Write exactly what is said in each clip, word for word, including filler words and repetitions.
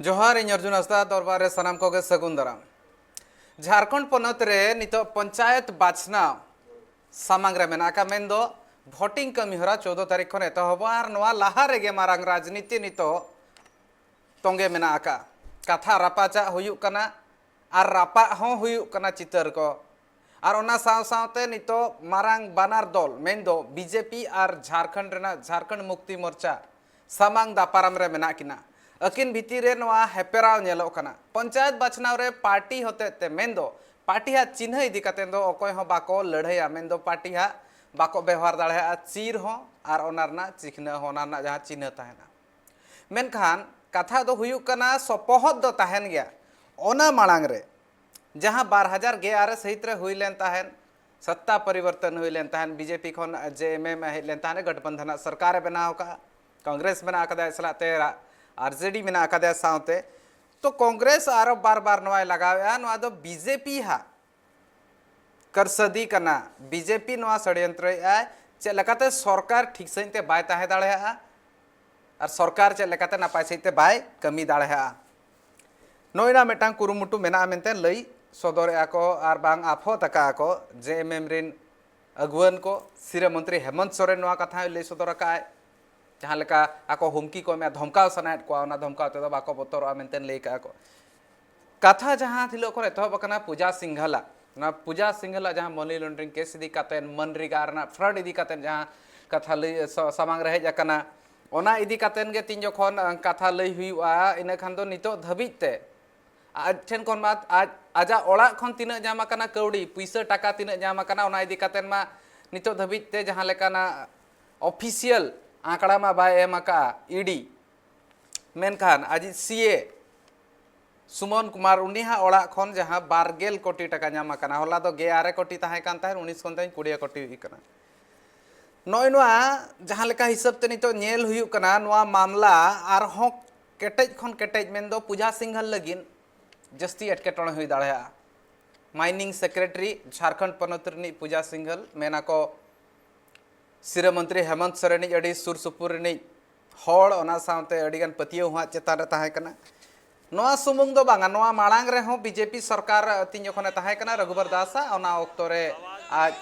ᱡᱚᱦᱟᱨ, ᱤᱧ ᱚᱨᱡᱩᱱ ᱦᱟᱸᱥᱫᱟ, ᱫᱚᱨᱵᱟᱨ ᱨᱮ ᱥᱟᱱᱟᱢ ᱠᱚᱜᱮ ᱥᱟᱹᱜᱩᱱ ᱫᱟᱨᱟᱢ᱾ ᱡᱷᱟᱲᱠᱷᱚᱸᱰ ᱯᱚᱱᱚᱛ ᱨᱮ ᱱᱤᱛᱚᱜ ᱯᱚᱧᱪᱟᱭᱮᱛ ᱵᱟᱪᱷᱱᱟᱣ ᱥᱟᱢᱟᱝ ᱨᱮ ᱢᱮᱱᱟᱜ ᱟᱠᱟᱫ, ᱢᱮᱱᱫᱚ ᱵᱷᱳᱴᱤᱝ ᱠᱟᱹᱢᱤ ᱦᱚᱨᱟ ᱪᱳᱫᱽᱫᱚ ᱛᱟᱹᱨᱤᱠᱷ ᱠᱷᱚᱱ ᱮᱛᱚᱦᱚᱵᱚᱜᱼᱟ ᱟᱨ ᱱᱚᱣᱟ ᱞᱟᱦᱟ ᱨᱮᱜᱮ ᱢᱟᱨᱟᱝ ᱨᱟᱡᱽᱱᱤᱛᱤ ᱱᱤᱛᱚᱜ ᱛᱚᱸᱜᱮ ᱢᱮᱱᱟᱜ ᱟᱠᱟᱫ᱾ ᱠᱟᱛᱷᱟ ᱨᱟᱯᱟᱪᱟᱜ ᱦᱩᱭᱩᱜ ᱠᱟᱱᱟ ᱟᱨ ᱨᱟᱯᱟᱜ ᱦᱚᱸ ᱦᱩᱭᱩᱜ ᱠᱟᱱᱟ ᱪᱤᱛᱟᱹᱨ ᱠᱚ᱾ ᱟᱨ ᱚᱱᱟ ᱥᱟᱶ ᱥᱟᱶᱛᱮ ᱱᱤᱛᱚᱜ ᱢᱟᱨᱟᱝ ᱵᱟᱱᱟᱨ ᱫᱚᱞ, ᱢᱮᱱᱫᱚ ᱵᱤᱡᱮᱯᱤ ᱟᱨ ᱡᱷᱟᱲᱠᱷᱚᱸᱰ ᱨᱮᱱᱟᱜ ᱡᱷᱟᱲᱠᱷᱚᱸᱰ ᱢᱩᱠᱛᱤ ᱢᱳᱨᱪᱟ, ᱥᱟᱢᱟᱝ ᱫᱟᱯᱟᱨᱟᱢ ᱨᱮ ᱢᱮᱱᱟᱜ ᱠᱤᱱᱟ᱾ ᱟᱹᱠᱤᱱ ᱵᱷᱤᱛᱤᱨ ᱨᱮ ᱱᱚᱣᱟ ᱦᱮᱯᱮᱨᱟᱣ ᱧᱮᱞᱚᱜ ᱠᱟᱱᱟ᱾ ᱯᱚᱧᱪᱟᱭᱮᱛ ᱵᱟᱪᱷᱱᱟᱣ ᱨᱮ ᱯᱟᱨᱴᱤ ᱦᱚᱛᱮᱡ ᱛᱮ, ᱢᱮᱱᱫᱚ ᱯᱟᱨᱴᱤ ᱦᱟᱜ ᱪᱤᱱᱦᱟᱹ ᱤᱫᱤ ᱠᱟᱛᱮ ᱫᱚ ᱚᱠᱚᱭ ᱦᱚᱸ ᱵᱟᱠᱚ ᱞᱟᱹᱲᱦᱟᱹᱭᱟ, ᱢᱮᱱᱫᱚ ᱯᱟᱨᱴᱤ ᱦᱟᱜ ᱵᱟᱠᱚ ᱵᱮᱣᱦᱟᱨ ᱫᱟᱲᱮᱭᱟᱜᱼᱟ ᱪᱤᱨ ᱦᱚᱸ ᱟᱨ ᱚᱱᱟ ᱨᱮᱱᱟᱜ ᱪᱤᱠᱷᱱᱟᱹ ᱦᱚᱸ, ᱚᱱᱟ ᱨᱮᱱᱟᱜ ᱡᱟᱦᱟᱸ ᱪᱤᱱᱦᱟᱹ ᱛᱟᱦᱮᱱᱟ᱾ ᱢᱮᱱᱠᱷᱟᱱ ᱠᱟᱛᱷᱟ ᱫᱚ ᱦᱩᱭᱩᱜ ᱠᱟᱱᱟ, ᱥᱚᱯᱚᱦᱚᱫ ᱫᱚ ᱛᱟᱦᱮᱱ ᱜᱮᱭᱟ᱾ ᱚᱱᱟ ᱢᱟᱲᱟᱝ ᱨᱮ ᱡᱟᱦᱟᱸ ᱵᱟᱨ ᱦᱟᱡᱟᱨ ᱜᱮ ᱟᱨᱮ ᱥᱟᱹᱦᱤᱛ ᱨᱮ ᱦᱩᱭ ᱞᱮᱱ ᱛᱟᱦᱮᱸᱫ, ᱥᱚᱛᱛᱟ ᱯᱚᱨᱤᱵᱚᱨᱛᱚᱱ ᱦᱩᱭ ᱞᱮᱱ ᱛᱟᱦᱮᱸᱫ, ᱵᱤᱡᱮᱯᱤ ᱠᱷᱚᱱ ᱡᱮ ᱮᱢ ᱮᱢ ᱦᱮᱡ ᱞᱮᱱ ᱛᱟᱦᱮᱸᱫ, ᱜᱚᱴᱵᱚᱱᱫᱷᱚᱱ ᱨᱮᱱᱟᱜ ᱥᱚᱨᱠᱟᱨᱮ ᱵᱮᱱᱟᱣ ᱟᱠᱟᱫᱼᱟ, ᱠᱚᱝᱜᱨᱮᱥ ᱢᱮᱱᱟᱜ ᱟᱠᱟᱫᱟ ᱥᱟᱞᱟᱜ ᱛᱮ, ᱟᱨ ᱡᱮ ᱰᱤ ᱢᱮᱱᱟᱜ ᱟᱠᱟᱫᱟ ᱥᱟᱶᱛᱮ᱾ ᱛᱚ ᱠᱚᱝᱜᱨᱮᱥ ᱟᱨᱚ ᱵᱟᱨ ᱵᱟᱨ ᱱᱚᱣᱟᱭ ᱞᱟᱜᱟᱣᱮᱫᱼᱟ, ᱱᱚᱣᱟ ᱫᱚ ᱵᱤᱡᱮᱯᱤ ᱦᱟᱜ ᱠᱟᱨᱥᱟᱫᱤ ᱠᱟᱱᱟ᱾ ᱵᱤᱡᱮᱯᱤ ᱱᱚᱣᱟ ᱥᱚᱲᱭᱚᱱᱛᱨᱚᱭᱮᱫᱼᱟᱭ, ᱪᱮᱫ ᱞᱮᱠᱟᱛᱮ ᱥᱚᱨᱠᱟᱨ ᱴᱷᱤᱠ ᱥᱟᱺᱦᱤᱡ ᱛᱮ ᱵᱟᱭ ᱛᱟᱦᱮᱸ ᱫᱟᱲᱮᱭᱟᱜᱼᱟ ᱟᱨ ᱥᱚᱨᱠᱟᱨ ᱪᱮᱫ ᱞᱮᱠᱟᱛᱮ ᱱᱟᱯᱟᱭ ᱥᱟᱺᱦᱤᱡ ᱛᱮ ᱵᱟᱭ ᱠᱟᱹᱢᱤ ᱫᱟᱲᱮᱭᱟᱜᱼᱟ᱾ ᱱᱚᱜᱼᱚᱭ ᱱᱟ ᱢᱤᱫᱴᱟᱝ ᱠᱩᱨᱩᱢᱩᱴᱩ ᱢᱮᱱᱟᱜᱼᱟ ᱢᱮᱱᱛᱮ ᱞᱟᱹᱭ ᱥᱚᱫᱚᱨᱮᱫᱼᱟ ᱠᱚ ᱟᱨ ᱵᱟᱝ ᱟᱯᱷᱚᱛ ᱟᱠᱟᱫᱼᱟ ᱠᱚ᱾ ᱡᱮ ᱮᱢ ᱮᱢ ᱨᱮᱱ ᱟᱹᱜᱩᱣᱟᱹᱱ ᱠᱚ, ᱥᱤᱨᱟᱹ ᱢᱚᱱᱛᱨᱤ ᱦᱮᱢᱚᱱᱛ ᱥᱚᱨᱮᱱ ᱱᱚᱣᱟ ᱠᱟᱛᱷᱟᱭ ᱞᱟᱹᱭ ᱥᱚᱫᱚᱨ ᱟᱠᱟᱫᱼᱟᱭ, ᱡᱟᱦᱟᱸ ᱞᱮᱠᱟ ᱟᱠᱚ ᱦᱩᱢᱠᱤ ᱠᱚ ᱮᱢᱮᱫ, ᱫᱷᱚᱢᱠᱟᱣ ᱥᱟᱱᱟᱭᱮᱫ ᱠᱚᱣᱟ, ᱚᱱᱟ ᱫᱷᱚᱢᱠᱟᱣ ᱛᱮᱫᱚ ᱵᱟᱠᱚ ᱵᱚᱛᱚᱨᱚᱜᱼᱟ ᱢᱮᱱᱛᱮ ᱞᱟᱹᱭ ᱠᱟᱜᱼᱟ ᱠᱚ᱾ ᱠᱟᱛᱷᱟ ᱡᱟᱦᱟᱸ ᱦᱤᱞᱳᱜ ᱠᱷᱚᱱ ᱮᱛᱚᱦᱚᱵ ᱟᱠᱟᱱᱟ ᱯᱩᱡᱟ ᱥᱤᱝᱜᱷᱟᱞᱟᱜ, ᱚᱱᱟ ᱯᱩᱡᱟ ᱥᱤᱝᱜᱷᱟᱞᱟᱜ ᱡᱟᱦᱟᱸ ᱢᱟᱱᱤ ᱞᱚᱱᱰᱨᱤᱝ ᱠᱮᱥ ᱤᱫᱤ ᱠᱟᱛᱮ, ᱢᱟᱱᱨᱮᱜᱟ ᱨᱮᱱᱟᱜ ᱯᱷᱨᱚᱰ ᱤᱫᱤ ᱠᱟᱛᱮ ᱡᱟᱦᱟᱸ ᱠᱟᱛᱷᱟ ᱞᱟᱹᱭ ᱥᱟ-, ᱥᱟᱢᱟᱝ ᱨᱮ ᱦᱮᱡ ᱟᱠᱟᱱᱟ, ᱚᱱᱟ ᱤᱫᱤ ᱠᱟᱛᱮ ᱜᱮ ᱛᱤᱧ ᱡᱚᱠᱷᱚᱱ, ᱟᱸ, ᱠᱟᱛᱷᱟ ᱞᱟᱹᱭ ᱦᱩᱭᱩᱜᱼᱟ, ᱤᱱᱟᱹ ᱠᱷᱟᱱ ᱫᱚ ᱱᱤᱛᱚᱜ ᱫᱷᱟᱹᱵᱤᱡ ᱛᱮ ᱟᱡ ᱴᱷᱮᱱ ᱠᱷᱚᱱ ᱢᱟ, ᱟᱡ, ᱟᱡᱟᱜ ᱚᱲᱟᱜ ᱠᱷᱚᱱ ᱛᱤᱱᱟᱹᱜ ᱧᱟᱢ ᱟᱠᱟᱱᱟ ᱠᱟᱹᱣᱰᱤ, ᱯᱩᱭᱥᱟᱹ ᱴᱟᱠᱟ ᱛᱤᱱᱟᱹᱜ ᱧᱟᱢ ᱟᱠᱟᱱᱟ, ᱚᱱᱟ ᱤᱫᱤ ᱠᱟᱛᱮ ᱢᱟ ᱱᱤᱛᱚᱜ ᱫᱷᱟᱹᱵᱤᱡ ᱛᱮ ᱡᱟᱦᱟᱸ ᱞᱮᱠᱟᱱᱟᱜ ᱚᱯᱷᱤᱥᱤᱭᱟᱞ ᱟᱸᱠᱲᱟ ᱢᱟ ᱵᱟᱭ ᱮᱢ ᱟᱠᱟᱫᱼᱟ ᱤ ᱰᱤ᱾ ᱢᱮᱱᱠᱷᱟᱱ ᱟᱡᱤᱡ ᱥᱤ ᱮ ᱥᱩᱢᱚᱱ ᱠᱩᱢᱟᱨ, ᱩᱱᱤᱭᱟᱜ ᱚᱲᱟᱜ ᱠᱷᱚᱱ ᱡᱟᱦᱟᱸ ᱵᱟᱨ ᱜᱮᱞ ᱠᱳᱴᱤ ᱴᱟᱠᱟ ᱧᱟᱢ ᱟᱠᱟᱱᱟ, ᱦᱚᱞᱟ ᱫᱚ ᱜᱮᱞ ᱟᱨᱮ ᱠᱳᱴᱤ ᱛᱟᱦᱮᱸ ᱠᱟᱱ ᱛᱟᱦᱮᱸᱫ, ᱩᱱᱤᱥ ᱠᱷᱚᱱ ᱛᱮᱦᱮᱧ ᱠᱩᱲᱤ ᱠᱳᱴᱤ ᱦᱩᱭ ᱟᱠᱟᱱᱟ᱾ ᱱᱚᱜᱼᱚᱭ ᱱᱚᱣᱟ ᱡᱟᱦᱟᱸ ᱞᱮᱠᱟ ᱦᱤᱥᱟᱹᱵ ᱛᱮ ᱱᱤᱛᱚᱜ ᱧᱮᱞ ᱦᱩᱭᱩᱜ ᱠᱟᱱᱟ, ᱱᱚᱣᱟ ᱢᱟᱢᱞᱟ ᱟᱨᱦᱚᱸ ᱠᱮᱴᱮᱡ ᱠᱷᱚᱱ ᱠᱮᱴᱮᱡ, ᱢᱮᱱᱫᱚ ᱯᱩᱡᱟ ᱥᱤᱝᱜᱷᱟᱞ ᱞᱟᱹᱜᱤᱫ ᱡᱟᱹᱥᱛᱤ ᱮᱴᱠᱮᱴᱚᱬᱮ ᱦᱩᱭ ᱫᱟᱲᱮᱭᱟᱜᱼᱟ᱾ ᱢᱟᱭᱱᱤᱝ ᱥᱮᱠᱨᱮᱴᱟᱨᱤ ᱡᱷᱟᱲᱠᱷᱚᱸᱰ ᱯᱚᱱᱚᱛ ᱨᱤᱱᱤᱡ ᱯᱩᱡᱟ ᱥᱤᱝᱜᱷᱟᱞ, ᱢᱮᱱᱟᱠᱚ ᱥᱤᱨᱟᱹ ᱢᱚᱱᱛᱨᱤ ᱦᱮᱢᱚᱱᱛ ᱥᱚᱨᱮᱱᱤᱡ ᱟᱹᱰᱤ ᱥᱩᱨ ᱥᱩᱯᱩᱨ ᱨᱤᱱᱤᱡ ᱦᱚᱲ, ᱚᱱᱟ ᱥᱟᱶᱛᱮ ᱟᱹᱰᱤᱜᱟᱱ ᱯᱟᱹᱛᱭᱟᱹᱣ ᱦᱚᱸ ᱟᱡ ᱪᱮᱛᱟᱱ ᱨᱮ ᱛᱟᱦᱮᱸ ᱠᱟᱱᱟ᱾ ᱱᱚᱣᱟ ᱥᱩᱢᱩᱝ ᱫᱚ ᱵᱟᱝᱟ, ᱱᱚᱣᱟ ᱢᱟᱲᱟᱝ ᱨᱮᱦᱚᱸ ᱵᱤᱡᱮᱯᱤ ᱥᱚᱨᱠᱟᱨ ᱛᱤᱱ ᱡᱚᱠᱷᱚᱱᱮ ᱛᱟᱦᱮᱸ ᱠᱟᱱᱟ, ᱨᱚᱜᱷᱩᱵᱚᱨ ᱫᱟᱥ ᱟᱜ, ᱚᱱᱟ ᱚᱠᱛᱚ ᱨᱮ ᱟᱡ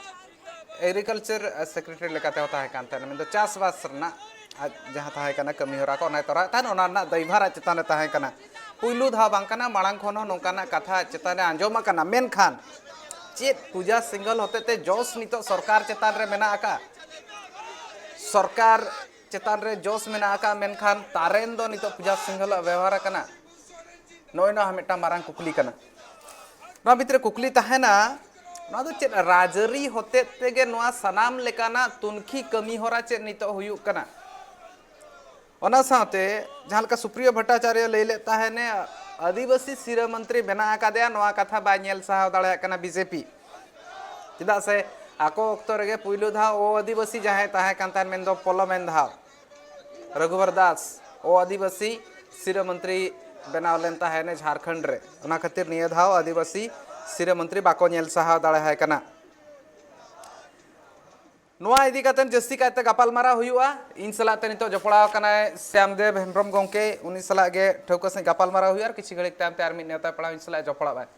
ᱮᱜᱽᱨᱤᱠᱟᱞᱪᱟᱨ ᱥᱮᱠᱨᱮᱴᱟᱨᱤ ᱞᱮᱠᱟᱛᱮ ᱦᱚᱸ ᱛᱟᱦᱮᱸ ᱠᱟᱱ ᱛᱟᱦᱮᱸᱱᱟ, ᱢᱮᱱᱫᱚ ᱪᱟᱥᱵᱟᱥ ᱨᱮᱱᱟᱜ ᱟᱡ ᱡᱟᱦᱟᱸ ᱛᱟᱦᱮᱸ ᱠᱟᱱᱟ ᱠᱟᱹᱢᱤ ᱦᱚᱨᱟ ᱠᱚ, ᱚᱱᱟᱭ ᱛᱚᱨᱟᱣᱮᱫ ᱛᱟᱦᱮᱸᱱ, ᱚᱱᱟ ᱨᱮᱱᱟᱜ ᱫᱟᱭᱵᱷᱟᱨ ᱟᱡ ᱪᱮᱛᱟᱱ ᱨᱮ ᱛᱟᱦᱮᱸ ᱠᱟᱱᱟ᱾ ᱯᱩᱭᱞᱩ ᱫᱷᱟᱣ ᱵᱟᱝ ᱠᱟᱱᱟ, ᱢᱟᱲᱟᱝ ᱠᱷᱚᱱ ᱦᱚᱸ ᱱᱚᱝᱠᱟᱱᱟᱜ ᱠᱟᱛᱷᱟ ᱟᱡ ᱪᱮᱛᱟᱱ ᱨᱮ ᱟᱸᱡᱚᱢ ᱟᱠᱟᱱᱟ, ᱢᱮᱱᱠᱷᱟᱱ ᱪᱮᱫ ᱯᱩᱡᱟ ᱥᱤᱝᱜᱚᱞ ᱦᱚᱛᱮᱛᱮ ᱡᱚᱥ ᱱᱤᱛᱚᱜ ᱥᱚᱨᱠᱟᱨ ᱪᱮᱛᱟᱱ ᱨᱮ ᱢᱮᱱᱟᱜ ᱟᱠᱟᱫ? ᱥᱚᱨᱠᱟᱨ ᱪᱮᱛᱟᱱ ᱨᱮ ᱡᱚᱥ ᱢᱮᱱᱟᱜ ᱟᱠᱟᱫ, ᱢᱮᱱᱠᱷᱟᱱ ᱛᱟᱨᱮᱱ ᱫᱚ ᱱᱤᱛᱚᱜ ᱯᱩᱡᱟ ᱥᱤᱝᱜᱚᱞᱟᱜ ᱵᱮᱣᱦᱟᱨ ᱟᱠᱟᱱᱟ? ᱱᱚᱜᱼᱚᱭ ᱱᱚᱣᱟ ᱦᱚᱸ ᱢᱤᱫᱴᱟᱝ ᱢᱟᱨᱟᱝ ᱠᱩᱠᱞᱤ ᱠᱟᱱᱟ᱾ ᱱᱚᱣᱟ ᱵᱷᱤᱛᱨᱤ ᱨᱮ ᱠᱩᱠᱞᱤ ᱛᱟᱦᱮᱱᱟ, ᱱᱚᱣᱟ ᱫᱚ ᱪᱮᱫ ᱨᱟᱡᱽᱟᱹᱨᱤ ᱦᱚᱛᱮᱛ ᱛᱮᱜᱮ ᱱᱚᱣᱟ ᱥᱟᱱᱟᱢ ᱞᱮᱠᱟᱱᱟᱜ ᱛᱩᱱᱠᱷᱤ ᱠᱟᱹᱢᱤ ᱦᱚᱨᱟ ᱪᱮᱫ ᱱᱤᱛᱚᱜ ᱦᱩᱭᱩᱜ ᱠᱟᱱᱟ? ᱚᱱᱟ ᱥᱟᱶᱛᱮ ᱡᱟᱦᱟᱸ ᱞᱮᱠᱟ ᱥᱩᱯᱨᱤᱭᱚ ᱵᱷᱚᱴᱴᱟᱪᱟᱨᱭᱚ ᱞᱟᱹᱭ ᱞᱮᱫ ᱛᱟᱦᱮᱱᱮ, ᱟᱹᱫᱤᱵᱟᱹᱥᱤ ᱥᱤᱨᱟᱹ ᱢᱚᱱᱛᱨᱤ ᱵᱮᱱᱟᱣ ᱟᱠᱟᱫᱮᱭᱟ, ᱱᱚᱣᱟ ᱠᱟᱛᱷᱟ ᱵᱟᱭ ᱧᱮᱞ ᱥᱟᱦᱟᱣ ᱫᱟᱲᱮᱭᱟᱜ ᱠᱟᱱᱟ ᱵᱤᱡᱮᱯᱤ᱾ ᱪᱮᱫᱟᱜ ᱥᱮ ᱟᱠᱚ ᱚᱠᱛᱚ ᱨᱮᱜᱮ ᱯᱩᱭᱞᱩ ᱫᱷᱟᱣ ᱚ ᱟᱹᱫᱤᱵᱟᱹᱥᱤ ᱡᱟᱦᱟᱸᱭ ᱛᱟᱦᱮᱸ ᱠᱟᱱ ᱛᱟᱦᱮᱸᱱ, ᱢᱮᱱᱫᱚ ᱯᱚᱞᱚᱢᱮᱱ ᱫᱷᱟᱣ ᱨᱚᱜᱷᱩᱵᱚᱨ ᱫᱟᱥ ᱚ ᱟᱹᱫᱤᱵᱟᱹᱥᱤ ᱥᱤᱨᱟᱹ ᱢᱚᱱᱛᱨᱤ ᱵᱮᱱᱟᱣ ᱞᱮᱱ ᱛᱟᱦᱮᱸᱱᱮ ᱡᱷᱟᱲᱠᱷᱚᱸᱰ ᱨᱮ᱾ ᱚᱱᱟ ᱠᱷᱟᱹᱛᱤᱨ ᱱᱤᱭᱟᱹ ᱫᱷᱟᱣ ᱟᱹᱫᱤᱵᱟᱹᱥᱤ ᱥᱤᱨᱟᱹ ᱢᱚᱱᱛᱨᱤ ᱵᱟᱠᱚ ᱧᱮᱞ ᱥᱟᱦᱟᱣ ᱫᱟᱲᱮᱭᱟᱭ ᱠᱟᱱᱟ᱾ ᱱᱚᱣᱟ ᱤᱫᱤ ᱠᱟᱛᱮ ᱡᱟᱹᱥᱛᱤ ᱠᱟᱭᱛᱮ ᱜᱟᱯᱟᱞᱢᱟᱨᱟᱣ ᱦᱩᱭᱩᱜᱼᱟ᱾ ᱤᱧ ᱥᱟᱞᱟᱜ ᱛᱮ ᱱᱤᱛᱚᱜ ᱡᱚᱯᱲᱟᱣ ᱟᱠᱟᱱᱟᱭ ᱥᱭᱟᱢᱫᱮᱵ ᱦᱮᱢᱵᱨᱚᱢ ᱜᱚᱢᱠᱮ, ᱩᱱᱤ ᱥᱟᱞᱟᱜ ᱜᱮ ᱴᱷᱟᱹᱣᱠᱟᱹ ᱥᱟᱺᱦᱤᱡ ᱜᱟᱯᱟᱞᱢᱟᱨᱟᱣ ᱦᱩᱭᱩᱜᱼᱟ ᱟᱨ ᱠᱤᱪᱷᱩ ᱜᱷᱟᱹᱲᱤᱡ ᱛᱟᱭᱚᱢ ᱛᱮ ᱟᱨ ᱢᱤᱫ ᱱᱮᱣᱛᱟ ᱯᱮᱲᱟ ᱤᱧ ᱥᱟᱞᱟᱜ ᱡᱚᱯᱲᱟᱣ ᱟᱭ᱾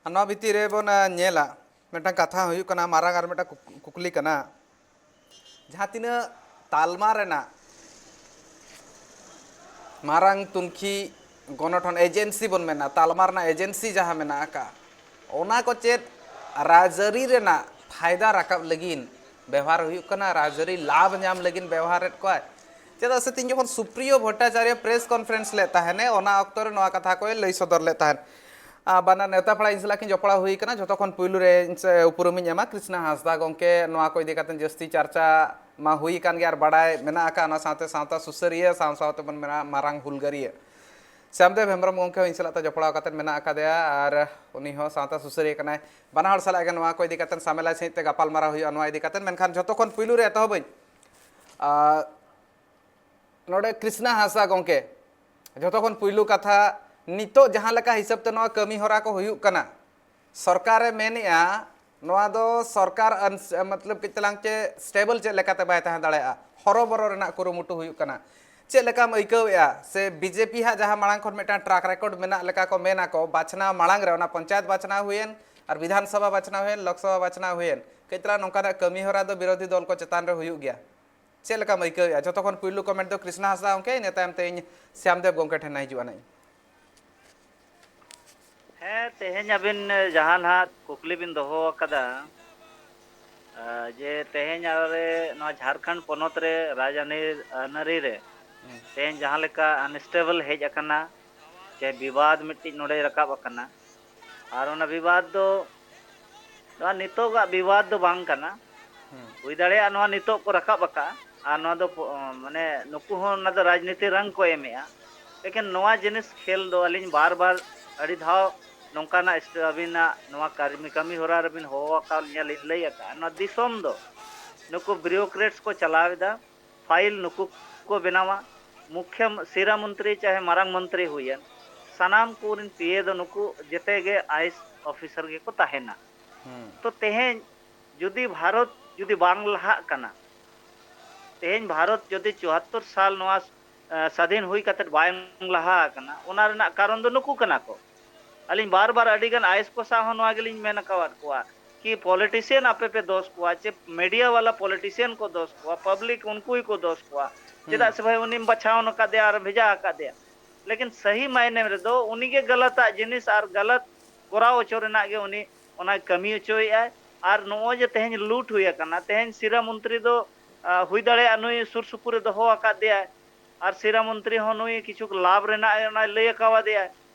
ᱟᱨ ᱱᱚᱣᱟ ᱵᱷᱤᱛᱤᱨ ᱨᱮᱵᱚᱱ, ᱟ, ᱧᱮᱞᱟ, ᱢᱤᱫᱴᱟᱝ ᱠᱟᱛᱷᱟ ᱦᱩᱭᱩᱜ ᱠᱟᱱᱟ, ᱢᱟᱨᱟᱝ ᱟᱨ ᱢᱤᱫᱴᱟᱝ ᱠᱩᱠ-, ᱠᱩᱠᱞᱤ ᱠᱟᱱᱟ, ᱡᱟᱦᱟᱸ ᱛᱤᱱᱟᱹᱜ ᱛᱟᱞᱢᱟ ᱨᱮᱱᱟᱜ ᱢᱟᱨᱟᱝ ᱛᱩᱱᱠᱷᱤ ᱜᱚᱱᱚᱴᱷᱚᱱ, ᱮᱡᱮᱱᱥᱤ ᱵᱚᱱ ᱢᱮᱱᱟ, ᱛᱟᱞᱢᱟ ᱨᱮᱱᱟᱜ ᱮᱡᱮᱱᱥᱤ ᱡᱟᱦᱟᱸ ᱢᱮᱱᱟᱜ ᱟᱠᱟᱫ, ᱚᱱᱟ ᱠᱚ ᱪᱮᱫ ᱨᱟᱡᱽᱟᱹᱨᱤ ᱨᱮᱱᱟᱜ ᱯᱷᱟᱭᱫᱟ ᱨᱟᱠᱟᱵ ᱞᱟᱹᱜᱤᱫ ᱵᱮᱣᱦᱟᱨ ᱦᱩᱭᱩᱜ ᱠᱟᱱᱟ, ᱨᱟᱡᱽᱟᱹᱨᱤ ᱞᱟᱵᱷ ᱧᱟᱢ ᱞᱟᱹᱜᱤᱫ ᱵᱮᱣᱦᱟᱨᱮᱫ ᱠᱚᱣᱟᱭ? ᱪᱮᱫᱟᱜ ᱥᱮ ᱛᱤᱦᱤᱧ ᱡᱚᱠᱷᱚᱱ ᱥᱩᱯᱨᱤᱭᱚ ᱵᱷᱚᱴᱴᱟᱪᱟᱨᱭᱚ ᱯᱨᱮᱥ ᱠᱚᱱᱯᱷᱟᱨᱮᱱᱥ ᱞᱮᱫ ᱛᱟᱦᱮᱱᱮ, ᱚᱱᱟ ᱚᱠᱛᱚ ᱨᱮ ᱱᱚᱣᱟ ᱠᱟᱛᱷᱟ ᱠᱚᱭ ᱞᱟᱹᱭ ᱥᱚᱫᱚᱨ ᱞᱮᱫ ᱛᱟᱦᱮᱸᱫ᱾ ᱟᱨ ᱵᱟᱱᱟᱨ ᱱᱮᱣᱛᱟ ᱯᱮᱲᱟ ᱤᱧ ᱥᱟᱞᱟᱜ ᱠᱤᱱ ᱡᱚᱯᱲᱟᱣ ᱦᱩᱭ ᱠᱟᱱᱟ, ᱡᱷᱚᱛᱚ ᱠᱷᱚᱱ ᱯᱩᱭᱞᱩ ᱨᱮ ᱤᱧ ᱥᱮ ᱩᱯᱨᱩᱢᱤᱧ ᱮᱢᱟ ᱠᱨᱤᱥᱱᱟ ᱦᱟᱸᱥᱫᱟ ᱜᱚᱢᱠᱮ᱾ ᱱᱚᱣᱟ ᱠᱚ ᱤᱫᱤ ᱠᱟᱛᱮ ᱡᱟᱹᱥᱛᱤ ᱪᱟᱨᱪᱟ ᱢᱟ ᱦᱩᱭ ᱟᱠᱟᱱ ᱜᱮ ᱟᱨ ᱵᱟᱲᱟᱭ ᱢᱮᱱᱟᱜ ᱟᱠᱟᱫ, ᱚᱱᱟ ᱥᱟᱶᱛᱮ ᱥᱟᱶᱛᱟ ᱥᱩᱥᱟᱹᱨᱤᱭᱟᱹ, ᱥᱟᱶ ᱥᱟᱶᱛᱮ ᱵᱚᱱ ᱢᱮᱱᱟ ᱢᱟᱨᱟᱝ ᱦᱩᱞᱜᱟᱹᱨᱤᱭᱟᱹ ᱥᱭᱟᱢᱫᱮᱵ ᱦᱮᱢᱵᱨᱚᱢ ᱜᱚᱢᱠᱮ ᱦᱚᱸ ᱤᱧ ᱥᱟᱞᱟᱜ ᱛᱮ ᱡᱚᱯᱲᱟᱣ ᱠᱟᱛᱮ ᱢᱮᱱᱟᱜ ᱟᱠᱟᱫᱮᱭᱟ ᱟᱨ ᱩᱱᱤ ᱦᱚᱸ ᱥᱟᱶᱛᱟ ᱥᱩᱥᱟᱹᱨᱤᱭᱟᱹ ᱠᱟᱱᱟᱭ᱾ ᱵᱟᱱᱟ ᱦᱚᱲ ᱥᱟᱞᱟᱜ ᱜᱮ ᱱᱚᱣᱟ ᱠᱚ ᱤᱫᱤ ᱠᱟᱛᱮ ᱥᱟᱢᱮᱞᱟᱭ ᱥᱟᱺᱦᱤᱡ ᱛᱮ ᱜᱟᱯᱟᱞᱢᱟᱨᱟᱣ ᱦᱩᱭᱩᱜᱼᱟ ᱱᱚᱣᱟ ᱤᱫᱤ ᱠᱟᱛᱮ᱾ ᱢᱮᱱᱠᱷᱟᱱ ᱡᱷᱚᱛᱚ ᱠᱷᱚᱱ ᱯᱩᱭᱞᱩ ᱨᱮ ᱮᱛᱚᱦᱚᱵᱟᱹᱧ, ᱟᱨ ᱱᱚᱰᱮ ᱠᱨᱤᱥᱱᱟ ᱦᱟᱸᱥᱫᱟ ᱜᱚᱢᱠᱮ, ᱡᱷᱚᱛᱚ ᱠᱷᱚᱱ ᱯᱩᱭᱞᱩ ᱠᱟᱛᱷᱟ, ᱱᱤᱛᱚᱜ ᱡᱟᱦᱟᱸ ᱞᱮᱠᱟ ᱦᱤᱥᱟᱹᱵ ᱛᱮ ᱱᱚᱣᱟ ᱠᱟᱹᱢᱤ ᱦᱚᱨᱟ ᱠᱚ ᱦᱩᱭᱩᱜ ᱠᱟᱱᱟ, ᱥᱚᱨᱠᱟᱨᱮ ᱢᱮᱱᱮᱜᱼᱟ ᱱᱚᱣᱟ ᱫᱚ ᱥᱚᱨᱠᱟᱨ ᱟᱱᱥ-, ᱢᱚᱛᱞᱚᱵ ᱠᱟᱹᱡ ᱛᱟᱞᱟᱝ ᱪᱮ stable ᱪᱮᱫ ᱞᱮᱠᱟᱛᱮ ᱵᱟᱭ ᱛᱟᱦᱮᱸ ᱫᱟᱲᱮᱭᱟᱜᱼᱟ, ᱦᱚᱨᱚᱵᱚᱨᱚ ᱨᱮᱱᱟᱜ ᱠᱩᱨᱩᱢᱩᱴᱩ ᱦᱩᱭᱩᱜ ᱠᱟᱱᱟ᱾ ᱪᱮᱫ ᱞᱮᱠᱟᱢ ᱟᱹᱭᱠᱟᱹᱣᱮᱫᱼᱟ? ᱥᱮ ᱵᱤᱡᱮᱯᱤ ᱦᱟᱜ ᱡᱟᱦᱟᱸ ᱢᱟᱲᱟᱝ ᱠᱷᱚᱱ ᱢᱤᱫᱴᱟᱝ track record ᱢᱮᱱᱟᱜ ᱞᱮᱠᱟ ᱠᱚ ᱢᱮᱱᱟ ᱠᱚ, ᱵᱟᱪᱷᱱᱟᱣ ᱢᱟᱲᱟᱝ ᱨᱮ, ᱚᱱᱟ ᱯᱚᱧᱪᱟᱭᱮᱛ ᱵᱟᱪᱷᱱᱟᱣ ᱦᱩᱭᱮᱱ ᱟᱨ ᱵᱤᱫᱷᱟᱱ ᱥᱚᱵᱷᱟ ᱵᱟᱪᱷᱱᱟᱣ ᱦᱩᱭᱮᱱ, ᱞᱳᱠ ᱥᱚᱵᱷᱟ ᱵᱟᱪᱷᱱᱟᱣ ᱦᱩᱭᱮᱱ, ᱠᱟᱹᱡ ᱛᱟᱞᱟᱝ ᱱᱚᱝᱠᱟᱱᱟᱜ ᱠᱟᱹᱢᱤ ᱦᱚᱨᱟ ᱫᱚ ᱵᱤᱨᱳᱫᱷᱤ ᱫᱚᱞ ᱠᱚ ᱪᱮᱛᱟᱱ ᱨᱮ ᱦᱩᱭᱩᱜ ᱜᱮᱭᱟ᱾ ᱪᱮᱫ ᱞᱮᱠᱟᱢ ᱟᱹᱭᱠᱟᱹᱣᱮᱫᱼᱟ? ᱡᱚᱛᱚ ᱠᱷᱚᱱ ᱯᱩᱭᱞᱩ comment ᱫᱚ ᱠᱨᱤᱥᱱᱟ ᱦᱟᱸᱥᱫᱟ ᱜᱚᱢᱠᱮ, ᱤᱱᱟᱹ ᱛᱟᱭᱚᱢ ᱛᱮ ᱤᱧ ᱥᱭᱟᱢ ᱫᱮᱵ ᱜᱚᱢᱠᱮ ᱴᱷᱮᱱ ᱦᱤᱡᱩᱜᱼᱟ ᱱᱟᱜ ᱤᱧ᱾ ᱦᱮᱸ, ᱛᱮᱦᱮᱧ ᱟᱹᱵᱤᱱ ᱡᱟᱦᱟᱸ ᱱᱟᱦᱟᱜ ᱠᱩᱠᱞᱤ ᱵᱤᱱ ᱫᱚᱦᱚ ᱟᱠᱟᱫᱟ, ᱟᱸ, ᱡᱮ ᱛᱮᱦᱮᱧ ᱟᱞᱮ ᱱᱚᱣᱟ ᱡᱷᱟᱲᱠᱷᱚᱸᱰ ᱯᱚᱱᱚᱛ ᱨᱮ ᱨᱟᱡᱽᱟᱹᱨᱤ, ᱟᱹᱱᱟᱹᱨᱤ ᱨᱮ ᱦᱩᱸ᱾ ᱛᱮᱦᱮᱧ ᱡᱟᱦᱟᱸ ᱞᱮᱠᱟ unstable ᱦᱮᱡ ᱟᱠᱟᱱᱟ, ᱪᱮ ᱵᱤᱵᱟᱫ ᱢᱤᱫᱴᱤᱡ ᱱᱚᱰᱮ ᱨᱟᱠᱟᱵ ᱟᱠᱟᱱᱟ, ᱟᱨ ᱚᱱᱟ ᱵᱤᱵᱟᱫ ᱫᱚ ᱱᱚᱣᱟ ᱱᱤᱛᱚᱜᱟᱜ ᱵᱤᱵᱟᱫ ᱫᱚ ᱵᱟᱝ ᱠᱟᱱᱟ᱾ ᱦᱩᱸ᱾ ᱦᱩᱭ ᱫᱟᱲᱮᱭᱟᱜᱼᱟ ᱱᱚᱣᱟ ᱱᱤᱛᱚᱜ ᱠᱚ ᱨᱟᱠᱟᱵ ᱟᱠᱟᱫᱼᱟ, ᱟᱨ ᱱᱚᱣᱟ ᱫᱚ ᱯᱚ-, ᱢᱟᱱᱮ ᱱᱩᱠᱩ ᱦᱚᱸ ᱚᱱᱟ ᱫᱚ ᱨᱟᱡᱽᱱᱤᱛᱤ ᱨᱚᱝ ᱠᱚ ᱮᱢᱮᱜᱼᱟ᱾ ᱞᱮᱠᱤᱱ ᱱᱚᱣᱟ ᱡᱤᱱᱤᱥ ᱠᱷᱮᱞ ᱫᱚ ᱟᱹᱞᱤᱧ ᱵᱟᱨ ᱵᱟᱨ ᱟᱹᱰᱤ ᱫᱷᱟᱣ ᱱᱚᱝᱠᱟᱱᱟᱜ ᱥᱴ-, ᱟᱹᱵᱤᱱᱟᱜ ᱱᱚᱣᱟ ᱠᱟᱹᱢᱤ, ᱠᱟᱹᱢᱤ ᱦᱚᱨᱟ ᱨᱮᱵᱤᱱ ᱦᱚᱦᱚ ᱟᱠᱟᱫ ᱞᱤᱧᱟ, ᱞᱤᱧ ᱞᱟᱹᱭ ᱟᱠᱟᱫᱼᱟ᱾ ᱱᱚᱣᱟ ᱫᱤᱥᱚᱢ ᱫᱚ ᱱᱩᱠᱩ bureaucrats ᱠᱚ ᱪᱟᱞᱟᱣ ᱮᱫᱟ, file ᱱᱩᱠᱩ ᱠᱚ ᱵᱮᱱᱟᱣᱟ, ᱢᱩᱠᱷᱭᱟᱹ ᱥᱤᱨᱟ ᱢᱚᱱᱛᱨᱤ ᱪᱟᱦᱮ ᱢᱟᱨᱟᱝ ᱢᱚᱱᱛᱨᱤ ᱦᱩᱭᱮᱱ, ᱥᱟᱱᱟᱢ ᱠᱚᱨᱮᱱ PA ᱫᱚ ᱱᱩᱠᱩ ᱡᱮᱛᱮ ᱜᱮ IAS officer ᱜᱮᱠᱚ ᱛᱟᱦᱮᱱᱟ᱾ ᱦᱩᱸ᱾ ᱛᱚ ᱛᱮᱦᱮᱧ ᱡᱩᱫᱤ ᱵᱷᱟᱨᱚᱛ ᱡᱩᱫᱤ ᱵᱟᱝ ᱞᱟᱦᱟᱜ ᱠᱟᱱᱟ, ᱛᱮᱦᱮᱧ ᱵᱷᱟᱨᱚᱛ ᱡᱩᱫᱤ ᱪᱩᱣᱟᱛᱛᱳᱨ ᱥᱟᱞ ᱱᱚᱣᱟ, ᱮ, ᱥᱟᱫᱷᱤᱱ ᱦᱩᱭ ᱠᱟᱛᱮ ᱵᱟᱭ ᱞᱟᱦᱟ ᱟᱠᱟᱱᱟ, ᱚᱱᱟ ᱨᱮᱱᱟᱜ ᱠᱟᱨᱚᱱ ᱫᱚ ᱱᱩᱠᱩ ᱠᱟᱱᱟ ᱠᱚ᱾ ᱟᱹᱞᱤᱧ ᱵᱟᱨ ᱵᱟᱨ ᱟᱹᱰᱤ ᱜᱟᱱ IAS ᱠᱚ ᱥᱟᱶ ᱦᱚᱸ ᱱᱚᱣᱟ ᱜᱮᱞᱤᱧ ᱢᱮᱱ ᱟᱠᱟᱣᱟᱫ ᱠᱚᱣᱟ ᱠᱤ politician ᱟᱯᱮ ᱯᱮ ᱫᱳᱥ ᱠᱚᱣᱟ, ᱪᱮ media ᱵᱟᱞᱟ politician ᱠᱚ ᱫᱳᱥ ᱠᱚᱣᱟ, public ᱩᱱᱠᱩ ᱜᱮᱠᱚ ᱫᱳᱥ ᱠᱚᱣᱟ᱾ ᱪᱮᱫᱟᱜ ᱦᱩᱸ᱾ ᱥᱮ ᱵᱷᱟᱭ ᱩᱱᱤᱢ ᱵᱟᱪᱷᱟᱣ ᱟᱠᱟᱫᱮᱭᱟ ᱟᱨ ᱵᱷᱮᱡᱟ ᱟᱠᱟᱫᱮᱭᱟ, ᱞᱮᱠᱤᱱ ᱥᱟᱹᱦᱤ ᱢᱟᱭᱱᱮ ᱨᱮᱫᱚ ᱩᱱᱤ ᱜᱮ ᱜᱟᱞᱟᱛᱟᱜ ᱡᱤᱱᱤᱥ ᱟᱨ ᱜᱟᱞᱟᱛ ᱠᱚᱨᱟᱣ ᱦᱚᱪᱚ ᱨᱮᱱᱟᱜ ᱜᱮ ᱩᱱᱤ ᱚᱱᱟᱭ ᱠᱟᱹᱢᱤ ᱦᱚᱪᱚᱭᱮᱫᱼᱟᱭ᱾ ᱟᱨ ᱱᱚᱜᱼᱚᱭ ᱡᱮ ᱛᱮᱦᱮᱧ ᱞᱩᱴ ᱦᱩᱭ ᱟᱠᱟᱱᱟ, ᱛᱮᱦᱮᱧ ᱥᱤᱨᱟ ᱢᱚᱱᱛᱨᱤ ᱫᱚ, ᱟ, ᱦᱩᱭ ᱫᱟᱲᱮᱭᱟᱜᱼᱟ ᱱᱩᱭ ᱥᱩᱨ ᱥᱩᱯᱩᱨ ᱨᱮ ᱫᱚᱦᱚ ᱟᱠᱟᱫ ᱫᱮᱭᱟᱭ, ᱟᱨ ᱥᱤᱨᱟ ᱢᱚᱱᱛᱨᱤ ᱦᱚᱸ ᱱᱩᱭ ᱠᱤᱪᱷᱩ ᱞᱟᱵᱷ ᱨᱮᱱᱟᱜ ᱚᱱᱟᱭ ᱞᱟᱹᱭ ᱟᱠᱟᱣᱟᱫᱮᱭᱟᱭ᱾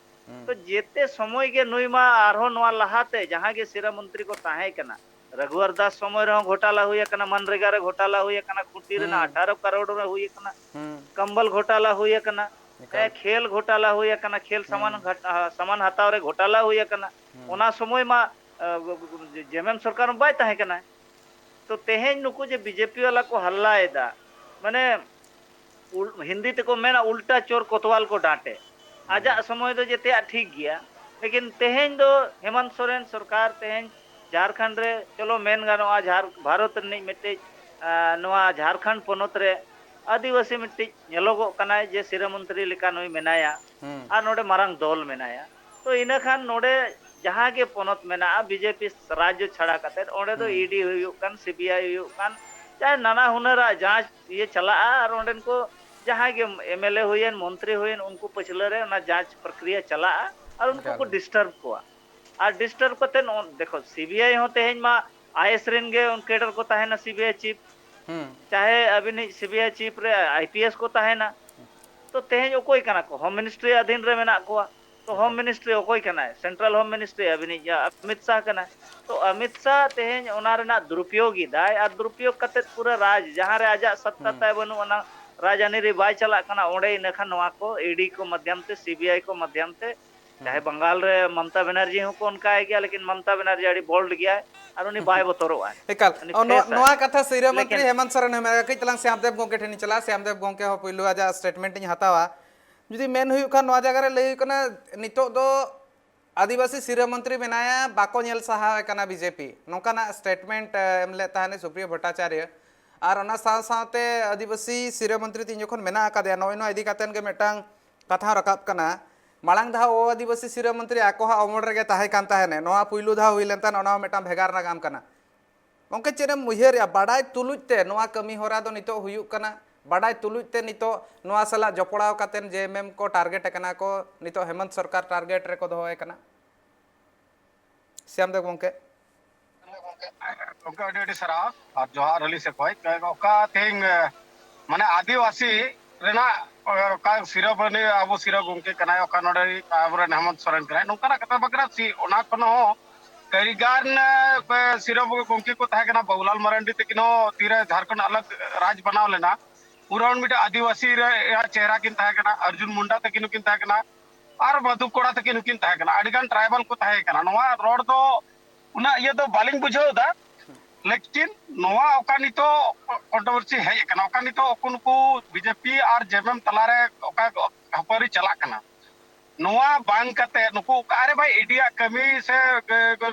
ᱦᱩᱸ᱾ ᱛᱚ ᱡᱮᱛᱮ ᱥᱚᱢᱚᱭ ᱜᱮ ᱱᱩᱭ ᱢᱟ ᱟᱨᱦᱚᱸ ᱱᱚᱣᱟ ᱞᱟᱦᱟᱛᱮ ᱡᱟᱦᱟᱸ ᱜᱮ ᱥᱤᱨᱟ ᱢᱚᱱᱛᱨᱤ ᱠᱚ ᱛᱟᱦᱮᱸ ᱠᱟᱱᱟ, ᱨᱟᱹᱜᱷᱩᱣᱟᱨ ᱫᱟᱥ ᱥᱚᱢᱚᱭ ᱨᱮᱦᱚᱸ ᱜᱷᱚᱴᱟᱞᱟ ᱦᱩᱭ ᱟᱠᱟᱱᱟ, ᱢᱟᱱᱨᱮᱜᱟ ᱨᱮ ᱜᱷᱚᱴᱟᱞᱟ ᱦᱩᱭ ᱟᱠᱟᱱᱟ, ᱠᱷᱩᱸᱴᱤ ᱨᱮᱱᱟᱜ ᱦᱩᱸ᱾ ᱟᱴᱷᱟᱨᱚ ᱠᱟᱨᱳᱲ ᱨᱮ ᱦᱩᱭ ᱟᱠᱟᱱᱟ, ᱦᱩᱸ᱾ ᱠᱟᱢᱵᱟᱞ ᱜᱷᱚᱴᱟᱞᱟ ᱦᱩᱭ ᱟᱠᱟᱱᱟ, ᱮᱠᱟᱞ᱾ ᱮ, ᱠᱷᱮᱞ ᱜᱷᱚᱴᱟᱞᱟ ᱦᱩᱭ ᱟᱠᱟᱱᱟ, ᱠᱷᱮᱞ ᱥᱟᱢᱟᱱ ᱦᱩᱸ᱾ ᱜᱷᱟᱴ-, ᱟ, ᱥᱟᱢᱟᱱ ᱦᱟᱛᱟᱣ ᱨᱮ ᱜᱷᱚᱴᱟᱞᱟ ᱦᱩᱭ ᱟᱠᱟᱱᱟ᱾ ᱦᱩᱸ᱾ ᱚᱱᱟ ᱥᱚᱢᱚᱭ ᱢᱟ, ᱟ, ᱡᱮᱢᱮᱢ ᱥᱚᱨᱠᱟᱨ ᱢᱟ ᱵᱟᱭ ᱛᱟᱦᱮᱸ ᱠᱟᱱᱟ᱾ ᱛᱚ ᱛᱮᱦᱮᱧ ᱱᱩᱠᱩ ᱡᱮ BJP ᱵᱟᱞᱟ ᱠᱚ ᱦᱟᱞᱞᱟᱭᱮᱫᱟ, ᱢᱟᱱᱮ ᱩᱞ-, ᱦᱤᱱᱫᱤ ᱛᱮᱠᱚ ᱢᱮᱱᱟ ᱩᱞᱴᱟ ᱪᱳᱨ ᱠᱳᱛᱣᱟᱞ ᱠᱚ ᱰᱟᱸᱴᱮ᱾ ᱦᱩᱸ᱾ ᱟᱡᱟᱜ ᱥᱚᱢᱚᱭ ᱫᱚ ᱡᱮᱛᱮᱭᱟᱜ ᱴᱷᱤᱠ ᱜᱮᱭᱟ, ᱞᱮᱠᱤᱱ ᱛᱮᱦᱮᱧ ᱫᱚ ᱦᱮᱢᱚᱱᱛ ᱥᱚᱨᱮᱱ ᱥᱚᱨᱠᱟᱨ ᱛᱮᱦᱮᱧ ᱡᱷᱟᱲᱠᱷᱚᱸᱰ ᱨᱮ, ᱪᱚᱞᱚ ᱢᱮᱱ ᱜᱟᱱᱚᱜᱼᱟ, ᱡᱷᱟᱨ-, ᱵᱷᱟᱨᱚᱛ ᱨᱤᱱᱤᱡ ᱢᱤᱫᱴᱤᱡ, ᱟᱸ, ᱱᱚᱣᱟ ᱡᱷᱟᱲᱠᱷᱚᱸᱰ ᱯᱚᱱᱚᱛ ᱨᱮ ᱟᱹᱫᱤᱵᱟᱹᱥᱤ ᱢᱤᱫᱴᱤᱡ ᱧᱮᱞᱚᱜᱚᱜ ᱠᱟᱱᱟᱭ ᱡᱮ ᱥᱤᱨᱟᱹ ᱢᱚᱱᱛᱨᱤ ᱞᱮᱠᱟ ᱱᱩᱭ ᱢᱮᱱᱟᱭᱟ᱾ ᱦᱩᱸ᱾ ᱟᱨ ᱱᱚᱰᱮ ᱢᱟᱨᱟᱝ ᱫᱚᱞ ᱢᱮᱱᱟᱭᱟ᱾ ᱛᱚ ᱤᱱᱟᱹ ᱠᱷᱟᱱ ᱱᱚᱰᱮ ᱡᱟᱦᱟᱸ ᱜᱮ ᱯᱚᱱᱚᱛ ᱢᱮᱱᱟᱜᱼᱟ, ᱵᱤᱡᱮᱯᱤ ᱨᱟᱡᱽᱡᱚ ᱪᱷᱟᱲᱟ ᱠᱟᱛᱮᱫ, ᱚᱸᱰᱮ ᱫᱚ ᱦᱩᱸ᱾ ᱤᱰᱤ ᱦᱩᱭᱩᱜ ᱠᱟᱱ, ᱥᱤᱵᱤᱟᱭ ᱦᱩᱭᱩᱜ ᱠᱟᱱ, ᱪᱟᱦᱮ ᱱᱟᱱᱟ ᱦᱩᱱᱟᱹᱨᱟᱜ ᱡᱟᱸᱪ ᱤᱭᱟᱹ ᱪᱟᱞᱟᱜᱼᱟ᱾ ᱟᱨ ᱚᱸᱰᱮᱱ ᱠᱚ ᱡᱟᱦᱟᱸᱭ ᱜᱮ ᱮᱢᱮᱞᱮ ᱦᱩᱭᱮᱱ, ᱢᱚᱱᱛᱨᱤ ᱦᱩᱭᱮᱱ, ᱩᱱᱠᱩ ᱯᱟᱹᱪᱷᱞᱟᱹ ᱨᱮ ᱚᱱᱟ ᱡᱟᱸᱪ ᱯᱨᱚᱠᱨᱤᱭᱟ ᱪᱟᱞᱟᱜᱼᱟ᱾ ᱟᱨ ᱩᱱᱠᱩ ᱮᱠᱟᱞ᱾ ᱠᱚ ᱰᱤᱥᱴᱟᱨᱵ ᱠᱚᱣᱟ᱾ ᱟᱨ ᱰᱤᱥᱴᱟᱨᱵ ᱠᱟᱛᱮᱫ, ᱱᱚᱜᱼᱚ, ᱫᱮᱠᱷᱚ, ᱥᱤᱵᱤᱟᱭ ᱦᱚᱸ ᱛᱮᱦᱮᱧ ᱢᱟ ᱟᱭᱮᱥ ᱨᱮᱱ ᱜᱮ ᱠᱮᱰᱟᱨ ᱠᱚ ᱛᱟᱦᱮᱱᱟ, ᱥᱤᱵᱤᱟᱭ ᱪᱤᱯ᱾ ᱦᱩᱸ᱾ ᱪᱟᱦᱮ ᱟᱹᱵᱤᱱᱤᱡ ᱥᱤᱵᱤᱟᱭ ᱪᱤᱯ ᱨᱮ ᱟᱭᱯᱤᱮᱥ ᱠᱚ ᱛᱟᱦᱮᱱᱟ᱾ ᱛᱚ ᱛᱮᱦᱮᱧ ᱚᱠᱚᱭ ᱠᱟᱱᱟ ᱠᱚ? ᱦᱳᱢ ᱢᱤᱱᱤᱥᱴᱨᱤ ᱟᱫᱷᱤᱱ ᱨᱮ ᱢᱮᱱᱟᱜ ᱠᱚᱣᱟ᱾ ᱛᱚ ᱦᱳᱢ ᱮᱠᱟᱞ᱾ ᱢᱤᱱᱤᱥᱴᱨᱤ ᱚᱠᱚᱭ ᱠᱟᱱᱟᱭ? ᱥᱮᱱᱴᱨᱟᱞ ᱦᱳᱢ ᱢᱤᱱᱤᱥᱴᱨᱤ ᱟᱹᱵᱤᱱᱤᱡ, ᱟ, ᱚᱢᱤᱛ ᱥᱟᱦ ᱠᱟᱱᱟᱭ᱾ ᱛᱚ ᱚᱢᱤᱛ ᱥᱟᱦ ᱛᱮᱦᱮᱧ ᱚᱱᱟ ᱨᱮᱱᱟᱜ ᱫᱩᱨᱩᱯᱭᱳᱜᱽ ᱮᱫᱟᱭ, ᱟᱨ ᱫᱩᱨᱩᱯᱭᱳᱜᱽ ᱠᱟᱛᱮᱫ ᱯᱩᱨᱟᱹ ᱨᱟᱡᱽ, ᱡᱟᱦᱟᱸ ᱨᱮ ᱟᱡᱟᱜ ᱥᱚᱛᱛᱟ ᱦᱩᱸ᱾ ᱛᱟᱭ ᱵᱟᱹᱱᱩᱜ ᱟᱱᱟ, ᱨᱟᱡᱽᱟᱹᱨᱤ ᱨᱮ ᱵᱟᱭ ᱪᱟᱞᱟᱜ ᱠᱟᱱᱟ, ᱚᱸᱰᱮ ᱤᱱᱟᱹ ᱠᱷᱟᱱ ᱱᱚᱣᱟ ᱠᱚ ᱤᱰᱤ ᱠᱚ ᱢᱟᱫᱽᱫᱷᱚᱢ ᱛᱮ, ᱥᱤᱵᱤᱟᱭ ᱠᱚ ᱢᱟᱫᱽᱫᱷᱚᱢ ᱛᱮ, ᱪᱟᱦᱮ ᱦᱩᱸ᱾ ᱵᱟᱝᱜᱟᱞ ᱨᱮ ᱢᱚᱢᱛᱟ ᱵᱮᱱᱟᱨᱡᱤ ᱦᱚᱸᱠᱚ ᱚᱱᱠᱟᱭ ᱜᱮᱭᱟ, ᱞᱮᱠᱤᱱ ᱢᱚᱢᱛᱟ ᱵᱮᱱᱟᱨᱡᱤ ᱟᱹᱰᱤ ᱵᱳᱞᱰ ᱜᱮᱭᱟᱭ, ᱟᱨ ᱩᱱᱤ ᱵᱟᱭ ᱵᱚᱛᱚᱨᱚᱜᱼᱟᱭ᱾ ᱮᱠᱟᱞ᱾ ᱩᱱᱤ ᱚ, ᱱᱚ-, ᱯᱷᱨᱮᱥ ᱟᱭ᱾ ᱱᱚᱣᱟ ᱠᱟᱛᱷᱟ ᱥᱤᱨᱟᱹ ᱢᱚᱱᱛᱨᱤ ᱞᱮᱠᱤᱱ ᱦᱮᱢᱚᱱᱛ ᱥᱚᱨᱮᱱ ᱦᱚᱸ ᱢᱮᱱᱟ᱾ ᱠᱟᱹᱡ ᱛᱟᱞᱟᱝ ᱥᱭᱟᱢᱫᱮᱵ ᱜᱚᱢᱠᱮ ᱴᱷᱮᱱ ᱤᱧ ᱪᱟᱞᱟᱜᱼᱟ, ᱥᱭᱟᱢᱫᱮᱵ ᱜᱚᱢᱠᱮ ᱦᱚᱸ ᱯᱩᱭᱞᱩ ᱟᱡᱟᱜ ᱥᱴᱮᱴᱢᱮᱱᱴ ᱤᱧ ᱦᱟᱛᱟᱣᱟ᱾ ᱡᱩᱫᱤ ᱢᱮᱱ ᱦᱩᱭᱩᱜ ᱠᱷᱟᱱ, ᱱᱚᱣᱟ ᱡᱟᱭᱜᱟ ᱨᱮ ᱞᱟᱹᱭ ᱦᱩᱭᱩᱜ ᱠᱟᱱᱟ, ᱱᱤᱛᱚᱜ ᱫᱚ ᱟᱹᱫᱤᱵᱟᱹᱥᱤ ᱥᱤᱨᱟᱹ ᱢᱚᱱᱛᱨᱤ ᱢᱮᱱᱟᱭᱟ, ᱵᱟᱠᱚ ᱧᱮᱞ ᱥᱟᱦᱟᱣᱮ ᱠᱟᱱᱟ ᱵᱤᱡᱮᱯᱤ, ᱱᱚᱝᱠᱟᱱᱟᱜ ᱥᱴᱮᱴᱢᱮᱱᱴ, ᱮ, ᱮᱢ ᱞᱮᱫ ᱛᱟᱦᱮᱱ ᱥᱩᱯᱨᱤᱭᱚ ᱵᱷᱚᱴᱴᱟᱪᱟᱨᱭᱚ᱾ ᱟᱨ ᱚᱱᱟ ᱥᱟᱶ ᱥᱟᱶᱛᱮ ᱟᱹᱫᱤᱵᱟᱹᱥᱤ ᱥᱤᱨᱟᱹ ᱢᱚᱱᱛᱨᱤ ᱛᱤᱧ ᱡᱚᱠᱷᱚᱱ ᱢᱮᱱᱟᱜ ᱟᱠᱟᱫᱮᱭᱟ, ᱱᱚᱜᱼᱚᱭ ᱱᱚᱣᱟ ᱤᱫᱤ ᱠᱟᱛᱮᱱ ᱜᱮ ᱢᱤᱫᱴᱟᱝ ᱠᱟᱛᱷᱟ ᱦᱚᱸ ᱨᱟᱠᱟᱵ ᱠᱟᱱᱟ᱾ ᱢᱟᱲᱟᱝ ᱫᱷᱟᱣ ᱚ ᱟᱹᱫᱤᱵᱟᱹᱥᱤ ᱥᱤᱨᱟᱹ ᱢᱚᱱᱛᱨᱤ ᱟᱠᱚᱣᱟᱜ ᱚᱢᱚᱞ ᱨᱮᱜᱮ ᱛᱟᱦᱮᱸ ᱠᱟᱱ ᱛᱟᱦᱮᱱᱮ, ᱱᱚᱣᱟ ᱯᱩᱭᱞᱩ ᱫᱷᱟᱣ ᱦᱩᱭ ᱞᱮᱱ ᱛᱟᱦᱮᱱ, ᱚᱱᱟ ᱦᱚᱸ ᱢᱤᱫᱴᱟᱝ ᱵᱷᱮᱜᱟᱨ ᱱᱟᱜᱟᱢ ᱠᱟᱱᱟ᱾ ᱜᱚᱢᱠᱮ, ᱪᱮᱫ ᱮᱢ ᱩᱭᱦᱟᱹᱨᱮᱜᱼᱟ? ᱵᱟᱰᱟᱭ ᱛᱩᱞᱩᱡ ᱛᱮ ᱱᱚᱣᱟ ᱠᱟᱹᱢᱤ ᱦᱚᱨᱟ ᱫᱚ ᱱᱤᱛᱚᱜ ᱦᱩᱭᱩᱜ ᱠᱟᱱᱟ, ᱵᱟᱰᱟᱭ ᱛᱩᱞᱩᱡ ᱛᱮ ᱱᱤᱛᱚᱜ ᱱᱚᱣᱟ ᱥᱟᱞᱟᱜ ᱡᱚᱯᱲᱟᱣ ᱠᱟᱛᱮᱱ ᱡᱮ ᱮᱢ ᱮᱢ ᱠᱚ ᱴᱟᱨᱜᱮᱴ ᱟᱠᱟᱱᱟ ᱠᱚ, ᱱᱤᱛᱚᱜ ᱦᱮᱢᱚᱱᱛ ᱥᱚᱨᱠᱟᱨ ᱴᱟᱨᱜᱮᱴ ᱨᱮᱠᱚ ᱫᱚᱦᱚᱭᱮ ᱠᱟᱱᱟ᱾ ᱥᱭᱟᱢ ᱫᱮᱵ ᱜᱚᱢᱠᱮ᱾ ᱜᱚᱢᱠᱮ, ᱟᱹᱰᱤ ᱟᱹᱰᱤ ᱥᱟᱨᱦᱟᱣ ᱟᱨ ᱡᱚᱦᱟᱨ ᱟᱹᱞᱤᱧ ᱥᱮᱫ ᱠᱷᱚᱱ᱾ ᱚᱠᱟ ᱛᱮᱦᱮᱧ, ᱮ, ᱢᱟᱱᱮ ᱟᱹᱫᱤᱵᱟᱹᱥᱤ ᱨᱮᱱᱟᱜ, ᱮ, ᱚᱠᱟ ᱥᱤᱨᱟᱹ ᱢᱟᱹᱱᱤ ᱟᱵᱚ ᱥᱤᱨᱟᱹ ᱜᱚᱢᱠᱮ ᱠᱟᱱᱟᱭ, ᱚᱠᱟ ᱱᱚᱰᱮ ᱟᱵᱚᱨᱮᱱ ᱦᱮᱢᱚᱱᱛ ᱥᱚᱨᱮᱱ ᱠᱟᱱᱟᱭ, ᱱᱚᱝᱠᱟᱱᱟᱜ ᱠᱟᱛᱷᱟ ᱵᱟᱠᱷᱨᱟ ᱪᱮᱫ, ᱚᱱᱟ ᱠᱷᱚᱱ ᱦᱚᱸ ᱠᱟᱹᱨᱤᱜᱟᱨ, ᱮ, ᱥᱤᱨᱟᱹ ᱜᱚᱢᱠᱮ ᱠᱚ ᱛᱟᱦᱮᱸ ᱠᱟᱱᱟ, ᱵᱟᱵᱩᱞᱟᱞ ᱢᱟᱨᱟᱱᱰᱤ ᱛᱟᱹᱠᱤᱱ ᱦᱚᱸ ᱛᱤᱨᱮ ᱡᱷᱟᱲᱠᱷᱚᱸᱰ ᱟᱞᱟᱜᱽ ᱨᱟᱡᱽ ᱵᱮᱱᱟᱣ ᱞᱮᱱᱟ, ᱩᱱ ᱨᱮᱦᱚᱸ ᱢᱤᱫᱴᱮᱱ ᱟᱹᱫᱤᱵᱟᱹᱥᱤ ᱨᱮ, ᱨᱮᱭᱟᱜ ᱪᱮᱦᱨᱟ ᱠᱤᱱ ᱛᱟᱦᱮᱸ ᱠᱟᱱᱟ, ᱚᱨᱡᱩᱱ ᱢᱩᱱᱰᱟ ᱛᱟᱹᱠᱤᱱ ᱦᱚᱸᱠᱤᱱ ᱛᱟᱦᱮᱸ ᱠᱟᱱᱟ, ᱟᱨ ᱢᱟᱫᱷᱩ ᱠᱚᱲᱟ ᱛᱟᱹᱠᱤᱱ ᱦᱚᱸᱠᱤᱱ ᱛᱟᱦᱮᱸ ᱠᱟᱱᱟ, ᱟᱹᱰᱤᱜᱟᱱ ᱴᱨᱟᱭᱵᱟᱞ ᱠᱚ ᱛᱟᱦᱮᱸ ᱠᱟᱱᱟ᱾ ᱱᱚᱣᱟ ᱨᱚᱲ ᱫᱚ ᱩᱱᱟᱹᱜ ᱤᱭᱟᱹ ᱫᱚ ᱵᱟᱹᱞᱤᱧ ᱵᱩᱡᱷᱟᱹᱣ ᱮᱫᱟ, ᱞᱮᱠᱤᱱ ᱱᱚᱣᱟ ᱚᱠᱟ ᱱᱤᱛᱚᱜ ᱠᱚᱱᱴᱨᱳᱵᱷᱟᱨᱥᱤ ᱦᱮᱡ ᱟᱠᱟᱱᱟ, ᱚᱠᱟ ᱱᱤᱛᱚᱜ ᱩᱱᱠᱩ ᱱᱩᱠᱩ ᱵᱤᱡᱮᱯᱤ ᱟᱨ ᱡᱮ ᱮᱢ ᱮᱢ ᱛᱟᱞᱟᱨᱮ ᱚᱠᱟ ᱠᱷᱟᱹᱯᱟᱹᱨᱤ ᱪᱟᱞᱟᱜ ᱠᱟᱱᱟ, ᱱᱚᱣᱟ ᱵᱟᱝ ᱠᱟᱛᱮ ᱱᱩᱠᱩ ᱚᱠᱟ ᱨᱮ ᱵᱷᱟᱭ ᱤᱰᱤᱭᱟᱜ ᱠᱟᱹᱢᱤ ᱥᱮ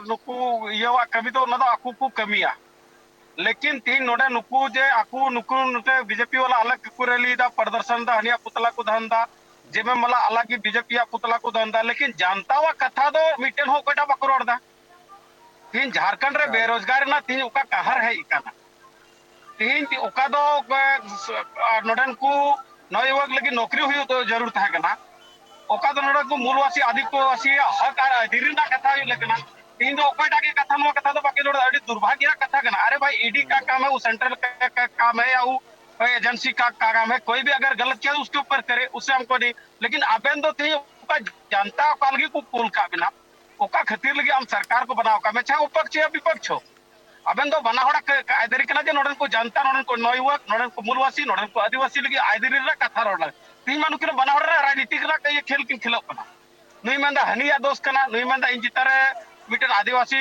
ᱱᱩᱠᱩ ᱤᱭᱟᱹᱣᱟᱜ ᱠᱟᱹᱢᱤ ᱫᱚ ᱚᱱᱟ ᱫᱚ ᱟᱠᱚ ᱠᱚ ᱠᱟᱹᱢᱤᱭᱟ᱾ ᱞᱮᱠᱤᱱ ᱛᱤᱦᱤᱧ ᱱᱚᱰᱮ ᱱᱩᱠᱩ ᱡᱮ ᱟᱠᱚ ᱱᱩᱠᱩ ᱱᱚᱛᱮ ᱵᱤᱡᱮᱯᱤ ᱣᱟᱞᱟ ᱟᱞᱟᱜᱽ ᱜᱮᱠᱚ ᱨᱮᱞᱤ ᱫᱟ, ᱯᱨᱚᱫᱚᱨᱥᱚᱱ ᱫᱟ, ᱦᱟᱱᱤᱭᱟᱜ ᱯᱩᱛᱞᱟ ᱠᱚ ᱫᱟᱦᱱ ᱫᱟ, ᱡᱮᱢᱮᱢ ᱣᱟᱞᱟ ᱟᱞᱟᱜᱽ ᱜᱮ ᱵᱤᱡᱮᱯᱤ ᱭᱟᱜ ᱯᱩᱛᱞᱟ ᱠᱚ ᱫᱟᱦᱱ ᱫᱟ, ᱞᱮᱠᱤᱱ ᱡᱟᱱᱛᱟᱣᱟᱜ ᱠᱟᱛᱷᱟ ᱫᱚ ᱢᱤᱫᱴᱮᱱ ᱦᱚᱸ ᱚᱠᱚᱭᱴᱟᱜ ᱵᱟᱠᱚ ᱨᱚᱲ ᱫᱟ᱾ ᱛᱤᱦᱤᱧ ᱡᱷᱟᱨᱠᱷᱚᱸᱰ ᱨᱮ ᱵᱮᱨᱳᱡᱽᱜᱟᱨ ᱨᱮᱱᱟᱜ ᱛᱤᱦᱤᱧ ᱚᱠᱟ ᱠᱟᱦᱟᱨ ᱦᱮᱡ ᱟᱠᱟᱱᱟ, ᱛᱤᱦᱤᱧ ᱚᱠᱟ ᱫᱚ ᱱᱚᱰᱮᱱ ᱠᱚ ᱱᱚᱣ ᱭᱩᱣᱚᱠ ᱞᱟᱹᱜᱤᱫ ᱱᱚᱠᱨᱤ ᱦᱩᱭᱩᱜ ᱫᱚ ᱡᱟᱹᱨᱩᱲ ᱛᱟᱦᱮᱸ ᱠᱟᱱᱟ, ᱚᱠᱟ ᱫᱚ ᱱᱚᱰᱮᱱ ᱠᱚ ᱢᱩᱞᱣᱟᱥᱤ ᱟᱹᱫᱤᱵᱟᱹᱥᱤᱭᱟᱜ ᱦᱚᱠ ᱟᱨ ᱟᱹᱭᱫᱟᱹᱨᱤ ᱨᱮᱱᱟᱜ ᱠᱟᱛᱷᱟ ᱦᱩᱭᱩᱜ ᱞᱮᱠᱟᱱᱟ᱾ ᱛᱤᱦᱤᱧ ᱫᱚ ᱚᱠᱚᱭᱴᱟᱜ ᱜᱮ ᱠᱟᱛᱷᱟ, ᱱᱚᱣᱟ ᱠᱟᱛᱷᱟ ᱫᱚ ᱵᱟᱠᱚ ᱨᱚᱲ ᱮᱫᱟ᱾ ᱟᱹᱰᱤ ᱫᱩᱨᱵᱷᱟᱜᱽᱭᱚ ᱨᱮᱱᱟᱜ ᱠᱟᱛᱷᱟ ᱠᱟᱱᱟ᱾ ᱟᱨᱮ ᱵᱷᱟᱭ, ᱤᱰᱤ ᱠᱟ ᱠᱟᱢ ᱦᱮ, ᱩ ᱥᱮᱱᱴᱨᱟᱞ ᱠᱟ ᱠᱟᱢ ᱦᱮ, ᱭᱟ ᱩ ᱮᱡᱮᱱᱥᱤ ᱠᱟ ᱠᱟᱢ ᱦᱮ, ᱠᱳᱭ ᱵᱷᱤ ᱟᱜᱟᱨ ᱜᱟᱞᱟᱛ ᱠᱤᱭᱟ ᱩᱥᱠᱮ ᱩᱯᱚᱨ ᱠᱟᱨᱮ, ᱩᱥᱮ ᱦᱟᱢᱠᱳ ᱱᱦᱤ᱾ ᱞᱮᱠᱤᱱ ᱟᱵᱮᱱ ᱫᱚ ᱛᱤᱦᱤᱧ ᱚᱠᱟ ᱡᱟᱱᱛᱟ ᱚᱠᱟ ᱞᱟᱹᱜᱤᱫ ᱠᱚ ᱠᱩᱞ ᱠᱟᱜ ᱵᱮᱱᱟ, ᱚᱠᱟ ᱠᱷᱟᱹᱛᱤᱨ ᱞᱟᱹᱜᱤᱫ ᱟᱢ ᱥᱚᱨᱠᱟᱨ ᱠᱚ ᱵᱮᱱᱟᱣ ᱠᱟᱜ ᱢᱮ, ᱪᱟᱦᱮ ᱚᱯᱚᱠᱪᱷ ᱭᱟ ᱵᱤᱯᱚᱠᱪᱷ, ᱟᱵᱮᱱ ᱫᱚ ᱵᱟᱱᱟ ᱦᱚᱲᱟᱜ ᱠᱟ-, ᱠᱟ-, ᱟᱹᱭᱫᱟᱹᱨᱤ ᱠᱟᱱᱟ ᱡᱮ ᱱᱚᱰᱮᱱ ᱠᱚ ᱡᱟᱱᱛᱟ, ᱱᱚᱰᱮᱱ ᱠᱚ ᱱᱚᱣ ᱭᱩᱣᱚᱠ, ᱱᱚᱰᱮᱱ ᱠᱚ ᱢᱩᱞᱣᱟᱥᱤ, ᱱᱚᱰᱮᱱ ᱠᱚ ᱟᱹᱫᱤᱵᱟᱹᱥᱤ ᱞᱟᱹᱜᱤᱫ ᱟᱹᱭᱫᱟᱹᱨᱤ ᱨᱮᱱᱟᱜ ᱠᱟᱛᱷᱟ ᱨᱚᱲ ᱞᱟᱹᱜᱤᱫ᱾ ᱛᱤᱦᱤᱧ ᱢᱟ ᱱᱩᱠᱤᱱ ᱵᱟᱱᱟ ᱦᱚᱲ ᱨᱮᱱᱟᱜ ᱨᱟᱡᱽᱱᱤᱛᱤ ᱨᱮᱱᱟᱜ ᱤᱭᱟᱹ ᱠᱷᱮᱞ ᱠᱤᱱ ᱠᱷᱮᱞᱚᱜ ᱠᱟᱱᱟ᱾ ᱱᱩᱭ ᱢᱮᱱᱫᱟ ᱦᱟᱹᱱᱤᱭᱟᱜ ᱫᱳᱥ ᱠᱟᱱᱟ, ᱱᱩᱭ ᱢᱮᱱᱫᱟ ᱤᱧ ᱪᱮᱛᱟᱱ ᱨᱮ ᱢᱤᱫᱴᱮᱱ ᱟᱹᱫᱤᱵᱟᱹᱥᱤ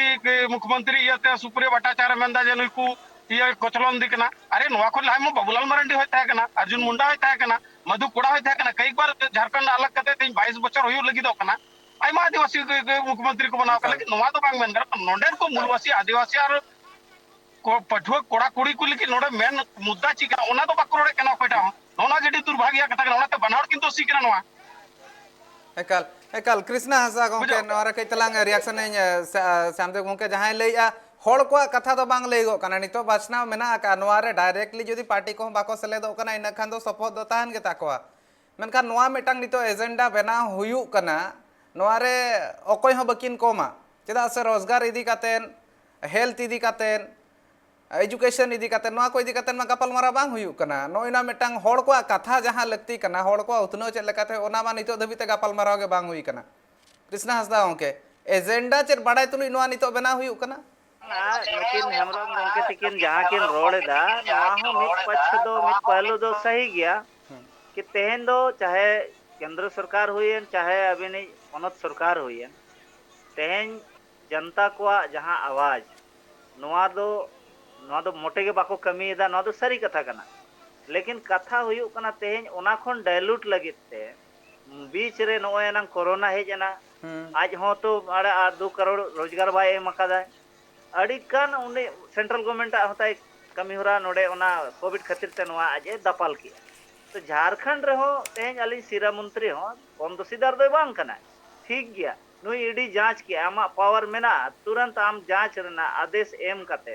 ᱢᱩᱠᱷᱭᱚᱢᱚᱱᱛᱨᱤ ᱤᱭᱟᱹᱛᱮ ᱥᱩᱯᱨᱤᱭᱟ ᱵᱷᱚᱴᱴᱟᱪᱟᱨᱭᱚ ᱢᱮᱱᱫᱟ ᱡᱮ ᱱᱩᱭ ᱠᱚ ᱤᱭᱟᱹ ᱠᱚᱪᱞᱚᱱ ᱫᱤ ᱠᱟᱱᱟ᱾ ᱟᱨᱮ, ᱱᱚᱣᱟ ᱠᱷᱚᱱ ᱞᱟᱦᱟ ᱢᱟ ᱵᱟᱵᱩᱞᱟᱞ ᱢᱟᱨᱟᱱᱰᱤ ᱦᱚᱸᱭ ᱛᱟᱦᱮᱸ ᱠᱟᱱᱟ, ᱟᱨᱡᱩᱱ ᱢᱩᱱᱰᱟ ᱦᱚᱸᱭ ᱛᱟᱦᱮᱸ ᱠᱟᱱᱟ, ᱢᱟᱫᱷᱩ ᱠᱚᱲᱟ ᱦᱚᱸᱭ ᱛᱟᱦᱮᱸ ᱠᱟᱱᱟ, ᱠᱚᱭᱮᱠ ᱵᱟᱨ ᱡᱷᱟᱲᱠᱷᱚᱸᱰ ᱟᱞᱟᱜᱽ ᱠᱟᱛᱮ ᱛᱮᱦᱮᱧ ᱵᱟᱭᱤᱥ ᱵᱚᱪᱷᱚᱨ ᱦᱩᱭᱩᱜ ᱞᱟᱹᱜᱤᱫᱚᱜ ᱠᱟᱱᱟ᱾ ᱟᱭᱢᱟ ᱟᱹᱫᱤᱵᱟᱹᱥᱤ ᱜᱮ, ᱜᱮ ᱢᱩᱠᱷᱭᱚᱢᱚᱱᱛᱨᱤ ᱠᱚ ᱵᱮᱱᱟᱣ ᱠᱟᱱᱟ, ᱮᱠᱟᱞ᱾ ᱞᱮᱠᱤᱱ ᱱᱚᱣᱟ ᱫᱚ ᱵᱟᱝ ᱢᱮᱱ ᱜᱟᱱᱚᱜ ᱠᱟᱱᱟ᱾ ᱱᱚᱰᱮᱱ ᱠᱚ ᱢᱩᱞᱣᱟᱥᱤ ᱟᱹᱫᱤᱵᱟᱹᱥᱤ ᱟᱨ ᱠᱚ-, ᱯᱟᱹᱴᱷᱩᱣᱟᱹ ᱠᱚᱲᱟ ᱠᱩᱲᱤ ᱠᱚ ᱞᱟᱹᱜᱤᱫ ᱱᱚᱰᱮ ᱢᱮᱱ ᱢᱩᱫᱽᱫᱟ ᱪᱮᱫ ᱠᱟᱱᱟ, ᱚᱱᱟ ᱫᱚ ᱵᱟᱠᱚ ᱨᱚᱲᱮᱫ ᱠᱟᱱᱟ ᱚᱠᱚᱭᱴᱟᱜ ᱦᱚᱸ᱾ ᱱᱚᱜᱼᱚ ᱱᱚᱣᱟ ᱜᱮ ᱟᱹᱰᱤ ᱫᱩᱨᱵᱷᱟᱜᱽᱭᱚ ᱠᱟᱛᱷᱟ ᱠᱟᱱᱟ, ᱚᱱᱟᱛᱮ ᱵᱟᱱᱟ ᱦᱚᱲ ᱠᱤᱱ ᱫᱳᱥᱤ ᱠᱟᱱᱟ ᱱᱚᱣᱟ᱾ ᱮᱠᱟᱞ, ᱮᱠᱟᱞ᱾ ᱠᱨᱤᱥᱱᱟ ᱦᱟᱸᱥᱫᱟ ᱜᱚᱢᱠᱮ, ᱵᱩᱡᱷᱟᱹᱣ? ᱱᱚᱣᱟ ᱨᱮ ᱠᱟᱹᱡ ᱛᱟᱞᱟᱝ reaction ᱤᱧ, ᱮ, ᱥᱟ-, ᱥᱟᱢᱫᱮᱣ ᱜᱚᱢᱠᱮ ᱡᱟᱦᱟᱸᱭ ᱞᱟᱹᱭᱮᱜᱼᱟ, ᱦᱚᱲ ᱠᱚᱣᱟᱜ ᱠᱟᱛᱷᱟ ᱫᱚ ᱵᱟᱝ ᱞᱟᱹᱭᱚᱜᱚᱜ ᱠᱟᱱᱟ, ᱱᱤᱛᱚᱜ ᱵᱟᱪᱷᱱᱟᱣ ᱢᱮᱱᱟᱜ ᱟᱠᱟᱫᱼᱟ, ᱱᱚᱣᱟ ᱨᱮ directly ᱡᱩᱫᱤ ᱯᱟᱨᱴᱤ ᱠᱚᱦᱚᱸ ᱵᱟᱠᱚ ᱥᱮᱞᱮᱫᱚᱜ ᱠᱟᱱᱟ, ᱤᱱᱟᱹ ᱠᱷᱟᱱ ᱫᱚ ᱥᱚᱯᱚᱦᱚᱫ ᱫᱚ ᱛᱟᱦᱮᱱ ᱜᱮᱛᱟ ᱠᱚᱣᱟ᱾ ᱢᱮᱱᱠᱷᱟᱱ ᱱᱚᱣᱟ ᱢᱤᱫᱴᱟᱝ ᱱᱤᱛᱚᱜ agenda ᱵᱮᱱᱟᱣ ᱦᱩᱭᱩᱜ ᱠᱟᱱᱟ, ᱱᱚᱣᱟ ᱨᱮ ᱚᱠᱚᱭ ᱦᱚᱸ ᱵᱟᱹᱠᱤᱱ ᱠᱚᱢᱟ᱾ ᱪᱮᱫᱟᱜ ᱥᱮ ᱨᱳᱡᱽᱜᱟᱨ ᱤᱫᱤ ᱠᱟᱛᱮᱱ, health ᱤᱫᱤ ᱠᱟᱛᱮᱱ, education ᱤᱫᱤ ᱠᱟᱛᱮ, ᱱᱚᱣᱟ ᱠᱚ ᱤᱫᱤ ᱠᱟᱛᱮ ᱢᱟ ᱜᱟᱯᱟᱞᱢᱟᱨᱟᱣ ᱵᱟᱝ ᱦᱩᱭᱩᱜ ᱠᱟᱱᱟ᱾ ᱱᱚᱜᱼᱚᱭ ᱱᱟ ᱢᱤᱫᱴᱟᱝ ᱦᱚᱲ ᱠᱚᱣᱟᱜ ᱠᱟᱛᱷᱟ ᱡᱟᱦᱟᱸ ᱞᱟᱹᱠᱛᱤ ᱠᱟᱱᱟ, ᱦᱚᱲ ᱠᱚᱣᱟᱜ ᱩᱛᱱᱟᱹᱣ ᱪᱮᱫ ᱞᱮᱠᱟᱛᱮ, ᱚᱱᱟ ᱢᱟ ᱱᱤᱛᱚᱜ ᱫᱷᱟᱹᱵᱤᱡ ᱛᱮ ᱜᱟᱯᱟᱞᱢᱟᱨᱟᱣ ᱜᱮ ᱵᱟᱝ ᱦᱩᱭ ᱠᱟᱱᱟ᱾ ᱠᱨᱤᱥᱱᱟ ᱦᱟᱸᱥᱫᱟ ᱜᱚᱢᱠᱮ, agenda ᱪᱮᱫ ᱵᱟᱲᱟᱭ ᱛᱩᱞᱩᱡ ᱱᱚᱣᱟ ᱱᱤᱛᱚᱜ ᱵᱮᱱᱟᱣ ᱦᱩᱭᱩᱜ ᱠᱟᱱᱟ? ᱟᱨ ᱱᱩᱠᱤᱱ ᱦᱮᱢᱵᱨᱚᱢ ᱜᱚᱢᱠᱮ ᱛᱤᱠᱤᱱ ᱡᱟᱦᱟᱸ ᱠᱤᱱ ᱨᱚᱲ ᱮᱫᱟ, ᱱᱚᱣᱟ ᱦᱚᱸ ᱢᱤᱫ ᱯᱟᱠᱠᱷᱚ ᱫᱚ, ᱢᱤᱫ ᱯᱟᱦᱞᱩ ᱫᱚ ᱥᱟᱹᱦᱤ ᱜᱮᱭᱟ᱾ ᱦᱩᱸ᱾ ᱠᱤ ᱛᱮᱦᱮᱧ ᱫᱚ ᱪᱟᱦᱮ ᱠᱮᱱᱫᱨᱚ ᱥᱚᱨᱠᱟᱨ ᱦᱩᱭᱮᱱ, ᱪᱟᱦᱮ ᱟᱹᱵᱤᱱᱤᱡ ᱯᱚᱱᱚᱛ ᱥᱚᱨᱠᱟᱨ ᱦᱩᱭᱮᱱ, ᱛᱮᱦᱮᱧ ᱡᱚᱱᱛᱟ ᱠᱚᱣᱟᱜ ᱡᱟᱦᱟᱸ ᱟᱣᱟᱡᱽ, ᱱᱚᱣᱟ ᱫᱚ, ᱱᱚᱣᱟ ᱫᱚ ᱢᱚᱴᱮ ᱜᱮ ᱵᱟᱠᱚ ᱠᱟᱹᱢᱤᱭᱮᱫᱟ, ᱱᱚᱣᱟ ᱫᱚ ᱥᱟᱹᱨᱤ ᱠᱟᱛᱷᱟ ᱠᱟᱱᱟ᱾ ᱞᱮᱠᱤᱱ ᱠᱟᱛᱷᱟ ᱦᱩᱭᱩᱜ ᱠᱟᱱᱟ, ᱛᱮᱦᱮᱧ ᱚᱱᱟ ᱠᱷᱚᱱ dilute ᱞᱟᱹᱜᱤᱫ ᱛᱮ ᱵᱤᱪ ᱨᱮ ᱱᱚᱜᱼᱚᱭ ᱮᱱᱟᱝ ᱠᱳᱨᱳᱱᱟ ᱦᱮᱡ ᱮᱱᱟ, ᱦᱩᱸ᱾ ᱟᱡ ᱦᱚᱸ ᱛᱚ ᱟᱲᱮ ᱟᱨ ᱫᱩ ᱠᱟᱨᱳᱲ ᱨᱳᱡᱽᱜᱟᱨ ᱵᱟᱭ ᱮᱢ ᱟᱠᱟᱫᱟᱭ᱾ ᱟᱹᱰᱤ ᱜᱟᱱ ᱩᱱᱤ ᱥᱮᱱᱴᱨᱟᱞ ᱜᱚᱵᱷᱢᱮᱱᱴ ᱟᱜ ᱦᱚᱸ ᱛᱟᱭ ᱠᱟᱹᱢᱤ ᱦᱚᱨᱟ ᱱᱚᱰᱮ ᱚᱱᱟ ᱠᱳᱵᱷᱤᱰ ᱠᱷᱟᱹᱛᱤᱨ ᱛᱮ ᱱᱚᱣᱟ ᱟᱡ ᱮ ᱫᱟᱯᱟᱞ ᱠᱮᱜᱼᱟ᱾ ᱛᱚ ᱡᱷᱟᱲᱠᱷᱚᱸᱰ ᱨᱮᱦᱚᱸ ᱛᱮᱦᱮᱧ ᱟᱹᱞᱤᱧ ᱥᱤᱨᱟ ᱢᱚᱱᱛᱨᱤ ᱦᱚᱸ ᱠᱚᱢ ᱫᱚᱥᱤᱫᱟᱨ ᱫᱚᱭ ᱵᱟᱝ ᱠᱟᱱᱟᱭ, ᱴᱷᱤᱠ ᱜᱮᱭᱟ, ᱱᱩᱭ ᱤᱰᱤ ᱡᱟᱸᱪ ᱠᱮᱜᱼᱟ, ᱟᱢᱟᱜ ᱯᱟᱣᱟᱨ ᱢᱮᱱᱟᱜᱼᱟ, ᱛᱩᱨᱟᱹᱱᱛ ᱟᱢ ᱡᱟᱸᱪ ᱨᱮᱱᱟᱜ ᱟᱫᱮᱥ ᱮᱢ ᱠᱟᱛᱮ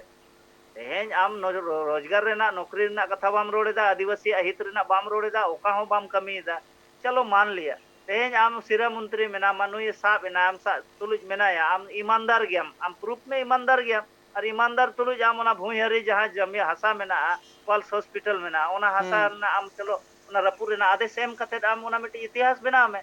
ᱛᱮᱦᱮᱧ ᱟᱢ ᱱᱚ-, ᱨᱳ-, ᱨᱳᱡᱽᱜᱟᱨ ᱨᱮᱱᱟᱜ, ᱱᱚᱠᱨᱤ ᱨᱮᱱᱟᱜ ᱠᱟᱛᱷᱟ ᱵᱟᱢ ᱨᱚᱲ ᱮᱫᱟ, ᱟᱹᱫᱤᱵᱟᱹᱥᱤᱭᱟᱜ ᱦᱤᱛ ᱨᱮᱱᱟᱜ ᱵᱟᱢ ᱨᱚᱲ ᱮᱫᱟ, ᱚᱠᱟ ᱦᱚᱸ ᱵᱟᱢ ᱠᱟᱹᱢᱤᱭᱮᱫᱟ᱾ ᱪᱚᱞᱚ ᱢᱟᱱ ᱞᱤᱭᱟ, ᱛᱮᱦᱮᱧ ᱟᱢ ᱥᱤᱨᱟᱹ ᱢᱚᱱᱛᱨᱤ ᱢᱮᱱᱟᱢᱟ, ᱱᱩᱭᱮ ᱥᱟᱵ ᱮᱱᱟ, ᱟᱢ ᱥᱟᱜ ᱛᱩᱞᱩᱡ ᱢᱮᱱᱟᱭᱟ, ᱟᱢ ᱤᱢᱟᱱᱫᱟᱨ ᱜᱮᱭᱟᱢ, ᱟᱢ ᱯᱨᱩᱯᱷ ᱢᱮ ᱤᱢᱟᱱᱫᱟᱨ ᱜᱮᱭᱟᱢ, ᱟᱨ ᱤᱢᱟᱱᱫᱟᱨ ᱛᱩᱞᱩᱡ ᱟᱢ ᱚᱱᱟ ᱵᱷᱩᱸᱭᱦᱟᱹᱨᱤ ᱡᱟᱦᱟᱸ ᱡᱚᱢᱤ ᱦᱟᱥᱟ ᱢᱮᱱᱟᱜᱼᱟ, ᱯᱟᱞᱥ ᱦᱚᱥᱯᱤᱴᱟᱞ ᱢᱮᱱᱟᱜᱼᱟ, ᱚᱱᱟ ᱦᱟᱥᱟ ᱦᱩᱸ᱾ ᱨᱮᱱᱟᱜ ᱟᱢ ᱪᱚᱞᱚ ᱚᱱᱟ ᱨᱟᱹᱯᱩᱫ ᱨᱮᱱᱟᱜ ᱟᱫᱮᱥ ᱮᱢ ᱠᱟᱛᱮᱫ ᱟᱢ ᱚᱱᱟ ᱢᱤᱫᱴᱤᱡ ᱤᱛᱤᱦᱟᱥ ᱵᱮᱱᱟᱣ ᱢᱮ᱾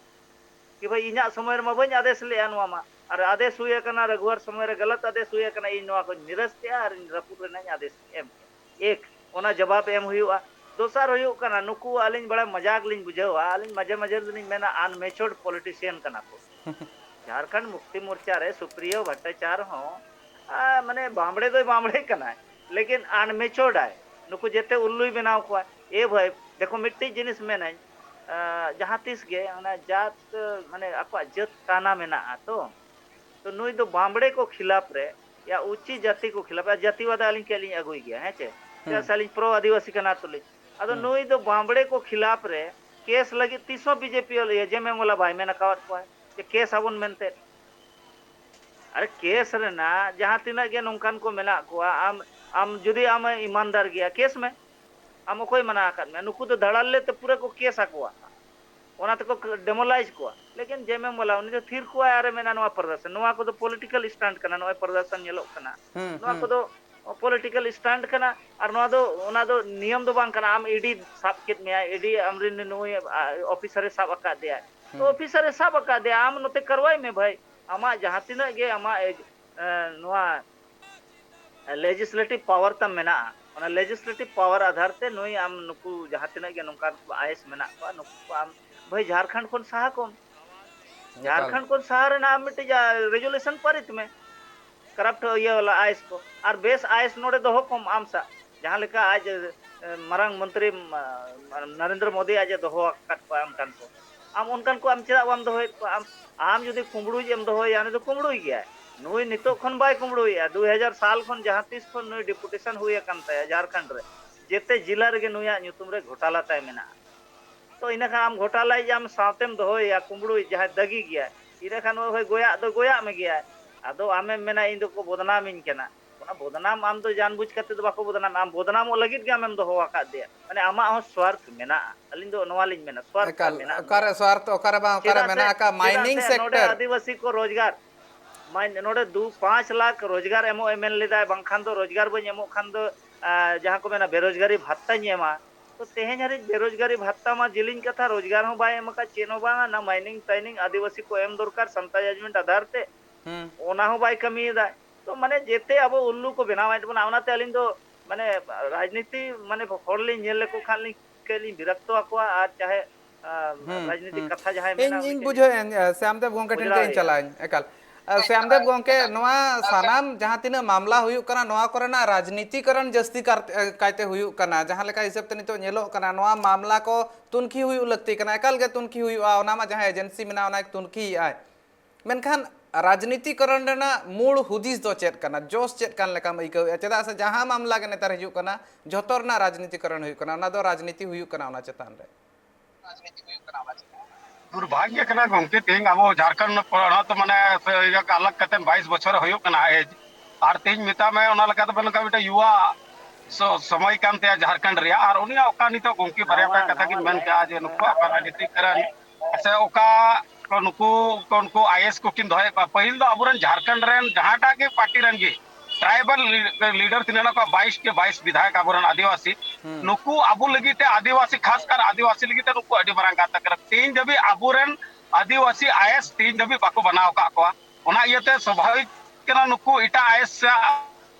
ᱠᱤ ᱵᱷᱟᱭ, ᱤᱧᱟᱹᱜ ᱥᱚᱢᱚᱭ ᱨᱮᱢᱟ ᱵᱟᱹᱧ ᱟᱫᱮᱥ ᱞᱮᱜᱼᱟ ᱱᱚᱣᱟ ᱢᱟ, ᱟᱨ ᱟᱫᱮᱥ ᱦᱩᱭ ᱟᱠᱟᱱᱟ ᱨᱟᱹᱜᱷᱩᱣᱟᱨ ᱥᱚᱢᱚᱭ ᱨᱮ, ᱜᱟᱞᱟᱛ ᱟᱫᱮᱥ ᱦᱩᱭ ᱟᱠᱟᱱᱟ, ᱤᱧ ᱱᱚᱣᱟ ᱠᱚᱧ ᱱᱤᱨᱟᱹᱥ ᱠᱮᱜᱼᱟ ᱟᱨ ᱤᱧ ᱨᱟᱹᱯᱩᱫ ᱨᱮᱱᱟᱜ ᱤᱧ ᱟᱫᱮᱥ ᱮᱢ ᱠᱮᱜᱼᱟ᱾ ᱮᱠ, ᱚᱱᱟ ᱡᱚᱵᱟᱵ ᱮᱢ ᱦᱩᱭᱩᱜᱼᱟ᱾ ᱫᱚᱥᱟᱨ ᱦᱩᱭᱩᱜ ᱠᱟᱱᱟ, ᱱᱩᱠᱩ ᱟᱹᱞᱤᱧ ᱵᱟᱲᱟ ᱢᱟᱡᱟᱠ ᱞᱤᱧ ᱵᱩᱡᱷᱟᱹᱣᱟ, ᱟᱹᱞᱤᱧ ᱢᱟᱡᱷᱮ ᱢᱟᱡᱷᱮ ᱫᱚᱞᱤᱧ ᱢᱮᱱᱟ unmatured politician ᱠᱟᱱᱟ ᱠᱚ᱾ ᱡᱷᱟᱲᱠᱷᱚᱸᱰ ᱢᱩᱠᱛᱤ ᱢᱳᱨᱪᱟ ᱨᱮ ᱥᱩᱯᱨᱤᱭᱚ ᱵᱷᱟᱴᱴᱟᱪᱟᱨ ᱦᱚᱸ, ᱟ, ᱢᱟᱱᱮ ᱵᱟᱢᱲᱮ ᱫᱚᱭ ᱵᱟᱢᱲᱮ ᱠᱟᱱᱟᱭ, ᱞᱮᱠᱤᱱ unmatured ᱟᱭ᱾ ᱱᱩᱠᱩ ᱡᱮᱛᱮ ᱩᱞᱞᱩᱭ ᱵᱮᱱᱟᱣ ᱠᱚᱣᱟ᱾ ᱮ ᱵᱷᱟᱭ, ᱫᱮᱠᱷᱚ ᱢᱤᱫᱴᱤᱡ ᱡᱤᱱᱤᱥ ᱢᱮᱱᱟᱹᱧ, ᱟ, ᱡᱟᱦᱟᱸ ᱛᱤᱥ ᱜᱮ ᱚᱱᱟ ᱡᱟᱛ, ᱢᱟᱱᱮ ᱟᱠᱚᱣᱟᱜ ᱡᱟᱹᱛ ᱴᱟᱱᱟ ᱢᱮᱱᱟᱜᱼᱟ ᱛᱚ, ᱛᱚ ᱱᱩᱭ ᱫᱚ ᱵᱟᱢᱲᱮ ᱠᱚ ᱠᱷᱤᱞᱟᱯ ᱨᱮ, ᱭᱟ ᱩᱪᱤ ᱡᱟᱹᱛᱤ ᱠᱚ ᱠᱷᱤᱞᱟᱯ, ᱟᱨ ᱡᱟᱹᱛᱤᱣᱟᱫ ᱟᱹᱞᱤᱧ ᱠᱮ ᱞᱤᱧ ᱟᱹᱜᱩᱭ ᱜᱮᱭᱟ, ᱦᱮᱸ ᱪᱮ? ᱪᱮᱫᱟᱜ ᱦᱩᱸ᱾ ᱥᱮ ᱟᱹᱞᱤᱧ ᱯᱨᱳ ᱟᱹᱫᱤᱵᱟᱹᱥᱤ ᱠᱟᱱᱟ ᱛᱚᱞᱤᱧ᱾ ᱟᱫᱚ ᱦᱩᱸ᱾ ᱱᱩᱭ ᱫᱚ ᱵᱟᱢᱲᱮ ᱠᱚ ᱠᱷᱤᱞᱟᱯ ᱨᱮ ᱠᱮᱥ ᱞᱟᱹᱜᱤᱫ ᱛᱤᱥ ᱦᱚᱸ ᱵᱤᱡᱮᱯᱤ ᱡᱮᱢᱮᱢ ᱵᱟᱞᱟ ᱵᱟᱭ ᱢᱮᱱ ᱟᱠᱟᱣᱟᱫ ᱠᱚᱣᱟ ᱡᱮ ᱠᱮᱥ ᱟᱵᱚᱱ ᱢᱮᱱᱛᱮ᱾ ᱟᱨᱮ ᱠᱮᱥ ᱨᱮᱱᱟᱜ ᱡᱟᱦᱟᱸ ᱛᱤᱱᱟᱹᱜ ᱜᱮ ᱱᱚᱝᱠᱟᱱ ᱠᱚ ᱢᱮᱱᱟᱜ ᱠᱚᱣᱟ, ᱟᱢ, ᱟᱢ ᱡᱩᱫᱤ ᱟᱢ ᱤᱢᱟᱱᱫᱟᱨ ᱜᱮᱭᱟ, ᱠᱮᱥ ᱢᱮ᱾ ᱟᱢ ᱚᱠᱚᱭ ᱢᱟᱱᱟ ᱟᱠᱟᱫ ᱢᱮᱭᱟ? ᱱᱩᱠᱩ ᱫᱚ ᱫᱷᱟᱲᱟᱞᱞᱮ ᱛᱮ ᱯᱩᱨᱟᱹ ᱠᱚ ᱠᱮᱥ ᱟᱠᱚᱣᱟ, ᱚᱱᱟ ᱛᱮᱠᱚ demolish ᱠᱚᱣᱟ᱾ ᱞᱮᱠᱤᱱ ᱡᱮᱢᱮᱢ ᱵᱟᱞᱟ ᱩᱱᱤ ᱫᱚ ᱛᱷᱤᱨ ᱠᱚᱣᱟᱭ ᱟᱨᱮ ᱢᱮᱱᱟ ᱱᱚᱣᱟ ᱯᱨᱚᱫᱚᱨᱥᱚᱱ᱾ ᱱᱚᱣᱟ ᱠᱚᱫᱚ political stunt ᱠᱟᱱᱟ, ᱱᱚᱜᱼᱚᱭ ᱯᱨᱚᱫᱚᱨᱥᱚᱱ ᱧᱮᱞᱚᱜ ᱠᱟᱱᱟ᱾ ᱦᱩᱸ, ᱱᱚᱣᱟ ᱦᱩᱸ᱾ ᱠᱚᱫᱚ political stunt ᱠᱟᱱᱟ, ᱟᱨ ᱱᱚᱣᱟ ᱫᱚ, ᱚᱱᱟ ᱫᱚ ᱱᱤᱭᱚᱢ ᱫᱚ ᱵᱟᱝ ᱠᱟᱱᱟ᱾ ᱟᱢ ᱤᱰᱤ ᱥᱟᱵ ᱠᱮᱫ ᱢᱮᱭᱟ, ᱤᱰᱤ ᱟᱢᱨᱮᱱ ᱱᱩᱭ, ᱟ, ᱚᱯᱷᱤᱥᱟᱨᱮ ᱥᱟᱵ ᱟᱠᱟᱫ ᱫᱮᱭᱟ, ᱛᱚ ᱦᱩᱸ᱾ ᱚᱯᱷᱤᱥᱟᱨᱮ ᱥᱟᱵ ᱟᱠᱟᱫ ᱫᱮᱭᱟ, ᱟᱢ ᱱᱚᱛᱮ ᱠᱟᱨᱣᱟᱭ ᱢᱮ ᱵᱷᱟᱭ᱾ ᱟᱢᱟᱜ ᱡᱟᱦᱟᱸ ᱛᱤᱱᱟᱹᱜ ᱜᱮ ᱟᱢᱟᱜ ᱮ-, ᱮ, ᱱᱚᱣᱟ legislative power ᱛᱟᱢ ᱢᱮᱱᱟᱜᱼᱟ, ᱚᱱᱟ legislative power ᱟᱫᱷᱟᱨ ᱛᱮ ᱱᱩᱭ ᱟᱢ ᱱᱩᱠᱩ ᱡᱟᱦᱟᱸ ᱛᱤᱱᱟᱹᱜ ᱜᱮ ᱱᱚᱝᱠᱟᱱ ᱠᱚ ᱟᱭᱮᱥ ᱢᱮᱱᱟᱜ ᱠᱚᱣᱟ, ᱱᱩᱠᱩ ᱠᱚ ᱟᱢ ᱵᱷᱟᱹᱭ ᱡᱷᱟᱲᱠᱷᱚᱸᱰ ᱠᱷᱚᱱ ᱥᱟᱦᱟ ᱠᱚᱢ᱾ ᱮᱠᱟᱞ᱾ ᱡᱷᱟᱲᱠᱷᱚᱸᱰ ᱠᱷᱚᱱ ᱥᱟᱦᱟ ᱨᱮᱱᱟᱜ ᱟᱢ ᱢᱤᱫᱴᱤᱡ, ᱟ, resolution ᱯᱟᱨᱤᱛ ᱢᱮ, corrupt ᱤᱭᱟᱹ ᱣᱟᱞᱟ ᱟᱭᱮᱥ ᱠᱚ, ᱟᱨ ᱵᱮᱥ ᱟᱭᱮᱥ ᱱᱚᱰᱮ ᱫᱚᱦᱚ ᱠᱚᱢ ᱟᱢ ᱥᱟᱜ, ᱡᱟᱦᱟᱸ ᱞᱮᱠᱟ ᱟᱡ, ᱮ, ᱢᱟᱨᱟᱝ ᱢᱚᱱᱛᱨᱤ, ᱟ, ᱱᱚᱨᱮᱱᱫᱨᱚ ᱢᱳᱫᱤ ᱟᱡ ᱮ ᱫᱚᱦᱚ ᱟᱠᱟᱫ ᱠᱚᱣᱟ ᱚᱱᱠᱟᱱ ᱠᱚ᱾ ᱟᱢ ᱚᱱᱠᱟᱱ ᱠᱚ ᱟᱢ ᱪᱮᱫᱟᱜ ᱵᱟᱢ ᱫᱚᱦᱚᱭᱮᱫ ᱠᱚᱣᱟ? ᱟᱢ, ᱟᱢ ᱡᱩᱫᱤ ᱠᱩᱢᱵᱽᱲᱩᱭᱤᱡ ᱮᱢ ᱫᱚᱦᱚᱭᱮᱭᱟ, ᱩᱱᱤ ᱫᱚ ᱠᱩᱢᱵᱽᱲᱩᱭ ᱜᱮᱭᱟᱭ᱾ ᱱᱩᱭ ᱱᱤᱛᱚᱜ ᱠᱷᱚᱱ ᱵᱟᱭ ᱠᱩᱢᱵᱽᱲᱩᱭᱮᱫᱼᱟ, ᱫᱩ ᱦᱟᱡᱟᱨ ᱥᱟᱞ ᱠᱷᱚᱱ ᱡᱟᱦᱟᱸ ᱛᱤᱥ ᱠᱷᱚᱱ ᱱᱩᱭ ᱰᱮᱯᱩᱴᱮᱥᱚᱱ ᱦᱩᱭ ᱟᱠᱟᱱ ᱛᱟᱭᱟ ᱡᱷᱟᱲᱠᱷᱚᱸᱰ ᱨᱮ, ᱡᱮᱛᱮ ᱡᱮᱞᱟ ᱨᱮᱜᱮ ᱱᱩᱭᱟᱜ ᱧᱩᱛᱩᱢ ᱨᱮ ᱜᱷᱚᱴᱟᱞᱟ ᱛᱟᱭ ᱢᱮᱱᱟᱜᱼᱟ᱾ ᱛᱚ ᱤᱱᱟᱹ ᱠᱷᱟᱱ ᱟᱢ ᱜᱷᱚᱴᱟᱞᱟᱭᱤᱡ ᱟᱢ ᱥᱟᱶᱛᱮᱢ ᱫᱚᱦᱚᱭᱮᱭᱟ, ᱠᱩᱢᱵᱽᱲᱩᱭᱤᱡ ᱡᱟᱦᱟᱸᱭ ᱫᱟᱹᱜᱤ ᱜᱮᱭᱟᱭ, ᱤᱱᱟᱹ ᱠᱷᱟᱱ ᱦᱳᱭ ᱜᱚᱭᱟᱜ ᱫᱚ ᱜᱚᱭᱟᱜ ᱢᱮ ᱜᱮᱭᱟᱭ᱾ ᱟᱫᱚ ᱟᱢᱮᱢ ᱢᱮᱱᱟ ᱤᱧ ᱫᱚᱠᱚ ᱵᱚᱫᱱᱟᱢᱤᱧ ᱠᱟᱱᱟ᱾ ᱚᱱᱟ ᱵᱚᱫᱱᱟᱢ ᱟᱢ ᱫᱚ ᱡᱟᱱ ᱵᱩᱡᱽ ᱠᱟᱛᱮ ᱫᱚ ᱵᱟᱠᱚ ᱵᱚᱫᱱᱟᱢᱟ, ᱟᱢ ᱵᱚᱫᱱᱟᱢᱚᱜ ᱞᱟᱹᱜᱤᱫ ᱜᱮ ᱟᱢᱮᱢ ᱫᱚᱦᱚ ᱟᱠᱟᱫᱮᱭᱟ, ᱢᱟᱱᱮ ᱟᱢᱟᱜ ᱦᱚᱸ ᱥᱣᱟᱨᱛᱷ ᱢᱮᱱᱟᱜᱼᱟ᱾ ᱟᱹᱞᱤᱧ ᱫᱚ ᱱᱚᱣᱟ ᱞᱤᱧ ᱢᱮᱱᱟ, ᱥᱣᱟᱨᱛᱷ ᱮᱠᱟᱞ, ᱢᱮᱱᱟᱜ ᱚᱠᱟᱨᱮ ᱢᱮᱭᱟ᱾ ᱥᱣᱟᱨᱛᱷ, ᱚᱠᱟᱨᱮ ᱵᱟᱝ, ᱚᱠᱟᱨᱮ ᱪᱮᱫᱟᱜ ᱥᱮ, ᱢᱮᱱᱟᱜ ᱟᱠᱟᱫ ᱪᱮᱫᱟᱜ mining ᱥᱮ ᱱᱚᱰᱮ sector᱾ ᱟᱹᱫᱤᱵᱟᱹᱥᱤ ᱠᱚ ᱨᱳᱡᱽᱜᱟᱨ, ᱢᱟᱱᱮ ᱱᱚᱰᱮ ᱫᱩ ᱯᱟᱸᱪ ᱞᱟᱠᱷ ᱨᱳᱡᱽᱜᱟᱨ ᱮᱢᱚᱜ ᱮ ᱢᱮᱱ ᱞᱮᱫᱟᱭ, ᱵᱟᱝᱠᱷᱟᱱ ᱫᱚ ᱨᱳᱡᱽᱜᱟᱨ ᱵᱟᱹᱧ ᱮᱢᱚᱜ ᱠᱷᱟᱱ ᱫᱚ, ᱟᱸ, ᱡᱟᱦᱟᱸ ᱠᱚ ᱢᱮᱱᱟ ᱵᱮᱨᱳᱡᱽᱜᱟᱨᱤ ᱵᱷᱟᱛᱛᱟᱧ ᱮᱢᱟ᱾ ᱛᱚ ᱛᱮᱦᱮᱧ ᱦᱟᱹᱨᱤᱡ ᱵᱮᱨᱳᱡᱽᱜᱟᱨᱤ ᱵᱷᱟᱛᱛᱟ ᱢᱟ ᱡᱤᱞᱤᱧ ᱠᱟᱛᱷᱟ, ᱨᱳᱡᱽᱜᱟᱨ ᱦᱚᱸ ᱵᱟᱭ ᱮᱢ ᱟᱠᱟᱫ, ᱪᱮᱫ ᱦᱚᱸ ᱵᱟᱝᱟ, ᱱᱟ mining ᱴᱟᱭᱱᱤᱝ ᱟᱹᱫᱤᱵᱟᱹᱥᱤ ᱠᱚ ᱮᱢ ᱫᱚᱨᱠᱟᱨ ᱥᱟᱱᱛᱟᱲ judgment ᱟᱫᱷᱟᱨ ᱛᱮ, ᱦᱩᱸ᱾ ᱚᱱᱟ ᱦᱚᱸ ᱵᱟᱭ ᱠᱟᱹᱢᱤᱭᱮᱫᱟ᱾ ᱛᱚ ᱢᱟᱱᱮ ᱡᱮᱛᱮ ᱟᱵᱚ ᱩᱞᱞᱩ ᱠᱚ ᱵᱮᱱᱟᱣᱮᱫ ᱵᱚᱱᱟ, ᱚᱱᱟᱛᱮ ᱟᱹᱞᱤᱧ ᱫᱚ ᱢᱟᱱᱮ ᱨᱟᱡᱽᱱᱤᱛᱤ ᱢᱟᱱᱮ ᱦᱚᱲ ᱞᱤᱧ ᱧᱮᱞ ᱞᱮᱠᱚ ᱠᱷᱟᱱ ᱞᱤᱧ ᱠᱟᱹᱡ ᱞᱤᱧ ᱵᱤᱨᱚᱠᱛᱚ ᱟᱠᱚᱣᱟ, ᱟᱨ ᱪᱟᱦᱮ, ᱟᱸ, ᱦᱩᱸ, ᱨᱟᱡᱽᱱᱤᱛᱤ ᱦᱩᱸ᱾ ᱠᱟᱛᱷᱟ ᱡᱟᱦᱟᱸᱭ ᱢᱮᱱᱟ ᱤᱧ, ᱩᱱᱤ ᱤᱧ ᱠᱟᱹᱡ ᱞᱤᱧ ᱵᱩᱡᱷᱟᱹᱣᱮᱫᱼᱟ, ᱥᱮ ᱟᱢᱫᱮᱵ ᱜᱚᱝᱠᱮ ᱴᱷᱮᱱ ᱜᱮ ᱤᱧ ᱵᱩᱡᱷᱟᱹᱣᱮᱭᱟ᱾ ᱪᱟᱞᱟᱜ ᱟᱹᱧ, ᱮᱠᱟᱞ᱾ ᱟᱸ, ᱥᱮ ᱟᱢᱫᱮᱵ ᱜᱚᱝᱠᱮ, ᱱᱚᱣᱟ ᱥᱟᱱᱟᱢ ᱡᱟᱦᱟᱸ ᱛᱤᱱᱟᱹᱜ ᱢᱟᱢᱞᱟ ᱦᱩᱭᱩᱜ ᱠᱟᱱᱟ, ᱱᱚᱣᱟ ᱠᱚᱨᱮᱱᱟᱜ ᱨᱟᱡᱽᱱᱤᱛᱤᱠᱚᱨᱚᱱ ᱡᱟᱹᱥᱛᱤ ᱠᱟᱨ-, ᱠᱟᱭᱛᱮ ᱦᱩᱭᱩᱜ ᱠᱟᱱᱟ, ᱡᱟᱦᱟᱸ ᱞᱮᱠᱟ ᱦᱤᱥᱟᱹᱵ ᱛᱮ ᱱᱤᱛᱚᱜ ᱧᱮᱞᱚᱜ ᱠᱟᱱᱟ, ᱱᱚᱣᱟ ᱢᱟᱢᱞᱟ ᱠᱚ ᱛᱩᱱᱠᱷᱤ ᱦᱩᱭᱩᱜ ᱞᱟᱹᱠᱛᱤ ᱠᱟᱱᱟ, ᱮᱠᱟᱞ ᱜᱮ ᱛᱩᱱᱠᱷᱤ ᱦᱩᱭᱩᱜᱼᱟ, ᱚᱱᱟ ᱢᱟ ᱡᱟᱦᱟᱸ agency ᱢᱮᱱᱟᱜᱼᱟ, ᱚᱱᱟᱭ ᱛᱩᱱᱠᱷᱤᱭᱮᱫᱼᱟᱭ᱾ ᱢᱮᱱᱠᱷᱟᱱ ᱨᱟᱡᱽᱱᱤᱛᱤᱠᱚᱨᱚᱱ ᱨᱮᱱᱟᱜ ᱢᱩᱲ ᱦᱩᱫᱤᱥ ᱫᱚ ᱪᱮᱫ ᱠᱟᱱᱟ? ᱡᱚᱥ ᱪᱮᱫ ᱠᱟᱱ ᱞᱮᱠᱟᱢ ᱟᱹᱭᱠᱟᱹᱣᱮᱫᱼᱟ? ᱪᱮᱫᱟᱜ ᱥᱮ ᱡᱟᱦᱟᱸ ᱢᱟᱢᱞᱟ ᱜᱮ ᱱᱮᱛᱟᱨ ᱦᱤᱡᱩᱜ ᱠᱟᱱᱟ, ᱡᱷᱚᱛᱚ ᱨᱮᱱᱟᱜ ᱨᱟᱡᱽᱱᱤᱛᱤᱠᱚᱨᱚᱱ ᱦᱩᱭᱩᱜ ᱠᱟᱱᱟ, ᱚᱱᱟ ᱫᱚ ᱨᱟᱡᱽᱱᱤᱛᱤ ᱦᱩᱭᱩᱜ ᱠᱟᱱᱟ ᱚᱱᱟ ᱪᱮᱛᱟᱱ ᱨᱮ᱾ ᱫᱩᱨᱵᱷᱟᱜᱭᱚ ᱠᱟᱱᱟ ᱜᱚᱝᱠᱮ, ᱛᱮᱦᱮᱧ ᱟᱵᱚ ᱡᱷᱟᱲᱠᱷᱚᱸᱰ ᱯᱚᱱᱚᱛ ᱢᱟᱱᱮ ᱥᱮ ᱤᱭᱟᱹ ᱟᱞᱟᱜᱽ ᱠᱟᱛᱮ ᱵᱟᱭᱤᱥ ᱵᱚᱪᱷᱚᱨ ᱦᱩᱭᱩᱜ ᱠᱟᱱᱟ age᱾ ᱟᱨ ᱛᱮᱦᱮᱧ ᱢᱮᱛᱟᱜ ᱢᱮ ᱚᱱᱟ ᱞᱮᱠᱟ ᱛᱮ ᱢᱮᱱ ᱞᱮᱠᱷᱟᱱ ᱢᱤᱫᱴᱮᱱ ᱭᱩᱣᱟ ᱥᱚ-, ᱥᱚᱢᱚᱭ ᱠᱟᱱ ᱛᱟᱭᱟ ᱡᱷᱟᱲᱠᱷᱚᱸᱰ ᱨᱮᱭᱟᱜ᱾ ᱟᱨ ᱩᱱᱤᱭᱟᱜ ᱚᱠᱟ ᱱᱤᱛᱚᱜ ᱜᱚᱝᱠᱮ ᱵᱟᱨᱭᱟ ᱯᱮᱭᱟ ᱠᱟᱛᱷᱟ ᱜᱤᱧ ᱢᱮᱱ ᱠᱮᱜᱼᱟ ᱡᱮ ᱱᱩᱠᱩᱣᱟᱜ ᱚᱠᱟ ᱨᱟᱡᱽᱱᱤᱛᱤ ᱠᱟᱨᱚᱱ ᱥᱮ ᱚᱠᱟ ᱱᱩᱠᱩ, ᱱᱩᱠᱩ ᱟᱭᱮᱥ ᱠᱚᱠᱤᱱ ᱫᱚᱦᱚᱭᱮᱫ ᱠᱚᱣᱟ, ᱯᱟᱹᱦᱤᱞ ᱫᱚ ᱟᱵᱚᱨᱮᱱ ᱡᱷᱟᱲᱠᱷᱚᱸᱰ ᱨᱮᱱ ᱡᱟᱦᱟᱸᱴᱟᱜ ᱜᱮ ᱯᱟᱨᱴᱤ ᱨᱮᱱ ᱜᱮ ᱴᱨᱟᱭᱵᱟᱞ ᱞᱤᱰᱟᱨ ᱛᱤᱱᱟᱹᱜ ᱦᱮᱱᱟᱜ ᱠᱚᱣᱟ, ᱵᱟᱭᱤᱥ ᱠᱮ ᱵᱟᱭᱤᱥ ᱵᱤᱫᱷᱟᱭᱚᱠ ᱟᱵᱚᱨᱮᱱ ᱟᱹᱫᱤᱵᱟᱹᱥᱤ, ᱦᱩᱸ᱾ ᱱᱩᱠᱩ ᱟᱵᱚ ᱞᱟᱹᱜᱤᱫ ᱛᱮ ᱟᱹᱫᱤᱵᱟᱹᱥᱤ, ᱠᱷᱟᱥ ᱠᱟᱨ ᱟᱹᱫᱤᱵᱟᱹᱥᱤ ᱞᱟᱹᱜᱤᱫ ᱛᱮ ᱱᱩᱠᱩ ᱟᱹᱰᱤ ᱢᱟᱨᱟᱝ ᱜᱟᱛᱟᱠ ᱠᱟᱱᱟ᱾ ᱛᱮᱦᱮᱧ ᱫᱷᱟᱹᱵᱤᱡ ᱟᱵᱚᱨᱮᱱ ᱟᱹᱫᱤᱵᱟᱹᱥᱤ ᱟᱭᱮᱥ ᱛᱮᱦᱮᱧ ᱫᱷᱟᱹᱵᱤᱡ ᱵᱟᱠᱚ ᱵᱮᱱᱟᱣ ᱟᱠᱟᱫ ᱠᱚᱣᱟ᱾ ᱚᱱᱟ ᱤᱭᱟᱹᱛᱮ ᱥᱟᱵᱷᱟᱵᱤᱠ ᱠᱟᱱᱟ ᱱᱩᱠᱩ ᱮᱴᱟᱜ ᱟᱭᱮᱥ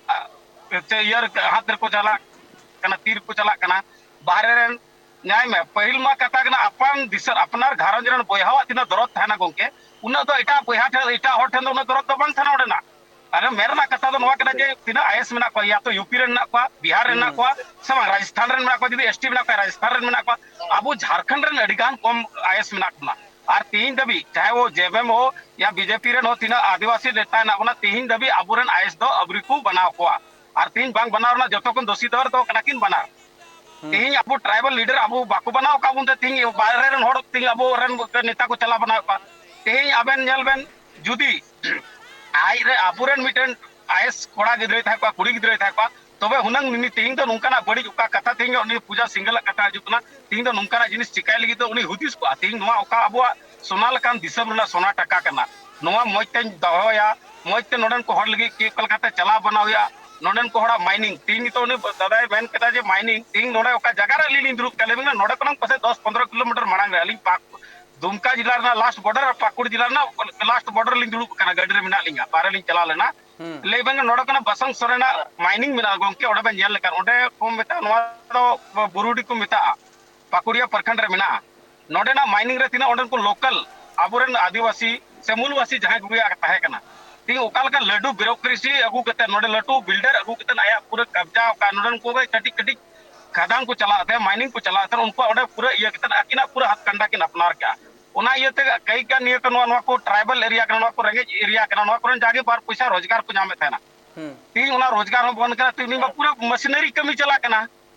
ᱥᱮ ᱤᱭᱟᱹ ᱦᱟᱛ ᱨᱮᱠᱚ ᱪᱟᱞᱟᱜ ᱠᱟᱱᱟ, ᱛᱤ ᱨᱮᱠᱚ ᱪᱟᱞᱟᱜ ᱠᱟᱱᱟ᱾ ᱵᱟᱦᱨᱮ ᱨᱮᱱ ᱧᱟᱭ ᱢᱮ, ᱯᱟᱹᱦᱤᱞ ᱢᱟ ᱠᱟᱛᱷᱟ ᱠᱟᱱᱟ, ᱟᱯᱟᱱ ᱫᱤᱥᱚᱢ ᱟᱯᱱᱟᱨ ᱜᱷᱟᱨᱚᱸᱡᱽ ᱨᱮᱱ ᱵᱚᱭᱦᱟᱣᱟᱜ ᱛᱤᱱᱟᱹᱜ ᱫᱚᱨᱚᱫ ᱛᱟᱦᱮᱱᱟ ᱜᱚᱝᱠᱮ, ᱩᱱᱟᱹᱜ ᱫᱚ ᱮᱴᱟᱜ ᱵᱚᱭᱦᱟ ᱴᱷᱮᱱ, ᱮᱴᱟᱜ ᱦᱚᱲ ᱴᱷᱮᱱ ᱫᱚ ᱩᱱᱟᱹᱜ ᱫᱚᱨᱚᱫ ᱫᱚ ᱵᱟᱝ ᱛᱟᱦᱮᱱᱟ ᱚᱸᱰᱮᱱᱟᱜ᱾ ᱟᱨ ᱢᱮᱱ ᱨᱮᱱᱟᱜ ᱠᱟᱛᱷᱟ ᱫᱚ ᱱᱚᱣᱟ ᱠᱟᱱᱟ ᱡᱮ ᱛᱤᱱᱟᱹᱜ ᱟᱭᱮᱥ ᱢᱮᱱᱟᱜ ᱠᱚᱣᱟ, ᱭᱟ ᱛᱚ ᱭᱩᱯᱤ ᱨᱮᱱ ᱢᱮᱱᱟᱜ ᱠᱚᱣᱟ, ᱵᱤᱦᱟᱨ ᱨᱮᱱ ᱢᱮᱱᱟᱜ ᱠᱚᱣᱟ, ᱥᱮ ᱵᱟᱝ ᱨᱟᱡᱚᱥᱛᱷᱟᱱ ᱨᱮᱱ ᱢᱮᱱᱟᱜ ᱠᱚᱣᱟ, ᱡᱩᱫᱤ ᱮᱥᱴᱤ ᱢᱮᱱᱟᱜ ᱠᱚᱣᱟ ᱨᱟᱡᱚᱥᱛᱷᱟᱱ ᱨᱮᱱ ᱢᱮᱱᱟᱜ ᱠᱚᱣᱟ, ᱟᱵᱚ ᱡᱷᱟᱲᱠᱷᱚᱸᱰ ᱨᱮᱱ ᱟᱹᱰᱤ ᱜᱟᱱ ᱠᱚᱢ ᱟᱭᱮᱥ ᱢᱮᱱᱟᱜ ᱵᱚᱱᱟ᱾ ᱟᱨ ᱛᱤᱦᱤᱧ ᱫᱷᱟᱹᱵᱤᱡ ᱪᱟᱦᱮ ᱣᱚ ᱡᱮ ᱮᱢ ᱮᱢ ᱦᱳ ᱭᱟ ᱵᱤᱡᱮᱯᱤ ᱨᱮᱱ ᱦᱚᱸ ᱛᱤᱱᱟᱹᱜ ᱟᱹᱫᱤᱵᱟᱹᱥᱤ ᱱᱮᱛᱟ ᱦᱮᱱᱟᱜ ᱵᱚᱱᱟ, ᱛᱤᱦᱤᱧ ᱫᱷᱟᱹᱵᱤᱡ ᱟᱵᱚᱨᱮᱱ ᱟᱭᱮᱥ ᱫᱚ ᱟᱹᱣᱨᱤ ᱠᱚ ᱵᱮᱱᱟᱣ ᱠᱚᱣᱟ᱾ ᱟᱨ ᱛᱤᱦᱤᱧ ᱵᱟᱝ ᱵᱮᱱᱟᱣ ᱨᱮᱱᱟᱜ ᱡᱚᱛᱚ ᱠᱷᱚᱱ ᱫᱳᱥᱤ ᱫᱚ ᱠᱟᱱᱟ ᱠᱤᱱ ᱵᱟᱱᱟᱨ᱾ ᱛᱮᱦᱮᱧ ᱟᱵᱚ ᱴᱨᱟᱭᱵᱟᱞ ᱞᱤᱰᱟᱨ ᱟᱵᱚ ᱵᱟᱠᱚ ᱵᱮᱱᱟᱣ ᱟᱠᱟᱫ ᱵᱚᱱ ᱛᱮ ᱛᱮᱦᱮᱧ ᱵᱟᱦᱨᱮ ᱨᱮᱱ ᱦᱚᱲ ᱛᱮᱦᱮᱧ ᱟᱵᱚ ᱨᱮᱱ ᱱᱮᱛᱟ ᱠᱚ ᱪᱟᱞᱟᱣ ᱵᱮᱱᱟᱣ ᱮᱫ ᱠᱚᱣᱟ᱾ ᱛᱮᱦᱮᱧ ᱟᱵᱮᱱ ᱧᱮᱞ ᱵᱮᱱ, ᱡᱩᱫᱤ ᱟᱡ ᱨᱮ ᱟᱵᱚᱨᱮᱱ ᱢᱤᱫᱴᱮᱱ ᱟᱭᱮᱥ ᱠᱚᱲᱟ ᱜᱤᱫᱽᱨᱟᱹᱭ ᱛᱟᱦᱮᱸ ᱠᱚᱜᱼᱟ, ᱠᱩᱲᱤ ᱜᱤᱫᱽᱨᱟᱹᱭ ᱛᱟᱦᱮᱸ ᱠᱚᱜᱼᱟ, ᱛᱚᱵᱮ ᱦᱩᱱᱟᱹᱝ ᱱᱤ-, ᱛᱮᱦᱮᱧ ᱫᱚ ᱱᱚᱝᱠᱟᱱᱟᱜ ᱵᱟᱹᱲᱤᱡ ᱚᱠᱟ ᱠᱟᱛᱷᱟ ᱛᱮᱦᱮᱧ ᱩᱱᱤ ᱯᱩᱡᱟ ᱥᱤᱝᱜᱮᱞᱟᱜ ᱠᱟᱛᱷᱟ ᱦᱤᱡᱩᱜ ᱠᱟᱱᱟ, ᱛᱮᱦᱮᱧ ᱫᱚ ᱱᱚᱝᱠᱟᱱᱟᱜ ᱡᱤᱱᱤᱥ ᱪᱤᱠᱟᱭ ᱞᱟᱹᱜᱤᱫ ᱫᱚ ᱩᱱᱤ ᱦᱩᱫᱤᱥ ᱠᱚᱜᱼᱟ᱾ ᱛᱮᱦᱮᱧ ᱱᱚᱣᱟ ᱚᱠᱟ ᱟᱵᱚᱣᱟᱜ ᱥᱚᱱᱟ ᱞᱮᱠᱟᱱ ᱫᱤᱥᱚᱢ ᱨᱮᱱᱟᱜ ᱥᱚᱱᱟ ᱴᱟᱠᱟ ᱠᱟᱱᱟ, ᱱᱚᱣᱟ ᱢᱚᱡᱽ ᱛᱮᱧ ᱫᱚᱦᱚᱭᱟ, ᱢᱚᱡᱽ ᱛᱮ ᱱᱚᱰᱮᱱ ᱠᱚ ᱦᱚᱲ ᱞᱟᱹᱜᱤᱫ ᱪᱮᱫ ᱚᱠᱟ ᱞᱮᱠᱟᱛᱮ ᱪᱟᱞᱟᱣ ᱵᱟᱱᱟᱣ ᱦᱩᱭᱩᱜᱼᱟ, ᱱᱚᱰᱮᱱ ᱠᱚ ᱦᱚᱲᱟᱜ ᱢᱟᱭᱱᱤᱝ᱾ ᱛᱮᱦᱮᱧ ᱱᱤᱛᱚᱜ ᱩᱱᱤ ᱫᱟᱫᱟᱭ ᱢᱮᱱ ᱠᱮᱫᱟ ᱡᱮ ᱢᱟᱭᱱᱤᱝ, ᱛᱮᱦᱮᱧ ᱱᱚᱰᱮ ᱚᱠᱟ ᱡᱟᱭᱜᱟ ᱨᱮ ᱟᱹᱞᱤᱧ ᱞᱤᱧ ᱫᱩᱲᱩᱵ ᱠᱟᱱᱟ, ᱞᱟᱹᱭ ᱵᱮᱱ ᱱᱚᱰᱮ ᱠᱷᱚᱱᱟᱝ ᱯᱟᱥᱮᱡ ᱫᱚᱥ ᱯᱚᱱᱫᱽᱨᱚ ᱠᱤᱞᱳᱢᱤᱴᱟᱨ ᱢᱟᱲᱟᱝ ᱨᱮ ᱟᱹᱞᱤᱧ ᱯᱟᱠ-, ᱫᱩᱢᱠᱟ ᱡᱮᱞᱟ ᱨᱮᱱᱟᱜ ᱞᱟᱥᱴ ᱵᱚᱰᱟᱨ ᱟᱨ ᱯᱟᱹᱠᱩᱲ ᱡᱮᱞᱟ ᱨᱮᱱᱟᱜ ᱞᱟᱥᱴ ᱵᱚᱰᱟᱨ ᱨᱮᱞᱤᱧ ᱫᱩᱲᱩᱵ ᱟᱠᱟᱱᱟ, ᱜᱟᱹᱰᱤ ᱨᱮ ᱢᱮᱱᱟᱜ ᱞᱤᱧᱟ, ᱵᱟᱦᱨᱮ ᱞᱤᱧ ᱪᱟᱞᱟᱣ ᱞᱮᱱᱟ᱾ ᱞᱟᱹᱭ ᱵᱮᱱ ᱱᱚᱰᱮ ᱠᱷᱚᱱᱟᱜ ᱵᱟᱥᱟᱝ ᱥᱚᱨᱮᱱᱟᱜ ᱢᱟᱭᱱᱤᱝ ᱢᱮᱱᱟᱜᱼᱟ ᱜᱚᱝᱠᱮ, ᱚᱸᱰᱮ ᱵᱮᱱ ᱧᱮᱞ ᱞᱮᱠᱷᱟᱱ ᱚᱸᱰᱮ ᱠᱚ ᱢᱮᱛᱟᱜᱼᱟ, ᱱᱚᱣᱟ ᱫᱚ ᱵᱩᱨᱩᱰᱤ ᱠᱚ ᱢᱮᱛᱟᱜᱼᱟ, ᱯᱟᱠᱩᱲᱤᱭᱟ ᱯᱨᱚᱠᱷᱚᱸᱰ ᱨᱮ ᱢᱮᱱᱟᱜᱼᱟ᱾ ᱱᱚᱰᱮᱱᱟᱜ ᱢᱟᱭᱱᱤᱝ ᱨᱮ ᱛᱤᱱᱟᱹᱜ ᱚᱸᱰᱮᱱ ᱠᱚ ᱞᱳᱠᱟᱞ ᱟᱵᱚᱨᱮᱱ ᱟᱹᱫᱤᱵᱟᱹᱥᱤ ᱥᱮ ᱢᱩᱞᱵᱟᱹᱥᱤ ᱡᱟᱦᱟᱸᱭ ᱠᱚᱜᱮ ᱛᱟᱦᱮᱸ ᱠᱟᱱᱟ, ᱛᱤᱦᱤᱧ ᱚᱠᱟ ᱞᱮᱠᱟ ᱞᱟᱹᱰᱩ ᱵᱤᱭᱩᱨᱳᱠᱨᱮᱥᱤ ᱟᱹᱜᱩ ᱠᱟᱛᱮ, ᱱᱚᱰᱮ ᱞᱟᱹᱴᱩ ᱵᱤᱞᱰᱟᱨ ᱟᱹᱜᱩ ᱠᱟᱛᱮ ᱟᱭᱟᱜ ᱯᱩᱨᱟᱹ ᱠᱟᱵᱽᱡᱟ ᱟᱠᱟᱫ, ᱱᱚᱰᱮᱱ ᱠᱚᱜᱮ ᱠᱟᱹᱴᱤᱡ ᱠᱟᱹᱴᱤᱡ ᱠᱷᱟᱫᱟᱱ ᱠᱚ ᱪᱟᱞᱟᱜ ᱛᱟᱦᱮᱸ, ᱢᱟᱭᱱᱤᱝ ᱠᱚ ᱪᱟᱞᱟᱜ ᱛᱟᱦᱮᱸ, ᱩᱱᱠᱩᱣᱟᱜ ᱚᱸᱰᱮ ᱯᱩᱨᱟᱹ ᱤᱭᱟᱹ ᱠᱟᱛᱮ ᱟᱹᱠᱤᱱᱟᱜ ᱯᱩᱨᱟᱹ ᱦᱟᱛ ᱠᱟᱱᱰᱟ ᱠᱤᱱ ᱟᱯᱱᱟᱨ ᱠᱟᱜᱼᱟ᱾ ᱚᱱᱟ ᱤᱭᱟᱹᱛᱮ ᱠᱟᱹᱭ ᱜᱟᱱ ᱱᱤᱭᱟᱹ ᱠᱚ ᱱᱚᱣᱟ, ᱱᱚᱣᱟ ᱠᱚ ᱴᱨᱟᱭᱵᱟᱞ ᱮᱨᱤᱭᱟ ᱠᱟᱱᱟ, ᱱᱚᱣᱟ ᱠᱚ ᱨᱮᱸᱜᱮᱡ ᱮᱨᱤᱭᱟ ᱠᱟᱱᱟ, ᱱᱚᱣᱟ ᱠᱚᱨᱮᱱ ᱡᱟᱜᱮ ᱵᱟᱨ ᱯᱚᱭᱥᱟ ᱨᱳᱡᱽᱜᱟᱨ ᱠᱚ ᱧᱟᱢᱮᱫ ᱛᱟᱦᱮᱱᱟ᱾ ᱛᱮᱦᱤᱧ ᱚᱱᱟ ᱨᱳᱡᱽᱜᱟᱨ ᱦᱚᱸ ᱵᱚᱱᱫ ᱠᱟᱱᱟ, ᱛᱮᱦᱤᱧ ᱢᱟ ᱯᱩᱨᱟᱹ ᱢᱟᱥᱤᱱᱟᱨᱤ ᱠᱟᱹᱢᱤ ᱪᱟᱞᱟᱜ ᱠᱟᱱᱟ᱾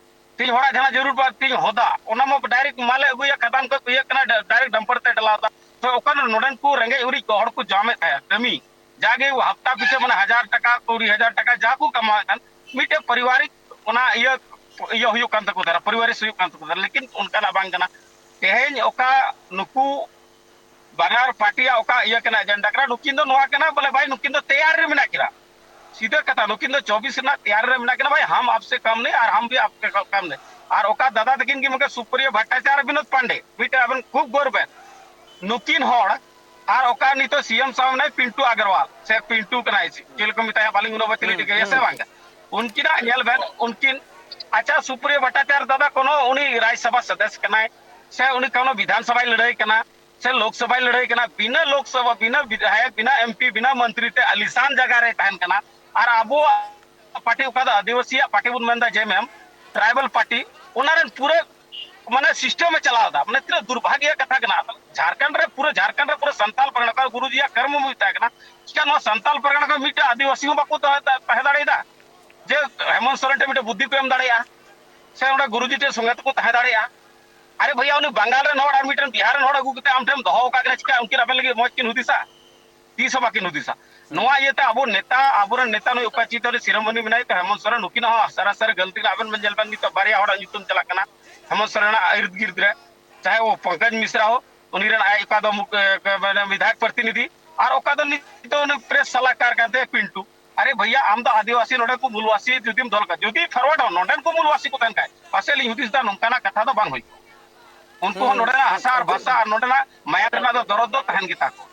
ᱛᱮᱦᱤᱧ ᱦᱚᱲᱟᱜ ᱡᱟᱦᱟᱸ ᱡᱟᱹᱨᱩᱲ ᱵᱟᱝ, ᱛᱮᱦᱤᱧ ᱦᱚᱫᱟ, ᱚᱱᱟ ᱢᱟ ᱰᱟᱭᱨᱮᱠᱴ ᱢᱟᱞᱮ ᱟᱹᱜᱩᱭᱟ, ᱠᱷᱟᱫᱟᱱ ᱠᱷᱚᱱ ᱠᱚ ᱤᱭᱟᱹᱜ ᱠᱟᱱᱟ, ᱰᱟ-, ᱰᱟᱭᱨᱮᱠᱴ ᱰᱟᱢᱯᱟᱨ ᱛᱮ ᱰᱟᱞᱟᱣ ᱮᱫᱟ᱾ ᱛᱚ ᱚᱠᱟ ᱨᱮ ᱱᱚᱰᱮᱱ ᱠᱚ ᱨᱮᱸᱜᱮᱡ ᱚᱨᱤᱡ ᱠᱚ ᱦᱚᱲ ᱠᱚ ᱡᱚᱢᱮᱫ ᱛᱟᱦᱮᱸᱫ ᱠᱟᱹᱢᱤ, ᱡᱟᱜᱮ ᱦᱟᱯᱛᱟ ᱯᱤᱪᱷᱟᱹ ᱢᱟᱱᱮ ᱦᱟᱡᱟᱨ ᱴᱟᱠᱟ, ᱠᱩᱲᱤ ᱦᱟᱡᱟᱨ ᱴᱟᱠᱟ ᱡᱟ ᱠᱚ ᱠᱟᱢᱟᱣᱮᱫ ᱛᱟᱦᱮᱸᱫ, ᱢᱤᱫᱴᱮᱡ ᱯᱟᱨᱤᱵᱟᱨᱤᱠ ᱚᱱᱟ ᱤᱭᱟᱹ, ᱤᱭᱟᱹ ᱦᱩᱭᱩᱜ ᱠᱟᱱ ᱛᱟᱠᱚ ᱛᱟᱦᱮᱸᱱᱟ, ᱯᱟᱨᱤᱵᱟᱨᱤᱠ ᱦᱩᱭᱩᱜ ᱠᱟᱱ ᱛᱟᱠᱚ ᱛᱟᱦᱮᱸᱱᱟ, ᱞᱮᱠᱤᱱ ᱚᱱᱠᱟᱱᱟᱜ ᱵᱟᱝ ᱠᱟᱱᱟ᱾ ᱛᱮᱦᱮᱧ ᱚᱠᱟ ᱱᱩᱠᱩ ᱵᱟᱱᱟᱨ ᱯᱟᱨᱴᱤᱭᱟᱜ ᱚᱠᱟ ᱤᱭᱟᱹ ᱠᱟᱱᱟ, ᱮᱡᱮᱱᱰᱟ ᱠᱟᱱᱟ, ᱱᱩᱠᱤᱱ ᱫᱚ ᱱᱚᱣᱟ ᱠᱟᱱᱟ ᱵᱚᱞᱮ ᱵᱷᱟᱭ ᱱᱩᱠᱤᱱ ᱫᱚ ᱛᱮᱭᱟᱨ ᱨᱮ ᱢᱮᱱᱟᱜ ᱠᱤᱱᱟ᱾ ᱥᱤᱫᱷᱟᱹ ᱠᱟᱛᱷᱟ, ᱱᱩᱠᱤᱱ ᱫᱚ ᱪᱚᱵᱵᱤᱥ ᱨᱮᱱᱟᱜ ᱛᱮᱭᱟᱨ ᱨᱮ ᱢᱮᱱᱟᱜ ᱠᱤᱱᱟ ᱵᱷᱟᱭ, ᱦᱟᱢ ᱟᱯᱥᱮ ᱠᱟᱢ ᱱᱮ ᱟᱨ ᱦᱟᱢ ᱵᱷᱤ ᱟᱯᱠᱮ ᱠᱟᱢ ᱱᱮ᱾ ᱟᱨ ᱚᱠᱟ ᱫᱟᱫᱟ ᱛᱟᱹᱠᱤᱱ ᱜᱮ ᱢᱮᱱᱠᱮ ᱥᱩᱯᱨᱤᱭᱟ ᱵᱷᱟᱴᱴᱟᱪᱟᱨ, ᱵᱤᱱᱳᱫ ᱯᱟᱱᱰᱮ, ᱢᱤᱫᱴᱮᱱ ᱟᱵᱮᱱ ᱠᱷᱩᱵ ᱜᱚᱨᱵ ᱮᱱ, ᱱᱩᱠᱤᱱ ᱦᱚᱲ ᱟᱨ ᱚᱠᱟ ᱱᱤᱛᱚᱜ ᱥᱤ ᱮᱢ ᱥᱟᱦ ᱢᱮᱱᱟᱭ ᱯᱤᱱᱴᱩ ᱟᱜᱟᱨᱣᱟᱞ ᱥᱮ ᱯᱤᱱᱴᱩ ᱠᱟᱱᱟᱭ, ᱪᱮᱫ ᱞᱮᱠᱟ ᱢᱮᱛᱟᱭᱟ ᱵᱟᱹᱞᱤᱧ ᱩᱱᱟᱹᱜ ᱵᱟᱹᱞᱤᱧ ᱴᱷᱤᱠᱟᱹᱭᱟ ᱥᱮ ᱵᱟᱝ? ᱩᱱᱠᱤᱱᱟᱜ ᱧᱮᱞ ᱵᱮᱱ, ᱩᱱᱠᱤᱱ, ᱟᱪᱪᱷᱟ, ᱥᱩᱯᱨᱤᱭᱟ ᱵᱷᱟᱴᱴᱟᱪᱟᱨ ᱫᱟᱫᱟ ᱠᱳᱱᱳ ᱩᱱᱤ ᱨᱟᱡᱽ ᱥᱚᱵᱷᱟ ᱥᱚᱫᱚᱥᱥᱚ ᱠᱟᱱᱟᱭ ᱥᱮ ᱩᱱᱤ ᱠᱳᱱᱳ ᱵᱤᱫᱷᱟᱱ ᱥᱚᱵᱷᱟᱭ ᱞᱟᱹᱲᱦᱟᱹᱭ ᱠᱟᱱᱟ? ᱥᱮ ᱞᱳᱠᱥᱚᱵᱷᱟᱭ ᱞᱟᱹᱲᱦᱟᱹᱭ ᱠᱟᱱᱟ, ᱵᱤᱱᱟᱹ ᱞᱳᱠᱥᱚᱵᱷᱟ, ᱵᱤᱱᱟᱹ ᱵᱤᱫᱷᱟᱭᱚᱠ, ᱵᱤᱱᱟᱹ ᱮᱢᱯᱤ, ᱵᱤᱱᱟᱹ ᱢᱚᱱᱛᱨᱤ ᱛᱮ ᱟᱹᱞᱤᱥᱟᱱ ᱡᱟᱭᱜᱟ ᱨᱮᱭ ᱛᱟᱦᱮᱱ ᱠᱟᱱᱟ᱾ ᱟᱨ ᱟᱵᱚᱣᱟᱜ ᱯᱟᱨᱴᱤ, ᱚᱠᱟ ᱫᱚ ᱟᱹᱫᱤᱵᱟᱹᱥᱤᱭᱟᱜ ᱯᱟᱨᱴᱤ ᱵᱚᱱ ᱢᱮᱱᱫᱟ, ᱡᱮᱢᱮᱢ, ᱴᱨᱟᱭᱵᱟᱞ ᱯᱟᱨᱴᱤ, ᱚᱱᱟ ᱨᱮᱱ ᱯᱩᱨᱟᱹ ᱢᱟᱱᱮ ᱥᱤᱥᱴᱮᱢ ᱮ ᱪᱟᱞᱟᱣ ᱮᱫᱟ᱾ ᱢᱟᱱᱮ ᱛᱤᱱᱟᱹᱜ ᱫᱩᱨᱵᱷᱟᱜᱭᱚ ᱠᱟᱛᱷᱟ ᱠᱟᱱᱟ᱾ ᱡᱷᱟᱲᱠᱷᱚᱸᱰ ᱨᱮ, ᱯᱩᱨᱟᱹ ᱡᱷᱟᱲᱠᱷᱚᱸᱰ ᱨᱮ ᱯᱩᱨᱟᱹ ᱥᱟᱱᱛᱟᱞ ᱯᱟᱨᱜᱟᱱᱟ, ᱚᱠᱟ ᱜᱩᱨᱩᱡᱤᱭᱟᱜ ᱠᱟᱨᱢᱚ ᱢᱩᱡ ᱛᱟᱦᱮᱸ ᱠᱟᱱᱟ, ᱪᱤᱠᱟ ᱱᱚᱣᱟ ᱥᱟᱱᱛᱟᱞ ᱯᱟᱨᱜᱟᱱᱟ ᱠᱷᱚᱱ ᱢᱤᱫᱴᱮᱱ ᱟᱹᱫᱤᱵᱟᱹᱥᱤ ᱦᱚᱸ ᱵᱟᱠᱚ ᱛᱟᱦᱮᱸ ᱛᱟᱦᱮᱸ ᱫᱟᱲᱮᱭᱟᱫᱟ? ᱡᱮ ᱦᱮᱢᱚᱱᱛ ᱥᱚᱨᱮᱱ ᱴᱷᱮᱱ ᱢᱤᱫᱴᱮᱱ ᱵᱩᱫᱽᱫᱷᱤ ᱠᱚ ᱮᱢ ᱫᱟᱲᱮᱭᱟᱜᱼᱟ, ᱥᱮ ᱚᱸᱰᱮ ᱜᱩᱨᱩᱡᱤ ᱴᱷᱮᱱ ᱥᱚᱸᱜᱮ ᱛᱮᱠᱚ ᱛᱟᱦᱮᱸ ᱫᱟᱲᱮᱭᱟᱜᱼᱟ? ᱟᱨᱮ ᱵᱷᱟᱭᱟ, ᱩᱱᱤ ᱵᱟᱝᱜᱟᱞ ᱨᱮᱱ ᱦᱚᱲ ᱟᱨ ᱢᱤᱫᱴᱮᱱ ᱵᱤᱦᱟᱨ ᱨᱮᱱ ᱦᱚᱲ ᱟᱹᱜᱩ ᱠᱟᱛᱮ ᱟᱢ ᱴᱷᱮᱱ ᱫᱚᱦᱚ ᱟᱠᱟᱫ ᱠᱤᱱᱟ, ᱪᱤᱠᱟ ᱩᱱᱠᱤᱱ ᱟᱵᱮᱱ ᱞᱟᱹᱜᱤᱫ ᱢᱚᱡᱽ ᱠᱤᱱ ᱦᱩᱫᱤᱥᱟ? ᱛᱤᱥ ᱦᱚᱸ ᱵᱟᱹᱠᱤᱱ ᱦᱩᱫᱤᱥᱟ᱾ ᱱᱚᱣᱟ ᱤᱭᱟᱹᱛᱮ ᱟᱵᱚ ᱱᱮᱛᱟ, ᱟᱵᱚᱨᱮᱱ ᱱᱮᱛᱟ ᱱᱩᱭ ᱚᱠᱟ ᱪᱤᱛᱟᱹᱨ ᱨᱮ ᱥᱤᱨᱳᱢᱚᱱᱤ ᱢᱮᱱᱟᱭ ᱛᱚ, ᱦᱮᱢᱚᱱᱛ ᱥᱚᱨᱮᱱ, ᱱᱩᱠᱤᱱᱟᱜ ᱦᱚᱸ ᱥᱟᱨᱟᱥᱟᱨᱤ ᱜᱟᱹᱞᱛᱤ ᱠᱟᱱᱟ᱾ ᱟᱵᱮᱱ ᱵᱮᱱ ᱧᱮᱞ ᱵᱮᱱ, ᱱᱤᱛᱚᱜ ᱵᱟᱨᱭᱟ ᱦᱚᱲᱟᱜ ᱧᱩᱛᱩᱢ ᱪᱟᱞᱟᱜ ᱠᱟᱱᱟ ᱦᱮᱢᱚᱱᱛ ᱥᱚᱨᱮᱱᱟᱜ ᱤᱨᱫ ᱜᱤᱨᱫ ᱨᱮ, ᱪᱟᱦᱮ ᱣᱚ ᱯᱚᱝᱠᱚᱡᱽ ᱢᱤᱥᱨᱟ ᱦᱳ, ᱩᱱᱤ ᱨᱮᱱ ᱟᱡ ᱚᱠᱟ ᱫᱚ ᱢᱩᱠ-, ᱮ, ᱢᱟᱱᱮ ᱵᱤᱫᱷᱟᱭᱚᱠ ᱯᱨᱚᱛᱤᱱᱤᱫᱷᱤ, ᱟᱨ ᱚᱠᱟ ᱫᱚ ᱱᱤᱛᱚᱜ ᱩᱱᱤ ᱯᱨᱮᱥ ᱥᱟᱞᱟᱠᱟᱨ ᱠᱟᱱ ᱛᱟᱭᱟ ᱯᱤᱱᱴᱩ᱾ ᱟᱨᱮ ᱵᱷᱟᱭᱭᱟ, ᱟᱢ ᱫᱚ ᱟᱹᱫᱤᱵᱟᱹᱥᱤ ᱱᱚᱰᱮ ᱠᱚ ᱢᱩᱞᱣᱟᱥᱤ ᱡᱩᱫᱤᱢ ᱫᱚᱦᱚ ᱞᱮᱠᱟ, ᱡᱩᱫᱤ ᱯᱷᱚᱨᱣᱟᱨᱰ ᱦᱚᱸ ᱱᱚᱰᱮᱱ ᱠᱚ ᱢᱩᱞᱣᱟᱥᱤ ᱠᱚ ᱛᱟᱦᱮᱱ ᱠᱷᱟᱡ, ᱯᱟᱥᱮᱡ ᱞᱤᱧ ᱦᱩᱫᱤᱥ ᱫᱟ ᱱᱚᱝᱠᱟᱱᱟᱜ ᱠᱟᱛᱷᱟ ᱫᱚ ᱵᱟᱝ ᱦᱩᱭ ᱠᱚᱜᱼᱟ᱾ ᱩᱱᱠᱩ ᱦᱚᱸ ᱦᱩᱸ, ᱱᱚᱰᱮᱱᱟᱜ ᱦᱟᱥᱟ ᱟᱨ ᱵᱷᱟᱥᱟ ᱟᱨ ᱱᱚᱰᱮᱱᱟᱜ ᱢᱟᱭᱟᱢ ᱨᱮᱱᱟᱜ ᱫᱚ ᱫᱚᱨᱚᱫ ᱫᱚ ᱛᱟᱦᱮᱱ ᱜᱮᱛᱟ ᱠᱚ᱾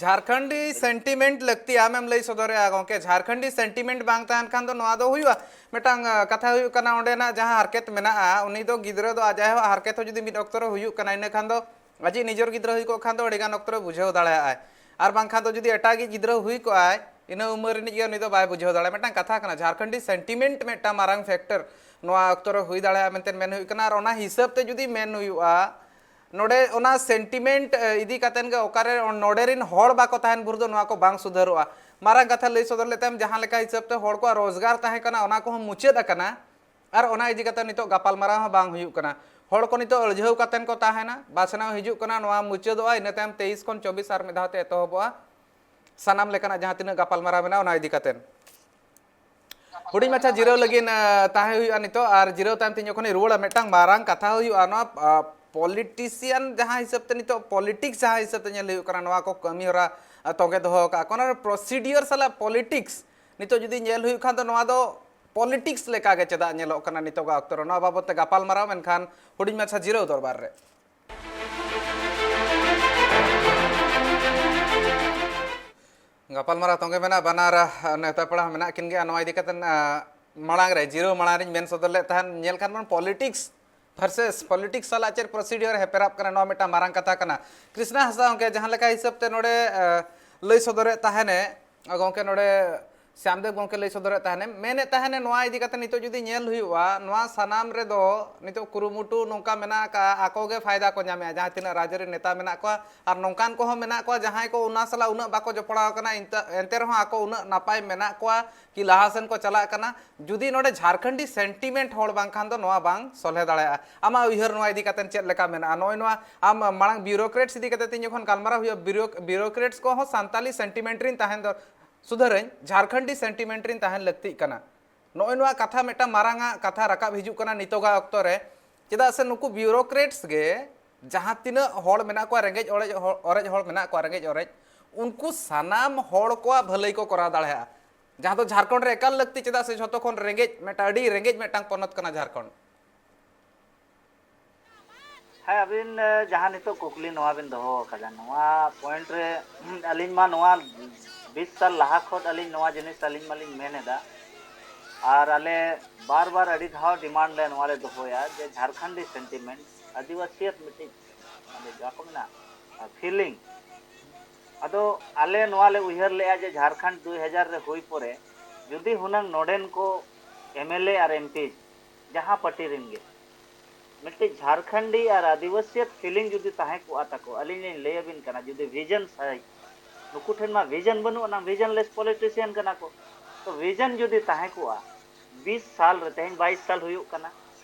ᱡᱷᱟᱨᱠᱷᱚᱸᱰᱤ ᱥᱮᱱᱴᱤᱢᱮᱱᱴ ᱞᱟᱹᱠᱛᱤᱭᱟ, ᱟᱢᱮᱢ ᱞᱟᱹᱭ ᱥᱚᱫᱚᱨᱮᱜᱼᱟ ᱜᱚᱢᱠᱮ᱾ ᱡᱷᱟᱨᱠᱷᱚᱸᱰᱤ ᱥᱮᱱᱴᱤᱢᱮᱱᱴ ᱵᱟᱝ ᱛᱟᱦᱮᱱ ᱠᱷᱟᱱ ᱫᱚ ᱱᱚᱣᱟ ᱫᱚ ᱦᱩᱭᱩᱜᱼᱟ? ᱢᱤᱫᱴᱟᱝ, ᱟ, ᱠᱟᱛᱷᱟ ᱦᱩᱭᱩᱜ ᱠᱟᱱᱟ, ᱚᱸᱰᱮᱱᱟᱜ ᱡᱟᱦᱟᱸ ᱦᱟᱨᱠᱮᱛ ᱢᱮᱱᱟᱜᱼᱟ, ᱩᱱᱤ ᱫᱚ ᱜᱤᱫᱽᱨᱟᱹ ᱫᱚ ᱟᱡ ᱟᱭᱳᱣᱟᱜ ᱦᱟᱨᱠᱮᱛ ᱦᱚᱸ ᱡᱩᱫᱤ ᱢᱤᱫ ᱚᱠᱛᱚ ᱨᱮ ᱦᱩᱭᱩᱜ ᱠᱟᱱᱟ, ᱤᱱᱟᱹ ᱠᱷᱟᱱ ᱫᱚ ᱟᱡᱤᱡ ᱱᱤᱡᱮᱨ ᱜᱤᱫᱽᱨᱟᱹ ᱦᱩᱭ ᱠᱚᱜ ᱠᱷᱟᱱ ᱫᱚ ᱟᱹᱰᱤ ᱜᱟᱱ ᱚᱠᱛᱚ ᱨᱮ ᱵᱩᱡᱷᱟᱹᱣ ᱫᱟᱲᱮᱭᱟᱜᱼᱟᱭ᱾ ᱟᱨ ᱵᱟᱝᱠᱷᱟᱱ ᱫᱚ ᱡᱩᱫᱤ ᱮᱴᱟᱜᱤᱡ ᱜᱤᱫᱽᱨᱟᱹ ᱦᱩᱭ ᱠᱚᱜᱼᱟᱭ, ᱤᱱᱟᱹ ᱩᱢᱮᱨ ᱨᱤᱱᱤᱡ ᱜᱮ ᱩᱱᱤ ᱫᱚ ᱵᱟᱭ ᱵᱩᱡᱷᱟᱹᱣ ᱫᱟᱲᱮᱭᱟᱜᱼᱟ᱾ ᱢᱤᱫᱴᱟᱝ ᱠᱟᱛᱷᱟ ᱠᱟᱱᱟ, ᱡᱷᱟᱨᱠᱷᱚᱸᱰᱤ ᱥᱮᱱᱴᱤᱢᱮᱱᱴ ᱢᱤᱫᱴᱟᱝ ᱢᱟᱨᱟᱝ ᱯᱷᱮᱠᱴᱚᱨ ᱱᱚᱣᱟ ᱚᱠᱛᱚ ᱨᱮ ᱦᱩᱭ ᱫᱟᱲᱮᱭᱟᱜᱼᱟ ᱢᱮᱱᱛᱮ ᱢᱮᱱ ᱦᱩᱭᱩᱜ ᱠᱟᱱᱟ᱾ ᱟᱨ ᱚᱱᱟ ᱦᱤᱥᱟᱹᱵ ᱛᱮ ᱡᱩᱫᱤ ᱢᱮᱱ ᱦᱩᱭᱩᱜᱼᱟ, ᱱᱚᱰᱮ ᱚᱱᱟ ᱥᱮᱱᱴᱤᱢᱮᱱᱴ, ᱮ, ᱤᱫᱤ ᱠᱟᱛᱮᱱ ᱜᱮ ᱚᱠᱟᱨᱮ ᱱᱚᱰᱮ ᱨᱤᱱ ᱦᱚᱲ ᱵᱟᱠᱚ ᱛᱟᱦᱮᱱ ᱵᱷᱳᱨ ᱫᱚ ᱱᱚᱣᱟ ᱠᱚ ᱵᱟᱝ ᱥᱩᱫᱷᱟᱹᱨᱚᱜᱼᱟ᱾ ᱢᱟᱨᱟᱝ ᱠᱟᱛᱷᱟ ᱞᱟᱹᱭ ᱥᱚᱫᱚᱨ ᱞᱮᱫ ᱛᱟᱭᱚᱢ, ᱡᱟᱦᱟᱸ ᱞᱮᱠᱟ ᱦᱤᱥᱟᱹᱵ ᱛᱮ ᱦᱚᱲ ᱠᱚᱣᱟᱜ ᱨᱳᱡᱽᱜᱟᱨ ᱛᱟᱦᱮᱸ ᱠᱟᱱᱟ, ᱚᱱᱟ ᱠᱚᱦᱚᱸ ᱢᱩᱪᱟᱹᱫ ᱟᱠᱟᱱᱟ᱾ ᱟᱨ ᱚᱱᱟ ᱤᱫᱤ ᱠᱟᱛᱮ ᱱᱤᱛᱚᱜ ᱜᱟᱯᱟᱞᱢᱟᱨᱟᱣ ᱦᱚᱸ ᱵᱟᱝ ᱦᱩᱭᱩᱜ ᱠᱟᱱᱟ᱾ ᱦᱚᱲ ᱠᱚ ᱱᱤᱛᱚᱜ ᱟᱹᱲᱡᱷᱟᱹᱣ ᱠᱟᱛᱮᱱ ᱠᱚ ᱛᱟᱦᱮᱱᱟ᱾ ᱵᱟᱪᱷᱱᱟᱣ ᱦᱤᱡᱩᱜ ᱠᱟᱱᱟ, ᱱᱚᱣᱟ ᱢᱩᱪᱟᱹᱫᱚᱜᱼᱟ, ᱤᱱᱟᱹ ᱛᱟᱭᱚᱢ ᱛᱮᱭᱤᱥ ᱠᱷᱚᱱ ᱪᱚᱵᱵᱤᱥ ᱟᱨ ᱢᱤᱫ ᱫᱷᱟᱣ ᱛᱮ ᱮᱛᱚᱦᱚᱵᱚᱜᱼᱟ᱾ ᱥᱟᱱᱟᱢ ᱞᱮᱠᱟᱱᱟᱜ ᱡᱟᱦᱟᱸ ᱛᱤᱱᱟᱹᱜ ᱜᱟᱯᱟᱞᱢᱟᱨᱟᱣ ᱢᱮᱱᱟᱜᱼᱟ, ᱚᱱᱟ ᱤᱫᱤ ᱠᱟᱛᱮ᱾ ᱦᱩᱰᱤᱧ ᱢᱟᱪᱷᱟ ᱡᱤᱨᱟᱹᱣ ᱞᱟᱹᱜᱤᱫ, ᱟ, ᱛᱟᱦᱮᱸ ᱦᱩᱭᱩᱜᱼᱟ ᱱᱤᱛᱚᱜ, ᱟᱨ ᱡᱤᱨᱟᱹᱣ ᱛᱟᱭᱚᱢ ᱛᱮ ᱤᱧ ᱡᱚᱠᱷᱚᱱᱤᱧ ᱨᱩᱣᱟᱹᱲᱟ, ᱢᱤᱫᱴᱟᱝ ᱢᱟᱨᱟᱝ ᱠᱟᱛᱷᱟ ᱦᱩᱭᱩᱜᱼᱟ᱾ ᱱᱚᱣᱟ, ᱟ, ᱯᱚᱞᱤᱴᱤᱥᱤᱭᱟᱱ ᱡᱟᱦᱟᱸ ᱦᱤᱥᱟᱹᱵ ᱛᱮ ᱱᱤᱛᱚᱜ ᱯᱚᱞᱤᱴᱤᱠᱥ ᱡᱟᱦᱟᱸ ᱦᱤᱥᱟᱹᱵ ᱛᱮ ᱧᱮᱞ ᱦᱩᱭᱩᱜ ᱠᱟᱱᱟ, ᱱᱚᱣᱟ ᱠᱚ ᱠᱟᱹᱢᱤ ᱦᱚᱨᱟ, ᱟ, ᱛᱚᱸᱜᱮ ᱫᱚᱦᱚ ᱟᱠᱟᱫ ᱠᱚ, ᱚᱱᱟ ᱨᱮ ᱯᱨᱚᱥᱤᱰᱤᱭᱚᱨ ᱥᱟᱞᱟᱜ ᱯᱚᱞᱤᱴᱤᱠᱥ ᱱᱤᱛᱚᱜ ᱡᱩᱫᱤ ᱧᱮᱞ ᱦᱩᱭᱩᱜ ᱠᱷᱟᱱ ᱫᱚ, ᱱᱚᱣᱟ ᱫᱚ ᱯᱚᱞᱤᱴᱤᱠᱥ ᱞᱮᱠᱟᱜᱮ ᱪᱮᱫᱟᱜ ᱧᱮᱞᱚᱜ ᱠᱟᱱᱟ ᱱᱤᱛᱚᱜᱟᱜ ᱚᱠᱛᱚ ᱨᱮ? ᱱᱚᱣᱟ ᱵᱟᱵᱚᱫ ᱛᱮ ᱜᱟᱯᱟᱞᱢᱟᱨᱟᱣ, ᱢᱮᱱᱠᱷᱟᱱ ᱦᱩᱰᱤᱧ ᱢᱟᱪᱷᱟ ᱡᱤᱨᱟᱹᱣ ᱫᱚᱨᱵᱟᱨ ᱨᱮ᱾ ᱜᱟᱯᱟᱞᱢᱟᱨᱟᱣ ᱛᱚᱸᱜᱮ ᱢᱮᱱᱟᱜᱼᱟ, ᱵᱟᱱᱟᱨ, ᱟ, ᱱᱮᱣᱛᱟ ᱯᱮᱲᱟ ᱦᱚᱸ ᱢᱮᱱᱟᱜ ᱠᱤᱱ ᱜᱮᱭᱟ᱾ ᱱᱚᱣᱟ ᱤᱫᱤ ᱠᱟᱛᱮ, ᱟ, ᱢᱟᱲᱟᱝ ᱨᱮ, ᱡᱤᱨᱟᱹᱣ ᱢᱟᱲᱟᱝ ᱨᱤᱧ ᱢᱮᱱ ᱥᱚᱫᱚᱨ ᱞᱮᱫ ᱛᱟᱦᱮᱸᱫ, ᱧᱮᱞ ᱠᱷᱟᱱ ᱵᱚᱱ ᱯᱚᱞᱤᱴᱤᱠᱥ ᱵᱷᱟᱨᱥᱮᱥ ᱯᱚᱞᱤᱴᱤᱠᱥ ᱥᱟᱞᱟᱜ ᱪᱮᱫ ᱯᱨᱚᱥᱤᱰᱤᱭᱚᱨ ᱦᱮᱯᱮᱨᱟᱵ ᱠᱟᱱᱟ, ᱱᱚᱣᱟ ᱢᱤᱫᱴᱟᱝ ᱢᱟᱨᱟᱝ ᱠᱟᱛᱷᱟ ᱠᱟᱱᱟ᱾ ᱠᱨᱤᱥᱱᱟ ᱦᱟᱸᱥᱫᱟ ᱜᱚᱢᱠᱮ, ᱡᱟᱦᱟᱸ ᱞᱮᱠᱟ ᱦᱤᱥᱟᱹᱵ ᱛᱮ ᱱᱚᱰᱮ ᱞᱟᱹᱭ ᱥᱚᱫᱚᱨᱮᱫ ᱛᱟᱦᱮᱱᱮ ᱜᱚᱢᱠᱮ, ᱱᱚᱰᱮ ᱥᱭᱟᱢᱫᱮᱵ ᱜᱚᱢᱠᱮ ᱞᱟᱹᱭ ᱥᱚᱫᱚᱨᱮᱫ ᱛᱟᱦᱮᱱᱮ, ᱢᱮᱱᱮᱫ ᱛᱟᱦᱮᱱᱮ, ᱱᱚᱣᱟ ᱤᱫᱤ ᱠᱟᱛᱮ ᱱᱤᱛᱚᱜ ᱡᱩᱫᱤ ᱧᱮᱞ ᱦᱩᱭᱩᱜᱼᱟ, ᱱᱚᱣᱟ ᱥᱟᱱᱟᱢ ᱨᱮᱫᱚ ᱱᱤᱛᱚᱜ ᱠᱩᱨᱩᱢᱩᱴᱩ ᱱᱚᱝᱠᱟ ᱢᱮᱱᱟᱜ ᱟᱠᱟᱫᱼᱟ, ᱟᱠᱚ ᱜᱮ ᱯᱷᱟᱭᱫᱟ ᱠᱚ ᱧᱟᱢᱮᱫᱼᱟ, ᱡᱟᱦᱟᱸ ᱛᱤᱱᱟᱹᱜ ᱨᱟᱡᱽ ᱨᱮᱱ ᱱᱮᱛᱟ ᱢᱮᱱᱟᱜ ᱠᱚᱣᱟ ᱟᱨ ᱱᱚᱝᱠᱟᱱ ᱠᱚᱦᱚᱸ ᱢᱮᱱᱟᱜ ᱠᱚᱣᱟ, ᱡᱟᱦᱟᱸᱭ ᱠᱚ ᱚᱱᱟ ᱥᱟᱞᱟᱜ ᱩᱱᱟᱹᱜ ᱵᱟᱠᱚ ᱡᱚᱯᱲᱟᱣ ᱟᱠᱟᱱᱟ, ᱮᱱᱛᱮ ᱨᱮᱦᱚᱸ ᱟᱠᱚ ᱩᱱᱟᱹᱜ ᱱᱟᱯᱟᱭ ᱢᱮᱱᱟᱜ ᱠᱚᱣᱟ ᱠᱤ ᱞᱟᱦᱟ ᱥᱮᱱ ᱠᱚ ᱪᱟᱞᱟᱜ ᱠᱟᱱᱟ᱾ ᱡᱩᱫᱤ ᱱᱚᱰᱮ ᱡᱷᱟᱨᱠᱷᱚᱸᱰᱤ ᱥᱮᱱᱴᱤᱢᱮᱱᱴ ᱦᱚᱲ ᱵᱟᱝᱠᱷᱟᱱ ᱫᱚ ᱱᱚᱣᱟ ᱵᱟᱝ ᱥᱚᱞᱦᱮ ᱫᱟᱲᱮᱭᱟᱜᱼᱟ᱾ ᱟᱢᱟᱜ ᱩᱭᱦᱟᱹᱨ ᱱᱚᱣᱟ ᱤᱫᱤ ᱠᱟᱛᱮ ᱪᱮᱫ ᱞᱮᱠᱟ ᱢᱮᱱᱟᱜᱼᱟ? ᱱᱚᱜᱼᱚᱭ ᱱᱚᱣᱟ ᱟᱢ ᱢᱟᱲᱟᱝ ᱵᱤᱭᱩᱨᱳᱠᱨᱮᱴᱥ ᱤᱫᱤ ᱠᱟᱛᱮ ᱛᱤᱧ ᱡᱚᱠᱷᱚᱱ ᱜᱟᱞᱢᱟᱨᱟᱣ ᱦᱩᱭᱩᱜᱼᱟ, ᱵᱤᱭᱩᱨᱳᱠᱨᱮᱴᱥ ᱠᱚᱦᱚᱸ ᱥᱟᱱᱛᱟᱞᱤ ᱥᱮᱱᱴᱤᱢᱮᱱᱴ ᱨᱤᱱ ᱛᱟᱦᱮᱱ ᱫᱚ, ᱥᱩᱫᱷᱟᱹᱨᱟᱹᱧ, ᱡᱷᱟᱨᱠᱷᱚᱸᱰᱤ ᱥᱮᱱᱴᱤᱢᱮᱱᱴ ᱨᱤᱱ ᱛᱟᱦᱮᱱ ᱞᱟᱹᱠᱛᱤᱜ ᱠᱟᱱᱟ᱾ ᱱᱚᱜᱼᱚᱭ ᱱᱚᱣᱟ ᱠᱟᱛᱷᱟ ᱢᱤᱫᱴᱟᱝ ᱢᱟᱨᱟᱝ ᱟᱜ ᱠᱟᱛᱷᱟ ᱨᱟᱠᱟᱵ ᱦᱤᱡᱩᱜ ᱠᱟᱱᱟ ᱱᱤᱛᱚᱜᱟᱜ ᱚᱠᱛᱚ ᱨᱮ, ᱪᱮᱫᱟᱜ ᱥᱮ ᱱᱩᱠᱩ ᱵᱤᱭᱩᱨᱳᱠᱨᱮᱴᱥ ᱜᱮ ᱡᱟᱦᱟᱸ ᱛᱤᱱᱟᱹᱜ ᱦᱚᱲ ᱢᱮᱱᱟᱜ ᱠᱚᱣᱟ, ᱨᱮᱸᱜᱮᱡ ᱚᱨᱮᱡ ᱦᱚ-, ᱚᱨᱮᱡ ᱦᱚᱲ ᱢᱮᱱᱟᱜ ᱠᱚᱣᱟ, ᱨᱮᱸᱜᱮᱡ ᱚᱨᱮᱡ, ᱩᱱᱠᱩ ᱥᱟᱱᱟᱢ ᱦᱚᱲ ᱠᱚᱣᱟᱜ ᱵᱷᱟᱹᱞᱟᱹᱭ ᱠᱚ ᱠᱚᱨᱟᱣ ᱫᱟᱲᱮᱭᱟᱜᱼᱟ, ᱡᱟᱦᱟᱸ ᱫᱚ ᱡᱷᱟᱨᱠᱷᱚᱸᱰ ᱨᱮ ᱮᱠᱟᱞ ᱞᱟᱹᱠᱛᱤ, ᱪᱮᱫᱟᱜ ᱥᱮ ᱡᱷᱚᱛᱚ ᱠᱷᱚᱱ ᱨᱮᱸᱜᱮᱡ ᱢᱤᱫᱴᱟᱝ, ᱟᱹᱰᱤ ᱨᱮᱸᱜᱮᱡ ᱢᱤᱫᱴᱟᱝ ᱯᱚᱱᱚᱛ ᱠᱟᱱᱟ ᱡᱷᱟᱨᱠᱷᱚᱸᱰ᱾ ᱦᱮᱸ, ᱟᱹᱵᱤᱱ, ᱮ, ᱡᱟᱦᱟᱸ ᱱᱤᱛᱚᱜ ᱠᱩᱠᱞᱤ ᱱᱚᱣᱟ ᱵᱤᱱ ᱫᱚᱦᱚ ᱟᱠᱟᱫᱟ, ᱱᱚᱣᱟ ᱯᱚᱭᱮᱱᱴ ᱨᱮ ᱟᱹᱞᱤᱧ ᱢᱟ ᱱᱚᱣᱟ ᱵᱤᱥ ᱥᱟᱞ ᱞᱟᱦᱟ ᱠᱷᱚᱱ ᱟᱹᱞᱤᱧ ᱱᱚᱣᱟ ᱡᱤᱱᱤᱥ ᱟᱹᱞᱤᱧ ᱢᱟᱞᱤᱧ ᱢᱮᱱ ᱮᱫᱟ, ᱟᱨ ᱟᱞᱮ ᱵᱟᱨ ᱵᱟᱨ ᱟᱹᱰᱤ ᱫᱷᱟᱣ ᱰᱤᱢᱟᱱᱰ ᱞᱮ ᱱᱚᱣᱟ ᱞᱮ ᱫᱚᱦᱚᱭᱟ ᱡᱮ ᱡᱷᱟᱨᱠᱷᱚᱸᱰᱤ ᱥᱮᱱᱴᱤᱢᱮᱱᱴ, ᱟᱹᱫᱤᱵᱟᱹᱥᱤᱭᱟᱛ ᱢᱤᱫᱴᱤᱡ, ᱢᱟᱱᱮ, ᱡᱟᱦᱟᱸ ᱠᱚ ᱢᱮᱱᱟ, ᱯᱷᱤᱞᱤᱝ, ᱟᱫᱚ ᱟᱞᱮ ᱱᱚᱣᱟ ᱞᱮ ᱩᱭᱦᱟᱹᱨ ᱞᱮᱜᱼᱟ ᱡᱮ ᱡᱷᱟᱨᱠᱷᱚᱸᱰ ᱫᱩᱭ ᱦᱟᱡᱟᱨ ᱨᱮ ᱦᱩᱭ ᱯᱚᱨᱮ ᱡᱩᱫᱤ ᱦᱩᱱᱟᱹᱝ ᱱᱚᱰᱮᱱ ᱠᱚ M L A R M P ᱡᱟᱦᱟᱸ ᱯᱟᱨᱴᱤ ᱨᱮᱱ ᱜᱮ ᱢᱤᱫᱴᱤᱡ ᱡᱷᱟᱨᱠᱷᱚᱸᱰᱤ ᱟᱨ ᱟᱹᱫᱤᱵᱟᱹᱥᱤᱭᱟᱛ ᱯᱷᱤᱞᱤᱝ ᱡᱩᱫᱤ ᱛᱟᱦᱮᱸ ᱠᱚᱜᱼᱟ ᱛᱟᱠᱚ, ᱟᱹᱞᱤᱧ ᱞᱤᱧ ᱞᱟᱹᱭ ᱟᱹᱵᱤᱱ ᱠᱟᱱᱟ, ᱡᱩᱫᱤ ᱵᱷᱤᱡᱚᱱ ᱥᱟᱹᱦᱤᱡ, ᱱᱩᱠᱩ ᱴᱷᱮᱱ ᱢᱟ ᱵᱷᱤᱡᱚᱱ ᱵᱟᱹᱱᱩᱜ ᱟᱱᱟᱝ, ᱵᱷᱤᱡᱚᱱᱞᱮᱥ ᱯᱚᱞᱤᱴᱤᱥᱤᱭᱟᱱ ᱠᱟᱱᱟ ᱠᱚ᱾ ᱛᱚ ᱵᱷᱤᱡᱚᱱ ᱡᱩᱫᱤ ᱛᱟᱦᱮᱸ ᱠᱚᱜᱼᱟ, ᱵᱤᱥ ᱥᱟᱞ ᱨᱮ, ᱛᱮᱦᱮᱧ ᱵᱟᱭᱤᱥ ᱥᱟᱞ ᱦᱩᱭᱩᱜ ᱠᱟᱱᱟ,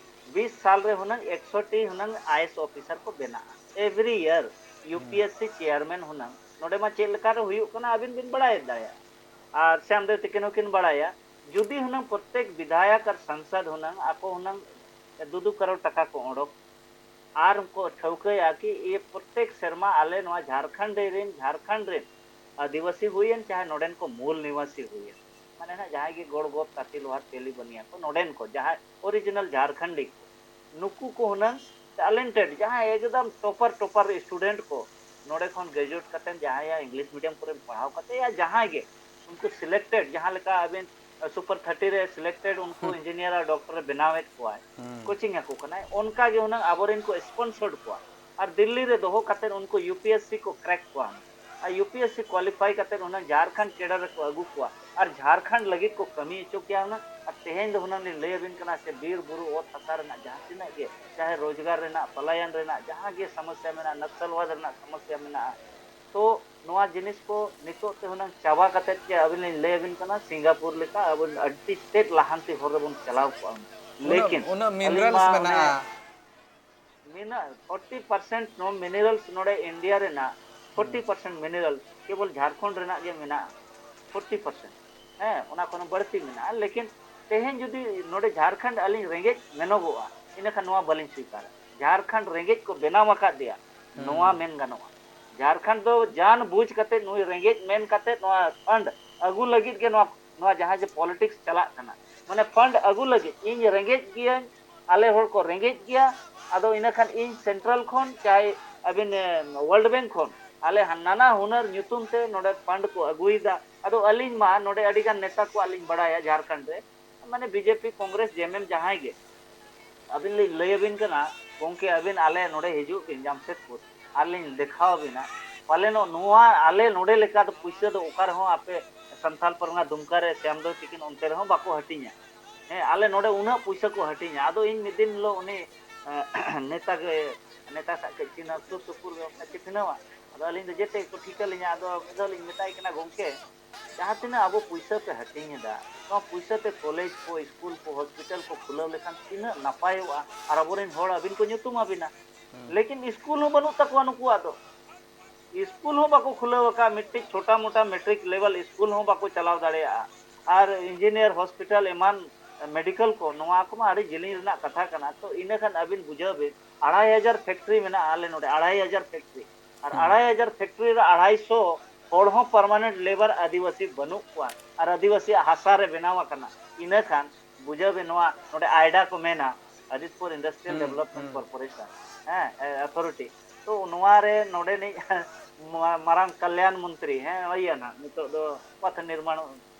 ᱵᱤᱥ ᱥᱟᱞ ᱨᱮ ᱦᱩᱱᱟᱹᱝ ᱮᱠᱥᱚ ᱴᱤ ᱦᱩᱱᱟᱹᱝ ᱟᱭ ᱮᱥ ᱚᱯᱷᱤᱥᱟᱨ ᱠᱚ ᱵᱮᱱᱟᱜᱼᱟ, every year U P S C chairman ᱦᱩᱱᱟᱹᱝ᱾ ᱱᱚᱰᱮ ᱢᱟ ᱪᱮᱫ ᱞᱮᱠᱟᱨᱮ ᱦᱩᱭᱩᱜ ᱠᱟᱱᱟ ᱟᱹᱵᱤᱱ ᱵᱤᱱ ᱵᱟᱲᱟᱭ ᱫᱟᱲᱮᱭᱟᱜᱼᱟ, ᱟᱨ ᱥᱮ ᱟᱢᱫᱮ ᱛᱤᱠᱤᱱ ᱦᱚᱸᱠᱤᱱ ᱵᱟᱲᱟᱭᱟ᱾ ᱡᱩᱫᱤ ᱦᱩᱱᱟᱹᱝ ᱯᱨᱚᱛᱮᱠ ᱵᱤᱫᱷᱟᱭᱚᱠ ᱟᱨ ᱥᱟᱝᱥᱚᱫ ᱦᱩᱱᱟᱹᱝ ᱟᱠᱚ ᱦᱩᱱᱟᱹᱝ ᱫᱩ ᱫᱩ ᱠᱟᱨᱳᱲ ᱴᱟᱠᱟ ᱠᱚ ᱚᱰᱚᱠ, ᱟᱨ ᱠᱚ ᱴᱷᱟᱹᱣᱠᱟᱹᱭᱟ ᱠᱤ ᱤᱭᱟᱹ ᱯᱨᱚᱛᱮᱠ ᱥᱮᱨᱢᱟ ᱟᱞᱮ ᱱᱚᱣᱟ ᱡᱷᱟᱨᱠᱷᱚᱸᱰ ᱨᱮᱱ, ᱡᱷᱟᱨᱠᱷᱚᱸᱰ ᱨᱮᱱ ᱟᱹᱫᱤᱵᱟᱹᱥᱤ ᱦᱩᱭᱮᱱ ᱪᱟᱦᱮ ᱱᱚᱰᱮᱱ ᱠᱚ ᱢᱩᱞ ᱱᱤᱣᱟᱥᱤ ᱦᱩᱭᱮᱱ, ᱢᱟᱱᱮ ᱱᱟᱜ ᱡᱟᱦᱟᱸᱭ ᱜᱮ ᱜᱚᱲ ᱜᱚᱯ ᱛᱟᱹᱛᱤ ᱞᱳᱦᱟᱨ ᱛᱮᱞᱤ ᱵᱟᱹᱱᱤᱭᱟ ᱠᱚ ᱱᱚᱰᱮᱱ ᱠᱚ ᱡᱟᱦᱟᱸᱭ ᱚᱨᱤᱡᱤᱱᱟᱞ ᱡᱷᱟᱨᱠᱷᱚᱸᱰᱤ ᱠᱚ, ᱱᱩᱠᱩ ᱠᱚ ᱦᱩᱱᱟᱹᱝ ᱴᱮᱞᱮᱱᱴᱮᱰ ᱡᱟᱦᱟᱸᱭ ᱮᱠᱫᱚᱢ ᱴᱚᱯᱟᱨ ᱴᱚᱯᱟᱨ ᱥᱴᱩᱰᱮᱱᱴ ᱠᱚ ᱱᱚᱰᱮ ᱠᱷᱚᱱ ᱜᱨᱮᱡᱩᱭᱮᱴ ᱠᱟᱛᱮ ᱡᱟᱦᱟᱸᱭᱟᱜ ᱤᱝᱞᱤᱥ ᱢᱤᱰᱤᱭᱟᱢ ᱠᱚᱨᱮ ᱯᱟᱲᱦᱟᱣ ᱠᱟᱛᱮ ᱭᱟ ᱡᱟᱦᱟᱸᱭ ᱜᱮ ᱩᱱᱠᱩ ᱥᱤᱞᱮᱠᱴᱮᱰ, ᱡᱟᱦᱟᱸ ᱞᱮᱠᱟ ᱟᱹᱵᱤᱱ ᱥᱩᱯᱟᱨ ᱛᱷᱟᱨᱴᱤ ᱨᱮ ᱥᱤᱞᱮᱠᱴᱮᱰ ᱩᱱᱠᱩ ᱤᱧᱡᱤᱱᱤᱭᱟᱨ ᱟᱨ ᱰᱚᱠᱴᱚᱨ ᱮ ᱵᱮᱱᱟᱣᱮᱫ ᱠᱚᱣᱟᱭ, ᱠᱳᱪᱤᱝ ᱟᱠᱚ ᱠᱟᱱᱟᱭ, ᱚᱱᱠᱟ ᱜᱮ ᱦᱩᱱᱟᱹᱝ ᱟᱵᱚᱨᱮᱱ ᱠᱚ ᱥᱯᱚᱱᱥᱚᱨᱰ ᱠᱚᱣᱟ ᱟᱨ ᱫᱤᱞᱞᱤ ᱨᱮ ᱫᱚᱦᱚ ᱠᱟᱛᱮ ᱩᱱᱠᱩ ᱭᱩ ᱯᱤ ᱮᱥ ᱥᱤ ᱠᱚ ᱠᱨᱮᱠ ᱠᱚᱣᱟ ᱦᱩᱱᱟᱹᱝ᱾ ᱟᱨ ᱭᱩ ᱯᱤ ᱮᱥ ᱥᱤ ᱠᱣᱟᱞᱤᱯᱷᱟᱭ ᱠᱟᱛᱮ ᱦᱩᱱᱟᱹᱝ ᱡᱷᱟᱲᱠᱷᱚᱸᱰ ᱠᱮᱰᱟᱨ ᱨᱮᱠᱚ ᱟᱹᱜᱩ ᱠᱚᱣᱟ ᱟᱨ ᱡᱷᱟᱲᱠᱷᱚᱸᱰ ᱞᱟᱹᱜᱤᱫ ᱠᱚ ᱠᱟᱹᱢᱤ ᱦᱚᱪᱚ ᱠᱮᱭᱟ ᱦᱩᱱᱟᱹᱝ᱾ ᱟᱨ ᱛᱮᱦᱮᱧ ᱫᱚ ᱦᱩᱱᱟᱹᱝ ᱞᱤᱧ ᱞᱟᱹᱭ ᱟᱹᱵᱤᱱ ᱠᱟᱱᱟ ᱥᱮ ᱵᱤᱨ ᱵᱩᱨᱩ ᱚᱛ ᱦᱟᱥᱟ ᱨᱮᱱᱟᱜ ᱡᱟᱦᱟᱸ ᱛᱤᱱᱟᱹᱜ ᱜᱮ ᱪᱟᱦᱮ ᱨᱳᱡᱽᱜᱟᱨ ᱨᱮᱱᱟᱜ, ᱯᱟᱞᱟᱭᱟᱱ ᱨᱮᱱᱟᱜ ᱡᱟᱦᱟᱸ ᱜᱮ ᱥᱚᱢᱚᱥᱭᱟ ᱢᱮᱱᱟᱜᱼᱟ, ᱱᱚᱠᱥᱚᱞᱣᱟᱫ ᱨᱮᱱᱟᱜ ᱥᱚᱢᱚᱥᱭᱟ ᱢᱮᱱᱟᱜᱼᱟ, ᱛᱚ ᱱᱚᱣᱟ ᱡᱤᱱᱤᱥ ᱠᱚ ᱱᱤᱛᱚᱜ ᱛᱮ ᱦᱩᱱᱟᱹᱝ ᱪᱟᱵᱟ ᱠᱟᱛᱮᱫ ᱜᱮ ᱟᱹᱵᱤᱱ ᱞᱤᱧ ᱞᱟᱹᱭ ᱟᱹᱵᱤᱱ ᱠᱟᱱᱟ, ᱥᱤᱝᱜᱟᱯᱩᱨ ᱞᱮᱠᱟ ᱟᱵᱚ ᱟᱹᱰᱤ ᱛᱮᱫ ᱞᱟᱦᱟᱱᱛᱤ ᱦᱚᱨ ᱨᱮᱵᱚᱱ ᱪᱟᱞᱟᱣ ᱠᱚᱜᱼᱟ᱾ ᱩᱱᱟᱹᱜ ᱞᱮᱠᱤᱱ ᱩᱱᱟᱹᱜ ᱟᱹᱞᱤᱧ ᱢᱤᱱᱨᱟᱞᱥ ᱢᱟ ᱚᱱᱮ ᱢᱮᱱᱟᱜᱼᱟ᱾ ᱢᱮᱱᱟᱜ, ᱯᱷᱳᱨᱴᱤ ᱯᱟᱨᱥᱮᱱᱴ ᱱᱚᱣᱟ ᱢᱤᱱᱟᱨᱟᱞᱥ ᱱᱚᱰᱮ ᱤᱱᱰᱤᱭᱟ ᱨᱮᱱᱟᱜ ᱯᱷᱳᱨᱴᱤ ᱯᱟᱨᱥᱮᱱᱴ ᱢᱤᱱᱟᱨᱟᱞ ᱠᱮᱵᱚᱞ ᱡᱷᱟᱲᱠᱷᱚᱸᱰ ᱨᱮᱱᱟᱜ ᱜᱮ ᱢᱮᱱᱟᱜᱼᱟ᱾ ᱯᱷᱳᱨᱴᱤ ᱯᱟᱨᱥᱮᱱᱴ, ᱦᱮᱸ, ᱚᱱᱟ ᱠᱷᱚᱱ ᱦᱚᱸ ᱵᱟᱹᱲᱛᱤ ᱢᱮᱱᱟᱜᱼᱟ᱾ ᱞᱮᱠᱤᱱ ᱛᱮᱦᱮᱧ ᱡᱩᱫᱤ ᱱᱚᱰᱮ ᱡᱷᱟᱲᱠᱷᱚᱸᱰ ᱟᱹᱞᱤᱧ ᱨᱮᱸᱜᱮᱡ ᱢᱮᱱᱚᱜᱚᱜᱼᱟ, ᱤᱱᱟᱹᱠᱷᱟᱱ ᱱᱚᱣᱟ ᱵᱟᱹᱞᱤᱧ ᱥᱣᱤᱠᱟᱨᱟ᱾ ᱡᱷᱟᱲᱠᱷᱚᱸᱰ ᱨᱮᱸᱜᱮᱡ ᱠᱚ ᱵᱮᱱᱟᱣ ᱟᱠᱟᱫᱮᱭᱟ, ᱱᱚᱣᱟ ᱢᱮᱱ ᱜᱟᱱᱚᱜᱼᱟ᱾ ᱡᱷᱟᱲᱠᱷᱚᱸᱰ ᱫᱚ ᱡᱟᱱ ᱵᱩᱡᱽ ᱠᱟᱛᱮ ᱱᱩᱭ ᱨᱮᱸᱜᱮᱡ ᱢᱮᱱ ᱠᱟᱛᱮ ᱱᱚᱣᱟ ᱯᱷᱟᱱᱰ ᱟᱹᱜᱩ ᱞᱟᱹᱜᱤᱫ ᱜᱮ ᱱᱚᱣᱟ, ᱱᱚᱣᱟ ᱡᱟᱦᱟᱸ ᱡᱮ ᱯᱚᱞᱤᱴᱤᱠᱥ ᱪᱟᱞᱟᱜ ᱠᱟᱱᱟ, ᱢᱟᱱᱮ ᱯᱷᱟᱱᱰ ᱟᱹᱜᱩ ᱞᱟᱹᱜᱤᱫ, ᱤᱧ ᱨᱮᱸᱜᱮᱡ ᱜᱤᱭᱟᱹᱧ, ᱟᱞᱮ ᱦᱚᱲ ᱠᱚ ᱨᱮᱸᱜᱮᱡ ᱜᱮᱭᱟ, ᱟᱫᱚ ᱤᱱᱟᱹ ᱠᱷᱟᱱ ᱤᱧ ᱥᱮᱱᱴᱨᱟᱞ ᱠᱷᱚᱱ ᱪᱟᱦᱮ ᱟᱹᱵᱤᱱ, ᱮ, ᱣᱟᱨᱞᱰ ᱵᱮᱝᱠ ᱠᱷᱚᱱ ᱟᱞᱮ ᱦᱟ-, ᱱᱟᱱᱟ ᱦᱩᱱᱟᱹᱨ ᱧᱩᱛᱩᱢ ᱛᱮ ᱱᱚᱰᱮ ᱯᱷᱟᱱᱰ ᱠᱚ ᱟᱹᱜᱩᱭᱮᱫᱟ᱾ ᱟᱫᱚ ᱟᱹᱞᱤᱧ ᱢᱟ ᱱᱚᱰᱮ ᱟᱹᱰᱤ ᱜᱟᱱ ᱱᱮᱛᱟ ᱠᱚᱣᱟᱜ ᱞᱤᱧ ᱵᱟᱲᱟᱭᱟ ᱡᱷᱟᱲᱠᱷᱚᱸᱰ ᱨᱮ, ᱢᱟᱱᱮ ᱵᱤᱡᱮᱯᱤ, ᱠᱚᱝᱜᱨᱮᱥ, ᱡᱮᱢᱮᱢ ᱡᱟᱦᱟᱸᱭ ᱜᱮ, ᱟᱹᱵᱤᱱ ᱞᱤᱧ ᱞᱟᱹᱭ ᱟᱹᱵᱤᱱ ᱠᱟᱱᱟ, ᱜᱚᱢᱠᱮ ᱟᱹᱵᱤᱱ ᱟᱞᱮ ᱱᱚᱰᱮ ᱦᱤᱡᱩᱜ ᱵᱤᱱ ᱡᱟᱢᱥᱮᱫᱽᱯᱩᱨ, ᱟᱨ ᱞᱤᱧ ᱫᱮᱠᱷᱟᱣ ᱟᱹᱵᱤᱱᱟ᱾ ᱯᱟᱞᱮᱱᱚᱜ ᱱᱚᱣᱟ ᱟᱞᱮ ᱱᱚᱰᱮ ᱞᱮᱠᱟ ᱫᱚ ᱯᱩᱭᱥᱟᱹ ᱫᱚ ᱚᱠᱟ ᱨᱮᱦᱚᱸ ᱟᱯᱮ ᱥᱟᱱᱛᱟᱞ ᱯᱟᱨᱜᱟᱱᱟ ᱫᱩᱢᱠᱟ ᱨᱮ ᱥᱮ ᱟᱢᱫᱚ ᱛᱤᱠᱤᱱ ᱚᱱᱛᱮ ᱨᱮᱦᱚᱸ ᱵᱟᱠᱚ ᱦᱟᱹᱴᱤᱧᱟ᱾ ᱦᱮᱸ, ᱟᱞᱮ ᱱᱚᱰᱮ ᱩᱱᱟᱹᱜ ᱯᱩᱭᱥᱟᱹ ᱠᱚ ᱦᱟᱹᱴᱤᱧᱟ᱾ ᱟᱫᱚ ᱤᱧ ᱢᱤᱫ ᱫᱤᱱ ᱦᱤᱞᱳᱜ ᱩᱱᱤ, ᱮᱸ, ᱱᱮᱛᱟ ᱜᱮ, ᱱᱮᱛᱟ ᱥᱟᱜ ᱠᱟᱹᱡ ᱪᱤᱱᱦᱟᱹ ᱥᱩᱨ ᱥᱩᱯᱩᱨ ᱜᱮ ᱚᱱᱠᱟ ᱪᱤᱱᱦᱟᱹᱣᱟ᱾ ᱟᱫᱚ ᱟᱹᱞᱤᱧ ᱫᱚ ᱡᱮᱛᱮ ᱜᱮᱠᱚ ᱴᱷᱤᱠᱟᱹ ᱞᱤᱧᱟ᱾ ᱟᱫᱚ ᱢᱤᱫ ᱫᱷᱟᱣ ᱞᱤᱧ ᱢᱮᱛᱟᱭ ᱠᱟᱱᱟ, "ᱜᱚᱢᱠᱮ, ᱡᱟᱦᱟᱸ ᱛᱤᱱᱟᱹᱜ ᱟᱵᱚ ᱯᱩᱭᱥᱟᱹ ᱯᱮ ᱦᱟᱹᱴᱤᱧ ᱮᱫᱟ, ᱱᱚᱣᱟ ᱯᱩᱭᱥᱟᱹ ᱛᱮ ᱠᱚᱞᱮᱡᱽ ᱠᱚ, ᱥᱠᱩᱞ ᱠᱚ, ᱦᱚᱥᱯᱤᱴᱟᱞ ᱠᱚ ᱠᱷᱩᱞᱟᱹᱣ ᱞᱮᱠᱷᱟᱱ ᱛᱤᱱᱟᱹᱜ ᱱᱟᱯᱟᱭᱚᱜᱼᱟ ᱟᱨ ᱟᱵᱚᱨᱮᱱ ᱦᱚᱲ ᱟᱹᱵᱤᱱ ᱠᱚ ᱧᱩᱛᱩᱢ ᱟᱹᱵᱤᱱᱟ?" ᱞᱮᱠᱤᱱ ᱥᱠᱩᱞ ᱦᱚᱸ ᱵᱟᱹᱱᱩᱜ ᱛᱟᱠᱚᱣᱟ ᱱᱩᱠᱩᱣᱟᱜ ᱫᱚ᱾ ᱥᱠᱩᱞ ᱦᱚᱸ ᱵᱟᱠᱚ ᱠᱷᱩᱞᱟᱹᱣ ᱟᱠᱟᱫ, ᱢᱤᱫᱴᱤᱡ ᱪᱷᱳᱴᱟ ᱢᱳᱴᱟ ᱢᱮᱴᱨᱤᱠ ᱞᱮᱵᱮᱞ ᱥᱠᱩᱞ ᱦᱚᱸ ᱵᱟᱠᱚ ᱪᱟᱞᱟᱣ ᱫᱟᱲᱮᱭᱟᱜᱼᱟ᱾ ᱟᱨ ᱤᱧᱡᱤᱱᱤᱭᱟᱨ, ᱦᱚᱥᱯᱤᱴᱟᱞ, ᱮᱢᱟᱱ ᱢᱮᱰᱤᱠᱮᱞ ᱠᱚ, ᱱᱚᱣᱟ ᱠᱚᱢᱟ ᱟᱹᱰᱤ ᱡᱮᱞᱮᱧ ᱨᱮᱱᱟᱜ ᱠᱟᱛᱷᱟ ᱠᱟᱱᱟ᱾ ᱛᱚ ᱤᱱᱟᱹ ᱠᱷᱟᱱ ᱟᱹᱵᱤᱱ ᱵᱩᱡᱷᱟᱹᱣ ᱵᱤᱱ, ᱟᱲᱟᱭ ᱦᱟᱡᱟᱨ ᱯᱷᱮᱠᱴᱨᱤ ᱢᱮᱱᱟᱜᱼᱟ ᱟᱞᱮ ᱱᱚᱰᱮ, ᱟᱲᱟᱭ ᱦᱟᱡᱟᱨ ᱯᱷᱮᱠᱴᱨᱤ᱾ ᱟᱨ ᱟᱲᱟᱭ ᱦᱟᱡᱟᱨ ᱯᱷᱮᱠᱴᱨᱤ ᱨᱮ ᱟᱲᱟᱭᱥᱚ ᱦᱚᱲ ᱦᱚᱸ ᱯᱟᱨᱢᱟᱱᱮᱱᱴ ᱞᱮᱵᱟᱨ ᱟᱹᱫᱤᱵᱟᱹᱥᱤ ᱵᱟᱹᱱᱩᱜ ᱠᱚᱣᱟ, ᱟᱨ ᱟᱹᱫᱤᱵᱟᱹᱥᱤᱭᱟᱜ ᱦᱟᱥᱟ ᱨᱮ ᱵᱮᱱᱟᱣ ᱟᱠᱟᱱᱟ᱾ ᱤᱱᱟᱹ ᱠᱷᱟᱱ ᱵᱩᱡᱷᱟᱹᱣ ᱵᱤᱱ, ᱱᱚᱣᱟ ᱱᱚᱰᱮ ᱟᱭᱰᱟ ᱠᱚ ᱢᱮᱱᱟ, ᱟᱫᱤᱛᱯᱩᱨ ᱤᱱᱰᱟᱥᱴᱨᱤᱭᱟᱞ ᱰᱮᱵᱷᱞᱚᱯᱢᱮᱱᱴ ᱠᱚᱨᱯᱳᱨᱮᱥᱚᱱ, ᱦᱮᱸ, ᱮ, ᱚᱛᱷᱚᱨᱤᱴᱤ᱾ ᱛᱚ ᱱᱚᱣᱟ ᱨᱮ ᱱᱚᱰᱮᱱᱤᱡ ᱢᱟ-, ᱢᱟᱨᱟᱝ ᱠᱟᱞᱭᱟᱱ ᱢᱚᱱᱛᱨᱤ, ᱦᱮᱸ, ᱤᱭᱟᱹ ᱱᱟᱦᱟᱜ, ᱱᱤᱛᱚᱜ ᱫᱚ ᱯᱟᱛᱷ ᱱᱤᱨᱢᱟᱬ,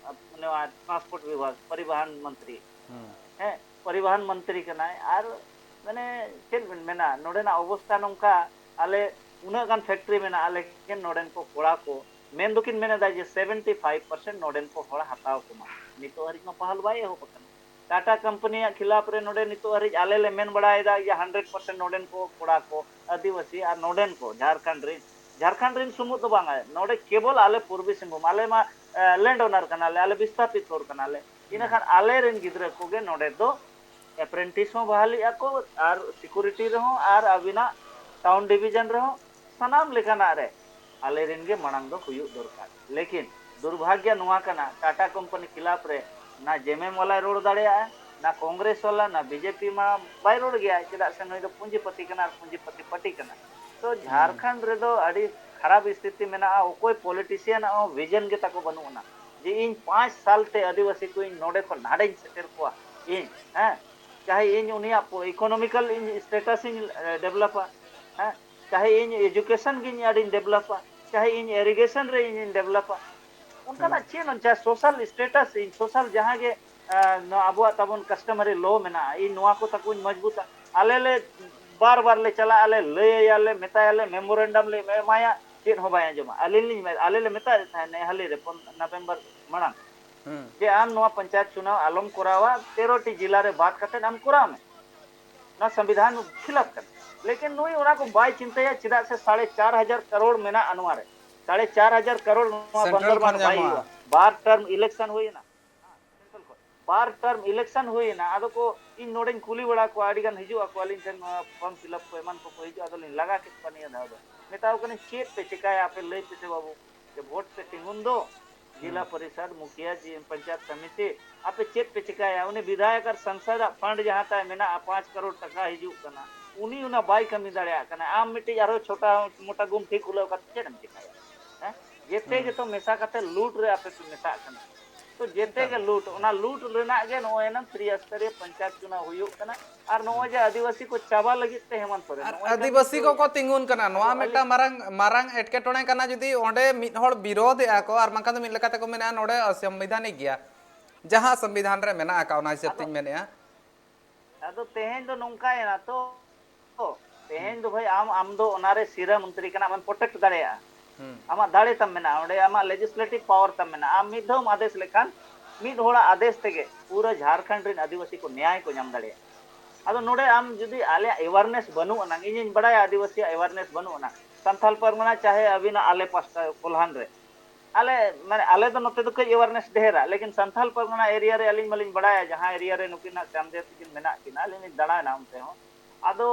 ᱱᱚᱣᱟ ᱴᱨᱟᱱᱥᱯᱳᱨᱴ ᱵᱤᱵᱷᱟᱜᱽ, ᱯᱚᱨᱤᱵᱚᱦᱚᱱ ᱢᱚᱱᱛᱨᱤ, ᱦᱩᱸ᱾ ᱦᱮᱸ, ᱯᱚᱨᱤᱵᱚᱦᱚᱱ ᱢᱚᱱᱛᱨᱤ ᱠᱟᱱᱟᱭ᱾ ᱟᱨ ᱢᱟᱱᱮ ᱪᱮᱫ ᱵᱮᱱ ᱢᱮᱱᱟ, ᱱᱚᱰᱮᱱᱟᱜ ᱚᱵᱚᱥᱛᱷᱟ ᱱᱚᱝᱠᱟ, ᱟᱞᱮ ᱩᱱᱟᱹᱜ ᱜᱟᱱ ᱯᱷᱮᱠᱴᱨᱤ ᱢᱮᱱᱟᱜᱼᱟ, ᱞᱮᱠᱤᱱ ᱱᱚᱰᱮᱱ ᱠᱚ ᱠᱚᱲᱟ ᱠᱚ ᱢᱮᱱ ᱫᱚᱠᱤᱱ ᱢᱮᱱ ᱮᱫᱟ ᱡᱮ ᱥᱮᱵᱷᱮᱱᱴᱤ ᱯᱷᱟᱭᱤᱵᱷ ᱯᱟᱨᱥᱮᱱᱴ ᱱᱚᱰᱮᱱ ᱠᱚ ᱦᱚᱲ ᱦᱟᱛᱟᱣ ᱠᱚᱢᱟ᱾ ᱱᱤᱛᱚᱜ ᱦᱟᱹᱨᱤᱡ ᱢᱟ ᱯᱟᱦᱟᱞ ᱵᱟᱭ ᱮᱦᱚᱵ ᱟᱠᱟᱱᱟ᱾ ᱴᱟᱴᱟ ᱠᱚᱢᱯᱟᱱᱤᱭᱟᱜ ᱠᱷᱤᱞᱟᱯ ᱨᱮ ᱱᱚᱰᱮ ᱱᱤᱛᱚᱜ ᱦᱟᱹᱨᱤᱡ ᱟᱞᱮ ᱞᱮ ᱢᱮᱱ ᱵᱟᱲᱟᱭᱮᱫᱟ ᱡᱮ ᱦᱟᱱᱰᱨᱮᱰ ᱯᱟᱨᱥᱮᱱᱴ ᱱᱚᱰᱮᱱ ᱠᱚ ᱠᱚᱲᱟ ᱠᱚ, ᱟᱹᱫᱤᱵᱟᱹᱥᱤ ᱟᱨ ᱱᱚᱰᱮᱱ ᱠᱚ, ᱡᱷᱟᱨᱠᱷᱚᱸᱰ ᱨᱮᱱ, ᱡᱷᱟᱨᱠᱷᱚᱸᱰ ᱨᱮᱱ ᱥᱩᱢᱩᱝ ᱫᱚ ᱵᱟᱝᱟ, ᱱᱚᱰᱮ ᱠᱮᱵᱚᱞ ᱟᱞᱮ ᱯᱩᱨᱵᱤ ᱥᱤᱝᱵᱷᱩᱢ, ᱟᱞᱮ ᱢᱟ ᱞᱮᱱᱰ ᱳᱱᱟᱨ ᱠᱟᱱᱟᱞᱮ, ᱟᱞᱮ ᱵᱤᱥᱛᱷᱟᱯᱤᱛ ᱦᱚᱲ ᱠᱟᱱᱟᱞᱮ᱾ ᱤᱱᱟᱹ ᱠᱷᱟᱱ ᱟᱞᱮ ᱨᱮᱱ ᱜᱤᱫᱽᱨᱟᱹ ᱠᱚᱜᱮ ᱱᱚᱰᱮ ᱫᱚ ᱮᱯᱨᱮᱱᱴᱤᱥ ᱦᱚᱸ ᱵᱟᱦᱟᱞᱤᱜ ᱟᱠᱚ, ᱟᱨ ᱥᱤᱠᱩᱨᱤᱴᱤ ᱨᱮᱦᱚᱸ, ᱟᱨ ᱟᱹᱵᱤᱱᱟᱜ ᱴᱟᱣᱩᱱ ᱰᱤᱵᱤᱡᱚᱱ ᱨᱮᱦᱚᱸ, ᱥᱟᱱᱟᱢ ᱞᱮᱠᱟᱱᱟᱜ ᱨᱮ ᱟᱞᱮ ᱨᱮᱱ ᱜᱮ ᱢᱟᱲᱟᱝ ᱫᱚ ᱦᱩᱭᱩᱜ ᱫᱚᱨᱠᱟᱨ᱾ ᱞᱮᱠᱤᱱ ᱫᱩᱨᱵᱷᱟᱜᱽᱭᱚ ᱱᱚᱣᱟ ᱠᱟᱱᱟ, ᱴᱟᱴᱟ ᱠᱚᱢᱯᱟᱱᱤ ᱠᱷᱤᱞᱟᱯ ᱨᱮ ᱱᱟ ᱡᱮᱢᱮᱢ ᱣᱟᱞᱟᱭ ᱨᱚᱲ ᱫᱟᱲᱮᱭᱟᱜᱼᱟ, ᱱᱟ ᱠᱚᱝᱜᱨᱮᱥ ᱣᱟᱞᱟ, ᱱᱟ ᱵᱤᱡᱮᱯᱤ ᱢᱟ ᱵᱟᱭ ᱨᱚᱲ ᱜᱮᱭᱟ, ᱪᱮᱫᱟᱜ ᱥᱮ ᱱᱩᱭ ᱫᱚ ᱯᱩᱸᱡᱤᱯᱚᱛᱤ ᱠᱟᱱᱟ ᱟᱨ ᱯᱩᱸᱡᱤᱯᱚᱛᱤ ᱯᱟᱨᱴᱤ ᱠᱟᱱᱟ᱾ ᱛᱚ ᱡᱷᱟᱲᱠᱷᱚᱸᱰ ᱨᱮᱫᱚ ᱟᱹᱰᱤ ᱠᱷᱟᱨᱟᱯ ᱥᱛᱷᱤᱛᱤ ᱢᱮᱱᱟᱜᱼᱟ, ᱚᱠᱚᱭ ᱯᱚᱞᱤᱴᱤᱥᱤᱭᱟᱱ ᱟᱜ ᱦᱚᱸ ᱵᱷᱤᱡᱚᱱ ᱜᱮ ᱛᱟᱠᱚ ᱵᱟᱹᱱᱩᱜ ᱟᱱᱟ ᱡᱮ ᱤᱧ ᱯᱟᱸᱪ ᱥᱟᱞ ᱛᱮ ᱟᱹᱫᱤᱵᱟᱹᱥᱤ ᱠᱚ ᱤᱧ ᱱᱚᱰᱮ ᱠᱷᱚᱱ ᱱᱟᱰᱮᱧ ᱥᱮᱴᱮᱨ ᱠᱚᱣᱟ, ᱤᱧ, ᱦᱮᱸ, ᱪᱟᱦᱮ ᱤᱧ ᱩᱱᱤᱭᱟᱜ ᱤᱠᱳᱱᱚᱢᱤᱠᱟᱞ ᱤᱧ ᱥᱴᱮᱴᱟᱥ ᱤᱧ ᱰᱮᱵᱷᱞᱚᱯᱟ, ᱦᱮᱸ, ᱪᱟᱦᱮ ᱤᱧ ᱮᱡᱩᱠᱮᱥᱚᱱ ᱜᱤᱧ ᱟᱹᱰᱤᱧ ᱰᱮᱵᱷᱞᱚᱯᱟ, ᱪᱟᱦᱮ ᱤᱧ ᱤᱨᱤᱜᱮᱥᱚᱱ ᱨᱮ ᱤᱧᱤᱧ ᱰᱮᱵᱷᱞᱚᱯᱟ, ᱚᱱᱠᱟᱱᱟᱜ ᱪᱮᱫ ᱦᱚᱸ, ᱪᱟᱦᱮ ᱥᱳᱥᱟᱞ ᱥᱴᱮᱴᱟᱥ, ᱤᱧ ᱥᱳᱥᱟᱞ ᱡᱟᱦᱟᱸ ᱜᱮ, ᱮᱸ, ᱱᱚᱣᱟ ᱟᱵᱚᱣᱟᱜ ᱛᱟᱵᱚᱱ ᱠᱟᱥᱴᱚᱢᱟᱨᱤ ᱞᱚ ᱢᱮᱱᱟᱜᱼᱟ, ᱤᱧ ᱱᱚᱣᱟ ᱠᱚ ᱛᱟᱠᱚᱧ ᱢᱚᱡᱽᱵᱩᱛᱟ᱾ ᱟᱞᱮ ᱞᱮ ᱵᱟᱨ ᱵᱟᱨ ᱞᱮ ᱪᱟᱞᱟᱜᱼᱟ, ᱞᱮ ᱞᱟᱹᱭ ᱟᱭᱟ ᱞᱮ, ᱢᱮᱛᱟᱭᱟ ᱞᱮ, ᱢᱮᱢᱳᱨᱮᱱᱰᱟᱢ ᱞᱮ ᱮᱢᱟᱭᱟ, ᱪᱮᱫ ᱦᱚᱸ ᱵᱟᱭ ᱟᱸᱡᱚᱢᱟ᱾ ᱟᱞᱮ ᱞᱤᱧ ᱢᱮ-, ᱟᱞᱮ ᱞᱮ ᱢᱮᱛᱟᱫ ᱫᱮ ᱛᱟᱦᱮᱸᱫ ᱱᱮᱦᱟᱞᱤ ᱨᱮ ᱯᱚᱱ-, ᱱᱚᱵᱷᱮᱢᱵᱚᱨ ᱢᱟᱲᱟᱝ, ᱦᱩᱸ᱾ ᱡᱮ ᱟᱢ ᱱᱚᱣᱟ ᱯᱚᱧᱪᱟᱭᱮᱛ ᱪᱩᱱᱟᱣ ᱟᱞᱚᱢ ᱠᱚᱨᱟᱣᱟ, ᱛᱮᱨᱚ ᱴᱤ ᱡᱮᱞᱟ ᱨᱮ ᱵᱟᱫ ᱠᱟᱛᱮᱫ ᱟᱢ ᱠᱚᱨᱟᱣ ᱢᱮ᱾ ᱱᱚᱣᱟ ᱥᱚᱝᱵᱤᱫᱷᱟᱱ ᱠᱷᱤᱞᱟᱯ ᱠᱟᱱᱟ᱾ ᱞᱮᱠᱤᱱ ᱱᱩᱭ ᱚᱱᱟ ᱠᱚ ᱵᱟᱭ ᱪᱤᱱᱛᱟᱹᱭᱟ, ᱪᱮᱫᱟᱜ ᱥᱮ ᱥᱟᱲᱮ ᱪᱟᱨ ᱦᱟᱡᱟᱨ ᱠᱟᱨᱳᱲ ᱢᱮᱱᱟᱜᱼᱟ ᱱᱚᱣᱟ ᱨᱮ᱾ ᱥᱟᱲᱮ ᱪᱟᱨ ᱦᱟᱡᱟᱨ ᱠᱟᱨᱳᱲ ᱱᱚᱣᱟ ᱥᱮᱱᱴᱨᱟᱞ ᱵᱚᱱᱫᱚᱨ ᱠᱷᱚᱱ ᱵᱟᱝ ᱵᱟᱭ ᱧᱟᱢᱚᱜᱼᱟ᱾ ᱦᱩᱭᱩᱜᱼᱟ᱾ ᱵᱟᱨ ᱴᱟᱨᱢ ᱤᱞᱮᱠᱥᱚᱱ ᱦᱩᱭᱮᱱᱟ᱾ ᱵᱟᱨ ᱴᱟᱨᱢ ᱤᱞᱮᱠᱥᱚᱱ ᱦᱩᱭᱮᱱᱟ, ᱟᱫᱚ ᱠᱚ, ᱤᱧ ᱱᱚᱰᱮᱧ ᱠᱩᱞᱤ ᱵᱟᱲᱟ ᱠᱚᱣᱟ, ᱟᱹᱰᱤ ᱜᱟᱱ ᱦᱤᱡᱩᱜ ᱟᱠᱚ ᱟᱹᱞᱤᱧ ᱴᱷᱮᱱ, ᱱᱚᱣᱟ ᱯᱷᱚᱨᱢ ᱯᱷᱤᱞᱟᱯ ᱠᱚ ᱮᱢᱟᱱ ᱠᱚᱠᱚ ᱦᱤᱡᱩᱜᱼᱟ, ᱟᱫᱚᱞᱤᱧ ᱞᱟᱜᱟ ᱠᱮᱫ ᱠᱚᱣᱟ ᱱᱤᱭᱟᱹ ᱫᱷᱟᱣ ᱫᱚ᱾ ᱢᱮᱛᱟᱣ ᱠᱟᱹᱱᱟᱹᱧ, ᱪᱮᱫ ᱯᱮ ᱪᱮᱠᱟᱭᱟ ᱟᱯᱮ, ᱞᱟᱹᱭ ᱯᱮᱥᱮ ᱵᱟᱹᱵᱩ, ᱡᱮ ᱵᱷᱳᱴ ᱯᱮ ᱛᱤᱸᱜᱩᱱ ᱫᱚ, ᱡᱮᱞᱟ ᱦᱩᱸ᱾ ᱯᱚᱨᱤᱥᱚᱫ, ᱢᱩᱠᱷᱤᱭᱟᱹ, ᱡᱮ ᱯᱚᱧᱪᱟᱭᱮᱛ ᱥᱚᱢᱤᱛᱤ, ᱟᱯᱮ ᱪᱮᱫ ᱯᱮ ᱪᱮᱠᱟᱭᱟ? ᱩᱱᱤ ᱵᱤᱫᱷᱟᱭᱚᱠ ᱟᱨ ᱥᱟᱝᱥᱚᱫ ᱟᱜ ᱯᱷᱟᱱᱰ ᱡᱟᱦᱟᱸ ᱛᱟᱭ ᱢᱮᱱᱟᱜᱼᱟ, ᱯᱟᱸᱪ ᱠᱟᱨᱳᱲ ᱴᱟᱠᱟ ᱦᱤᱡᱩᱜ ᱠᱟᱱᱟ, ᱩᱱᱤ ᱚᱱᱟ ᱵᱟᱭ ᱠᱟᱹᱢᱤ ᱫᱟᱲᱮᱭᱟᱜ ᱠᱟᱱᱟ᱾ ᱟᱢ ᱢᱤᱫᱴᱤᱡ ᱟᱨᱦᱚᱸ ᱪᱷᱳᱴᱟ ᱢᱳᱴᱟ ᱜᱩᱢᱴᱷᱤ ᱠᱷᱩᱞᱟᱹᱣ ᱠᱟᱛᱮ ᱪᱮᱫ ᱮᱢ ᱪᱮᱠᱟᱭᱟ? ᱦᱮᱸ? ᱡᱮᱛᱮ ᱦᱩᱸ᱾ ᱜᱮᱛᱚ ᱢᱮᱥᱟ ᱠᱟᱛᱮ ᱞᱩᱴ ᱨᱮ ᱟᱯᱮ ᱯᱮ ᱢᱮᱥᱟᱜ ᱠᱟᱱᱟ᱾ ᱡᱮᱛᱮ ᱜᱮ ᱞᱩᱴ, ᱚᱱᱟ ᱞᱩᱴ ᱨᱮᱱᱟᱜ ᱜᱮ ᱱᱚᱜᱼᱚᱭ ᱮᱱᱟᱝ ᱛᱨᱤ ᱥᱛᱚᱨᱤᱭᱚ ᱯᱚᱧᱪᱟᱭᱮᱛ ᱪᱩᱱᱟᱣ ᱦᱩᱭᱩᱜ ᱠᱟᱱᱟ᱾ ᱟᱨ ᱱᱚᱜᱼᱚᱭ ᱡᱮ ᱟᱹᱫᱤᱵᱟᱹᱥᱤ ᱠᱚ ᱪᱟᱵᱟ ᱞᱟᱹᱜᱤᱫ ᱛᱮ ᱦᱮᱢᱚᱱᱛ ᱥᱚᱨᱮᱱ, ᱟᱨ ᱱᱚᱜᱼᱚᱭ ᱠᱟᱹᱢᱤ ᱟᱹᱫᱤᱵᱟᱹᱥᱤ ᱠᱚ ᱠᱚᱠᱚ ᱛᱤᱸᱜᱩᱱ ᱠᱟᱱᱟ, ᱱᱚᱣᱟ ᱟᱫᱚ ᱢᱤᱫᱴᱟᱝ ᱟᱹᱞᱤᱧ ᱢᱟᱨᱟᱝ, ᱢᱟᱨᱟᱝ ᱮᱴᱠᱮᱴᱚᱬᱮ ᱠᱟᱱᱟ᱾ ᱡᱩᱫᱤ ᱚᱸᱰᱮ ᱢᱤᱫ ᱦᱚᱲ ᱵᱤᱨᱳᱫᱷᱮᱜᱼᱟ ᱠᱚ, ᱟᱨ ᱵᱟᱝᱠᱷᱟᱱ ᱫᱚ ᱢᱤᱫ ᱞᱮᱠᱟ ᱛᱮᱠᱚ ᱢᱮᱱᱟ ᱱᱚᱰᱮ ᱚᱥᱚᱝᱵᱤᱫᱷᱟᱱᱤᱠ ᱜᱮᱭᱟ, ᱡᱟᱦᱟᱸ ᱥᱚᱝᱵᱤᱫᱷᱟᱱ ᱨᱮ ᱢᱮᱱᱟᱜ ᱟᱠᱟᱫ, ᱚᱱᱟ ᱦᱤᱥᱟᱹᱵ ᱟᱫᱚ ᱛᱤᱧ ᱢᱮᱱᱮᱫᱼᱟ᱾ ᱟᱫᱚ ᱛᱮᱦᱮᱧ ᱫᱚ ᱱᱚᱝᱠᱟᱭᱮᱱᱟ ᱛᱚ, ᱛᱮᱦᱮᱧ ᱫᱚ ᱵᱷᱟᱹᱭ ᱟᱢ, ᱟᱢ ᱫᱚ ᱚᱱᱟᱨᱮ ᱥᱤᱨᱟᱹ ᱢᱚᱱᱛᱨᱤ ᱠᱟᱱᱟ, ᱟᱢᱮᱢ ᱯᱨᱚᱴᱮᱠᱴ ᱫᱟᱲᱮᱭᱟᱜᱼᱟ᱾ ᱦᱩᱸ᱾ ᱟᱢᱟᱜ ᱫᱟᱲᱮ ᱛᱟᱢ ᱢᱮᱱᱟᱜᱼᱟ, ᱚᱸᱰᱮ ᱟᱢᱟᱜ ᱞᱮᱡᱤᱥᱞᱮᱴᱤᱵᱷ ᱯᱟᱣᱟᱨ ᱛᱟᱢ ᱢᱮᱱᱟᱜᱼᱟ᱾ ᱟᱢ ᱢᱤᱫ ᱫᱷᱟᱣ ᱮᱢ ᱟᱫᱮᱥ ᱞᱮᱠᱷᱟᱱ, ᱢᱤᱫ ᱦᱚᱲᱟᱜ ᱟᱫᱮᱥ ᱛᱮᱜᱮ ᱯᱩᱨᱟᱹ ᱡᱷᱟᱲᱠᱷᱚᱸᱰ ᱨᱮᱱ ᱟᱹᱫᱤᱵᱟᱹᱥᱤ ᱠᱚ ᱱᱮᱭᱟᱭ ᱠᱚ ᱧᱟᱢ ᱫᱟᱲᱮᱭᱟᱜᱼᱟ᱾ ᱟᱫᱚ ᱱᱚᱰᱮ ᱟᱢ ᱡᱩᱫᱤ ᱟᱞᱮᱭᱟᱜ ᱮᱣᱟᱨᱱᱮᱥ ᱵᱟᱹᱱᱩᱜ ᱟᱱᱟᱝ, ᱤᱧᱤᱧ ᱵᱟᱲᱟᱭᱟ ᱟᱹᱫᱤᱵᱟᱹᱥᱤᱭᱟᱜ ᱮᱣᱟᱨᱱᱮᱥ ᱵᱟᱹᱱᱩᱜ ᱟᱱᱟᱝ, ᱥᱟᱱᱛᱷᱟᱞ ᱯᱟᱨᱜᱟᱱᱟ ᱪᱟᱦᱮ ᱟᱹᱵᱤᱱᱟᱜ ᱟᱞᱮ ᱯᱟᱥᱴᱟ ᱠᱚᱞᱦᱟᱱ ᱨᱮ, ᱟᱞᱮ, ᱢᱟᱱᱮ, ᱟᱞᱮ ᱫᱚ ᱱᱚᱛᱮ ᱫᱚ ᱠᱟᱹᱡ ᱮᱣᱟᱨᱱᱮᱥ ᱰᱷᱮᱨᱟ, ᱞᱮᱠᱤᱱ ᱥᱟᱱᱛᱷᱟᱞ ᱯᱟᱨᱜᱟᱱᱟ ᱮᱨᱤᱭᱟ ᱨᱮ ᱟᱹᱞᱤᱧ ᱢᱟᱞᱤᱧ ᱵᱟᱲᱟᱭᱟ, ᱡᱟᱦᱟᱸ ᱮᱨᱤᱭᱟ ᱨᱮ ᱱᱩᱠᱤᱱ ᱦᱟᱸᱜ ᱥᱟᱢᱫᱮᱣ ᱛᱟᱹᱠᱤᱱ ᱢᱮᱱᱟᱜ ᱠᱤᱱᱟ, ᱟᱹᱞᱤᱧ ᱞᱤᱧ ᱫᱟᱬᱟᱭᱮᱱᱟ ᱚᱱᱛᱮ ᱦᱚᱸ᱾ ᱟᱫᱚ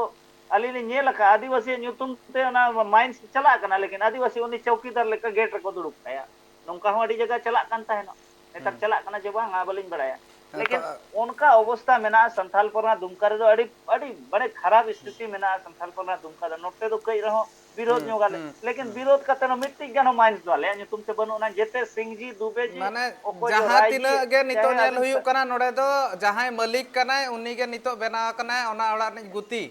ᱟᱹᱞᱤᱧ ᱞᱤᱧ ᱧᱮᱞ ᱟᱠᱟᱫᱼᱟ, ᱟᱹᱫᱤᱵᱟᱹᱥᱤᱭᱟᱜ ᱧᱩᱛᱩᱢ ᱛᱮ ᱚᱱᱟ ᱢᱟᱭᱤᱱᱥ ᱪᱟᱞᱟᱜ ᱠᱟᱱᱟ, ᱞᱮᱠᱤᱱ ᱟᱹᱫᱤᱵᱟᱹᱥᱤ ᱩᱱᱤ ᱪᱚᱣᱠᱤᱫᱟᱨ ᱞᱮᱠᱟ ᱜᱮᱴ ᱨᱮᱠᱚ ᱫᱩᱲᱩᱵ ᱠᱟᱭᱟ᱾ ᱱᱚᱝᱠᱟ ᱦᱚᱸ ᱟᱹᱰᱤ ᱡᱟᱭᱜᱟ ᱪᱟᱞᱟᱜ ᱠᱟᱱ ᱛᱟᱦᱮᱱᱚᱜ, ᱱᱮᱛᱟᱨ ᱦᱩᱸ᱾ ᱪᱟᱞᱟᱜ ᱠᱟᱱᱟ ᱪᱮ ᱵᱟᱝ, ᱟᱨ ᱵᱟᱹᱞᱤᱧ ᱵᱟᱲᱟᱭᱟ᱾ ᱦᱮᱸ, ᱞᱮᱠᱤᱱ ᱛᱚ, ᱚᱱᱠᱟ ᱚᱵᱚᱥᱛᱟ ᱢᱮᱱᱟᱜᱼᱟ ᱥᱟᱱᱛᱷᱟᱞ ᱯᱟᱨᱜᱟᱱᱟ ᱫᱩᱢᱠᱟ ᱨᱮᱫᱚ, ᱟᱹᱰᱤ, ᱟᱹᱰᱤ ᱵᱟᱹᱲᱤᱡ ᱠᱷᱟᱨᱟᱯ ᱦᱩᱸ᱾ ᱥᱛᱷᱤᱛᱤ ᱢᱮᱱᱟᱜᱼᱟ ᱥᱟᱱᱛᱷᱟᱞ ᱯᱟᱨᱜᱟᱱᱟ ᱫᱩᱢᱠᱟ ᱫᱚ᱾ ᱱᱚᱛᱮ ᱫᱚ ᱠᱟᱹᱡ ᱨᱮᱦᱚᱸ ᱵᱤᱨᱳᱫᱷ ᱦᱩᱸ, ᱧᱚᱜ ᱟᱞᱮ, ᱦᱩᱸ, ᱞᱮᱠᱤᱱ ᱦᱩᱸ᱾ ᱵᱤᱨᱳᱫᱷ ᱠᱟᱛᱮ ᱦᱚᱸ ᱢᱤᱫᱴᱤᱡ ᱜᱟᱱ ᱦᱚᱸ ᱢᱟᱭᱤᱱᱥ ᱫᱚ ᱟᱞᱮᱭᱟᱜ ᱧᱩᱛᱩᱢ ᱛᱮ ᱵᱟᱹᱱᱩᱜ ᱟᱱᱟ, ᱡᱮᱛᱮ ᱥᱤᱝᱡᱤ, ᱫᱩᱵᱮᱡᱤ, ᱢᱟᱱᱮ ᱚᱠᱚᱭ ᱡᱚ ᱡᱟᱦᱟᱸ ᱨᱟᱭᱡᱤ, ᱛᱤᱱᱟᱹᱜ ᱜᱮ ᱱᱤᱛᱚᱜ ᱪᱟᱦᱮ ᱧᱮᱞ ᱟᱹᱵᱤᱱ ᱦᱩᱭᱩᱜ ᱥᱟ- ᱠᱟᱱᱟ, ᱱᱚᱰᱮ ᱫᱚ ᱡᱟᱦᱟᱸᱭ ᱢᱟᱹᱞᱤᱠ ᱠᱟᱱᱟᱭ, ᱩᱱᱤ ᱜᱮ ᱱᱤᱛᱚᱜ ᱵᱮᱱᱟᱣ ᱠᱟᱱᱟᱭ ᱚᱱᱟ ᱚᱲᱟᱜ ᱨᱤᱱᱤᱡ ᱜᱩᱛᱤ᱾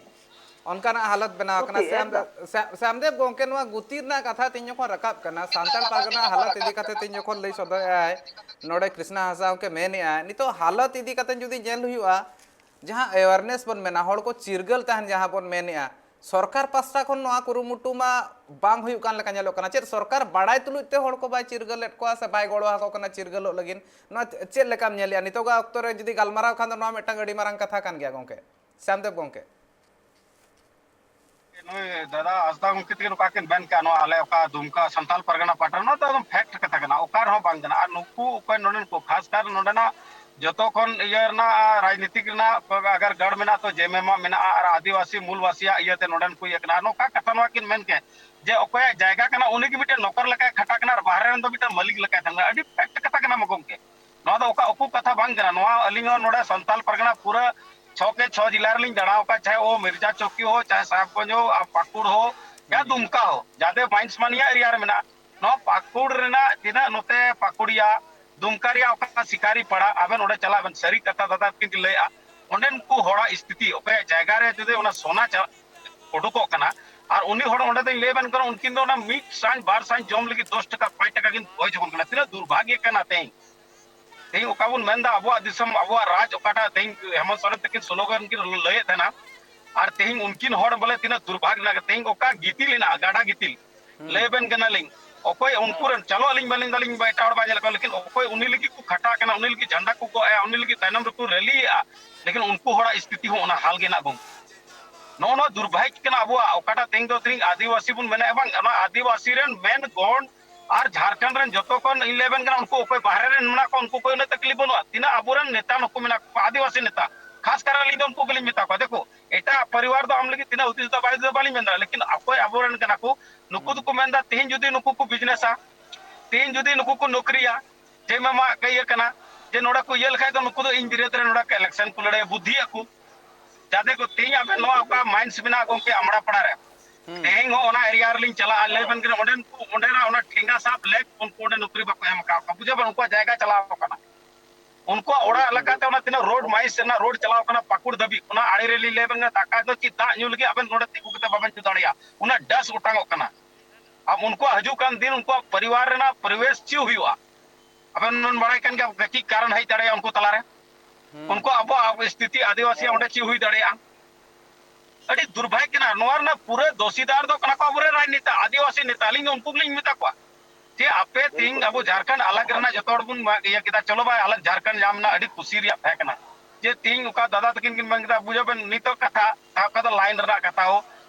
ᱚᱱᱠᱟᱱᱟᱜ ᱦᱟᱞᱚᱛ ᱵᱮᱱᱟᱣ ᱠᱟᱱᱟ᱾ ᱜᱩᱛᱤ, ᱥᱭᱟᱢ ᱫᱮᱵ, ᱮᱠᱫᱚᱢ᱾ ᱥᱭᱟ-, ᱥᱭᱟᱢ ᱫᱮᱵ ᱜᱚᱢᱠᱮ, ᱱᱚᱣᱟ ᱜᱩᱛᱤ ᱨᱮᱱᱟᱜ ᱠᱟᱛᱷᱟ ᱛᱮᱦᱮᱧ ᱡᱚᱠᱷᱚᱱ ᱨᱟᱠᱟᱵ ᱠᱟᱱᱟ, ᱥᱟᱱᱛᱟᱲ ᱯᱟᱨᱜᱟᱱᱟ ᱦᱟᱞᱚᱛ ᱤᱫᱤ ᱠᱟᱛᱮ ᱛᱮᱦᱮᱧ ᱡᱚᱠᱷᱚᱱ ᱞᱟᱹᱭ ᱥᱚᱫᱚᱨᱮᱫᱼᱟᱭ ᱱᱚᱰᱮ ᱠᱨᱤᱥᱱᱟ ᱦᱟᱸᱥᱫᱟ ᱜᱚᱢᱠᱮ ᱢᱮᱱᱮᱫᱼᱟᱭ, ᱱᱤᱛᱚᱜ ᱦᱟᱞᱚᱛ ᱤᱫᱤ ᱠᱟᱛᱮ ᱡᱩᱫᱤ ᱧᱮᱞ ᱦᱩᱭᱩᱜᱼᱟ, ᱡᱟᱦᱟᱸ awareness ᱵᱚᱱ ᱢᱮᱱᱟ, ᱦᱚᱲ ᱠᱚ ᱪᱤᱨᱜᱟᱹᱞ ᱛᱟᱦᱮᱱ ᱡᱟᱦᱟᱸ ᱵᱚᱱ ᱢᱮᱱᱮᱫᱼᱟ, ᱥᱚᱨᱠᱟᱨ ᱯᱟᱥᱴᱟ ᱠᱷᱚᱱ ᱱᱚᱣᱟ ᱠᱩᱨᱩᱢᱩᱴᱩ ᱢᱟ ᱵᱟᱝ ᱦᱩᱭᱩᱜ ᱠᱟᱱ ᱞᱮᱠᱟ ᱧᱮᱞᱚᱜ ᱠᱟᱱᱟ᱾ ᱪᱮᱫ ᱥᱚᱨᱠᱟᱨ ᱵᱟᱲᱟᱭ ᱛᱩᱞᱩᱡ ᱛᱮ ᱦᱚᱲ ᱠᱚ ᱵᱟᱭ ᱪᱤᱨᱜᱟᱹᱞᱮᱫ ᱠᱚᱣᱟ ᱥᱮ ᱵᱟᱭ ᱜᱚᱲᱚ ᱟᱠᱚ ᱠᱟᱱᱟ ᱪᱤᱨᱜᱟᱹᱞᱚᱜ ᱞᱟᱹᱜᱤᱫ? ᱱᱚᱣᱟ ᱪᱮᱫ ᱞᱮᱠᱟᱢ ᱧᱮᱞᱮᱫᱼᱟ? ᱱᱤᱛᱚᱜᱟᱜ ᱚᱠᱛᱚ ᱨᱮ ᱡᱩᱫᱤ ᱜᱟᱞᱢᱟᱨᱟᱣ ᱠᱷᱟᱱ ᱫᱚ ᱱᱚᱣᱟ ᱢᱤᱫᱴᱟᱝ ᱟᱹᱰᱤ ᱢᱟᱨᱟᱝ ᱠᱟᱛᱷᱟ ᱠᱟᱱ ᱜᱮᱭᱟ ᱜᱚᱢᱠᱮ, ᱥᱭᱟᱢ ᱫᱮᱵ ᱜᱚᱢᱠᱮ᱾ ᱱᱩᱭ ᱫᱟᱫᱟ ᱦᱟᱸᱥᱫᱟ ᱜᱚᱢᱠᱮ ᱛᱟᱹᱠᱤᱱ ᱚᱠᱟ ᱠᱤᱱ ᱢᱮᱱ ᱠᱮᱜᱼᱟ, ᱱᱚᱣᱟ ᱟᱞᱮ ᱚᱠᱟ ᱫᱩᱢᱠᱟ ᱥᱟᱱᱛᱟᱞ ᱯᱟᱨᱜᱟᱱᱟ ᱯᱟᱦᱴᱟ, ᱱᱚᱣᱟ ᱫᱚ ᱮᱠᱫᱚᱢ ᱯᱷᱮᱠᱴ ᱠᱟᱛᱷᱟ ᱠᱟᱱᱟ, ᱚᱠᱟ ᱨᱮᱦᱚᱸ ᱵᱟᱝ ᱠᱟᱱᱟ᱾ ᱟᱨ ᱱᱩᱠᱩ ᱚᱠᱚᱭ ᱱᱚᱰᱮᱱ ᱠᱚ, ᱠᱷᱟᱥ ᱠᱟᱨ ᱱᱚᱰᱮᱱᱟᱜ ᱡᱚᱛᱚ ᱠᱷᱚᱱ ᱤᱭᱟᱹ ᱨᱮᱱᱟᱜ, ᱨᱟᱡᱽᱱᱤᱛᱤᱠ ᱨᱮᱱᱟᱜ ᱟᱜᱟᱨ ᱜᱟᱲ ᱢᱮᱱᱟᱜ ᱛᱚ ᱡᱮᱢᱮᱢᱟ ᱢᱮᱱᱟᱜᱼᱟ, ᱟᱨ ᱟᱹᱫᱤᱵᱟᱹᱥᱤ ᱢᱩᱞ ᱵᱟᱥᱤᱭᱟᱜ ᱤᱭᱟᱹᱛᱮ ᱱᱚᱰᱮᱱ ᱠᱚ ᱤᱭᱟᱹ ᱠᱟᱱᱟ᱾ ᱟᱨ ᱱᱚᱝᱠᱟ ᱠᱟᱛᱷᱟ ᱱᱚᱣᱟ ᱠᱤᱱ ᱢᱮᱱ ᱠᱮᱫ ᱡᱮ ᱚᱠᱚᱭᱟᱜ ᱡᱟᱭᱜᱟ ᱠᱟᱱᱟ ᱩᱱᱤ ᱜᱮ ᱢᱤᱫᱴᱮᱱ ᱱᱚᱠᱚᱨ ᱞᱮᱠᱟᱭ ᱠᱷᱟᱴᱟᱜ ᱠᱟᱱᱟ ᱟᱨ ᱵᱟᱦᱨᱮ ᱨᱮᱱ ᱫᱚ ᱢᱤᱫᱴᱮᱱ ᱢᱟᱹᱞᱤᱠ ᱞᱮᱠᱟᱭ ᱛᱟᱦᱮᱱ ᱠᱟᱱᱟ᱾ ᱟᱹᱰᱤ ᱯᱷᱮᱠᱴ ᱠᱟᱛᱷᱟ ᱠᱟᱱᱟ ᱢᱟ ᱜᱚᱢᱠᱮ, ᱱᱚᱣᱟ ᱫᱚ ᱚᱠᱟ ᱩᱠᱩ ᱠᱟᱛᱷᱟ ᱵᱟᱝ ᱠᱟᱱᱟ᱾ ᱱᱚᱣᱟ ᱟᱹᱞᱤᱧ ᱦᱚᱸ ᱱᱚᱰᱮ ᱥᱟᱱᱛᱟᱞ ᱯᱟᱨᱜᱟᱱᱟ ᱯᱩᱨᱟᱹ ᱪᱷᱚ ᱠᱮ ᱪᱷᱚ ᱡᱮᱞᱟ ᱨᱮᱞᱤᱧ ᱫᱟᱬᱟ ᱟᱠᱟᱫ, ᱪᱟᱦᱮ ᱳ ᱢᱤᱨᱡᱟ ᱪᱚᱣᱠᱤ ᱦᱳ, ᱪᱟᱦᱮ ᱥᱟᱦᱮᱵᱽᱜᱚᱸᱡᱽ ᱦᱳ, ᱟᱨ ᱯᱟᱹᱠᱩᱲ ᱦᱳ, ᱭᱟ ᱦᱩᱸ᱾ ᱫᱩᱢᱠᱟ ᱦᱳ, ᱡᱟᱫᱮ ᱢᱟᱭᱤᱱᱥ ᱢᱟᱱᱤᱭᱟ ᱮᱨᱤᱭᱟ ᱨᱮ ᱢᱮᱱᱟᱜᱼᱟ᱾ ᱱᱚᱣᱟ ᱯᱟᱹᱠᱩᱲ ᱨᱮᱱᱟᱜ ᱛᱤᱱᱟᱹᱜ ᱱᱚᱛᱮ ᱯᱟᱹᱠᱩᱲᱤᱭᱟ, ᱫᱩᱢᱠᱟ ᱨᱮᱭᱟᱜ ᱚᱠᱟ ᱥᱤᱠᱟᱨᱤ ᱯᱟᱲᱟ, ᱟᱵᱮᱱ ᱚᱸᱰᱮ ᱪᱟᱞᱟᱜ ᱵᱮᱱ, ᱥᱟᱹᱨᱤ ᱠᱟᱛᱷᱟ ᱫᱟᱫᱟ ᱛᱟᱹᱠᱤᱱ ᱠᱤᱱ ᱞᱟᱹᱭᱮᱜᱼᱟ, ᱚᱸᱰᱮᱱ ᱠᱚ ᱦᱚᱲᱟᱜ ᱥᱛᱷᱤᱛᱤ, ᱚᱠᱚᱭᱟᱜ ᱡᱟᱭᱜᱟ ᱨᱮ ᱡᱩᱫᱤ ᱚᱱᱟ ᱥᱚᱱᱟ ᱪᱟ-, ᱩᱰᱩᱠᱚᱜ ᱠᱟᱱᱟ, ᱟᱨ ᱩᱱᱤ ᱦᱚᱲ ᱚᱸᱰᱮ ᱫᱚᱧ ᱞᱟᱹᱭ ᱟᱵᱮᱱ ᱠᱟᱱᱟ, ᱩᱱᱠᱤᱱ ᱫᱚ ᱚᱱᱟ ᱢᱤᱫ ᱥᱟᱸᱡ ᱵᱟᱨ ᱥᱟᱸᱡ ᱡᱚᱢ ᱞᱟᱹᱜᱤᱫ ᱫᱚᱥ ᱴᱟᱠᱟ ᱯᱟᱸᱪ ᱴᱟᱠᱟ ᱠᱤᱱ ᱠᱷᱚᱭ ᱡᱚᱝ ᱠᱟᱱᱟ᱾ ᱛᱤᱱᱟᱹᱜ ᱫᱩᱨᱵᱷᱟᱜᱭᱚ ᱠᱟᱱᱟ ᱛᱮᱦᱮᱧ᱾ ᱛᱮᱦᱮᱧ ᱚᱠᱟ ᱵᱚᱱ ᱢᱮᱱᱫᱟ ᱟᱵᱚᱣᱟᱜ ᱫᱤᱥᱚᱢ, ᱟᱵᱚᱣᱟᱜ ᱨᱟᱡᱽ ᱚᱠᱟᱴᱟᱜ ᱛᱮᱦᱮᱧ ᱦᱮᱢᱚᱱᱛ ᱥᱚᱨᱮᱱ ᱛᱟᱹᱠᱤᱱ slogan ᱠᱤᱱ ᱞᱟᱹᱭᱮᱫ ᱛᱟᱦᱮᱱᱟ, ᱟᱨ ᱛᱮᱦᱮᱧ ᱩᱱᱠᱤᱱ ᱦᱚᱲ ᱵᱚᱞᱮ ᱛᱤᱱᱟᱹᱜ ᱫᱩᱨᱵᱷᱟᱜᱽ ᱨᱮᱱᱟᱜ, ᱛᱮᱦᱮᱧ ᱚᱠᱟ ᱜᱤᱛᱤᱞ ᱦᱮᱱᱟᱜᱼᱟ, ᱜᱟᱰᱟ ᱜᱤᱛᱤᱞ, ᱞᱟᱹᱭ ᱟᱵᱮᱱ ᱠᱟᱱᱟᱞᱤᱧ, ᱚᱠᱚᱭ ᱩᱱᱠᱩ ᱨᱮᱱ, ᱪᱟᱞᱚ ᱟᱹᱞᱤᱧ ᱵᱟᱹᱞᱤᱧ ᱫᱟᱞᱤᱧ ᱮᱴᱟᱜ ᱦᱚᱲ ᱵᱟᱭ ᱧᱮᱞ ᱠᱚᱣᱟ, ᱞᱮᱠᱤᱱ ᱚᱠᱚᱭ ᱩᱱᱤ ᱞᱟᱹᱜᱤᱫ ᱠᱚ ᱠᱷᱟᱴᱟᱜ ᱠᱟᱱᱟ, ᱩᱱᱤ ᱞᱟᱹᱜᱤᱫ ᱡᱷᱟᱱᱰᱟ ᱠᱚ ᱜᱚᱜ ᱮᱜᱼᱟ, ᱩᱱᱤ ᱞᱟᱹᱜᱤᱫ ᱛᱟᱭᱱᱚᱢ ᱨᱮᱠᱚ ᱨᱮᱞᱤᱭᱮᱜᱼᱟ, ᱞᱮᱠᱤᱱ ᱩᱱᱠᱩ ᱦᱚᱲᱟᱜ ᱥᱛᱷᱤᱛᱤ ᱦᱚᱸ ᱚᱱᱟ ᱦᱟᱞ ᱜᱮ ᱦᱮᱱᱟᱜ ᱜᱚᱢᱠᱮ᱾ ᱱᱚᱜᱼᱚ ᱱᱚᱣᱟ ᱫᱩᱨᱵᱷᱟᱜᱽ ᱠᱟᱱᱟ ᱟᱵᱚᱣᱟᱜ, ᱚᱠᱟᱴᱟᱜ ᱛᱮᱦᱮᱧ ᱫᱚ ᱛᱮᱦᱮᱧ ᱟᱹᱫᱤᱵᱟᱹᱥᱤ ᱵᱚᱱ ᱢᱮᱱᱮᱜᱼᱟ ᱵᱟᱝ, ᱚᱱᱟ ᱟᱹᱫᱤᱵᱟᱹᱥᱤ ᱨᱮᱱ ᱢᱮᱱ ᱜᱚᱱ ᱟᱨ ᱡᱷᱟᱨᱠᱷᱚᱸᱰ ᱨᱮᱱ ᱡᱚᱛᱚ ᱠᱷᱚᱱ ᱤᱧ ᱞᱟᱹᱭ ᱟᱵᱮᱱ ᱠᱟᱱᱟ, ᱩᱱᱠᱩ ᱚᱠᱚᱭ ᱵᱟᱦᱨᱮ ᱨᱮᱱ ᱢᱮᱱᱟᱜ ᱠᱚᱣᱟ, ᱩᱱᱠᱩ ᱠᱚ ᱩᱱᱟᱹᱜ ᱛᱟᱠᱞᱤᱯ ᱵᱟᱹᱱᱩᱜᱼᱟ᱾ ᱛᱤᱱᱟᱹᱜ ᱟᱵᱚᱨᱮᱱ ᱱᱮᱛᱟ ᱱᱩᱠᱩ ᱢᱮᱱᱟᱜ ᱠᱚᱣᱟ, ᱟᱹᱫᱤᱵᱟᱹᱥᱤ ᱱᱮᱛᱟ, ᱠᱷᱟᱥ ᱠᱟᱨ ᱟᱹᱞᱤᱧ ᱫᱚ ᱩᱱᱠᱩ ᱜᱮᱞᱤᱧ ᱢᱮᱛᱟ ᱠᱚᱣᱟ, ᱫᱮᱠᱷᱳ, ᱮᱴᱟᱜ ᱯᱚᱨᱤᱵᱟᱨ ᱫᱚ ᱟᱢ ᱞᱟᱹᱜᱤᱫ ᱛᱤᱱᱟᱹᱜ ᱦᱩᱫᱤᱥ ᱫᱚ ᱵᱟᱭ ᱦᱩᱫᱤᱥ ᱫᱚ ᱵᱟᱹᱞᱤᱧ ᱢᱮᱱ ᱫᱟᱲᱮᱭᱟᱜᱼᱟ, ᱞᱮᱠᱤᱱ ᱚᱠᱚᱭ ᱟᱵᱚᱨᱮᱱ ᱠᱟᱱᱟ ᱠᱚ, ᱱᱩᱠᱩ ᱫᱚᱠᱚ ᱢᱮᱱᱫᱟ, ᱛᱮᱦᱮᱧ ᱡᱩᱫᱤ ᱱᱩᱠᱩ ᱠᱚ ᱵᱤᱡᱽᱱᱮᱥᱟ, ᱛᱮᱦᱮᱧ ᱡᱩᱫᱤ ᱱᱩᱠᱩ ᱠᱚ ᱱᱚᱠᱨᱤᱭᱟ, ᱡᱮ ᱢᱟᱢᱟ ᱤᱭᱟᱹ ᱠᱟᱱᱟ, ᱡᱮ ᱱᱚᱰᱮ ᱠᱚ ᱤᱭᱟᱹ ᱞᱮᱠᱷᱟᱡ ᱫᱚ ᱱᱩᱠᱩ ᱫᱚ ᱤᱧ ᱵᱤᱨᱳᱫᱷ ᱨᱮ ᱱᱚᱰᱮ ᱠᱚ election ᱠᱚ ᱞᱟᱹᱲᱦᱟᱹᱭᱟ, ᱵᱩᱫᱽᱫᱷᱤ ᱟᱠᱚ᱾ ᱡᱟᱛᱮ ᱠᱚ ᱛᱮᱦᱮᱧ ᱟᱵᱮᱱ ᱱᱚᱣᱟ ᱚᱠᱟ mines ᱢᱮᱱᱟᱜᱼᱟ ᱜᱚᱢᱠᱮ ᱟᱢᱲᱟ ᱯᱟᱲᱟ ᱨᱮ, ᱛᱮᱦᱮᱧ ᱦᱚᱸ ᱚᱱᱟ area ᱨᱮᱞᱤᱧ ᱪᱟᱞᱟᱜᱼᱟ, ᱞᱟᱹᱭ ᱵᱮᱱ ᱠᱟᱱᱟ, ᱚᱸᱰᱮᱱ ᱠᱚ, ᱚᱸᱰᱮᱱᱟᱜ ᱚᱱᱟ ᱴᱷᱮᱸᱜᱟ ᱥᱟᱵ ᱞᱮᱠ ᱩᱱᱠᱩ ᱚᱸᱰᱮ ᱱᱚᱠᱨᱤ ᱵᱟᱠᱚ ᱮᱢ ᱟᱠᱟᱫ ᱠᱚᱣᱟ, ᱵᱩᱡᱷᱟᱹᱣ ᱵᱮᱱ, ᱩᱱᱠᱩᱣᱟᱜ ᱡᱟᱭᱜᱟ ᱪᱟᱞᱟᱣ ᱟᱠᱟᱱᱟ᱾ ᱩᱱᱠᱩᱣᱟᱜ ᱚᱲᱟᱜ ᱞᱮᱠᱟᱛᱮ ᱚᱱᱟ ᱛᱤᱱᱟᱹᱜ road mines ᱨᱮᱱᱟᱜ road ᱪᱟᱞᱟᱣ ᱟᱠᱟᱱᱟ ᱯᱟᱹᱠᱩᱲ ᱫᱷᱟᱹᱵᱤᱡ, ᱚᱱᱟ ᱟᱲᱮ ᱨᱮᱞᱤᱧ ᱞᱟᱹᱭ ᱟᱵᱮᱱ ᱠᱟᱱᱟ, ᱫᱟᱠᱟ ᱫᱚ ᱪᱮᱫ ᱫᱟᱜ ᱧᱩ ᱞᱟᱹᱜᱤᱫ ᱟᱵᱮᱱ ᱱᱚᱰᱮ ᱛᱤᱸᱜᱩ ᱠᱟᱛᱮ ᱵᱟᱵᱮᱱ ᱧᱩ ᱫᱟᱲᱮᱭᱟᱜᱼᱟ, ᱩᱱᱟᱹᱜ dust ᱚᱴᱟᱝᱚᱜ ᱠᱟᱱᱟ᱾ ᱟᱨ ᱩᱱᱠᱩᱣᱟᱜ ᱦᱤᱡᱩᱜ ᱠᱟᱱ ᱫᱤᱱ ᱩᱱᱠᱩᱣᱟᱜ ᱯᱚᱨᱤᱵᱟᱨ ᱨᱮᱱᱟᱜ ᱯᱚᱨᱤᱵᱮᱥ ᱪᱮᱫ ᱦᱩᱭᱩᱜᱼᱟ? ᱟᱵᱮᱱ ᱵᱮᱱ ᱵᱟᱲᱟᱭ ᱠᱟᱱ ᱜᱮᱭᱟ ᱪᱮᱫ ᱠᱟᱨᱚᱱ ᱦᱮᱡ ᱫᱟᱲᱮᱭᱟᱜᱼᱟ ᱩᱱᱠᱩ ᱛᱟᱞᱟᱨᱮ, ᱩᱱᱠᱩ ᱟᱵᱚᱣᱟᱜ ᱥᱛᱷᱤᱛᱤ ᱟᱹᱫᱤᱵᱟᱹᱥᱤᱭᱟᱜ ᱚᱸᱰᱮ ᱪᱮᱫ ᱦᱩᱭ ᱫᱟᱲᱮᱭᱟᱜᱼᱟ? ᱟᱹᱰᱤ ᱫᱩᱨᱵᱷᱟᱜᱽ ᱠᱟᱱᱟ᱾ ᱱᱚᱣᱟ ᱨᱮᱱᱟᱜ ᱯᱩᱨᱟᱹ ᱫᱳᱥᱤᱫᱟᱨ ᱫᱚ ᱠᱟᱱᱟ ᱠᱚ ᱟᱵᱚᱨᱮᱱ ᱨᱟᱡᱽᱱᱮᱛᱟ, ᱟᱹᱫᱤᱵᱟᱹᱥᱤ ᱱᱮᱛᱟ᱾ ᱟᱹᱞᱤᱧ ᱫᱚ ᱩᱱᱠᱩ ᱜᱮᱞᱤᱧ ᱢᱮᱛᱟ ᱠᱚᱣᱟ ᱡᱮ ᱟᱯᱮ ᱛᱮᱦᱤᱧ ᱟᱵᱚ ᱡᱷᱟᱨᱠᱷᱚᱸᱰ ᱟᱞᱟᱜᱽ ᱨᱮᱱᱟᱜ ᱡᱚᱛᱚ ᱦᱚᱲ ᱵᱚᱱ ᱢᱟ-, ᱤᱭᱟᱹ ᱠᱮᱫᱟ, ᱪᱚᱞᱚ ᱵᱷᱟᱭ ᱟᱞᱟᱜᱽ ᱡᱷᱟᱨᱠᱷᱚᱸᱰ ᱧᱟᱢ ᱨᱮᱱᱟᱜ ᱟᱹᱰᱤ ᱠᱩᱥᱤ ᱨᱮᱭᱟᱜ ᱛᱟᱦᱮᱸ ᱠᱟᱱᱟ᱾ ᱡᱮ ᱛᱮᱦᱤᱧ ᱚᱠᱟ ᱫᱟᱫᱟ ᱛᱟᱹᱠᱤᱱ ᱠᱤᱱ ᱢᱮᱱ ᱠᱮᱫᱟ, ᱵᱩᱡᱷᱟᱹᱣ ᱵᱮᱱ ᱱᱤᱛᱚᱜ ᱠᱟᱛᱷᱟ, ᱚᱠᱟ ᱫᱚ line ᱨᱮᱱᱟᱜ ᱠᱟᱛᱷᱟ ᱦᱚᱸ,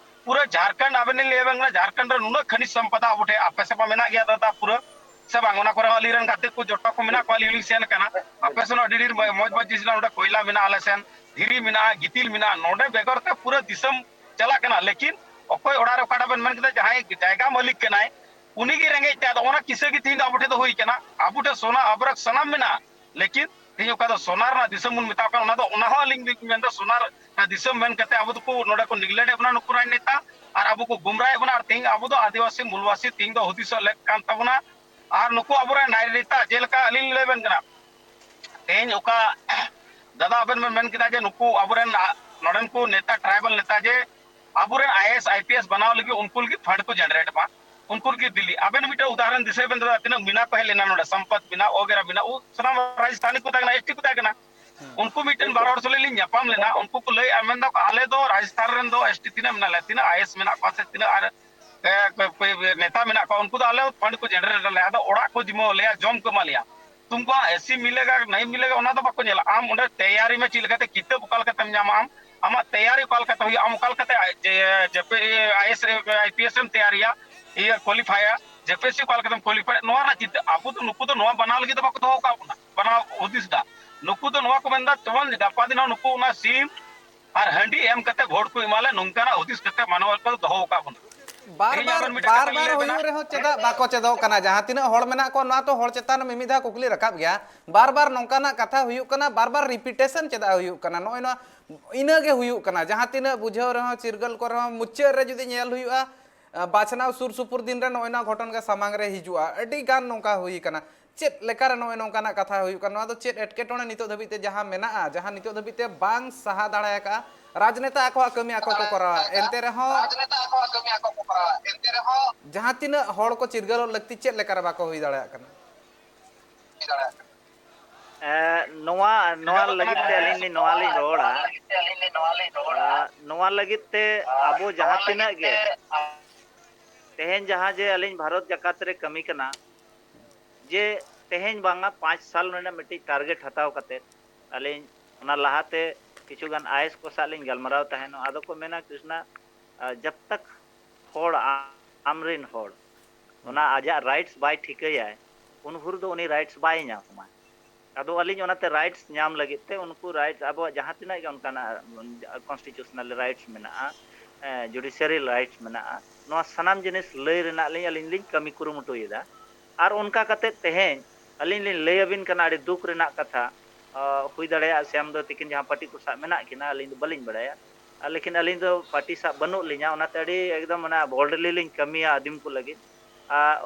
ᱯᱩᱨᱟᱹ ᱡᱷᱟᱨᱠᱷᱚᱸᱰ ᱟᱵᱮᱱ ᱞᱤᱧ ᱞᱟᱹᱭ ᱟᱵᱮᱱ ᱠᱟᱱᱟ, ᱡᱷᱟᱨᱠᱷᱚᱸᱰ ᱨᱮ ᱱᱩᱱᱟᱹᱜ ᱠᱷᱟᱱᱤᱡᱽ ᱥᱚᱢᱯᱚᱫᱟ ᱟᱵᱚ ᱴᱷᱮᱱ, ᱟᱯᱮ ᱥᱮᱫ ᱢᱟ ᱢᱮᱱᱟᱜ ᱜᱮᱭᱟ ᱫᱟᱫᱟ ᱯᱩᱨᱟᱹ, ᱥᱮ ᱵᱟᱝ? ᱚᱱᱟ ᱠᱚᱨᱮ ᱦᱚᱸ ᱟᱹᱞᱤᱧ ᱨᱮᱱ ᱜᱟᱛᱮ ᱠᱚ ᱡᱚᱴᱟ ᱠᱚ ᱢᱮᱱᱟᱜ ᱠᱚᱣᱟ, ᱟᱹᱞᱤᱧ ᱦᱚᱸᱞᱤᱧ ᱥᱮᱱ ᱟᱠᱟᱱᱟ᱾ ᱟᱯᱮ ᱥᱮᱱ ᱦᱚᱸ ᱟᱹᱰᱤ ᱰᱷᱮᱨ ᱢᱚᱡᱽ ᱢᱚᱡᱽ ᱡᱤᱱᱤᱥ ᱢᱮᱱᱟᱜᱼᱟ, ᱱᱚᱰᱮ ᱠᱚᱭᱞᱟ ᱢᱮᱱᱟᱜᱼᱟ ᱟᱞᱮ ᱥᱮᱱ, ᱫᱷᱤᱨᱤ ᱢᱮᱱᱟᱜᱼᱟ, ᱜᱤᱛᱤᱞ ᱢᱮᱱᱟᱜᱼᱟ, ᱱᱚᱰᱮ ᱵᱮᱜᱚᱨ ᱛᱮ ᱯᱩᱨᱟᱹ ᱫᱤᱥᱚᱢ ᱪᱟᱞᱟᱜ ᱠᱟᱱᱟ᱾ ᱞᱮᱠᱤᱱ ᱚᱠᱚᱭ ᱚᱲᱟᱜ ᱨᱮ ᱚᱠᱟᱴᱟᱜ ᱵᱮᱱ ᱢᱮᱱ ᱠᱮᱫᱟ, ᱡᱟᱦᱟᱸᱭ ᱡᱟᱭᱜᱟ ᱢᱟᱹᱞᱤᱠ ᱠᱟᱱᱟᱭ, ᱩᱱᱤ ᱜᱮ ᱨᱮᱸᱜᱮᱡ ᱛᱮ, ᱟᱫᱚ ᱚᱱᱟ ᱠᱤᱥᱟᱹ ᱜᱮ ᱛᱤᱦᱤᱧ ᱫᱚ ᱟᱵᱚ ᱴᱷᱮᱱ ᱫᱚ ᱦᱩᱭ ᱠᱟᱱᱟ᱾ ᱟᱵᱚ ᱴᱷᱮᱱ ᱥᱚᱱᱟ ᱟᱵᱨᱚᱠ ᱥᱟᱱᱟᱢ ᱢᱮᱱᱟᱜᱼᱟ, ᱞᱮᱠᱤᱱ ᱛᱤᱦᱤᱧ ᱚᱠᱟ ᱫᱚ ᱥᱚᱱᱟ ᱨᱮᱱᱟᱜ ᱫᱤᱥᱚᱢ ᱵᱚᱱ ᱢᱮᱛᱟᱜ ᱠᱟᱱᱟ, ᱚᱱᱟ ᱫᱚ, ᱚᱱᱟ ᱦᱚᱸ ᱟᱹᱞᱤᱧ ᱞᱤᱧ ᱢᱮᱱᱫᱟ, ᱥᱚᱱᱟ ᱨᱮᱱᱟᱜ ᱫᱤᱥᱚᱢ ᱢᱮᱱ ᱠᱟᱛᱮ ᱟᱵᱚ ᱫᱚᱠᱚ ᱱᱚᱰᱮ ᱠᱚ neglect ᱮᱫ ᱵᱚᱱᱟ ᱱᱩᱠᱩ ᱨᱟᱡᱽᱱᱮᱛᱟ, ᱟᱨ ᱟᱵᱚ ᱠᱚ ᱜᱩᱢᱨᱟᱭᱮᱫ ᱵᱚᱱᱟ᱾ ᱟᱨ ᱛᱤᱦᱤᱧ ᱟᱵᱚ ᱫᱚ ᱟᱹᱫᱤᱵᱟᱹᱥᱤ ᱢᱩᱞᱵᱟᱥᱤ ᱛᱤᱦᱤᱧ ᱫᱚ ᱦᱩᱫᱤᱥᱚᱜ ᱞᱮᱠ ᱠᱟᱱ ᱛᱟᱵᱚᱱᱟ᱾ ᱟᱨ ᱱᱩᱠᱩ ᱟᱵᱚᱨᱮᱱ ᱱᱟᱭ ᱱᱮᱛᱟ, ᱡᱮᱞᱮᱠᱟ ᱟᱹᱞᱤᱧ ᱞᱤᱧ ᱞᱟᱹᱭ ᱟᱵᱮᱱ ᱠᱟᱱᱟ, ᱛᱮᱦᱮᱧ ᱚᱠᱟ ᱫᱟᱫᱟ ᱟᱵᱮᱱ ᱵᱮᱱ ᱢᱮᱱ ᱠᱮᱫᱟ ᱡᱮ ᱱᱩᱠᱩ ᱟᱵᱚᱨᱮᱱ, ᱟ, ᱱᱚᱰᱮᱱ ᱠᱚ ᱱᱮᱛᱟ, ᱴᱨᱟᱭᱵᱟᱞ ᱱᱮᱛᱟ, ᱡᱮ ᱟᱵᱚᱨᱮᱱ I A S, I P S ᱵᱮᱱᱟᱣ ᱞᱟᱹᱜᱤᱫ ᱩᱱᱠᱩ ᱞᱟᱹᱜᱤᱫ ᱯᱷᱟᱱᱰ ᱠᱚ ᱡᱮᱱᱟᱨᱮᱴ ᱢᱟ, ᱩᱱᱠᱩ ᱞᱟᱹᱜᱤᱫ ᱫᱤᱞᱞᱤ᱾ ᱟᱵᱮᱱ ᱢᱤᱫᱴᱮᱱ ᱩᱫᱟᱦᱚᱨᱚᱱ ᱫᱤᱥᱟᱹᱭ ᱵᱮᱱ ᱫᱟᱫᱟ, ᱛᱤᱱᱟᱹᱜ ᱢᱤᱱᱟ ᱠᱚ ᱦᱮᱡ ᱞᱮᱱᱟ ᱱᱚᱰᱮ, ᱥᱚᱢᱯᱚᱛ ᱢᱤᱱᱟ, ᱚᱜᱮᱨᱟ ᱢᱤᱱᱟ, ᱩᱱ ᱥᱟᱱᱟᱢ ᱨᱟᱡᱽᱫᱷᱟᱱᱤ ᱠᱚ ᱛᱟᱦᱮᱸ ᱠᱟᱱᱟ, ᱮᱥ ᱴᱤ ᱠᱚ ᱛᱟᱦᱮᱸ ᱠᱟᱱᱟ᱾ ᱩᱱᱠᱩ ᱢᱤᱫᱴᱮᱱ ᱵᱟᱨ ᱦᱚᱲ ᱥᱟᱞᱟᱜ ᱞᱤᱧ ᱧᱟᱯᱟᱢ ᱞᱮᱱᱟ, ᱩᱱᱠᱩ ᱠᱚ ᱞᱟᱹᱭᱮᱫᱼᱟ, ᱢᱮᱱ ᱫᱟᱠᱚ, "ᱟᱞᱮ ᱫᱚ ᱨᱟᱡᱽᱥᱛᱷᱟᱱ ᱨᱮᱱ ᱫᱚ ᱮᱥ ᱴᱤ ᱛᱤᱱᱟᱹᱜ ᱢᱮᱱᱟᱜ ᱞᱮᱭᱟ, ᱛᱤᱱᱟᱹᱜ ᱟᱭ ᱮᱥ ᱢᱮᱱᱟᱜ ᱠᱚᱣᱟ ᱥᱮ ᱛᱤᱱᱟᱹᱜ ᱟᱨ, ᱮ, ᱠᱚ-, ᱠᱚ-, ᱱᱮᱛᱟ ᱢᱮᱱᱟᱜ ᱠᱚᱣᱟ, ᱩᱱᱠᱩ ᱫᱚ ᱟᱞᱮ ᱦᱚᱸ ᱯᱷᱟᱱᱰ ᱠᱚ ᱡᱮᱱᱟᱨᱮᱴ ᱟᱞᱮᱭᱟ, ᱟᱫᱚ ᱚᱲᱟᱜ ᱠᱚ ᱡᱤᱢᱟᱹ ᱟᱞᱮᱭᱟ, ᱡᱚᱢ ᱠᱚ ᱮᱢᱟ ᱞᱮᱭᱟ᱾ ᱛᱩᱢᱠᱚ ᱮᱥᱤ ᱢᱤᱞᱮᱜᱟ, ᱱᱟᱦᱤᱸ ᱢᱤᱞᱮᱜᱟ, ᱚᱱᱟ ᱫᱚ ᱵᱟᱠᱚ ᱧᱮᱞᱟ᱾ ᱟᱢ ᱚᱸᱰᱮ ᱛᱮᱭᱟᱨᱤ ᱢᱮ, ᱪᱮᱫ ᱞᱮᱠᱟᱛᱮ ᱠᱤᱛᱟᱹᱵ ᱚᱠᱟ ᱞᱮᱠᱟᱛᱮᱢ ᱧᱟᱢᱟ ᱟᱢ, ᱟᱢᱟᱜ ᱛᱮᱭᱟᱨᱤ ᱚᱠᱟ ᱞᱮᱠᱟᱛᱮ ᱦᱩᱭᱩᱜᱼᱟ, ᱟᱢ ᱚᱠᱟ ᱞᱮᱠᱟᱛᱮ ᱟᱭ-, ᱡᱮ-, ᱡᱮ-, ᱯᱮ-, ᱟᱭ ᱮᱥ ᱨᱮ, ᱟᱭ ᱯᱤ ᱮᱥ ᱮᱢ ᱛᱮᱭᱟᱨᱤᱭᱟ, ᱤᱭᱟᱹ, ᱠᱳᱣᱟᱞᱤᱯᱷᱟᱭᱟ, ᱡᱮ ᱯᱤ ᱮᱥ ᱥᱤ ᱚᱠᱟ ᱞᱮᱠᱟᱛᱮᱢ ᱠᱳᱣᱟᱞᱤᱯᱷᱟᱭᱟ, ᱱᱚᱣᱟ ᱨᱮᱱᱟᱜ ᱪᱤᱱᱛᱟᱹ᱾ ᱟᱵᱚ ᱫᱚ ᱱᱩᱠᱩ ᱫᱚ ᱱᱚᱣᱟ ᱵᱟᱱᱟᱣ ᱞᱟᱹᱜᱤᱫ ᱫᱚ ᱵᱟᱠᱚ ᱫᱚᱦᱚ ᱟᱠᱟᱫ ᱵᱚᱱᱟ, ᱵᱟᱱᱟᱣ ᱦᱩᱫᱤᱥ ᱫᱟ᱾ ᱱᱩᱠᱩ ᱫᱚ ᱱᱚᱣᱟ ᱠᱚ ᱢᱮᱱᱫᱟ, ᱡᱮᱢᱚᱱ ᱜᱟᱯᱟ ᱫᱤᱱ ᱦᱚᱸ ᱱᱩᱠᱩ ᱚᱱᱟ ᱥᱤᱢ ᱟᱨ ᱦᱟᱺᱰᱤ ᱮᱢ ᱠᱟᱛᱮ ᱵᱷᱳᱴ ᱠᱚ ᱮᱢᱟ ᱞᱮ, ᱱᱚᱝᱠᱟᱱᱟᱜ ᱦᱩᱫᱤᱥ ᱠᱟᱛᱮ ᱢᱟᱱᱣᱟ ᱠᱚ ᱫᱚᱦᱚ ᱟᱠᱟᱫ ᱵᱚᱱᱟ᱾ ᱵᱟᱨ ᱛᱮᱦᱮᱧ ᱵᱟᱨ, ᱟᱵᱮᱱ ᱢᱤᱫᱴᱮᱱ ᱵᱟᱨ ᱠᱟᱛᱷᱟ ᱞᱤᱧ ᱵᱟᱨ ᱞᱟᱹᱭ ᱟᱵᱮᱱᱟ᱾ ᱦᱩᱭᱩᱜ ᱨᱮᱦᱚᱸ ᱪᱮᱫᱟᱜ ᱵᱟᱠᱚ ᱪᱮᱫᱚᱜ ᱠᱟᱱᱟ? ᱡᱟᱦᱟᱸ ᱛᱤᱱᱟᱹᱜ ᱦᱚᱲ ᱢᱮᱱᱟᱜ ᱠᱚᱣᱟ, ᱱᱚᱣᱟ ᱛᱚ ᱦᱚᱲ ᱪᱮᱛᱟᱱ ᱨᱮ ᱢᱤᱢᱤᱫ ᱫᱷᱟᱣ ᱠᱩᱠᱞᱤ ᱨᱟᱠᱟᱵ ᱜᱮᱭᱟ᱾ ᱵᱟᱨ ᱵᱟᱨ ᱱᱚᱝᱠᱟᱱᱟᱜ ᱠᱟᱛᱷᱟ ᱦᱩᱭᱩᱜ ᱠᱟᱱᱟ, ᱵᱟᱨ ᱵᱟᱨ ᱨᱤᱯᱤᱴᱮᱥᱚᱱ ᱪᱮᱫᱟᱜ ᱦᱩᱭᱩᱜ ᱠᱟᱱᱟ? ᱱᱚᱜᱼᱚᱭ ᱱᱚᱣᱟ ᱤᱱᱟᱹ ᱜᱮ ᱦᱩᱭᱩᱜ ᱠᱟᱱᱟ᱾ ᱡᱟᱦᱟᱸ ᱛᱤᱱᱟᱹᱜ ᱵᱩᱡᱷᱟᱹᱣ ᱨᱮᱦᱚᱸ, ᱪᱤᱨᱜᱟᱹᱞ ᱠᱚ ᱨᱮᱦᱚᱸ, ᱢᱩᱪᱟᱹᱫ ᱨᱮ ᱡᱩᱫᱤ ᱧᱮᱞ ᱦᱩᱭᱩᱜᱼᱟ, ᱟᱸ, ᱵᱟᱪᱷᱱᱟᱣ ᱥᱩᱨ ᱥᱩᱯᱩᱨ ᱫᱤᱱ ᱨᱮ ᱱᱚᱜᱼᱚᱭ ᱱᱚᱣᱟ ᱜᱷᱚᱴᱚᱱ ᱜᱮ ᱥᱟᱢᱟᱝ ᱨᱮ ᱦᱤᱡᱩᱜᱼᱟ᱾ ᱟᱹᱰᱤ ᱜᱟᱱ ᱱᱚᱝᱠᱟ ᱦᱩᱭ ᱠᱟᱱᱟ᱾ ᱪᱮᱫ ᱞᱮᱠᱟᱨᱮ ᱱᱚᱜᱼᱚᱭ ᱱᱚᱝᱠᱟᱱᱟᱜ ᱠᱟᱛᱷᱟ ᱦᱩᱭᱩᱜ ᱠᱟᱱᱟ? ᱱᱚᱣᱟ ᱫᱚ ᱪᱮᱫ ᱮᱴᱠᱮᱴᱚᱬᱮ ᱱᱤᱛᱚᱜ ᱫᱷᱟᱹᱵᱤᱡ ᱛᱮ ᱡᱟᱦᱟᱸ ᱢᱮᱱᱟᱜᱼᱟ, ᱡᱟᱦᱟᱸ ᱱᱤᱛᱚᱜ ᱫᱷᱟᱹᱵᱤᱡ ᱛᱮ ᱵᱟᱝ ᱥᱟᱦᱟ ᱫᱟᱲᱮ ᱟᱠᱟᱫᱼᱟ? ᱨᱟᱡᱽᱱᱮᱛᱟ ᱟᱠᱚᱣᱟᱜ ᱠᱟᱹᱢᱤ ᱟᱠᱚ ᱠᱚ ᱠᱚᱨᱟᱣᱟ, ᱮᱱᱛᱮ ᱨᱮᱦᱚᱸ ᱡᱟᱦᱟᱸ ᱛᱤᱱᱟᱹᱜ ᱦᱚᱲ ᱠᱚ ᱪᱤᱨᱜᱟᱹᱞᱚᱜ ᱞᱟᱹᱠᱛᱤ, ᱪᱮᱫ ᱞᱮᱠᱟ ᱨᱮ ᱵᱟᱠᱚ ᱦᱩᱭ ᱫᱟᱲᱮᱭᱟᱜ ᱠᱟᱱᱟ? ᱮ, ᱱᱚᱣᱟ, ᱱᱚᱣᱟ ᱞᱟᱹᱜᱤᱫ ᱛᱮ ᱟᱹᱞᱤᱧ ᱞᱤᱧ, ᱱᱚᱣᱟ ᱞᱤᱧ ᱨᱚᱲᱟ᱾ ᱮ, ᱱᱚᱣᱟ ᱞᱟᱹᱜᱤᱫ ᱛᱮ ᱟᱵᱚ ᱡᱟᱦᱟᱸ ᱛᱤᱱᱟᱹᱜ ᱜᱮ ᱛᱮᱦᱮᱧ ᱡᱟᱦᱟᱸ ᱡᱮ ᱟᱹᱞᱤᱧ ᱵᱷᱟᱨᱚᱛ ᱡᱟᱠᱟᱛ ᱨᱮ ᱠᱟᱹᱢᱤ ᱠᱟᱱᱟ, ᱡᱮ ᱛᱮᱦᱮᱧ ᱵᱟᱝᱟ ᱯᱟᱸᱪ ᱥᱟᱞ ᱨᱮᱱᱟᱜ ᱢᱤᱫᱴᱤᱡ ᱴᱟᱨᱜᱮᱴ ᱦᱟᱛᱟᱣ ᱠᱟᱛᱮ ᱟᱹᱞᱤᱧ ᱚᱱᱟ ᱞᱟᱦᱟᱛᱮ ᱠᱤᱪᱷᱩ ᱜᱟᱱ ᱟᱭ ᱮᱥ ᱠᱚ ᱥᱟᱶ ᱞᱤᱧ ᱜᱟᱞᱢᱟᱨᱟᱣ ᱛᱟᱦᱮᱱᱚᱜ᱾ ᱟᱫᱚ ᱠᱚ ᱢᱮᱱᱟ, "ᱠᱨᱤᱥᱱᱟ, ᱟ, ᱡᱟᱵ ᱛᱟᱠ ᱦᱚᱲ ᱟ-, ᱟᱢᱨᱮᱱ ᱦᱚᱲ ᱚᱱᱟ ᱟᱡᱟᱜ ᱨᱟᱭᱤᱴᱥ ᱵᱟᱭ ᱴᱷᱤᱠᱟᱹᱭᱟᱭ, ᱩᱱ ᱵᱷᱳᱨ ᱫᱚ ᱩᱱᱤ ᱨᱟᱭᱤᱴᱥ ᱵᱟᱭ ᱧᱟᱢᱟ᱾" ᱟᱫᱚ ᱟᱹᱞᱤᱧ ᱚᱱᱟᱛᱮ ᱨᱟᱭᱤᱴᱥ ᱧᱟᱢ ᱞᱟᱹᱜᱤᱫ ᱛᱮ ᱩᱱᱠᱩ ᱨᱟᱭᱤᱴᱥ, ᱟᱵᱚᱣᱟᱜ ᱡᱟᱦᱟᱸ ᱛᱤᱱᱟᱹᱜ ᱜᱮ ᱚᱱᱠᱟᱱᱟᱜ, ᱩᱸ, ᱠᱚᱱᱥᱴᱤᱴᱤᱭᱩᱥᱚᱱᱟᱞ ᱨᱟᱭᱤᱴᱥ ᱢᱮᱱᱟᱜᱼᱟ, ᱮ, ᱡᱩᱰᱤᱥᱤᱭᱟᱨᱤ ᱨᱟᱭᱤᱴᱥ ᱢᱮᱱᱟᱜᱼᱟ, ᱱᱚᱣᱟ ᱥᱟᱱᱟᱢ ᱡᱤᱱᱤᱥ ᱞᱟᱹᱭ ᱨᱮᱱᱟᱜ ᱞᱤᱧ, ᱟᱹᱞᱤᱧ ᱞᱤᱧ ᱠᱟᱹᱢᱤ ᱠᱩᱨᱩᱢᱩᱴᱩᱭᱮᱫᱟ᱾ ᱟᱨ ᱚᱱᱠᱟ ᱠᱟᱛᱮ ᱛᱮᱦᱮᱧ ᱟᱹᱞᱤᱧ ᱞᱤᱧ ᱞᱟᱹᱭ ᱟᱹᱵᱤᱱ ᱠᱟᱱᱟ, ᱟᱹᱰᱤ ᱫᱩᱠ ᱨᱮᱱᱟᱜ ᱠᱟᱛᱷᱟ, ᱟ, ᱦᱩᱭ ᱫᱟᱲᱮᱭᱟᱜᱼᱟ ᱥᱮ ᱟᱢ ᱫᱚ ᱛᱤᱠᱤᱱ ᱡᱟᱦᱟᱸ ᱯᱟᱨᱴᱤ ᱠᱚ ᱥᱟᱶ ᱢᱮᱱᱟᱜ ᱠᱤᱱᱟ, ᱟᱹᱞᱤᱧ ᱫᱚ ᱵᱟᱹᱞᱤᱧ ᱵᱟᱲᱟᱭᱟ᱾ ᱟᱨ ᱞᱮᱠᱤᱱ ᱟᱹᱞᱤᱧ ᱫᱚ ᱯᱟᱨᱴᱤ ᱥᱟᱶ ᱵᱟᱹᱱᱩᱜ ᱞᱤᱧᱟ, ᱚᱱᱟᱛᱮ ᱟᱹᱰᱤ ᱮᱠᱫᱚᱢ ᱚᱱᱟ ᱵᱳᱞᱰᱞᱤ ᱞᱤᱧ ᱠᱟᱹᱢᱤᱭᱟ ᱟᱹᱫᱤᱢ ᱠᱚ ᱞᱟᱹᱜᱤᱫ᱾ ᱟᱨ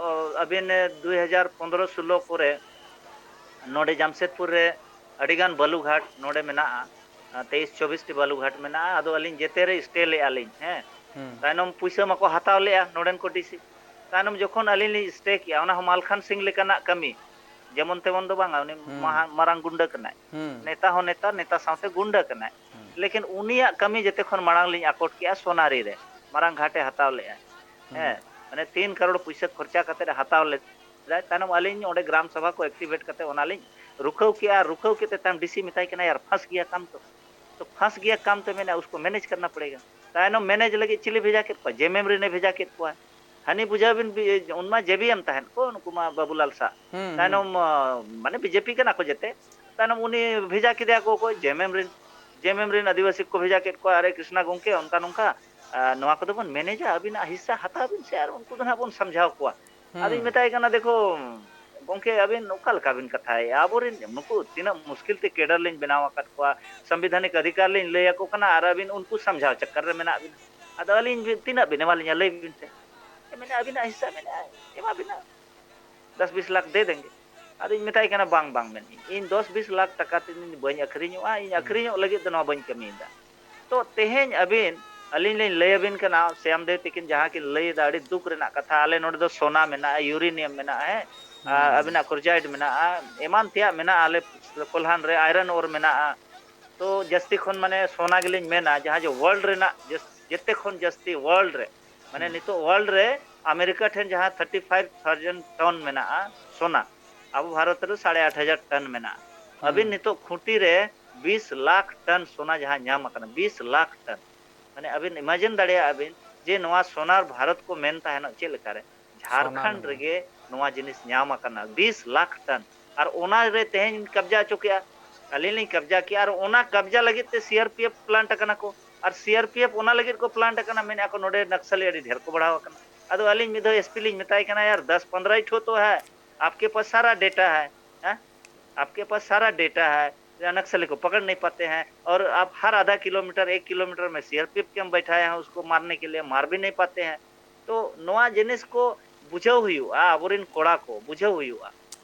ᱟᱹᱵᱤᱱ ᱫᱩᱭ ᱦᱟᱡᱟᱨ ᱯᱚᱱᱫᱽᱨᱚ ᱥᱳᱞᱳ ᱠᱚᱨᱮ ᱱᱚᱰᱮ ᱡᱟᱢᱥᱮᱫᱽᱯᱩᱨ ᱨᱮ ᱟᱹᱰᱤᱜᱟᱱ ᱵᱟᱞᱩᱜᱷᱟᱴ ᱱᱚᱰᱮ ᱢᱮᱱᱟᱜᱼᱟ, ᱛᱮᱭᱤᱥ ᱪᱚᱵᱵᱤᱥ ᱴᱤ ᱵᱟᱞᱩᱜᱷᱟᱴ ᱢᱮᱱᱟᱜᱼᱟ᱾ ᱟᱫᱚ ᱟᱹᱞᱤᱧ ᱡᱮᱛᱮ ᱨᱮ ᱥᱴᱮ ᱞᱮᱫᱼᱟ ᱞᱤᱧ, ᱦᱮᱸ᱾ ᱦᱩᱸ᱾ ᱛᱟᱭᱱᱚᱢ ᱯᱩᱭᱥᱟᱹ ᱢᱟᱠᱚ ᱦᱟᱛᱟᱣ ᱞᱮᱫᱼᱟ ᱱᱚᱰᱮᱱ ᱠᱚ ᱰᱤ ᱥᱤ᱾ ᱛᱟᱭᱱᱚᱢ ᱡᱚᱠᱷᱚᱱ ᱟᱹᱞᱤᱧ ᱞᱤᱧ ᱥᱴᱮ ᱠᱮᱜᱼᱟ, ᱚᱱᱟ ᱦᱚᱸ ᱢᱟᱞᱠᱷᱟᱱ ᱥᱤᱝ ᱞᱮᱠᱟᱱᱟᱜ ᱠᱟᱹᱢᱤ, ᱡᱮᱢᱚᱱ ᱛᱮᱢᱚᱱ ᱫᱚ ᱵᱟᱝᱟ, ᱩᱱᱤ ᱦᱩᱸ᱾ ᱢᱟᱦᱟ-, ᱢᱟᱨᱟᱝ ᱜᱩᱱᱰᱟᱹ ᱠᱟᱱᱟᱭ᱾ ᱦᱩᱸ᱾ ᱱᱮᱛᱟ ᱦᱚᱸ ᱱᱮᱛᱟ, ᱱᱮᱛᱟ ᱥᱟᱶᱛᱮ ᱜᱩᱱᱰᱟᱹ ᱠᱟᱱᱟᱭ᱾ ᱦᱩᱸ᱾ ᱞᱮᱠᱤᱱ ᱩᱱᱤᱭᱟᱜ ᱠᱟᱹᱢᱤ ᱡᱮᱛᱮ ᱠᱷᱚᱱ ᱢᱟᱲᱟᱝ ᱞᱤᱧ ᱟᱠᱚᱴ ᱠᱮᱜᱼᱟ ᱥᱳᱱᱟᱨᱤ ᱨᱮ, ᱢᱟᱨᱟᱝ ᱜᱷᱟᱴᱮ ᱦᱟᱛᱟᱣ ᱞᱮᱜᱼᱟ᱾ ᱦᱩᱸ᱾ ᱦᱮᱸ, ᱢᱟᱱᱮ ᱛᱤᱱ ᱠᱟᱨᱳᱲ ᱯᱩᱭᱥᱟᱹ ᱠᱷᱚᱨᱪᱟ ᱠᱟᱛᱮ ᱦᱟᱛᱟᱣ ᱞᱮᱫᱟᱭ᱾ ᱛᱟᱭᱱᱚᱢ ᱟᱹᱞᱤᱧ ᱚᱸᱰᱮ ᱜᱨᱟᱢ ᱥᱟᱵᱷᱟ ᱠᱚ activate ᱠᱟᱛᱮ ᱚᱱᱟᱞᱤᱧ ᱨᱩᱠᱷᱟᱹᱣ ᱠᱮᱜᱼᱟ᱾ ᱨᱩᱠᱷᱟᱹᱣ ᱠᱮᱫ ᱛᱮ ᱛᱟᱭᱱᱚᱢ ᱰᱤ ᱥᱤ ᱢᱮᱛᱟᱭ ᱠᱟᱱᱟ, "ᱭᱟᱨ, ᱯᱷᱟᱸᱥ ᱜᱮᱭᱟ ᱠᱟᱢ ᱛᱚ, ᱛᱚ ᱯᱷᱟᱸᱥ ᱜᱮᱭᱟ ᱠᱟᱢ ᱛᱚ ᱢᱮᱱᱟ, ᱩᱥᱠᱳ ᱢᱮᱱᱮᱡᱽ ᱠᱟᱨᱱᱟ ᱯᱚᱲᱮᱜᱟ᱾" ᱛᱟᱭᱱᱚᱢ ᱢᱮᱱᱮᱡᱽ ᱞᱟᱹᱜᱤᱫ ᱪᱤᱞᱤ ᱵᱷᱮᱡᱟ ᱠᱮᱫ ᱠᱚᱣᱟ? ᱡᱮᱢᱮᱢ ᱨᱮᱱᱮ ᱵᱷᱮᱡᱟ ᱠᱮᱫ ᱠᱚᱣᱟ᱾ ᱦᱟᱹᱱᱤ ᱵᱩᱡᱷᱟᱹᱣ ᱵᱤᱱ, ᱵᱤ-, ᱩᱱᱢᱟ ᱡᱮ ᱵᱤ ᱮᱢ ᱛᱟᱦᱮᱸᱫ ᱠᱚ, ᱱᱩᱠᱩ ᱢᱟ ᱵᱟᱵᱩᱞᱟᱞ ᱥᱟᱦ᱾ ᱦᱩᱸ, ᱦᱩᱸ᱾ ᱛᱟᱭᱱᱚᱢ, ᱟ, ᱢᱟᱱᱮ ᱵᱤ ᱡᱮ ᱯᱤ ᱠᱟᱱᱟ ᱠᱚ ᱡᱮᱛᱮ᱾ ᱛᱟᱭᱱᱚᱢ ᱩᱱᱤ ᱵᱷᱮᱡᱟ ᱠᱮᱫᱮᱭᱟ ᱠᱚ ᱚᱠᱚᱭ? ᱡᱮᱢᱮᱢ ᱨᱮᱱ᱾ ᱡᱮᱢᱮᱢ ᱨᱮᱱ ᱟᱹᱫᱤᱵᱟᱹᱥᱤ ᱠᱚ ᱵᱷᱮᱡᱟ ᱠᱮᱫ ᱠᱚᱣᱟ, "ᱟᱨᱮ ᱠᱨᱤᱥᱱᱟ ᱜᱚᱝᱠᱮ, ᱚᱱᱠᱟ ᱱᱚᱝᱠᱟ, ᱟ, ᱱᱚᱣᱟ ᱠᱚᱫᱚ ᱵᱚᱱ ᱢᱮᱱᱮᱡᱟ, ᱟᱹᱵᱤᱱᱟᱜ ᱦᱤᱥᱥᱟ ᱦᱟᱛᱟᱣ ᱵᱤᱱ ᱥᱮ ᱟᱨ ᱩᱱᱠᱩ ᱫᱚ ᱱᱟᱦᱟᱜ ᱵᱚᱱ ᱥᱟᱢᱡᱷᱟᱣ ᱠᱚᱣᱟ᱾" ᱟᱫᱚᱧ ᱦᱩᱸ᱾ ᱢᱮᱛᱟᱭ ᱠᱟᱱᱟ, "ᱫᱮᱠᱷᱳ ᱜᱚᱝᱠᱮ, ᱟᱹᱵᱤᱱ ᱚᱠᱟ ᱞᱮᱠᱟ ᱵᱤᱱ ᱠᱟᱛᱷᱟᱭᱮᱫᱼᱟ? ᱟᱵᱚᱨᱮᱱ ᱱᱩᱠᱩ ᱛᱤᱱᱟᱹᱜ ᱢᱩᱥᱠᱤᱞ ᱛᱮ ᱠᱮᱰᱟᱨ ᱞᱤᱧ ᱵᱮᱱᱟᱣ ᱟᱠᱟᱫ ᱠᱚᱣᱟ, ᱥᱟᱝᱵᱤᱫᱷᱟᱱᱤᱠ ᱚᱫᱷᱤᱠᱟᱨ ᱞᱤᱧ ᱞᱟᱹᱭ ᱟᱠᱚ ᱠᱟᱱᱟ ᱟᱨ ᱟᱹᱵᱤᱱ ᱩᱱᱠᱩ ᱥᱟᱢᱡᱷᱟᱣ ᱪᱟᱠᱠᱟᱨ ᱨᱮ ᱢᱮᱱᱟᱜ ᱵᱤᱱᱟ᱾ ᱟᱫᱚ ᱟᱹᱞᱤᱧ ᱵᱤᱱ, ᱛᱤᱱᱟᱹᱜ ᱵᱤᱱ ᱮᱢᱟ ᱞᱤᱧᱟ ᱞᱟᱹᱭ ᱵᱤᱱ ᱥᱮ?" ᱢᱮᱱᱟ, "ᱟᱹᱵᱤᱱᱟᱜ ᱦᱤᱥᱥᱟ ᱢᱮᱱᱟᱜᱼᱟ, ᱮᱢᱟ ᱵᱤᱱᱟ, ᱫᱚᱥ ᱵᱤᱥ ᱞᱟᱠᱷ ᱫᱮ ᱫᱮᱝᱜᱮ᱾" ᱟᱫᱚᱧ ᱢᱮᱛᱟᱭ ᱠᱟᱱᱟ, "ᱵᱟᱝ, ᱵᱟᱝ", ᱢᱮᱱᱮᱫ, "ᱤᱧ ᱫᱚᱥ ᱵᱤᱥ ᱞᱟᱠᱷ ᱴᱟᱠᱟ ᱛᱮ ᱤᱧ ᱵᱟᱹᱧ ᱟᱹᱠᱷᱨᱤᱧᱚᱜᱼᱟ, ᱤᱧ ᱦᱩᱸ᱾ ᱟᱹᱠᱷᱨᱤᱧᱚᱜ ᱞᱟᱹᱜᱤᱫ ᱫᱚ ᱱᱚᱣᱟ ᱵᱟᱹᱧ ᱠᱟᱹᱢᱤᱭᱮᱫᱟ᱾" ᱛᱚ ᱛᱮᱦᱮᱧ ᱟᱹᱵᱤᱱ, ᱟᱹᱞᱤᱧ ᱞᱤᱧ ᱞᱟᱹᱭ ᱟᱹᱵᱤᱱ ᱠᱟᱱᱟ, ᱥᱮᱢ ᱫᱮᱣ ᱛᱤᱠᱤᱱ ᱡᱟᱦᱟᱸ ᱠᱤᱱ ᱞᱟᱹᱭ ᱮᱫᱟ, ᱟᱹᱰᱤ ᱫᱩᱠ ᱨᱮᱱᱟᱜ ᱠᱟᱛᱷᱟ᱾ ᱟᱞᱮ ᱱᱚᱰᱮ ᱫᱚ ᱥᱳᱱᱟ ᱢᱮᱱᱟᱜᱼᱟ, ᱤᱭᱩᱨᱮᱱᱤᱭᱟᱢ ᱢᱮᱱᱟᱜᱼᱟ, ᱦᱮᱸ, ᱟᱨ ᱦᱩᱸ᱾ ᱟᱹᱵᱤᱱᱟᱜ ᱠᱨᱳᱡᱟᱭᱤᱴ ᱢᱮᱱᱟᱜᱼᱟ, ᱮᱢᱟᱱ ᱛᱮᱭᱟᱜ ᱢᱮᱱᱟᱜᱼᱟ, ᱟᱞᱮ ᱠᱳᱞᱦᱟᱱ ᱨᱮ ᱟᱭᱨᱚᱱ ᱳᱨ ᱢᱮᱱᱟᱜᱼᱟ᱾ ᱛᱚ ᱡᱟᱹᱥᱛᱤ ᱠᱷᱚᱱ ᱢᱟᱱᱮ ᱥᱳᱱᱟ ᱜᱮᱞᱤᱧ ᱢᱮᱱᱟ, ᱡᱟᱦᱟᱸ ᱡᱮ ᱣᱟᱨᱞᱰ ᱨᱮᱱᱟᱜ ᱡᱟᱹᱥ-, ᱡᱮᱛᱮ ᱠᱷᱚᱱ ᱡᱟᱹᱥᱛᱤ ᱣᱟᱨᱞᱰ ᱨᱮ, ᱢᱟᱱᱮ ᱦᱩᱸ᱾ ᱱᱤᱛᱚᱜ ᱣᱟᱨᱞᱰ ᱨᱮ ᱟᱢᱮᱨᱤᱠᱟ ᱴᱷᱮᱱ ᱡᱟᱦᱟᱸ thirty five thousand ᱴᱚᱱ ᱢᱮᱱᱟᱜᱼᱟ ᱥᱳᱱᱟ, ᱟᱵᱚ ᱵᱷᱟᱨᱚᱛ ᱨᱮ ᱥᱟᱲᱮ ᱟᱴ ᱦᱟᱡᱟᱨ ᱴᱚᱱ ᱢᱮᱱᱟᱜᱼᱟ᱾ ᱟᱹᱵᱤᱱ ᱦᱩᱸ᱾ ᱱᱤᱛᱚᱜ ᱠᱷᱩᱸᱴᱤ ᱨᱮ ᱵᱤᱥ ᱞᱟᱠᱷ ᱴᱚᱱ ᱥᱳᱱᱟ ᱡᱟᱦᱟᱸ ᱧᱟᱢ ᱟᱠᱟᱱᱟ, ᱵᱤᱥ ᱞᱟᱠᱷ ᱴᱚᱱ, ᱢᱟᱱᱮ ᱟᱹᱵᱤᱱ ᱤᱢᱟᱡᱤᱱ ᱫᱟᱲᱮᱭᱟᱜᱼᱟ ᱵᱤᱱ ᱡᱮ ᱱᱚᱣᱟ ᱥᱳᱱᱟᱨ ᱵᱷᱟᱨᱚᱛ ᱠᱚ ᱢᱮᱱ ᱛᱟᱦᱮᱱᱚᱜ ᱪᱮᱫ ᱞᱮᱠᱟᱨᱮ? ᱥᱳᱱᱟ ᱡᱷᱟᱲᱠᱷᱚᱸᱰ ᱞᱮᱠᱟ᱾ ᱨᱮᱜᱮ ᱱᱚᱣᱟ ᱡᱤᱱᱤᱥ ᱧᱟᱢ ᱟᱠᱟᱱᱟ, ᱵᱤᱥ ᱞᱟᱠᱷ ᱴᱚᱱ, ᱟᱨ ᱚᱱᱟ ᱨᱮ ᱛᱮᱦᱮᱧ ᱠᱟᱵᱽᱡᱟ ᱦᱚᱪᱚ ᱠᱮᱜᱼᱟ, ᱟᱹᱞᱤᱧ ᱞᱤᱧ ᱠᱟᱵᱽᱡᱟ ᱠᱮᱜᱼᱟ, ᱟᱨ ᱚᱱᱟ ᱠᱟᱵᱽᱡᱟ ᱞᱟᱹᱜᱤᱫ ᱛᱮ ᱥᱤ ᱟᱨ ᱯᱤ ᱮᱯᱷ ᱯᱞᱟᱱᱴ ᱟᱠᱟᱱᱟ ᱠᱚ, ᱟᱨ ᱥᱤ ᱟᱨ ᱯᱤ ᱮᱯᱷ ᱚᱱᱟ ᱞᱟᱹᱜᱤᱫ ᱠᱚ ᱯᱞᱟᱱᱴ ᱟᱠᱟᱱᱟ, ᱢᱮᱱᱮᱫᱼᱟ ᱠᱚ ᱱᱚᱰᱮ ᱱᱟᱠᱥᱟᱞᱤ ᱟᱹᱰᱤ ᱰᱷᱮᱨ ᱠᱚ ᱵᱟᱲᱦᱟᱣ ᱟᱠᱟᱱᱟ᱾ ᱟᱫᱚ ᱟᱹᱞᱤᱧ ᱢᱤᱫ ᱫᱷᱟᱣ ᱮᱥ ᱯᱤ ᱞᱤᱧ ᱢᱮᱛᱟᱭ ᱠᱟᱱᱟ, "ᱭᱟᱨ, ᱫᱟᱥ ᱯᱚᱱᱫᱽᱨᱚ ᱴᱷᱳ ᱛᱚ ᱦᱟᱭ, ᱟᱯᱠᱮ ᱯᱟᱥ ᱥᱟᱨᱟ ᱰᱮᱴᱟ ᱦᱟᱭ, ᱦᱮᱸ, ᱟᱯᱠᱮ ᱯᱟᱥ ᱥᱟᱨᱟ ᱰᱮᱴᱟ ᱦᱟᱭ, ᱱᱟᱠᱥᱟᱞᱤ ᱠᱚ ᱯᱟᱠᱟᱲ ᱱᱟᱦᱤᱸ ᱯᱟᱛᱮ ᱦᱟᱭ, ᱟᱨ ᱟᱯ ᱦᱟᱨ ᱟᱫᱷᱟ ᱠᱤᱞᱳᱢᱤᱴᱟᱨ, ᱮᱠ ᱠᱤᱞᱳᱢᱤᱴᱟᱨ ᱢᱮ ᱥᱤ ᱟᱨ ᱯᱤ ᱮᱯᱷ ᱠᱮᱢᱯ ᱵᱟᱭᱴᱷᱟᱭᱮ ᱦᱟᱭ, ᱩᱥᱠᱳ ᱢᱟᱨᱱᱮ ᱠᱮ ᱞᱤᱭᱮ ᱢᱟᱨ ᱵᱷᱤ ᱱᱟᱦᱤᱸ ᱯᱟᱛᱮ ᱦᱟᱭ᱾" ᱛᱚ ᱱᱚᱣᱟ ᱡᱤᱱᱤᱥ ᱠᱚ ᱵᱩᱡᱷᱟᱹᱣ ᱦᱩᱭᱩᱜᱼᱟ, ᱟᱵᱚᱨᱮᱱ ᱠᱚᱲᱟ ᱠᱚ ᱵᱩᱡᱷᱟᱹᱣ ᱦᱩᱭᱩᱜᱼᱟ᱾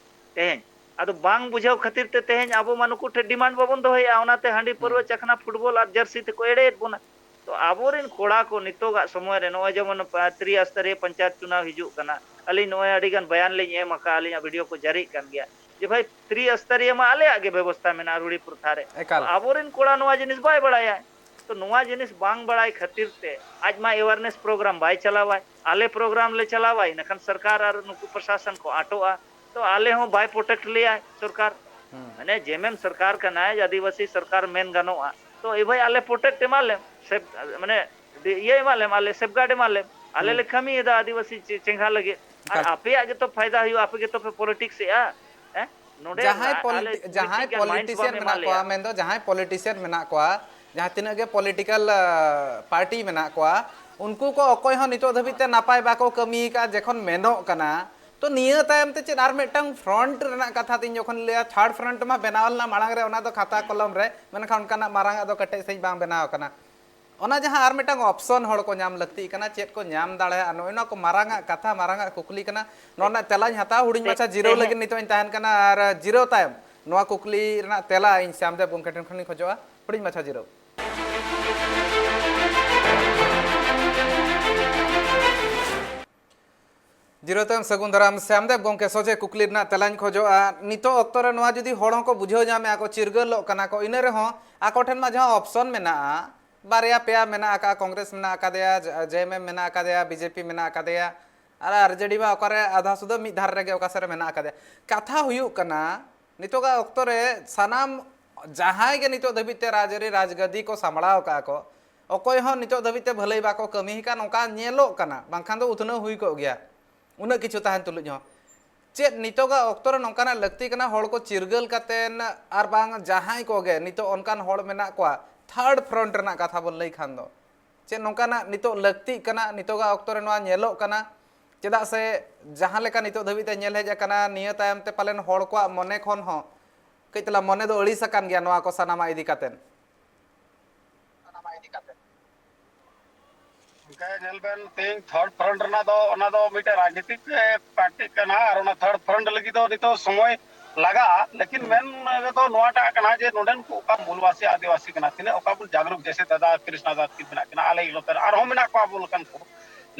ᱛᱮᱦᱮᱧ ᱟᱫᱚ ᱵᱟᱝ ᱵᱩᱡᱷᱟᱹᱣ ᱠᱷᱟᱹᱛᱤᱨ ᱛᱮ ᱛᱮᱦᱮᱧ ᱟᱵᱚ ᱢᱟ ᱱᱩᱠᱩ ᱴᱷᱮᱱ ᱰᱤᱢᱟᱱᱰ ᱵᱟᱵᱚᱱ ᱫᱚᱦᱚᱭᱮᱫᱼᱟ, ᱚᱱᱟᱛᱮ ᱦᱟᱺᱰᱤ ᱯᱟᱹᱨᱣᱟᱹ, ᱦᱩᱸ᱾ ᱪᱟᱠᱷᱱᱟ, ᱯᱷᱩᱴᱵᱚᱞ ᱟᱨ ᱡᱟᱹᱨᱥᱤ ᱛᱮᱠᱚ ᱮᱲᱮᱭᱮᱫ ᱵᱚᱱᱟ᱾ ᱛᱚ ᱟᱵᱚᱨᱮᱱ ᱠᱚᱲᱟ ᱠᱚ ᱱᱤᱛᱚᱜᱟᱜ ᱥᱚᱢᱚᱭ ᱨᱮ ᱱᱚᱜᱼᱚᱭ ᱡᱮᱢᱚᱱ ᱯᱟ-, ᱛᱨᱤ ᱟᱥᱛᱟᱨᱤᱭᱟᱹ ᱯᱚᱧᱪᱟᱭᱮᱛ ᱪᱩᱱᱟᱣ ᱦᱤᱡᱩᱜ ᱠᱟᱱᱟ, ᱟᱹᱞᱤᱧ ᱱᱚᱜᱼᱚᱭ ᱟᱹᱰᱤ ᱜᱟᱱ ᱵᱟᱭᱟᱱ ᱞᱤᱧ ᱮᱢ ᱟᱠᱟᱫᱼᱟ, ᱟᱹᱞᱤᱧᱟᱜ ᱵᱷᱤᱰᱤᱭᱳ ᱠᱚ ᱡᱟᱹᱨᱤᱜ ᱠᱟᱱ ᱜᱮᱭᱟ, ᱡᱮ ᱵᱷᱟᱭ ᱛᱨᱤ ᱟᱥᱛᱟᱨᱤᱭᱟᱹ ᱢᱟ ᱟᱞᱮᱭᱟᱜ ᱜᱮ ᱵᱮᱵᱚᱥᱛᱟ ᱢᱮᱱᱟᱜᱼᱟ ᱨᱩᱲᱤ ᱯᱨᱚᱛᱷᱟ ᱨᱮ᱾ ᱛᱚ ᱮᱠᱟᱞ᱾ ᱟᱵᱚᱨᱮᱱ ᱠᱚᱲᱟ ᱱᱚᱣᱟ ᱡᱤᱱᱤᱥ ᱵᱟᱭ ᱵᱟᱲᱟᱭᱟ᱾ ᱛᱚ ᱱᱚᱣᱟ ᱡᱤᱱᱤᱥ ᱵᱟᱝ ᱵᱟᱲᱟᱭ ᱠᱷᱟᱹᱛᱤᱨ ᱛᱮ ᱟᱡ ᱢᱟ awareness program ᱵᱟᱭ ᱪᱟᱞᱟᱣᱟᱭ, ᱟᱞᱮ program ᱞᱮ ᱪᱟᱞᱟᱣᱟᱭ, ᱤᱱᱟᱹᱠᱷᱟᱱ ᱥᱚᱨᱠᱟᱨ ᱟᱨ ᱱᱩᱠᱩ ᱯᱨᱚᱥᱟᱥᱚᱱ ᱠᱚ ᱟᱴᱚᱜᱼᱟ᱾ ᱛᱚ ᱟᱞᱮ ᱦᱚᱸ ᱵᱟᱭ protect ᱞᱮᱭᱟᱭ ᱥᱚᱨᱠᱟᱨ᱾ ᱦᱩᱸ᱾ ᱢᱟᱱᱮ ᱡᱮᱢᱮᱢ ᱥᱚᱨᱠᱟᱨ ᱠᱟᱱᱟᱭ, ᱟᱹᱫᱤᱵᱟᱹᱥᱤ ᱥᱚᱨᱠᱟᱨ ᱢᱮᱱ ᱜᱟᱱᱚᱜᱼᱟ᱾ ᱛᱚ ᱮ ᱵᱷᱟᱭ ᱟᱞᱮ protect ᱮᱢᱟ ᱞᱮᱢ, ᱥᱮ ᱢᱟᱱᱮ ᱤᱭᱟᱹ ᱮᱢᱟ ᱞᱮᱢ, ᱟᱞᱮ safeguard ᱮᱢᱟ ᱞᱮᱢ, ᱟᱞᱮ ᱦᱩᱸ᱾ ᱞᱮ ᱠᱟᱹᱢᱤᱭᱮᱫᱟ ᱟᱹᱫᱤᱵᱟᱹᱥᱤ ᱪᱮ-, ᱪᱮᱸᱜᱷᱟ ᱞᱟᱹᱜᱤᱫ᱾ ᱟᱨ ᱮᱠᱟᱞ᱾ ᱟᱯᱮᱭᱟᱜ ᱜᱮᱛᱚ ᱯᱷᱟᱭᱫᱟ ᱦᱩᱭᱩᱜᱼᱟ, ᱟᱯᱮ ᱜᱮᱛᱚ ᱯᱮ politics ᱮᱜᱼᱟ᱾ ᱦᱮᱸ? ᱱᱚᱰᱮ ᱡᱟᱦᱟᱸᱭ ᱨᱟ-, ᱟᱞᱮ ᱯᱚᱞᱤᱴᱤ-, ᱡᱟᱦᱟᱸᱭ ᱢᱤᱫᱴᱤᱡ ᱜᱟᱱ minds ᱵᱟᱢ politician ᱮᱢᱟ ᱢᱮᱱᱟᱜ ᱞᱮᱭᱟ᱾ ᱠᱚᱣᱟ, ᱢᱮᱱᱫᱚ ᱡᱟᱦᱟᱸᱭ politician ᱢᱮᱱᱟᱜ ᱠᱚᱣᱟ, ᱡᱟᱦᱟᱸ ᱛᱤᱱᱟᱹᱜ ᱜᱮ political, ᱟ, party ᱢᱮᱱᱟᱜ ᱠᱚᱣᱟ, ᱩᱱᱠᱩ ᱠᱚ ᱚᱠᱚᱭ ᱦᱚᱸ ᱱᱤᱛᱚᱜ ᱫᱷᱟᱹᱵᱤᱡ ᱛᱮ ᱱᱟᱯᱟᱭ ᱵᱟᱠᱚ ᱠᱟᱹᱢᱤ ᱟᱠᱟᱫᱼᱟ᱾ ᱡᱚᱠᱷᱚᱱ ᱢᱮᱱᱚᱜ ᱠᱟᱱᱟ, ᱛᱚ ᱱᱤᱭᱟᱹ ᱛᱟᱭᱚᱢ ᱛᱮ ᱪᱮᱫ ᱟᱨ ᱢᱤᱫᱴᱟᱝ front ᱨᱮᱱᱟᱜ ᱠᱟᱛᱷᱟ ᱛᱤᱧ ᱡᱚᱠᱷᱚᱱ ᱞᱟᱹᱭᱟ, third front ᱢᱟ ᱵᱮᱱᱟᱣ ᱞᱮᱱᱟ ᱢᱟᱲᱟᱝ ᱨᱮ, ᱚᱱᱟ ᱫᱚ ᱠᱷᱟᱛᱟ ᱠᱚᱞᱚᱢ ᱨᱮ, ᱢᱮᱱᱠᱷᱟᱱ ᱚᱱᱠᱟᱱᱟᱜ ᱢᱟᱨᱟᱝ ᱟᱜ ᱫᱚ ᱠᱮᱴᱮᱡ ᱥᱟᱺᱦᱤᱡ ᱵᱟᱝ ᱵᱮᱱᱟᱣ ᱟᱠᱟᱱᱟ᱾ ᱚᱱᱟ ᱡᱟᱦᱟᱸ ᱟᱨ ᱢᱤᱫᱴᱟᱝ option ᱦᱚᱲ ᱠᱚ ᱧᱟᱢ ᱞᱟᱹᱠᱛᱤᱜ ᱠᱟᱱᱟ, ᱪᱮᱫ ᱠᱚ ᱧᱟᱢ ᱫᱟᱲᱮᱭᱟᱜᱼᱟ, ᱱᱚᱜᱼᱚᱭ ᱱᱚᱣᱟ ᱠᱚ ᱢᱟᱨᱟᱝ ᱟᱜ ᱠᱟᱛᱷᱟ, ᱢᱟᱨᱟᱝ ᱟᱜ ᱠᱩᱠᱞᱤ ᱠᱟᱱᱟ᱾ ᱱᱚᱣᱟ ᱨᱮᱱᱟᱜ ᱛᱮᱞᱟᱧ ᱦᱟᱛᱟᱣᱟ, ᱦᱩᱰᱤᱧ ᱢᱟᱪᱷᱟ ᱡᱤᱨᱟᱹᱣ ᱛᱮᱦᱮᱧ ᱞᱟᱹᱜᱤᱫ ᱱᱤᱛᱚᱜ ᱤᱧ ᱛᱟᱦᱮᱱ ᱠᱟᱱᱟ, ᱟᱨ ᱡᱤᱨᱟᱹᱣ ᱛᱟᱭᱚᱢ ᱱᱚᱣᱟ ᱠᱩᱠᱞᱤ ᱨᱮᱱᱟᱜ ᱛᱮᱞᱟ ᱤᱧ ᱥᱭᱟᱢᱫᱮᱵ ᱜᱚᱢᱠᱮ ᱴᱷᱮᱱ ᱠᱷᱚᱱᱤᱧ ᱠᱷᱚᱡᱚᱜᱼᱟ᱾ ᱦᱩᱰᱤᱧ ᱢᱟᱪᱷᱟ ᱡᱤᱨᱟᱹᱣ᱾ ᱡᱤᱨᱟᱹᱣ ᱛᱟᱭᱚᱢ ᱥᱟᱹᱜᱩᱱ ᱫᱟᱨᱟᱢ ᱥᱭᱟᱢᱫᱮᱵ ᱜᱚᱢᱠᱮ ᱥᱚᱡᱷᱮ ᱠᱩᱠᱞᱤ ᱨᱮᱱᱟᱜ ᱛᱮᱞᱟᱧ ᱠᱷᱚᱡᱚᱜᱼᱟ᱾ ᱱᱤᱛᱚᱜ ᱚᱠᱛᱚ ᱨᱮ ᱱᱚᱣᱟ ᱡᱩᱫᱤ ᱦᱚᱲ ᱦᱚᱸᱠᱚ ᱵᱩᱡᱷᱟᱹᱣ ᱧᱟᱢᱮᱜᱼᱟ ᱠᱚ, ᱪᱤᱨᱜᱟᱹᱞᱚᱜ ᱠᱟᱱᱟ ᱠᱚ, ᱤᱱᱟᱹ ᱨᱮᱦᱚᱸ ᱟᱠᱚ ᱴᱷᱮᱱ ᱢᱟ ᱡᱟᱦᱟᱸ option ᱢᱮᱱᱟᱜᱼᱟ, ᱵᱟᱨᱭᱟ ᱯᱮᱭᱟ ᱢᱮᱱᱟᱜ ᱟᱠᱟᱫᱼᱟ, ᱠᱚᱝᱜᱨᱮᱥ ᱢᱮᱱᱟᱜ ᱟᱠᱟᱫᱮᱭᱟ, ᱡᱮ-, JMM ᱢᱮᱱᱟᱜ ᱟᱠᱟᱫᱮᱭᱟ, BJP ᱢᱮᱱᱟᱜ ᱟᱠᱟᱫᱮᱭᱟ, ᱟᱨ RJD ᱢᱟ ᱚᱠᱟᱨᱮ ᱟᱫᱷᱟ ᱥᱩᱫᱷᱟᱹ ᱢᱤᱫ ᱫᱷᱟᱨᱮ ᱨᱮᱜᱮ ᱚᱠᱟ ᱥᱮᱫ ᱨᱮ ᱢᱮᱱᱟᱜ ᱟᱠᱟᱫᱮᱭᱟ᱾ ᱠᱟᱛᱷᱟ ᱦᱩᱭᱩᱜ ᱠᱟᱱᱟ, ᱱᱤᱛᱚᱜᱟᱜ ᱚᱠᱛᱚ ᱨᱮ ᱥᱟᱱᱟᱢ ᱡᱟᱦᱟᱸᱭ ᱜᱮ ᱱᱤᱛᱚᱜ ᱫᱷᱟᱹᱵᱤᱡ ᱛᱮ ᱨᱟᱡᱽᱟᱹᱨᱤ ᱨᱟᱡᱽᱜᱟᱹᱫᱤ ᱠᱚ ᱥᱟᱢᱵᱲᱟᱣ ᱟᱠᱟᱫᱼᱟ ᱠᱚ, ᱚᱠᱚᱭ ᱦᱚᱸ ᱱᱤᱛᱚᱜ ᱫᱷᱟᱹᱵᱤᱡ ᱛᱮ ᱵᱷᱟᱹᱞᱟᱹᱭ ᱵᱟᱠᱚ ᱠᱟᱹᱢᱤ ᱟᱠᱟᱫ, ᱱᱚᱝᱠᱟ ᱧᱮᱞᱚᱜ ᱠᱟᱱᱟ, ᱵᱟᱝᱠᱷᱟᱱ ᱫᱚ ᱩᱛᱱᱟᱹᱣ ᱦᱩᱭ ᱠᱚᱜ ᱜᱮᱭᱟ᱾ ᱩᱱᱟᱹᱜ ᱠᱤᱪᱷᱩ ᱛᱟᱦᱮᱱ ᱛᱩᱞᱩᱡ ᱦᱚᱸ᱾ ᱪᱮᱫ ᱱᱤᱛᱚᱜᱟᱜ ᱚᱠᱛᱚ ᱨᱮ ᱱᱚᱝᱠᱟᱱᱟᱜ ᱞᱟᱹᱠᱛᱤ ᱠᱟᱱᱟ, ᱦᱚᱲ ᱠᱚ ᱪᱤᱨᱜᱟᱹᱞ ᱠᱟᱛᱮᱱ, ᱟᱨ ᱵᱟᱝ ᱡᱟᱦᱟᱸᱭ ᱠᱚᱜᱮ ᱱᱤᱛᱚᱜ ᱚᱱᱠᱟᱱ ᱦᱚᱲ ᱢᱮᱱᱟᱜ ᱠᱚᱣᱟ, third front ᱨᱮᱱᱟᱜ ᱠᱟᱛᱷᱟ ᱵᱚᱱ ᱞᱟᱹᱭ ᱠᱷᱟᱱ ᱫᱚ, ᱪᱮᱫ ᱱᱚᱝᱠᱟᱱᱟᱜ ᱱᱤᱛᱚᱜ ᱞᱟᱹᱠᱛᱤᱜ ᱠᱟᱱᱟ, ᱱᱤᱛᱚᱜᱟᱜ ᱚᱠᱛᱚ ᱨᱮ ᱱᱚᱣᱟ ᱧᱮᱞᱚᱜ ᱠᱟᱱᱟ? ᱪᱮᱫᱟᱜ ᱥᱮ ᱡᱟᱦᱟᱸ ᱞᱮᱠᱟ ᱱᱤᱛᱚᱜ ᱫᱷᱟᱹᱵᱤᱡ ᱛᱮ ᱧᱮᱞ ᱦᱮᱡ ᱟᱠᱟᱱᱟ, ᱱᱤᱭᱟᱹ ᱛᱟᱭᱚᱢ ᱛᱮ ᱯᱟᱞᱮᱱ ᱦᱚᱲ ᱠᱚᱣᱟᱜ ᱢᱚᱱᱮ ᱠᱷᱚᱱ ᱦᱚᱸ ᱠᱟᱹᱡ ᱛᱟᱞᱟ ᱢᱚᱱᱮ ᱫᱚ ᱟᱹᱲᱤᱥ ᱟᱠᱟᱱ ᱜᱮᱭᱟ ᱱᱚᱣᱟ ᱠᱚ ᱥᱟᱱᱟᱢᱟᱜ ᱤᱫᱤ ᱠᱟᱛᱮᱱ᱾ ᱧᱮᱞ ᱵᱮᱱ, ᱛᱮᱦᱮᱧ ᱛᱷᱟᱨᱰ ᱯᱷᱨᱚᱱᱴ ᱨᱮᱱᱟᱜ ᱫᱚ, ᱚᱱᱟ ᱫᱚ ᱢᱤᱫᱴᱮᱱ ᱨᱟᱡᱽᱱᱤᱛᱤᱠ ᱯᱟᱨᱴᱤ ᱠᱟᱱᱟ, ᱟᱨ ᱚᱱᱟ ᱛᱷᱟᱨᱰ ᱯᱷᱨᱚᱱᱴ ᱞᱟᱹᱜᱤᱫ ᱫᱚ ᱱᱤᱛᱚᱜ ᱥᱚᱢᱚᱭ ᱞᱟᱜᱟᱜᱼᱟ᱾ ᱞᱮᱠᱤᱱ ᱢᱮᱱ ᱨᱮᱫᱚ ᱱᱚᱣᱟᱴᱟᱜ ᱠᱟᱱᱟ ᱡᱮ ᱱᱚᱰᱮᱱ ᱠᱚ ᱚᱠᱟ ᱢᱩᱞᱵᱟᱥᱤ ᱟᱹᱫᱤᱵᱟᱹᱥᱤ ᱠᱟᱱᱟ, ᱛᱤᱱᱟᱹᱜ ᱚᱠᱟ ᱵᱚᱱ ᱡᱟᱜᱽᱨᱩᱠ, ᱡᱮᱭᱥᱮ ᱫᱟᱫᱟ ᱠᱨᱤᱥᱱᱟ ᱫᱟᱥ ᱛᱟᱹᱠᱤᱱ ᱢᱮᱱᱟᱜ ᱠᱤᱱᱟ, ᱟᱞᱮ ᱱᱚᱛᱮ ᱨᱮ ᱟᱨᱦᱚᱸ ᱢᱮᱱᱟᱜ ᱠᱚᱣᱟ ᱟᱵᱚ ᱞᱮᱠᱟᱱ ᱠᱚ᱾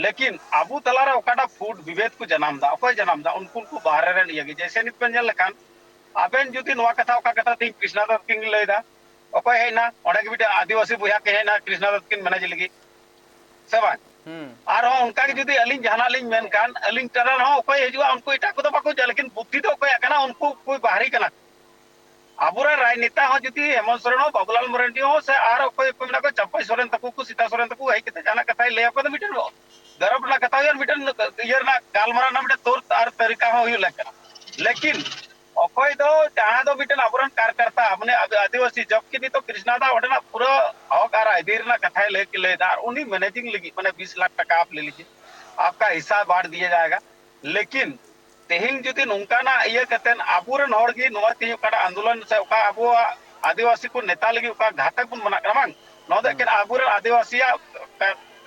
ᱞᱮᱠᱤᱱ ᱟᱵᱚ ᱛᱟᱞᱟᱨᱮ ᱚᱠᱟᱴᱟᱜ ᱯᱷᱩᱴ ᱵᱤᱵᱷᱮᱫ ᱠᱚ ᱡᱟᱱᱟᱢ ᱮᱫᱟ, ᱚᱠᱚᱭ ᱡᱟᱱᱟᱢ ᱮᱫᱟ? ᱩᱱᱠᱩ ᱠᱚ ᱵᱟᱦᱨᱮ ᱨᱮᱱ ᱤᱭᱟᱹ ᱜᱮ᱾ ᱡᱮᱭᱥᱮ ᱱᱤᱛ ᱵᱮᱱ ᱧᱮᱞ ᱞᱮᱠᱷᱟᱱ, ᱟᱵᱮᱱ ᱡᱩᱫᱤ ᱱᱚᱣᱟ ᱠᱟᱛᱷᱟ, ᱚᱠᱟ ᱠᱟᱛᱷᱟ ᱛᱮᱦᱮᱧ ᱠᱨᱤᱥᱱᱟ ᱫᱟᱥ ᱛᱟᱹᱠᱤᱱ ᱞᱟᱹᱭ ᱮᱫᱟ, ᱚᱠᱚᱭ ᱦᱮᱡ ᱮᱱᱟ? ᱚᱸᱰᱮ ᱜᱮ ᱢᱤᱫᱴᱮᱱ ᱟᱹᱫᱤᱵᱟᱹᱥᱤ ᱵᱚᱭᱦᱟ ᱠᱤᱱ ᱦᱮᱡ ᱮᱱᱟ ᱠᱨᱤᱥᱱᱟ ᱫᱟᱥ ᱛᱟᱹᱠᱤᱱ ᱢᱮᱱᱮᱡᱽ ᱞᱟᱹᱜᱤᱫ, ᱥᱮ ᱵᱟᱝ? ᱦᱩᱸ᱾ ᱟᱨᱦᱚᱸ ᱚᱱᱠᱟ ᱜᱮ ᱡᱩᱫᱤ ᱟᱹᱞᱤᱧ ᱡᱟᱦᱟᱱᱟᱜ ᱞᱤᱧ ᱢᱮᱱ ᱠᱷᱟᱱ, ᱟᱹᱞᱤᱧ ᱴᱟᱞᱟ ᱨᱮᱦᱚᱸ ᱚᱠᱚᱭ ᱦᱤᱡᱩᱜᱼᱟ, ᱩᱱᱠᱩ ᱮᱴᱟᱜ ᱠᱚᱫᱚ ᱵᱟᱠᱚ ᱦᱤᱡᱩᱜᱼᱟ, ᱞᱮᱠᱤᱱ ᱵᱩᱫᱽᱫᱷᱤ ᱫᱚ ᱚᱠᱚᱭᱟᱜ ᱠᱟᱱᱟ? ᱩᱱᱠᱩ ᱠᱚ ᱵᱟᱦᱨᱤ ᱠᱟᱱᱟ᱾ ᱟᱵᱚᱨᱮᱱ ᱨᱟᱡᱽᱱᱮᱛᱟ ᱦᱚᱸ ᱡᱩᱫᱤ ᱦᱮᱢᱚᱱᱛ ᱥᱚᱨᱮᱱ ᱦᱚᱸ, ᱵᱟᱵᱩᱞᱟᱞ ᱢᱟᱨᱟᱱᱰᱤ ᱦᱚᱸ, ᱥᱮ ᱟᱨ ᱚᱠᱚᱭ ᱠᱚ ᱢᱮᱱᱟᱜ ᱠᱚᱣᱟ, ᱪᱟᱢᱯᱟᱭ ᱥᱚᱨᱮᱱ ᱛᱟᱠᱚ ᱠᱚ, ᱥᱤᱛᱟ ᱥᱚᱨᱮᱱ ᱛᱟᱠᱚ ᱦᱮᱡ ᱠᱟᱛᱮ ᱡᱟᱦᱟᱱᱟᱜ ᱠᱟᱛᱷᱟᱭ ᱞᱟᱹᱭ ᱟᱠᱚ, ᱫᱚ ᱢᱤᱫᱴᱮᱱ ᱜᱚᱨᱚᱵᱽ ᱨᱮᱱᱟᱜ ᱠᱟᱛᱷᱟ ᱦᱩᱭᱩᱜᱼᱟ, ᱢᱤᱫᱴᱮᱱ ᱤᱭᱟᱹ ᱨᱮᱱᱟᱜ ᱜᱟᱞᱢᱟᱨᱟᱣ ᱨᱮᱱᱟᱜ ᱢᱤᱫᱴᱮᱱ ᱛᱚᱨ ᱟᱨ ᱛᱟᱹᱨᱤᱠᱟ ᱦᱚᱸ ᱦᱩᱭᱩᱜ ᱞᱮᱠ ᱠᱟᱱᱟ᱾ ᱞᱮᱠᱤᱱ ᱚᱠᱚᱭ ᱫᱚ, ᱡᱟᱦᱟᱸ ᱫᱚ ᱢᱤᱫᱴᱮᱱ ᱟᱵᱚᱨᱮᱱ ᱠᱟᱨᱠᱟᱨᱛᱟ, ᱢᱟᱱᱮ ᱟᱫᱤ-, ᱟᱹᱫᱤᱵᱟᱹᱥᱤ, ᱡᱚᱵᱠᱤ ᱱᱤᱛᱚᱜ ᱠᱨᱤᱥᱱᱟ ᱫᱟ ᱚᱸᱰᱮᱱᱟᱜ ᱯᱩᱨᱟᱹ ᱦᱚᱠ ᱟᱨ ᱟᱹᱭᱫᱟᱹᱨᱤ ᱨᱮᱱᱟᱜ ᱠᱟᱛᱷᱟᱭ ᱞᱟᱹᱭ, ᱞᱟᱹᱭ ᱮᱫᱟ, ᱟᱨ ᱩᱱᱤ ᱢᱮᱱᱮᱡᱤᱝ ᱞᱟᱹᱜᱤᱫ, ᱢᱟᱱᱮ, ᱵᱤᱥ ᱞᱟᱠᱷ ᱴᱟᱠᱟ ᱟᱯ ᱞᱮ ᱞᱤᱡᱤᱭᱮ, ᱟᱯᱠᱟ ᱦᱤᱥᱟ ᱵᱟᱸᱴ ᱫᱤᱭᱟ ᱡᱟᱭᱮᱜᱟ᱾ ᱞᱮᱠᱤᱱ ᱛᱮᱦᱮᱧ ᱡᱩᱫᱤ ᱱᱚᱝᱠᱟᱱᱟᱜ ᱤᱭᱟᱹ ᱠᱟᱛᱮᱱ ᱟᱵᱚᱨᱮᱱ ᱦᱚᱲ ᱜᱮ ᱱᱚᱣᱟ ᱛᱮᱦᱮᱧ ᱚᱠᱟᱴᱟᱜ ᱟᱱᱫᱳᱞᱚᱱ ᱥᱮ ᱚᱠᱟ ᱟᱵᱚᱣᱟᱜ ᱟᱹᱫᱤᱵᱟᱹᱥᱤ ᱠᱚ ᱱᱮᱛᱟ ᱞᱟᱹᱜᱤᱫ ᱚᱠᱟ ᱜᱷᱟᱛᱚᱠ ᱵᱚᱱ ᱢᱟᱱᱟᱜ ᱠᱟᱱᱟ, ᱵᱟᱝ? ᱱᱚᱣᱟ ᱫᱚ ᱦᱩᱸ᱾ ᱮᱠᱮᱱ ᱟᱵᱚᱨᱮᱱ ᱟᱹᱫᱤᱵᱟᱹᱥᱤᱭᱟᱜ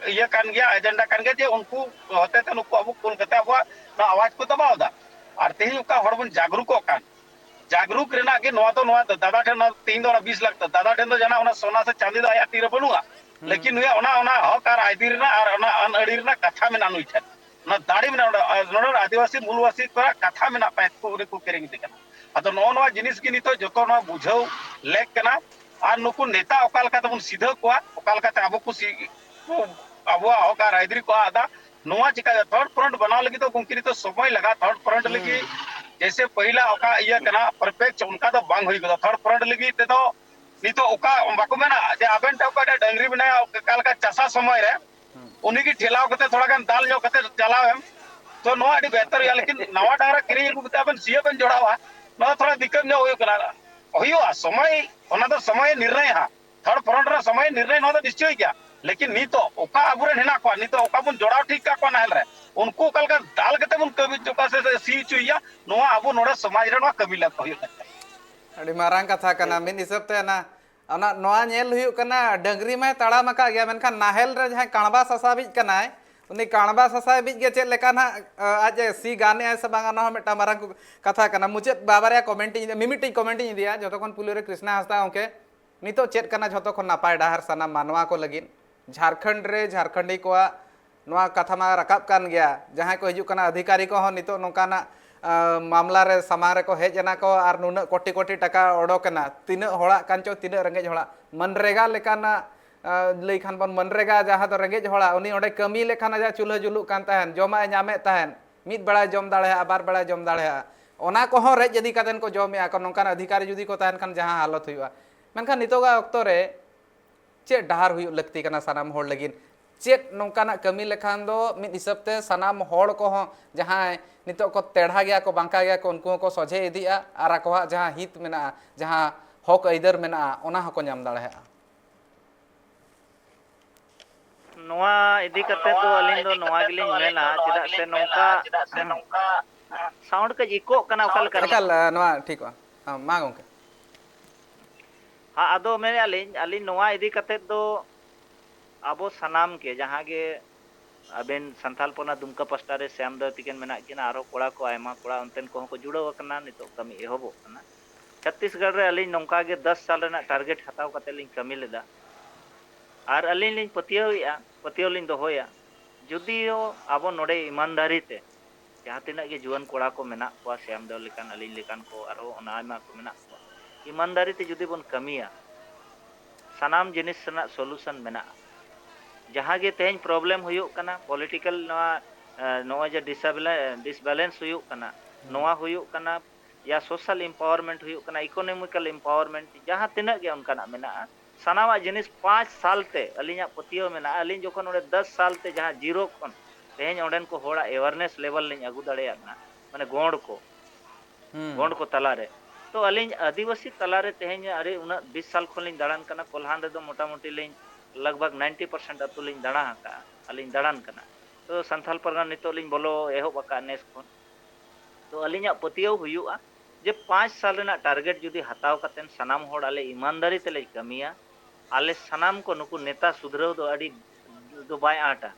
ᱤᱭᱟᱹ ᱠᱟᱱ ᱜᱮᱭᱟ, ᱮᱡᱮᱱᱰᱟ ᱠᱟᱱ ᱜᱮᱭᱟ, ᱡᱮ ᱩᱱᱠᱩ ᱦᱚᱛᱮ ᱛᱮ ᱱᱩᱠᱩ ᱟᱵᱚ ᱠᱩᱞ ᱠᱟᱛᱮ ᱟᱵᱚᱣᱟᱜ ᱱᱚᱣᱟ ᱟᱣᱟᱡ ᱠᱚ ᱫᱟᱵᱟᱣ ᱮᱫᱟ᱾ ᱟᱨ ᱛᱮᱦᱮᱧ ᱚᱠᱟ ᱦᱚᱲ ᱵᱚᱱ ᱡᱟᱜᱽᱨᱩᱠᱚᱜ ᱠᱟᱱ, ᱡᱟᱜᱽᱨᱩᱠ ᱨᱮᱱᱟᱜ ᱜᱮ ᱱᱚᱣᱟ ᱫᱚ, ᱱᱚᱣᱟ ᱫᱚ ᱫᱟᱫᱟ ᱴᱷᱮᱱ, ᱚᱱᱟ ᱛᱮᱦᱮᱧ ᱫᱚ ᱚᱱᱟ ᱵᱤᱥ ᱞᱟᱠᱷ ᱫᱚ ᱫᱟᱫᱟ ᱴᱷᱮᱱ ᱫᱚ ᱡᱟᱦᱟᱱᱟᱜ ᱚᱱᱟ ᱥᱚᱱᱟ ᱥᱮ ᱪᱟᱸᱫᱤ ᱫᱚ ᱟᱭᱟᱜ ᱛᱤ ᱨᱮ ᱵᱟᱹᱱᱩᱜᱼᱟ᱾ ᱦᱩᱸ᱾ ᱞᱮᱠᱤᱱ ᱱᱩᱭᱟᱜ ᱚᱱᱟ, ᱚᱱᱟ ᱦᱚᱠ ᱟᱨ ᱟᱹᱭᱫᱟᱹᱨᱤ ᱨᱮᱱᱟᱜ ᱟᱨ ᱚᱱᱟ ᱟᱹᱱ ᱟᱹᱨᱤ ᱨᱮᱱᱟᱜ ᱠᱟᱛᱷᱟ ᱢᱮᱱᱟᱜᱼᱟ ᱱᱩᱭ ᱴᱷᱮᱱ᱾ ᱚᱱᱟ ᱫᱟᱲᱮ ᱢᱮᱱᱟᱜᱼᱟ, ᱱᱚᱰᱮ, ᱱᱚᱰᱮ ᱟᱹᱫᱤᱵᱟᱹᱥᱤ ᱢᱩᱞᱵᱟᱹᱥᱤ ᱠᱚᱣᱟᱜ ᱠᱟᱛᱷᱟ ᱢᱮᱱᱟᱜ ᱛᱟᱭ, ᱩᱱᱠᱩ ᱠᱚ ᱠᱤᱨᱤᱧ ᱤᱫᱤ ᱠᱟᱱᱟ᱾ ᱟᱫᱚ ᱱᱚᱜᱼᱚ ᱱᱚᱣᱟ ᱡᱤᱱᱤᱥ ᱜᱮ ᱱᱤᱛᱚᱜ ᱡᱚᱛᱚ ᱱᱚᱣᱟ ᱵᱩᱡᱷᱟᱹᱣ ᱞᱮᱠ ᱠᱟᱱᱟ᱾ ᱟᱨ ᱱᱩᱠᱩ ᱱᱮᱛᱟ ᱚᱠᱟ ᱞᱮᱠᱟ ᱛᱮᱵᱚᱱ ᱥᱤᱫᱷᱟᱹ ᱠᱚᱣᱟ, ᱚᱠᱟ ᱞᱮᱠᱟᱛᱮ ᱟᱵᱚ ᱠᱚ ᱥᱤ-, ᱠᱚ ᱟᱵᱚᱣᱟᱜ ᱦᱚᱠ ᱟᱨ ᱟᱹᱭᱫᱟᱹᱨᱤ ᱠᱚ ᱟᱫᱟ, ᱱᱚᱣᱟ ᱪᱤᱠᱟ ᱦᱩᱭᱩᱜᱼᱟ? ᱛᱷᱟᱨᱰ ᱯᱷᱨᱚᱱᱴ ᱵᱮᱱᱟᱣ ᱞᱟᱹᱜᱤᱫ ᱫᱚ ᱜᱚᱢᱠᱮ ᱱᱤᱛᱚᱜ ᱥᱚᱢᱚᱭ ᱞᱟᱜᱟᱜᱼᱟ᱾ ᱛᱷᱟᱨᱰ ᱯᱷᱨᱚᱱᱴ ᱦᱩᱸ᱾ ᱞᱟᱹᱜᱤᱫ ᱡᱮᱭᱥᱮ ᱯᱟᱹᱦᱤᱞᱟ ᱚᱠᱟ ᱤᱭᱟᱹ ᱠᱟᱱᱟ, ᱯᱟᱨᱯᱷᱮᱠᱴ ᱚᱱᱠᱟ ᱫᱚ ᱵᱟᱝ ᱦᱩᱭ ᱜᱚᱫᱚᱜᱼᱟ᱾ ᱛᱷᱟᱨᱰ ᱯᱷᱨᱚᱱᱴ ᱞᱟᱹᱜᱤᱫ ᱛᱮᱫᱚ ᱱᱤᱛᱚᱜ ᱚᱠᱟ ᱵᱟᱠᱚ ᱢᱮᱱᱟ ᱡᱮ ᱟᱵᱮᱱ ᱴᱷᱮᱱ ᱚᱠᱚᱭ ᱴᱷᱮᱱ ᱰᱟᱹᱝᱨᱤ ᱢᱮᱱᱟᱭᱟ, ᱚᱠᱟ ᱞᱮᱠᱟ ᱪᱟᱥᱟ ᱥᱚᱢᱚᱭ ᱨᱮ ᱦᱩᱸ᱾ ᱩᱱᱤ ᱜᱮ ᱴᱷᱮᱞᱟᱣ ᱠᱟᱛᱮ ᱛᱷᱚᱲᱟ ᱜᱟᱱ ᱫᱟᱞ ᱧᱚᱜ ᱠᱟᱛᱮ ᱪᱟᱞᱟᱣ ᱮᱢ, ᱛᱚ ᱱᱚᱣᱟ ᱟᱹᱰᱤ ᱵᱮᱦᱛᱚᱨ ᱦᱩᱭᱩᱜᱼᱟ᱾ ᱞᱮᱠᱤᱱ ᱱᱟᱣᱟ ᱰᱟᱝᱨᱟ ᱠᱤᱨᱤᱧ ᱟᱹᱜᱩ ᱠᱟᱛᱮ ᱟᱵᱮᱱ ᱥᱤᱭᱳᱜ ᱵᱮᱱ ᱡᱚᱲᱟᱣᱟ, ᱱᱚᱣᱟ ᱫᱚ ᱛᱷᱚᱲᱟ ᱫᱤᱠᱠᱟᱛ ᱧᱚᱜ ᱦᱩᱭᱩᱜ ᱠᱟᱱᱟ᱾ ᱦᱩᱭᱩᱜᱼᱟ, ᱥᱚᱢᱚᱭ, ᱚᱱᱟ ᱫᱚ ᱥᱚᱢᱚᱭ ᱱᱤᱨᱱᱚᱭᱟ ᱦᱟᱸᱜ᱾ ᱛᱷᱟᱨᱰ ᱯᱷᱨᱚᱱᱴ ᱨᱮ ᱥᱚᱢᱚᱭ ᱱᱤᱨᱱᱚᱭ, ᱱᱚᱣᱟ ᱫᱚ ᱱᱤᱥᱪᱚᱭ ᱜᱮᱭᱟ᱾ ᱞᱮᱠᱤᱱ ᱱᱤᱛᱚᱜ ᱚᱠᱟ ᱟᱵᱚᱨᱮᱱ ᱦᱮᱱᱟᱜ ᱠᱚᱣᱟ, ᱱᱤᱛᱚᱜ ᱚᱠᱟ ᱵᱚᱱ ᱡᱚᱲᱟᱣ ᱴᱷᱤᱠ ᱠᱟᱜ ᱠᱚᱣᱟ ᱱᱟᱦᱮᱞ ᱨᱮ, ᱩᱱᱠᱩ ᱚᱠᱟ ᱞᱮᱠᱟ ᱫᱟᱞ ᱠᱟᱛᱮ ᱵᱚᱱ ᱠᱟᱹᱢᱤ ᱦᱚᱪᱚ ᱠᱚᱣᱟ ᱥᱮ ᱥᱤ ᱦᱚᱪᱚᱭᱮᱭᱟ, ᱱᱚᱣᱟ ᱟᱵᱚ ᱱᱚᱰᱮ ᱥᱚᱢᱟᱡᱽ ᱨᱮ ᱱᱚᱣᱟ ᱠᱟᱹᱢᱤ ᱞᱟᱹᱠ-, ᱦᱩᱭᱩᱜ ᱞᱟᱹᱠᱛᱤ᱾ ᱟᱹᱰᱤ ᱢᱟᱨᱟᱝ ᱠᱟᱛᱷᱟ ᱠᱟᱱᱟ᱾ ᱢᱤᱫ ᱦᱤᱥᱟᱹᱵ ᱛᱮ ᱚᱱᱟ ᱚᱱᱟ, ᱱᱚᱣᱟ ᱧᱮᱞ ᱦᱩᱭᱩᱜ ᱠᱟᱱᱟ, ᱰᱟᱹᱝᱨᱤ ᱢᱟᱭ ᱛᱟᱲᱟᱢ ᱟᱠᱟᱫ ᱜᱮᱭᱟ, ᱢᱮᱱᱠᱷᱟᱱ ᱱᱟᱦᱮᱞ ᱨᱮ ᱡᱟᱦᱟᱸᱭ ᱠᱟᱬᱵᱟ ᱥᱟᱥᱟᱵᱤᱡ ᱠᱟᱱᱟᱭ, ᱩᱱᱤ ᱠᱟᱬᱵᱟ ᱥᱟᱥᱟᱵᱤᱡ ᱜᱮ ᱪᱮᱫ ᱞᱮᱠᱟ ᱱᱟᱦᱟᱜ, ᱟ, ᱟᱡ ᱮ ᱥᱤ ᱜᱟᱱᱮᱜᱼᱟᱭ ᱥᱮ ᱵᱟᱝ, ᱚᱱᱟ ᱦᱚᱸ ᱢᱤᱫᱴᱟᱝ ᱢᱟᱨᱟᱝ ᱠᱩ-, ᱠᱟᱛᱷᱟ ᱠᱟᱱᱟ᱾ ᱢᱩᱪᱟᱹᱫ ᱵᱟ-, ᱵᱟᱨᱭᱟ comment ᱤᱧ, ᱢᱤᱢᱤᱫᱴᱤᱡ comment ᱤᱧ ᱤᱫᱤᱭᱟ, ᱡᱚᱛᱚ ᱠᱷᱚᱱ ᱯᱩᱭᱞᱩ ᱨᱮ ᱠᱨᱤᱥᱱᱟ ᱦᱟᱸᱥᱫᱟ ᱜᱚᱢᱠᱮ, ᱱᱤᱛᱚᱜ ᱪᱮᱫ ᱠᱟᱱᱟ ᱡᱷᱚᱛᱚ ᱠᱷᱚᱱ ᱱᱟᱯᱟᱭ ᱰᱟᱦᱟᱨ ᱥᱟᱱᱟᱢ ᱢᱟᱱᱣᱟ ᱠᱚ ᱞᱟᱹᱜᱤᱫ? ᱡᱷᱟᱨᱠᱷᱚᱸᱰ ᱨᱮ ᱡᱷᱟᱨᱠᱷᱚᱸᱰᱤ ᱠᱚᱣᱟᱜ ᱱᱚᱣᱟ ᱠᱟᱛᱷᱟ ᱢᱟ ᱨᱟᱠᱟᱵ ᱠᱟᱱ ᱜᱮᱭᱟ, ᱡᱟᱦᱟᱸᱭ ᱠᱚ ᱦᱤᱡᱩᱜ ᱠᱟᱱᱟ ᱚᱫᱷᱤᱠᱟᱨᱤ ᱠᱚᱦᱚᱸ ᱱᱤᱛᱚᱜ ᱱᱚᱝᱠᱟᱱᱟᱜ, ᱟ, ᱢᱟᱢᱞᱟ ᱨᱮ ᱥᱟᱢᱟᱝ ᱨᱮᱠᱚ ᱦᱮᱡ ᱮᱱᱟ ᱠᱚ ᱟᱨ ᱱᱩᱱᱟᱹᱜ ᱠᱳᱴᱤ ᱠᱳᱴᱤ ᱴᱟᱠᱟ ᱚᱰᱚᱠ ᱮᱱᱟ, ᱛᱤᱱᱟᱹᱜ ᱦᱚᱲᱟᱜ ᱠᱟᱱ ᱪᱚ, ᱛᱤᱱᱟᱹᱜ ᱨᱮᱸᱜᱮᱡ ᱦᱚᱲᱟᱜ ᱢᱟᱱᱨᱮᱜᱟ ᱞᱮᱠᱟᱱᱟᱜ, ᱟ, ᱞᱟᱹᱭ ᱠᱷᱟᱱ ᱵᱚᱱ ᱢᱟᱱᱨᱮᱜᱟ, ᱡᱟᱦᱟᱸ ᱫᱚ ᱨᱮᱸᱜᱮᱡ ᱦᱚᱲᱟᱜ, ᱩᱱᱤ ᱚᱸᱰᱮ ᱠᱟᱹᱢᱤ ᱞᱮᱠᱷᱟᱱ ᱟᱡᱟᱜ ᱪᱩᱞᱦᱟᱹ ᱡᱩᱞᱩᱜ ᱠᱟᱱ ᱛᱟᱦᱮᱸᱱ, ᱡᱚᱢᱟᱜ ᱮ ᱧᱟᱢᱮᱫ ᱛᱟᱦᱮᱸᱱ, ᱢᱤᱫ ᱵᱮᱲᱟᱭ ᱡᱚᱢ ᱫᱟᱲᱮᱭᱟᱜᱼᱟ, ᱵᱟᱨ ᱵᱮᱲᱟᱭ ᱡᱚᱢ ᱫᱟᱲᱮᱭᱟᱜᱼᱟ, ᱚᱱᱟ ᱠᱚᱦᱚᱸ ᱨᱮᱡ ᱤᱫᱤ ᱠᱟᱛᱮᱱ ᱠᱚ ᱡᱚᱢᱮᱜᱼᱟ ᱠᱚ᱾ ᱱᱚᱝᱠᱟᱱ ᱚᱫᱷᱤᱠᱟᱨᱤ ᱡᱩᱫᱤ ᱠᱚ ᱛᱟᱦᱮᱱ ᱠᱷᱟᱱ ᱡᱟᱦᱟᱸ ᱦᱟᱞᱚᱛ ᱦᱩᱭᱩᱜᱼᱟ, ᱢᱮᱱᱠᱷᱟᱱ ᱱᱤᱛᱚᱜᱟᱜ ᱚᱠᱛᱚ ᱨᱮ ᱪᱮᱫ ᱰᱟᱦᱟᱨ ᱦᱩᱭᱩᱜ ᱞᱟᱹᱠᱛᱤ ᱠᱟᱱᱟ ᱥᱟᱱᱟᱢ ᱦᱚᱲ ᱞᱟᱹᱜᱤᱫ? ᱪᱮᱫ ᱱᱚᱝᱠᱟᱱᱟᱜ ᱠᱟᱹᱢᱤ ᱞᱮᱠᱷᱟᱱ ᱫᱚ ᱢᱤᱫ ᱦᱤᱥᱟᱹᱵ ᱛᱮ ᱥᱟᱱᱟᱢ ᱦᱚᱲ ᱠᱚᱦᱚᱸ ᱡᱟᱦᱟᱸᱭ ᱱᱤᱛᱚᱜ ᱠᱚ ᱛᱮᱲᱦᱟ ᱜᱮᱭᱟ ᱠᱚ, ᱵᱟᱝᱠᱟ ᱜᱮᱭᱟ ᱠᱚ, ᱩᱱᱠᱩ ᱦᱚᱸᱠᱚ ᱥᱚᱡᱷᱮ ᱤᱫᱤᱜᱼᱟ ᱟᱨ ᱟᱠᱚᱣᱟᱜ ᱡᱟᱦᱟᱸ ᱦᱤᱛ ᱢᱮᱱᱟᱜᱼᱟ, ᱡᱟᱦᱟᱸ ᱦᱚᱠ ᱟᱹᱭᱫᱟᱹᱨ ᱢᱮᱱᱟᱜᱼᱟ, ᱚᱱᱟ ᱦᱚᱸᱠᱚ ᱧᱟᱢ ᱫᱟᱲᱮᱭᱟᱜᱼᱟ? ᱱᱚᱣᱟ ᱤᱫᱤ ᱠᱟᱛᱮ ᱫᱚ ᱟᱹᱞᱤᱧ ᱫᱚ ᱱᱚᱣᱟ ᱜᱮᱞᱤᱧ ᱢᱮᱱᱟ, ᱪᱮᱫᱟᱜ ᱥᱮ ᱱᱚᱝᱠᱟ sound ᱠᱟᱹᱡ echoᱜ ᱠᱟᱱᱟ, ᱚᱠᱟ ᱞᱮᱠᱟ ᱨᱮᱱᱟᱜ? ᱮᱠᱟᱞ, ᱟ, ᱱᱚᱣᱟ ᱴᱷᱤᱠᱚᱜᱼᱟ᱾ ᱦᱮᱸ, ᱢᱟ ᱜᱚᱢᱠᱮ᱾ ᱦᱮᱸ, ᱟᱫᱚ ᱢᱮᱱᱮᱫᱼᱟ ᱞᱤᱧ, ᱟᱹᱞᱤᱧ ᱱᱚᱣᱟ ᱤᱫᱤ ᱠᱟᱛᱮ ᱫᱚ ᱟᱵᱚ ᱥᱟᱱᱟᱢ ᱜᱮ, ᱡᱟᱦᱟᱸ ᱜᱮ ᱟᱵᱮᱱ ᱥᱟᱱᱛᱷᱟᱞ ᱯᱚᱨᱜᱟᱱᱟ ᱫᱩᱢᱠᱟ ᱯᱟᱥᱴᱟ ᱨᱮ ᱥᱭᱟᱢ ᱫᱟᱫᱟ ᱛᱤᱠᱤᱱ ᱢᱮᱱᱟᱜ ᱠᱤᱱᱟ, ᱟᱨᱦᱚᱸ ᱠᱚᱲᱟ ᱠᱚ ᱟᱭᱢᱟ ᱠᱚᱲᱟ ᱚᱱᱛᱮᱱ ᱠᱚᱦᱚᱸ ᱠᱚ ᱡᱩᱲᱟᱹᱣ ᱟᱠᱟᱱᱟ, ᱱᱤᱛᱚᱜ ᱠᱟᱹᱢᱤ ᱮᱦᱚᱵᱚᱜ ᱠᱟᱱᱟ᱾ ᱪᱷᱟᱛᱤᱥᱜᱚᱲ ᱨᱮ ᱟᱹᱞᱤᱧ ᱱᱚᱝᱠᱟ ᱜᱮ ᱫᱚᱥ ᱥᱟᱞ ᱨᱮᱱᱟᱜ target ᱦᱟᱛᱟᱣ ᱠᱟᱛᱮ ᱞᱤᱧ ᱠᱟᱹᱢᱤ ᱞᱮᱫᱟ᱾ ᱟᱨ ᱟᱹᱞᱤᱧ ᱞᱤᱧ ᱯᱟᱹᱛᱭᱟᱹᱣᱮᱫᱼᱟ, ᱯᱟᱹᱛᱭᱟᱹᱣ ᱞᱤᱧ ᱫᱚᱦᱚᱭᱟ, ᱡᱩᱫᱤᱭᱳ ᱟᱵᱚ ᱱᱚᱰᱮ ᱤᱢᱟᱱᱫᱟᱨᱤ ᱛᱮ ᱡᱟᱦᱟᱸ ᱛᱤᱱᱟᱹᱜ ᱜᱮ ᱡᱩᱣᱟᱹᱱ ᱠᱚᱲᱟ ᱠᱚ ᱢᱮᱱᱟᱜ ᱠᱚᱣᱟ, ᱥᱭᱟᱢ ᱫᱟᱫᱟ ᱞᱮᱠᱟᱱ, ᱟᱹᱞᱤᱧ ᱞᱮᱠᱟᱱ ᱠᱚ, ᱟᱨᱦᱚᱸ ᱚᱱᱟ ᱟᱭᱢᱟ ᱠᱚ ᱢᱮᱱᱟᱜ ᱠᱚᱣᱟ, ᱤᱢᱟᱱᱫᱟᱨᱤ ᱛᱮ ᱡᱩᱫᱤ ᱵᱚᱱ ᱠᱟᱹᱢᱤᱭᱟ, ᱥᱟᱱᱟᱢ ᱡᱤᱱᱤᱥ ᱨᱮᱱᱟᱜ solution ᱢᱮᱱᱟᱜᱼᱟ᱾ ᱡᱟᱦᱟᱸ ᱜᱮ ᱛᱮᱦᱮᱧ problem ᱦᱩᱭᱩᱜ ᱠᱟᱱᱟ, political ᱱᱚᱣᱟ, ᱮ, ᱱᱚᱜᱼᱚᱭ ᱡᱮ disable-, disbalance ᱦᱩᱭᱩᱜ ᱠᱟᱱᱟ, ᱱᱚᱣᱟ ᱦᱩᱭᱩᱜ ᱠᱟᱱᱟ, ᱭᱟ social empowerment ᱦᱩᱭᱩᱜ ᱠᱟᱱᱟ, economical empowerment, ᱡᱟᱦᱟᱸ ᱛᱤᱱᱟᱹᱜ ᱜᱮ ᱚᱱᱠᱟᱱᱟᱜ ᱢᱮᱱᱟᱜᱼᱟ, ᱥᱟᱱᱟᱢᱟᱜ ᱡᱤᱱᱤᱥ ᱯᱟᱸᱪ ᱥᱟᱞ ᱛᱮ ᱟᱹᱞᱤᱧᱟᱜ ᱯᱟᱹᱛᱭᱟᱹᱣ ᱢᱮᱱᱟᱜᱼᱟ᱾ ᱟᱹᱞᱤᱧ ᱡᱚᱠᱷᱚᱱ ᱚᱸᱰᱮ ᱫᱚᱥ ᱥᱟᱞ ᱛᱮ ᱡᱟᱦᱟᱸ zero ᱠᱷᱚᱱ ᱛᱮᱦᱮᱧ ᱚᱸᱰᱮᱱ ᱠᱚ ᱦᱚᱲᱟᱜ awareness level ᱞᱤᱧ ᱟᱹᱜᱩ ᱫᱟᱲᱮᱭᱟᱜ ᱠᱟᱱᱟ, ᱢᱟᱱᱮ ᱜᱚᱸᱰ ᱠᱚ, ᱦᱩᱸ᱾ ᱜᱚᱸᱰ ᱠᱚ ᱛᱟᱞᱟᱨᱮ᱾ ᱛᱚ ᱟᱹᱞᱤᱧ ᱟᱹᱫᱤᱵᱟᱹᱥᱤ ᱛᱟᱞᱟᱨᱮ ᱛᱮᱦᱮᱧ ᱟᱹᱰᱤ ᱩᱱᱟᱹᱜ ᱵᱤᱥ ᱥᱟᱞ ᱠᱷᱚᱱ ᱞᱤᱧ ᱫᱟᱬᱟᱱ ᱠᱟᱱᱟ, ᱠᱚᱞᱦᱟᱱ ᱨᱮᱫᱚ ᱢᱚᱴᱟᱢᱩᱴᱤ ᱞᱤᱧ ᱞᱟᱜᱽ ᱵᱷᱟᱜᱽ ninety percent ᱟᱹᱛᱩ ᱞᱤᱧ ᱫᱟᱬᱟ ᱟᱠᱟᱫᱼᱟ, ᱟᱹᱞᱤᱧ ᱫᱟᱬᱟᱱ ᱠᱟᱱᱟ᱾ ᱛᱚ ᱥᱟᱱᱛᱷᱟᱞ ᱯᱟᱨᱜᱟᱱᱟ ᱱᱤᱛᱚᱜ ᱞᱤᱧ ᱵᱚᱞᱚ ᱮᱦᱚᱵ ᱟᱠᱟᱫᱼᱟ ᱱᱮᱥ ᱠᱷᱚᱱ᱾ ᱛᱚ ᱟᱹᱞᱤᱧᱟᱜ ᱯᱟᱹᱛᱭᱟᱹᱣ ᱦᱩᱭᱩᱜᱼᱟ, ᱡᱮ ᱯᱟᱸᱪ ᱥᱟᱞ ᱨᱮᱱᱟᱜ ᱴᱟᱨᱜᱮᱴ ᱡᱩᱫᱤ ᱦᱟᱛᱟᱣ ᱠᱟᱛᱮ ᱥᱟᱱᱟᱢ ᱦᱚᱲ ᱟᱞᱮ ᱤᱢᱟᱱᱫᱟᱨᱤ ᱛᱮᱞᱮ ᱠᱟᱹᱢᱤᱭᱟ, ᱟᱞᱮ ᱥᱟᱱᱟᱢ ᱠᱚ ᱱᱩᱠᱩ ᱱᱮᱛᱟ ᱥᱩᱫᱷᱨᱟᱹᱣ ᱫᱚ ᱟᱹᱰᱤ ᱫᱚ ᱵᱟᱭ ᱟᱸᱴᱟ᱾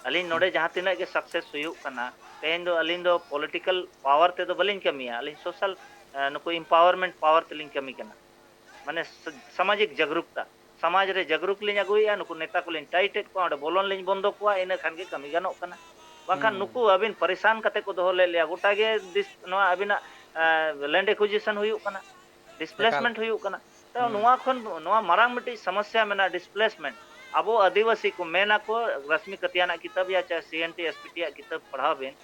ᱟᱹᱞᱤᱧ ᱱᱚᱰᱮ ᱡᱟᱦᱟᱸ ᱛᱤᱱᱟᱹᱜ ᱜᱮ ᱥᱟᱠᱥᱮᱥ ᱦᱩᱭᱩᱜ ᱠᱟᱱᱟ, ᱛᱮᱦᱮᱧ ᱫᱚ ᱟᱹᱞᱤᱧ ᱫᱚ ᱯᱚᱞᱤᱴᱤᱠᱟᱞ ᱯᱟᱣᱟᱨ ᱛᱮᱫᱚ ᱵᱟᱹᱞᱤᱧ ᱠᱟᱹᱢᱤᱭᱟ, ᱟᱹᱞᱤᱧ ᱥᱳᱥᱟᱞ, ᱱᱩᱠᱩ ᱮᱢᱯᱟᱣᱟᱨᱢᱮᱱᱴ ᱯᱟᱣᱟᱨ ᱛᱮᱞᱤᱧ ᱠᱟᱹᱢᱤ ᱠᱟᱱᱟ᱾ ᱢᱟᱱᱮ ᱥᱟᱢᱟᱡᱤᱠ ᱡᱟᱜᱽᱨᱩᱠᱛᱟ, ᱥᱚᱢᱟᱡᱽ ᱨᱮ ᱡᱟᱜᱽᱨᱩᱠ ᱞᱤᱧ ᱟᱹᱜᱩᱭᱮᱫᱼᱟ, ᱱᱩᱠᱩ ᱱᱮᱛᱟ ᱠᱚᱞᱤᱧ ᱴᱟᱭᱤᱴ ᱮᱫ ᱠᱚᱣᱟ, ᱚᱸᱰᱮ ᱵᱚᱞᱚᱱ ᱞᱤᱧ ᱵᱚᱱᱫᱚ ᱠᱚᱣᱟ, ᱤᱱᱟᱹ ᱠᱷᱟᱱ ᱜᱮ ᱠᱟᱹᱢᱤ ᱜᱟᱱᱚᱜ ᱠᱟᱱᱟ᱾ ᱵᱟᱝᱠᱷᱟᱱ ᱱᱩᱠᱩ ᱟᱹᱵᱤᱱ ᱯᱟᱨᱤᱥᱟᱱ ᱠᱟᱛᱮ ᱠᱚ ᱫᱚᱦᱚ ᱞᱮᱫ ᱞᱮᱭᱟ, ᱜᱚᱴᱟ ᱜᱮ ᱱᱚᱣᱟ ᱟᱹᱵᱤᱱᱟᱜ ᱞᱮᱱᱰ ᱮᱠᱩᱡᱤᱥᱚᱱ ᱦᱩᱭᱩᱜ ᱠᱟᱱᱟ, ᱰᱤᱥᱯᱞᱮᱥᱢᱮᱱᱴ ᱦᱩᱭᱩᱜ ᱠᱟᱱᱟ᱾ ᱛᱚ ᱱᱚᱣᱟ ᱠᱷᱚᱱ ᱱᱚᱣᱟ ᱢᱟᱨᱟᱝ ᱢᱤᱫᱴᱤᱡ ᱥᱚᱢᱚᱥᱥᱟ ᱢᱮᱱᱟᱜᱼᱟ, ᱰᱤᱥᱯᱞᱮᱥᱢᱮᱱᱴ᱾ ᱟᱵᱚ ᱟᱹᱫᱤᱵᱟᱹᱥᱤ ᱠᱚ ᱢᱮᱱᱟᱠᱚ, ᱨᱟᱥᱢᱤ ᱠᱟᱛᱤᱭᱟᱱᱟᱜ ᱠᱤᱛᱟᱹᱵ ᱭᱟ ᱪᱟᱦᱮ ᱥᱤ N T S P T ᱭᱟᱜ ᱠᱤᱛᱟᱹᱵ ᱯᱟᱲᱦᱟᱣ ᱵᱤᱱ,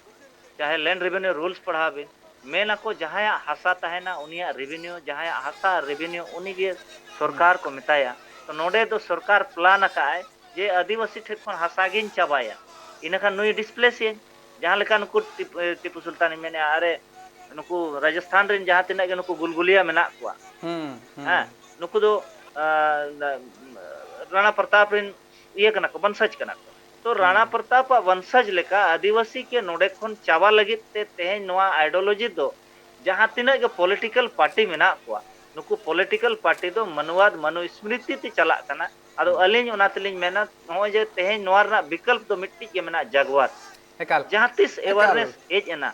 ᱪᱟᱦᱮ ᱞᱮᱱᱰ ᱨᱮᱵᱷᱮᱱᱤᱭᱩ ᱨᱩᱞᱥ ᱯᱟᱲᱦᱟᱣ ᱵᱤᱱ, ᱢᱮᱱᱟᱠᱚ ᱡᱟᱦᱟᱸᱭᱟᱜ ᱦᱟᱥᱟ ᱛᱟᱦᱮᱱᱟ ᱩᱱᱤᱭᱟᱜ ᱨᱮᱵᱷᱮᱱᱤᱭᱩ, ᱡᱟᱦᱟᱸᱭᱟᱜ ᱦᱟᱥᱟ ᱨᱮᱵᱷᱮᱱᱤᱭᱩ ᱩᱱᱤᱜᱮ ᱥᱚᱨᱠᱟᱨ ᱠᱚ ᱢᱮᱛᱟᱭᱟ᱾ ᱛᱚ ᱱᱚᱰᱮ ᱫᱚ ᱥᱚᱨᱠᱟᱨ ᱯᱞᱟᱱ ᱟᱠᱟᱫ ᱟᱭ ᱡᱮ ᱟᱹᱫᱤᱵᱟᱹᱥᱤ ᱴᱷᱮᱱ ᱠᱷᱚᱱ ᱦᱟᱥᱟ ᱜᱤᱧ ᱪᱟᱵᱟᱭᱟ, ᱤᱱᱟᱹᱠᱷᱟᱱ ᱱᱩᱭ ᱰᱤᱥᱯᱞᱮᱥ ᱮᱭᱟᱹᱧ᱾ ᱡᱟᱦᱟᱸ ᱞᱮᱠᱟ ᱱᱩᱠᱩ ᱴᱤᱯ-, ᱮ, ᱴᱤᱯᱩ ᱥᱩᱞᱛᱟᱱᱤᱧ ᱢᱮᱱᱮᱫᱼᱟ, ᱟᱨᱮ ᱱᱩᱠᱩ ᱨᱟᱡᱚᱥᱛᱷᱟᱱ ᱨᱮᱱ ᱡᱟᱦᱟᱸ ᱛᱤᱱᱟᱹᱜ ᱜᱮ ᱱᱩᱠᱩ ᱜᱩᱞᱜᱩᱞᱤᱭᱟ ᱢᱮᱱᱟᱜ ᱠᱚᱣᱟ, ᱦᱩᱸ, ᱦᱩᱸ᱾ ᱦᱮᱸ, ᱱᱩᱠᱩ ᱫᱚ, ᱟ, ᱨᱟᱱᱟ ᱯᱨᱚᱛᱟᱯ ᱨᱮᱱ ᱤᱭᱟᱹ ᱠᱟᱱᱟ ᱠᱚ, ᱵᱚᱝᱥᱚᱡᱽ ᱠᱟᱱᱟ ᱠᱚ᱾ ᱛᱚ ᱦᱩᱸ᱾ ᱨᱟᱱᱟ ᱯᱨᱚᱛᱟᱯᱟᱜ ᱵᱚᱝᱥᱚᱡᱽ ᱞᱮᱠᱟ ᱟᱹᱫᱤᱵᱟᱹᱥᱤ ᱜᱮ ᱱᱚᱰᱮ ᱠᱷᱚᱱ ᱪᱟᱵᱟ ᱞᱟᱹᱜᱤᱫ ᱛᱮ ᱛᱮᱦᱮᱧ ᱱᱚᱣᱟ ᱟᱭᱰᱤᱭᱳᱞᱚᱡᱤ ᱫᱚ ᱡᱟᱦᱟᱸ ᱛᱤᱱᱟᱹᱜ ᱜᱮ ᱯᱚᱞᱤᱴᱤᱠᱟᱞ ᱯᱟᱨᱴᱤ ᱢᱮᱱᱟᱜ ᱠᱚᱣᱟ, ᱱᱩᱠᱩ ᱯᱚᱞᱤᱴᱤᱠᱟᱞ ᱯᱟᱨᱴᱤ ᱫᱚ ᱢᱟᱱᱣᱟᱫ ᱢᱟᱱᱩ ᱥᱢᱨᱤᱛᱤ ᱛᱮ ᱪᱟᱞᱟᱜ ᱠᱟᱱᱟ᱾ ᱟᱫᱚ ᱦᱩᱸ᱾ ᱟᱹᱞᱤᱧ ᱚᱱᱟ ᱛᱮᱞᱤᱧ ᱢᱮᱱᱟ, ᱱᱚᱜᱼᱚᱭ ᱡᱮ ᱛᱮᱦᱮᱧ ᱱᱚᱣᱟ ᱨᱮᱱᱟᱜ ᱵᱤᱠᱚᱞᱯ ᱫᱚ ᱢᱤᱫᱴᱤᱡ ᱜᱮ ᱢᱮᱱᱟᱜᱼᱟ, ᱡᱟᱜᱽᱣᱟᱨ᱾ ᱮᱠᱟᱞ᱾ ᱡᱟᱦᱟᱸ ᱛᱤᱥ ᱮᱠᱟᱞ᱾ ᱮᱣᱟᱨᱱᱮᱥ ᱦᱮᱡ ᱮᱱᱟ,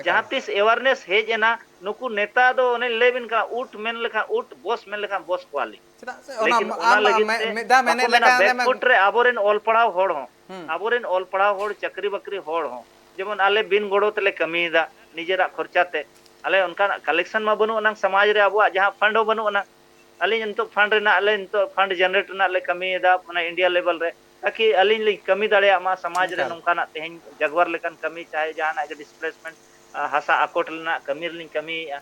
ᱮᱠᱟᱞ᱾ ᱡᱟᱦᱟᱸ ᱛᱤᱥ ᱮᱣᱟᱨᱱᱮᱥ ᱦᱮᱡ ᱮᱱᱟ, ᱱᱩᱠᱩ ᱱᱮᱛᱟ ᱫᱚ ᱚᱱᱮᱧ ᱞᱟᱹᱭ ᱵᱤᱱ ᱠᱟᱱᱟ, ᱩᱴ ᱢᱮᱱ ᱞᱮᱠᱷᱟᱱ ᱩᱴ, ᱵᱚᱥ ᱢᱮᱱ ᱞᱮᱠᱷᱟᱱ ᱵᱚᱥ ᱠᱚᱣᱟᱞᱤᱧ᱾ ᱪᱮᱫᱟᱜ ᱥᱮ ᱚᱱᱟ ᱞᱮᱠᱤᱱ ᱟᱢ ᱚᱱᱟ ᱞᱟᱹᱜᱤᱫ ᱢᱮ-, ᱛᱮ ᱢᱤᱫ ᱫᱷᱟᱣ ᱵᱟᱠᱚ ᱢᱮᱱᱮᱫ ᱢᱮᱱᱟ, ᱞᱮᱠᱟ ᱚᱸᱰᱮ ᱢᱮ- ᱵᱮᱠᱯᱷᱩᱴ ᱨᱮ ᱟᱵᱚᱨᱮᱱ ᱚᱞ ᱯᱟᱲᱦᱟᱣ ᱦᱚᱲ ᱦᱚᱸ, ᱦᱩᱸ᱾ ᱟᱵᱚᱨᱮᱱ ᱚᱞ ᱯᱟᱲᱦᱟᱣ ᱦᱚᱲ, ᱪᱟᱹᱠᱨᱤ ᱵᱟᱹᱠᱨᱤ ᱦᱚᱲ ᱦᱚᱸ, ᱡᱮᱢᱚᱱ ᱟᱞᱮ ᱵᱤᱱ ᱜᱚᱲᱚ ᱛᱮᱞᱮ ᱠᱟᱹᱢᱤᱭᱮᱫᱟ, ᱱᱤᱡᱮᱨᱟᱜ ᱠᱷᱚᱨᱪᱟ ᱛᱮ, ᱟᱞᱮ ᱚᱱᱠᱟᱱᱟᱜ ᱠᱟᱞᱮᱠᱥᱚᱱ ᱢᱟ ᱵᱟᱹᱱᱩᱜ ᱟᱱᱟᱝ, ᱥᱚᱢᱟᱡᱽ ᱨᱮ ᱟᱵᱚᱣᱟᱜ ᱡᱟᱦᱟᱸ ᱯᱷᱟᱱᱰ ᱦᱚᱸ ᱵᱟᱹᱱᱩᱜ ᱟᱱᱟᱝ᱾ ᱟᱹᱞᱤᱧ ᱱᱤᱛᱚᱜ ᱯᱷᱟᱱᱰ ᱨᱮᱱᱟᱜ, ᱟᱞᱮ ᱱᱤᱛᱚᱜ ᱯᱷᱟᱱᱰ ᱡᱮᱱᱟᱨᱮᱴ ᱨᱮᱱᱟᱜ ᱞᱮ ᱠᱟᱹᱢᱤᱭᱮᱫᱟ, ᱚᱱᱟ ᱤᱱᱰᱤᱭᱟ ᱞᱮᱵᱮᱞ ᱨᱮ, ᱛᱟᱠᱤ ᱟᱹᱞᱤᱧ ᱞᱤᱧ ᱠᱟᱹᱢᱤ ᱫᱟᱲᱮᱭᱟᱜ ᱢᱟ ᱥᱚᱢᱟᱡᱽ ᱨᱮ ᱮᱠᱟᱞ᱾ ᱱᱚᱝᱠᱟᱱᱟᱜ ᱛᱮᱦᱮᱧ ᱡᱟᱜᱽᱣᱟᱨ ᱞᱮᱠᱟᱱ ᱠᱟᱹᱢᱤ, ᱪᱟᱦᱮ ᱡᱟᱦᱟᱱᱟᱜ ᱜᱮ ᱰᱤᱥᱯᱞᱮᱥᱢᱮᱱᱴ, ᱟ, ᱦᱟᱥᱟ ᱟᱠᱚᱴ ᱨᱮᱱᱟᱜ ᱠᱟᱹᱢᱤ ᱨᱮᱞᱤᱧ ᱠᱟᱹᱢᱤᱭᱮᱫᱼᱟ᱾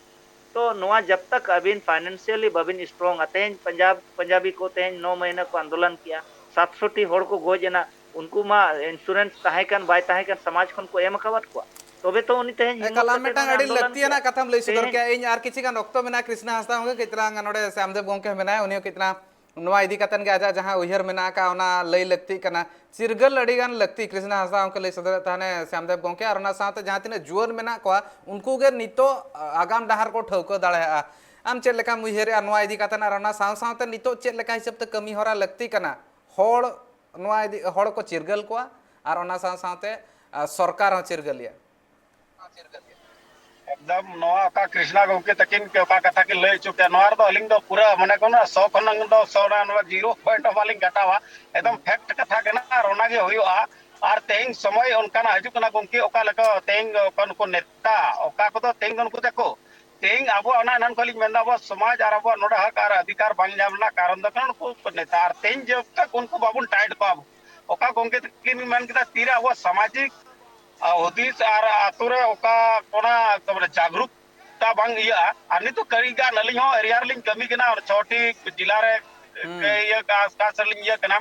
ᱛᱚ ᱱᱚᱣᱟ ᱡᱟᱵ ᱛᱟᱠ ᱟᱹᱵᱤᱱ ᱯᱷᱟᱭᱱᱟᱱᱥᱤᱭᱟᱞᱤ ᱵᱟᱵᱤᱱ ᱥᱴᱨᱚᱝᱟ, ᱛᱮᱦᱮᱧ ᱯᱟᱧᱡᱟᱵᱽ, ᱯᱟᱧᱡᱟᱵᱤ ᱠᱚ ᱛᱮᱦᱮᱧ ᱱᱚ ᱢᱟᱹᱦᱱᱟᱹ ᱠᱚ ᱟᱱᱫᱳᱞᱚᱱ ᱠᱮᱜᱼᱟ, ᱥᱟᱛᱥᱚ ᱴᱤ ᱦᱚᱲ ᱠᱚ ᱜᱚᱡ ᱮᱱᱟ, ᱩᱱᱠᱩ ᱢᱟ ᱤᱱᱥᱩᱨᱮᱱᱥ ᱛᱟᱦᱮᱸ ᱠᱟᱱ ᱵᱟᱭ ᱛᱟᱦᱮᱸ ᱠᱟᱱ ᱥᱚᱢᱟᱡᱽ ᱠᱷᱚᱱ ᱠᱚ ᱮᱢ ᱟᱠᱟᱣᱟᱫ ᱠᱚᱣᱟ, ᱛᱚᱵᱮ ᱛᱚ ᱩᱱᱤ ᱛᱮᱦᱮᱧ ᱮᱠᱟᱞ, ᱦᱤᱢᱢᱚᱛ ᱟᱢ ᱠᱟᱛᱮ ᱢᱤᱫᱴᱟᱝ ᱱᱚᱣᱟ ᱟᱹᱰᱤ ᱟᱱᱫᱳᱞᱚᱱ ᱞᱟᱹᱠᱛᱤᱭᱟᱱᱟᱜ ᱠᱮᱜᱼᱟ᱾ ᱠᱟᱛᱷᱟᱢ ᱞᱟᱹᱭ ᱥᱚᱫᱚᱨ ᱛᱮᱦᱮᱧ ᱠᱮᱜᱼᱟ᱾ ᱤᱧ ᱟᱨ ᱠᱤᱪᱷᱩ ᱜᱟᱱ ᱚᱠᱛᱚ ᱢᱮᱱᱟᱜᱼᱟ, ᱠᱨᱤᱥᱱᱟ ᱦᱟᱸᱥᱫᱟ ᱦᱚᱸ ᱠᱟᱹᱡ ᱛᱟᱞᱟᱝ ᱱᱚᱰᱮ ᱥᱮ ᱟᱢᱫᱮᱵ ᱜᱚᱢᱠᱮ ᱢᱮᱱᱟᱭᱟ, ᱩᱱᱤ ᱦᱚᱸ ᱠᱟᱹᱡ ᱛᱟᱞᱟᱝ ᱱᱚᱣᱟ ᱤᱫᱤ ᱠᱟᱛᱮᱱ ᱜᱮ ᱟᱡᱟᱜ ᱡᱟᱦᱟᱸ ᱩᱭᱦᱟᱹᱨ ᱢᱮᱱᱟᱜ ᱟᱠᱟᱫ, ᱚᱱᱟ ᱞᱟᱹᱭ ᱞᱟᱹᱠᱛᱤᱜ ᱠᱟᱱᱟ᱾ ᱪᱤᱨᱜᱟᱹᱞ ᱟᱹᱰᱤ ᱜᱟᱱ ᱞᱟᱹᱠᱛᱤ, ᱠᱨᱤᱥᱱᱟ ᱦᱟᱸᱥᱫᱟ ᱚᱱᱠᱟ ᱞᱟᱹᱭ ᱥᱚᱫᱚᱨᱮᱫ ᱛᱟᱦᱮᱱᱮ ᱥᱭᱟᱢᱫᱮᱵ ᱜᱚᱢᱠᱮ, ᱟᱨ ᱚᱱᱟ ᱥᱟᱶᱛᱮ ᱡᱟᱦᱟᱸ ᱛᱤᱱᱟᱹᱜ ᱡᱩᱣᱟᱹᱱ ᱢᱮᱱᱟᱜ ᱠᱚᱣᱟ, ᱩᱱᱠᱩ ᱜᱮ ᱱᱤᱛᱚᱜ ᱟᱜᱟᱢ ᱰᱟᱦᱟᱨ ᱠᱚ ᱴᱷᱟᱹᱣᱠᱟᱹ ᱫᱟᱲᱮᱭᱟᱜᱼᱟ᱾ ᱟᱢ ᱪᱮᱫ ᱞᱮᱠᱟᱢ ᱩᱭᱦᱟᱹᱨᱮᱜᱼᱟ ᱱᱚᱣᱟ ᱤᱫᱤ ᱠᱟᱛᱮᱱ, ᱟᱨ ᱚᱱᱟ ᱥᱟᱶ ᱥᱟᱶᱛᱮ ᱱᱤᱛᱚᱜ ᱪᱮᱫ ᱞᱮᱠᱟ ᱦᱤᱥᱟᱹᱵ ᱛᱮ ᱠᱟᱹᱢᱤ ᱦᱚᱨᱟ ᱞᱟᱹᱠᱛᱤ ᱠᱟᱱᱟ? ᱦᱚᱲ ᱱᱚᱣᱟ ᱤᱫᱤ, ᱦᱚᱲ ᱠᱚ ᱪᱤᱨᱜᱟᱹᱞ ᱠᱚᱣᱟ ᱟᱨ ᱚᱱᱟ ᱥᱟᱶ ᱥᱟᱶᱛᱮ, ᱟ, ᱥᱚᱨᱠᱟᱨ ᱦᱚᱸ ᱪᱤᱨᱜᱟᱹᱞ ᱮᱭᱟ᱾ ᱮᱠᱫᱚᱢ ᱱᱚᱣᱟ ᱚᱠᱟ ᱠᱨᱤᱥᱱᱟ ᱜᱚᱢᱠᱮ ᱛᱟᱹᱠᱤᱱ ᱚᱠᱟ ᱠᱟᱛᱷᱟ ᱠᱤᱱ ᱞᱟᱹᱭ ᱦᱚᱪᱚ ᱠᱮᱫ, ᱱᱚᱣᱟ ᱨᱮᱫᱚ ᱟᱹᱞᱤᱧ ᱫᱚ ᱯᱩᱨᱟᱹ ᱢᱚᱱᱮ ᱠᱚ ᱥᱚ ᱠᱷᱚᱱ ᱫᱚ ᱥᱚ ᱨᱮᱱᱟᱜ ᱱᱚᱣᱟ ᱡᱤᱨᱳ ᱯᱚᱭᱮᱱᱴ ᱦᱚᱸ ᱵᱟᱹᱞᱤᱧ ᱠᱟᱴᱟᱣᱟ᱾ ᱮᱠᱫᱚᱢ ᱯᱷᱮᱠᱴ ᱠᱟᱛᱷᱟ ᱠᱟᱱᱟ ᱟᱨ ᱚᱱᱟᱜᱮ ᱦᱩᱭᱩᱜᱼᱟ᱾ ᱟᱨ ᱛᱮᱦᱮᱧ ᱥᱚᱢᱚᱭ ᱚᱱᱠᱟᱱᱟᱜ ᱦᱤᱡᱩᱜ ᱠᱟᱱᱟ ᱜᱚᱢᱠᱮ, ᱚᱠᱟ ᱞᱮᱠᱟ ᱛᱮᱦᱮᱧ ᱚᱠᱟ ᱱᱩᱠᱩ ᱱᱮᱛᱟ, ᱚᱠᱟ ᱠᱚᱫᱚ ᱛᱮᱦᱮᱧ ᱫᱚ ᱱᱩᱠᱩ ᱛᱟᱠᱚ, ᱛᱮᱦᱮᱧ ᱟᱵᱚᱣᱟᱜ ᱚᱱᱟ ᱮᱱᱟᱝ ᱠᱷᱚᱱ ᱞᱤᱧ ᱢᱮᱱᱫᱟ, ᱟᱵᱚᱣᱟᱜ ᱥᱚᱢᱟᱡᱽ ᱟᱨ ᱟᱵᱚᱣᱟᱜ ᱱᱚᱰᱮ ᱦᱚᱠ ᱟᱨ ᱚᱫᱷᱤᱠᱟᱨ ᱵᱟᱝ ᱧᱟᱢ ᱨᱮᱱᱟᱜ ᱠᱟᱨᱚᱱ ᱫᱚ ᱠᱟᱱᱟ ᱱᱩᱠᱩ ᱱᱮᱛᱟ᱾ ᱟᱨ ᱛᱮᱦᱮᱧ ᱡᱚᱵ ᱛᱚᱠ ᱩᱱᱠᱩ ᱵᱟᱵᱚᱱ ᱴᱟᱭᱤᱴ ᱠᱚᱣᱟ, ᱚᱠᱟ ᱜᱚᱢᱠᱮ ᱛᱟᱹᱠᱤᱱ ᱢᱮᱱ ᱠᱮᱫᱟ, ᱛᱤᱨᱮ ᱟᱵᱚᱣᱟᱜ ᱥᱟᱢᱟᱡᱤᱠ ᱟᱨ ᱦᱩᱫᱤᱥ ᱟᱨ ᱟᱛᱳ ᱨᱮ ᱚᱠᱟ ᱚᱱᱟ ᱛᱟᱨᱢᱟᱱᱮ ᱡᱟᱜᱽᱨᱩᱠᱛᱟ ᱵᱟᱝ ᱤᱭᱟᱹᱜᱼᱟ᱾ ᱟᱨ ᱱᱤᱛᱚᱜ ᱠᱟᱹᱨᱤ ᱜᱟᱱ ᱟᱹᱞᱤᱧ ᱦᱚᱸ ᱮᱨᱤᱭᱟ ᱨᱮᱞᱤᱧ ᱠᱟᱹᱢᱤ ᱠᱟᱱᱟ, ᱪᱷᱚᱴᱤ ᱡᱮᱞᱟ ᱨᱮ ᱦᱩᱸ᱾ ᱤᱭᱟᱹ ᱠᱟ-, ᱠᱟ ᱥᱮᱫ ᱞᱤᱧ ᱤᱭᱟᱹ ᱠᱟᱱᱟ,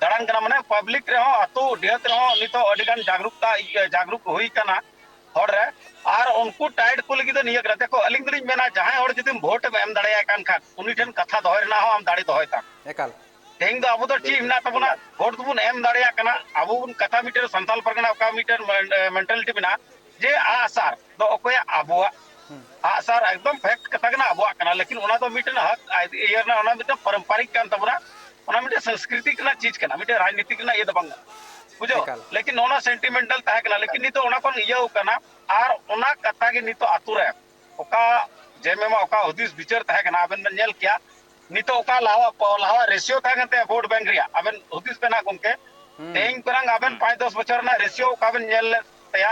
ᱫᱟᱬᱟᱱ ᱠᱟᱱᱟ, ᱢᱟᱱᱮ ᱯᱟᱵᱽᱞᱤᱠ ᱨᱮᱦᱚᱸ ᱟᱛᱳ ᱰᱤᱦᱟᱹᱛ ᱨᱮᱦᱚᱸ ᱱᱤᱛᱚᱜ ᱟᱹᱰᱤ ᱜᱟᱱ ᱡᱟᱜᱽᱨᱩᱠᱛᱟ ᱤᱭᱟᱹ ᱡᱟᱜᱽᱨᱩᱠ ᱦᱩᱭ ᱠᱟᱱᱟ ᱦᱚᱲ ᱨᱮ᱾ ᱟᱨ ᱩᱱᱠᱩ ᱴᱟᱭᱤᱴ ᱠᱚ ᱞᱟᱹᱜᱤᱫ ᱫᱚ ᱱᱤᱭᱟᱹ ᱠᱟᱱᱟ᱾ ᱫᱮᱠᱷᱚ, ᱟᱹᱞᱤᱧ ᱫᱚᱞᱤᱧ ᱢᱮᱱᱟ, ᱡᱟᱦᱟᱸᱭ ᱦᱚᱲ ᱡᱩᱫᱤᱢ ᱵᱷᱳᱴ ᱮᱢ ᱮᱢ ᱫᱟᱲᱮᱭᱟᱭ ᱠᱟᱱ ᱠᱷᱟᱱ, ᱩᱱᱤ ᱴᱷᱮᱱ ᱠᱟᱛᱷᱟ ᱫᱚᱦᱚᱭ ᱨᱮᱱᱟᱜ ᱦᱚᱸ ᱟᱢ ᱫᱟᱲᱮ ᱫᱚᱦᱚᱭ ᱛᱟᱢ᱾ ᱮᱠᱟᱞ᱾ ᱛᱮᱦᱮᱧ ᱫᱚ ᱟᱵᱚ ᱫᱚ ᱪᱮᱫ ᱢᱮᱱᱟᱜ ᱛᱟᱵᱚᱱᱟ? ᱵᱷᱳᱴ ᱫᱚᱵᱚᱱ ᱮᱢ ᱫᱟᱲᱮᱭᱟᱜ ᱠᱟᱱᱟ᱾ ᱟᱵᱚ ᱵᱚᱱ ᱠᱟᱛᱷᱟ ᱢᱤᱫᱴᱮᱱ ᱥᱟᱱᱛᱟᱞ ᱯᱟᱨᱜᱟᱱᱟ ᱚᱠᱟ ᱢᱤᱫᱴᱮᱱ ᱢᱮᱱ-, ᱢᱮᱱᱴᱟᱞᱤᱴᱤ ᱢᱮᱱᱟᱜᱼᱟ ᱡᱮ ᱟᱜᱼᱥᱟᱨ ᱫᱚ ᱚᱠᱚᱭᱟᱜ? ᱟᱵᱚᱣᱟᱜ᱾ ᱦᱩᱸ᱾ ᱟᱜᱼᱥᱟᱨ ᱮᱠᱫᱚᱢ ᱯᱷᱮᱠᱴ ᱠᱟᱛᱷᱟ ᱠᱟᱱᱟ, ᱟᱵᱚᱣᱟᱜ ᱠᱟᱱᱟ, ᱞᱮᱠᱤᱱ ᱚᱱᱟ ᱫᱚ ᱢᱤᱫᱴᱮᱱ ᱦᱚᱠ ᱟᱭ-, ᱤᱭᱟᱹ ᱨᱮᱱᱟᱜ, ᱚᱱᱟ ᱢᱤᱫᱴᱮᱱ ᱯᱟᱨᱚᱢᱯᱟᱨᱤᱠ ᱠᱟᱱ ᱛᱟᱵᱚᱱᱟ, ᱚᱱᱟ ᱢᱤᱫᱴᱮᱱ ᱥᱟᱝᱥᱠᱨᱤᱛᱤᱠ ᱨᱮᱱᱟᱜ ᱪᱤᱡᱽ ᱠᱟᱱᱟ, ᱢᱤᱫᱴᱮᱱ ᱨᱟᱡᱽᱱᱤᱛᱤᱠ ᱨᱮᱱᱟᱜ ᱤᱭᱟᱹ ᱫᱚ ᱵᱟᱝ ᱠᱟᱱᱟ, ᱵᱩᱡᱷᱟᱹᱣ? ᱮᱠᱟᱞ᱾ ᱞᱮᱠᱤᱱ ᱚᱱᱟ ᱥᱮᱱᱴᱤᱢᱮᱱᱴᱟᱞ ᱛᱟᱦᱮᱸ ᱠᱟᱱᱟ, ᱞᱮᱠᱤᱱ ᱱᱤᱛᱚᱜ ᱚᱱᱟ ᱠᱷᱚᱱ ᱤᱭᱟᱹᱣ ᱠᱟᱱᱟ᱾ ᱟᱨ ᱚᱱᱟ ᱠᱟᱛᱷᱟ ᱜᱮ ᱱᱤᱛᱚᱜ ᱟᱛᱳ ᱨᱮ ᱚᱠᱟ ᱡᱮᱢᱮᱢᱟ ᱚᱠᱟ ᱦᱩᱫᱤᱥ ᱵᱤᱪᱟᱹᱨ ᱛᱟᱦᱮᱸ ᱠᱟᱱᱟ, ᱟᱵᱮᱱ ᱵᱮᱱ ᱧᱮᱞ ᱠᱮᱭᱟ, ᱱᱤᱛᱚᱜ ᱚᱠᱟ ᱞᱟᱦᱟ, ᱞᱟᱦᱟ ᱨᱮᱥᱤᱭᱳ ᱛᱟᱦᱮᱸ ᱠᱟᱱ ᱛᱟᱭᱟ ᱵᱷᱳᱴ ᱵᱮᱝᱠ ᱨᱮᱭᱟᱜ, ᱟᱵᱮᱱ ᱦᱩᱫᱤᱥ ᱵᱮᱱ ᱦᱟᱸᱜ ᱜᱚᱢᱠᱮ, ᱦᱩᱸ᱾ ᱛᱮᱦᱮᱧ ᱠᱷᱚᱱᱟᱝ ᱟᱵᱮᱱ ᱯᱟᱸᱪ ᱫᱚᱥ ᱵᱚᱪᱷᱚᱨ ᱨᱮᱱᱟᱜ ᱨᱮᱥᱤᱭᱳ ᱚᱠᱟ ᱵᱮᱱ ᱧᱮᱞ ᱞᱮᱫ ᱛᱟᱭᱟ,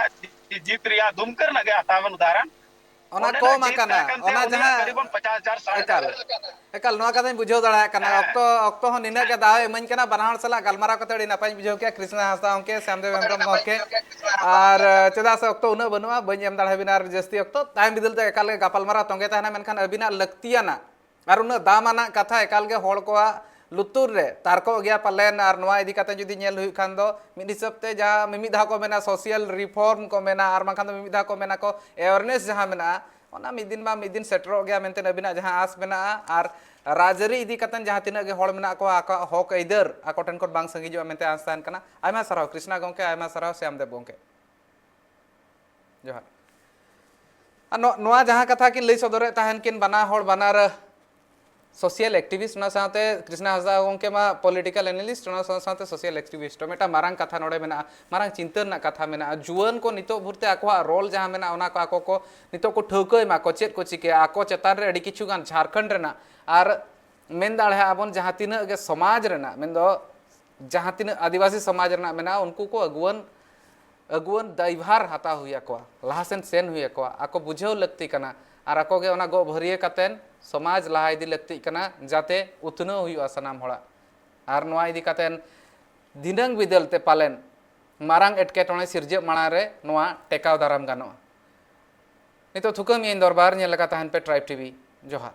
ᱡᱤ-, ᱡᱤᱛ ᱨᱮᱭᱟᱜ ᱫᱩᱢᱠᱟᱹ ᱨᱮᱱᱟᱜ ᱜᱮ ᱦᱟᱛᱟᱣ ᱵᱮᱱ ᱩᱫᱟᱦᱚᱨᱚᱱ, ᱚᱱᱟ ᱚᱸᱰᱮᱱᱟᱜ ᱠᱚᱢ ᱡᱤᱛ ᱟᱠᱟᱱᱟ, ᱛᱟᱦᱮᱸ ᱠᱟᱱ ᱛᱟᱭᱟ ᱚᱱᱟ ᱩᱱᱤᱭᱟᱜ ᱡᱟᱦᱟᱸ ᱠᱟᱨᱤᱵᱚᱱ ᱯᱚᱪᱟᱥ ᱦᱟᱡᱟᱨ, ᱥᱟᱴ ᱦᱟᱡᱟᱨ᱾ ᱮᱠᱟᱞ, ᱮᱠᱟᱞ, ᱱᱚᱣᱟ ᱠᱟᱛᱷᱟᱧ ᱵᱩᱡᱷᱟᱹᱣ ᱫᱟᱲᱮᱭᱟᱜ ᱠᱟᱱᱟ᱾ ᱦᱮᱸ᱾ ᱚᱠᱛᱚ, ᱚᱠᱛᱚ ᱦᱚᱸ ᱱᱤᱱᱟᱹᱜ ᱜᱮ ᱫᱟᱣ ᱮ ᱤᱢᱟᱹᱧ ᱠᱟᱱᱟ, ᱵᱟᱱᱟ ᱦᱚᱲ ᱥᱟᱞᱟᱜ ᱜᱟᱞᱢᱟᱨᱟᱣ ᱠᱟᱛᱮ ᱟᱹᱰᱤ ᱱᱟᱯᱟᱭᱤᱧ ᱵᱩᱡᱷᱟᱹᱣ ᱠᱮᱜᱼᱟ, ᱠᱨᱤᱥᱱᱟ ᱦᱟᱸᱥᱫᱟ ᱜᱚᱢᱠᱮ, ᱥᱭᱟᱢᱫᱮᱵ ᱦᱮᱢᱵᱨᱚᱢ ᱜᱚᱢᱠᱮ᱾ ᱟᱨ, ᱪᱮᱫᱟᱜ ᱥᱮ ᱚᱠᱛᱚ ᱩᱱᱟᱹᱜ ᱵᱟᱹᱱᱩᱜᱼᱟ, ᱵᱟᱹᱧ ᱮᱢ ᱫᱟᱲᱮᱭᱟᱵᱤᱱᱟ ᱟᱨ ᱡᱟᱹᱥᱛᱤ ᱚᱠᱛᱚ᱾ ᱛᱟᱭᱚᱢ ᱵᱤᱫᱟᱹᱞ ᱛᱮ ᱮᱠᱟᱞ ᱜᱮ ᱜᱟᱯᱟᱞᱢᱟᱨᱟᱣ ᱛᱚᱸᱜᱮ ᱛᱟᱦᱮᱱᱟ, ᱢᱮᱱᱠᱷᱟᱱ ᱟᱹᱵᱤᱱᱟᱜ ᱞᱟᱹᱠᱛᱤᱭᱟᱱᱟᱜ ᱟᱨ ᱩᱱᱟᱹᱜ ᱫᱟᱢᱟᱱᱟᱜ ᱠᱟᱛᱷᱟ ᱮᱠᱟᱞ ᱜᱮ ᱦᱚᱲ ᱠᱚᱣᱟᱜ ᱞᱩᱛᱩᱨ ᱨᱮ ᱛᱟᱨᱠᱚᱜ ᱜᱮᱭᱟ ᱯᱟᱞᱮᱱ᱾ ᱟᱨ ᱱᱚᱣᱟ ᱤᱫᱤ ᱠᱟᱛᱮ ᱡᱩᱫᱤ ᱧᱮᱞ ᱦᱩᱭᱩᱜ ᱠᱷᱟᱱ ᱫᱚ, ᱢᱤᱫ ᱦᱤᱥᱟᱹᱵ ᱛᱮ ᱡᱟᱦᱟᱸ ᱢᱤᱢᱤᱫ ᱫᱷᱟᱣ ᱠᱚ ᱢᱮᱱᱟ social reform ᱠᱚ ᱢᱮᱱᱟ, ᱟᱨ ᱵᱟᱝᱠᱷᱟᱱ ᱫᱚ ᱢᱤᱢᱤᱫ ᱫᱷᱟᱣ ᱠᱚ ᱢᱮᱱᱟ ᱠᱚ awareness ᱡᱟᱦᱟᱸ ᱢᱮᱱᱟᱜᱼᱟ, ᱚᱱᱟ ᱢᱤᱫ ᱫᱤᱱ ᱵᱟᱝ ᱢᱤᱫ ᱫᱤᱱ ᱥᱮᱴᱮᱨᱚᱜ ᱜᱮᱭᱟ ᱢᱮᱱᱛᱮ ᱟᱹᱵᱤᱱᱟᱜ ᱡᱟᱦᱟᱸ ᱟᱸᱥ ᱢᱮᱱᱟᱜᱼᱟ, ᱟᱨ ᱨᱟᱡᱽᱟᱹᱨᱤ ᱤᱫᱤ ᱠᱟᱛᱮ ᱡᱟᱦᱟᱸ ᱛᱤᱱᱟᱹᱜ ᱜᱮ ᱦᱚᱲ ᱢᱮᱱᱟᱜ ᱠᱚᱣᱟ, ᱟᱠᱚᱣᱟᱜ ᱦᱚᱠ ᱟᱹᱭᱫᱟᱹᱨ ᱟᱠᱚ ᱴᱷᱮᱱ ᱠᱷᱚᱱ ᱵᱟᱝ ᱥᱟᱺᱜᱤᱧᱚᱜᱼᱟ ᱢᱮᱱᱛᱮ ᱟᱸᱥ ᱛᱟᱦᱮᱱ ᱠᱟᱱᱟ᱾ ᱟᱭᱢᱟ ᱥᱟᱨᱦᱟᱣ ᱠᱨᱤᱥᱱᱟ ᱜᱚᱢᱠᱮ, ᱟᱭᱢᱟ ᱥᱟᱨᱦᱟᱣ ᱥᱭᱟᱢ ᱫᱮᱵ ᱜᱚᱢᱠᱮ᱾ ᱡᱚᱦᱟᱨ᱾ ᱟᱨ ᱱᱚ-, ᱱᱚᱣᱟ ᱡᱟᱦᱟᱸ ᱠᱟᱛᱷᱟ ᱠᱤᱱ ᱞᱟᱹᱭ ᱥᱚᱫᱚᱨᱮᱫ ᱛᱟᱦᱮᱱ ᱠᱤᱱ ᱵᱟᱱᱟ ᱦᱚᱲ, ᱵᱟᱱᱟᱨ social activist, ᱚᱱᱟ ᱥᱟᱶᱛᱮ ᱠᱨᱤᱥᱱᱟ ᱦᱟᱸᱥᱫᱟ ᱜᱚᱢᱠᱮ ᱢᱟ political analyst, ᱚᱱᱟ ᱥᱟᱶ ᱥᱟᱶᱛᱮ social activist᱾ ᱢᱤᱫᱴᱟᱝ ᱢᱟᱨᱟᱝ ᱠᱟᱛᱷᱟ ᱱᱚᱰᱮ ᱢᱮᱱᱟᱜᱼᱟ, ᱢᱟᱨᱟᱝ ᱪᱤᱱᱛᱟᱹ ᱨᱮᱱᱟᱜ ᱠᱟᱛᱷᱟ ᱢᱮᱱᱟᱜᱼᱟ᱾ ᱡᱩᱣᱟᱹᱱ ᱠᱚ ᱱᱤᱛᱚᱜ ᱵᱷᱳᱨ ᱛᱮ ᱟᱠᱚᱣᱟᱜ role ᱡᱟᱦᱟᱸ ᱢᱮᱱᱟᱜᱼᱟ, ᱚᱱᱟ ᱠᱚ ᱟᱠᱚ ᱠᱚ ᱱᱤᱛᱚᱜ ᱠᱚ ᱴᱷᱟᱹᱣᱠᱟᱹᱭ ᱢᱟ ᱠᱚ, ᱪᱮᱫ ᱠᱚ ᱪᱤᱠᱟᱹᱭᱟ᱾ ᱟᱠᱚ ᱪᱮᱛᱟᱱ ᱨᱮ ᱟᱹᱰᱤ ᱠᱤᱪᱷᱩ ᱜᱟᱱ ᱡᱷᱟᱲᱠᱷᱚᱸᱰ ᱨᱮᱱᱟᱜ ᱟᱨ ᱢᱮᱱ ᱫᱟᱲᱮᱭᱟᱜᱼᱟ ᱵᱚᱱ ᱡᱟᱦᱟᱸ ᱛᱤᱱᱟᱹᱜ ᱜᱮ ᱥᱚᱢᱟᱡᱽ ᱨᱮᱱᱟᱜ, ᱢᱮᱱᱫᱚ ᱡᱟᱦᱟᱸ ᱛᱤᱱᱟᱹᱜ ᱟᱹᱫᱤᱵᱟᱹᱥᱤ ᱥᱚᱢᱟᱡᱽ ᱨᱮᱱᱟᱜ ᱢᱮᱱᱟᱜᱼᱟ, ᱩᱱᱠᱩ ᱠᱚ ᱟᱹᱜᱩᱣᱟᱹᱱ, ᱟᱹᱜᱩᱣᱟᱹᱱ ᱫᱟᱭᱵᱷᱟᱨ ᱦᱟᱛᱟᱣ ᱦᱩᱭ ᱟᱠᱚᱣᱟ, ᱞᱟᱦᱟ ᱥᱮᱱ ᱥᱮᱱ ᱦᱩᱭ ᱟᱠᱚᱣᱟ, ᱟᱠᱚ ᱵᱩᱡᱷᱟᱹᱣ ᱞᱟᱹᱠᱛᱤ ᱠᱟᱱᱟ᱾ ᱟᱨ ᱟᱠᱚ ᱜᱮ ᱚᱱᱟ ᱜᱚᱜ ᱵᱷᱟᱹᱨᱭᱟᱹ ᱠᱟᱛᱮᱱ ᱥᱚᱢᱟᱡᱽ ᱞᱟᱦᱟ ᱤᱫᱤ ᱞᱟᱹᱠᱛᱤᱜ ᱠᱟᱱᱟ, ᱡᱟᱛᱮ ᱩᱛᱱᱟᱹᱣ ᱦᱩᱭᱩᱜᱼᱟ ᱥᱟᱱᱟᱢ ᱦᱚᱲᱟᱜ᱾ ᱟᱨ ᱱᱚᱣᱟ ᱤᱫᱤ ᱠᱟᱛᱮᱱ ᱫᱷᱤᱱᱟᱹᱝ ᱵᱤᱫᱟᱹᱞ ᱛᱮ ᱯᱟᱞᱮᱱ ᱢᱟᱨᱟᱝ ᱮᱴᱠᱮᱴᱚᱬᱮ ᱥᱤᱨᱡᱟᱹᱜ ᱢᱟᱲᱟᱝ ᱨᱮ ᱱᱚᱣᱟ ᱴᱮᱠᱟᱣ ᱫᱟᱨᱟᱢ ᱜᱟᱱᱚᱜᱼᱟ᱾ ᱱᱤᱛᱚᱜ ᱛᱷᱩᱠᱟᱹᱢ ᱤᱧ ᱫᱚᱨᱵᱟᱨ, ᱧᱮᱞ ᱞᱮᱠᱟ ᱛᱟᱦᱮᱱ ᱯᱮ Tribe TV᱾ ᱡᱚᱦᱟᱨ᱾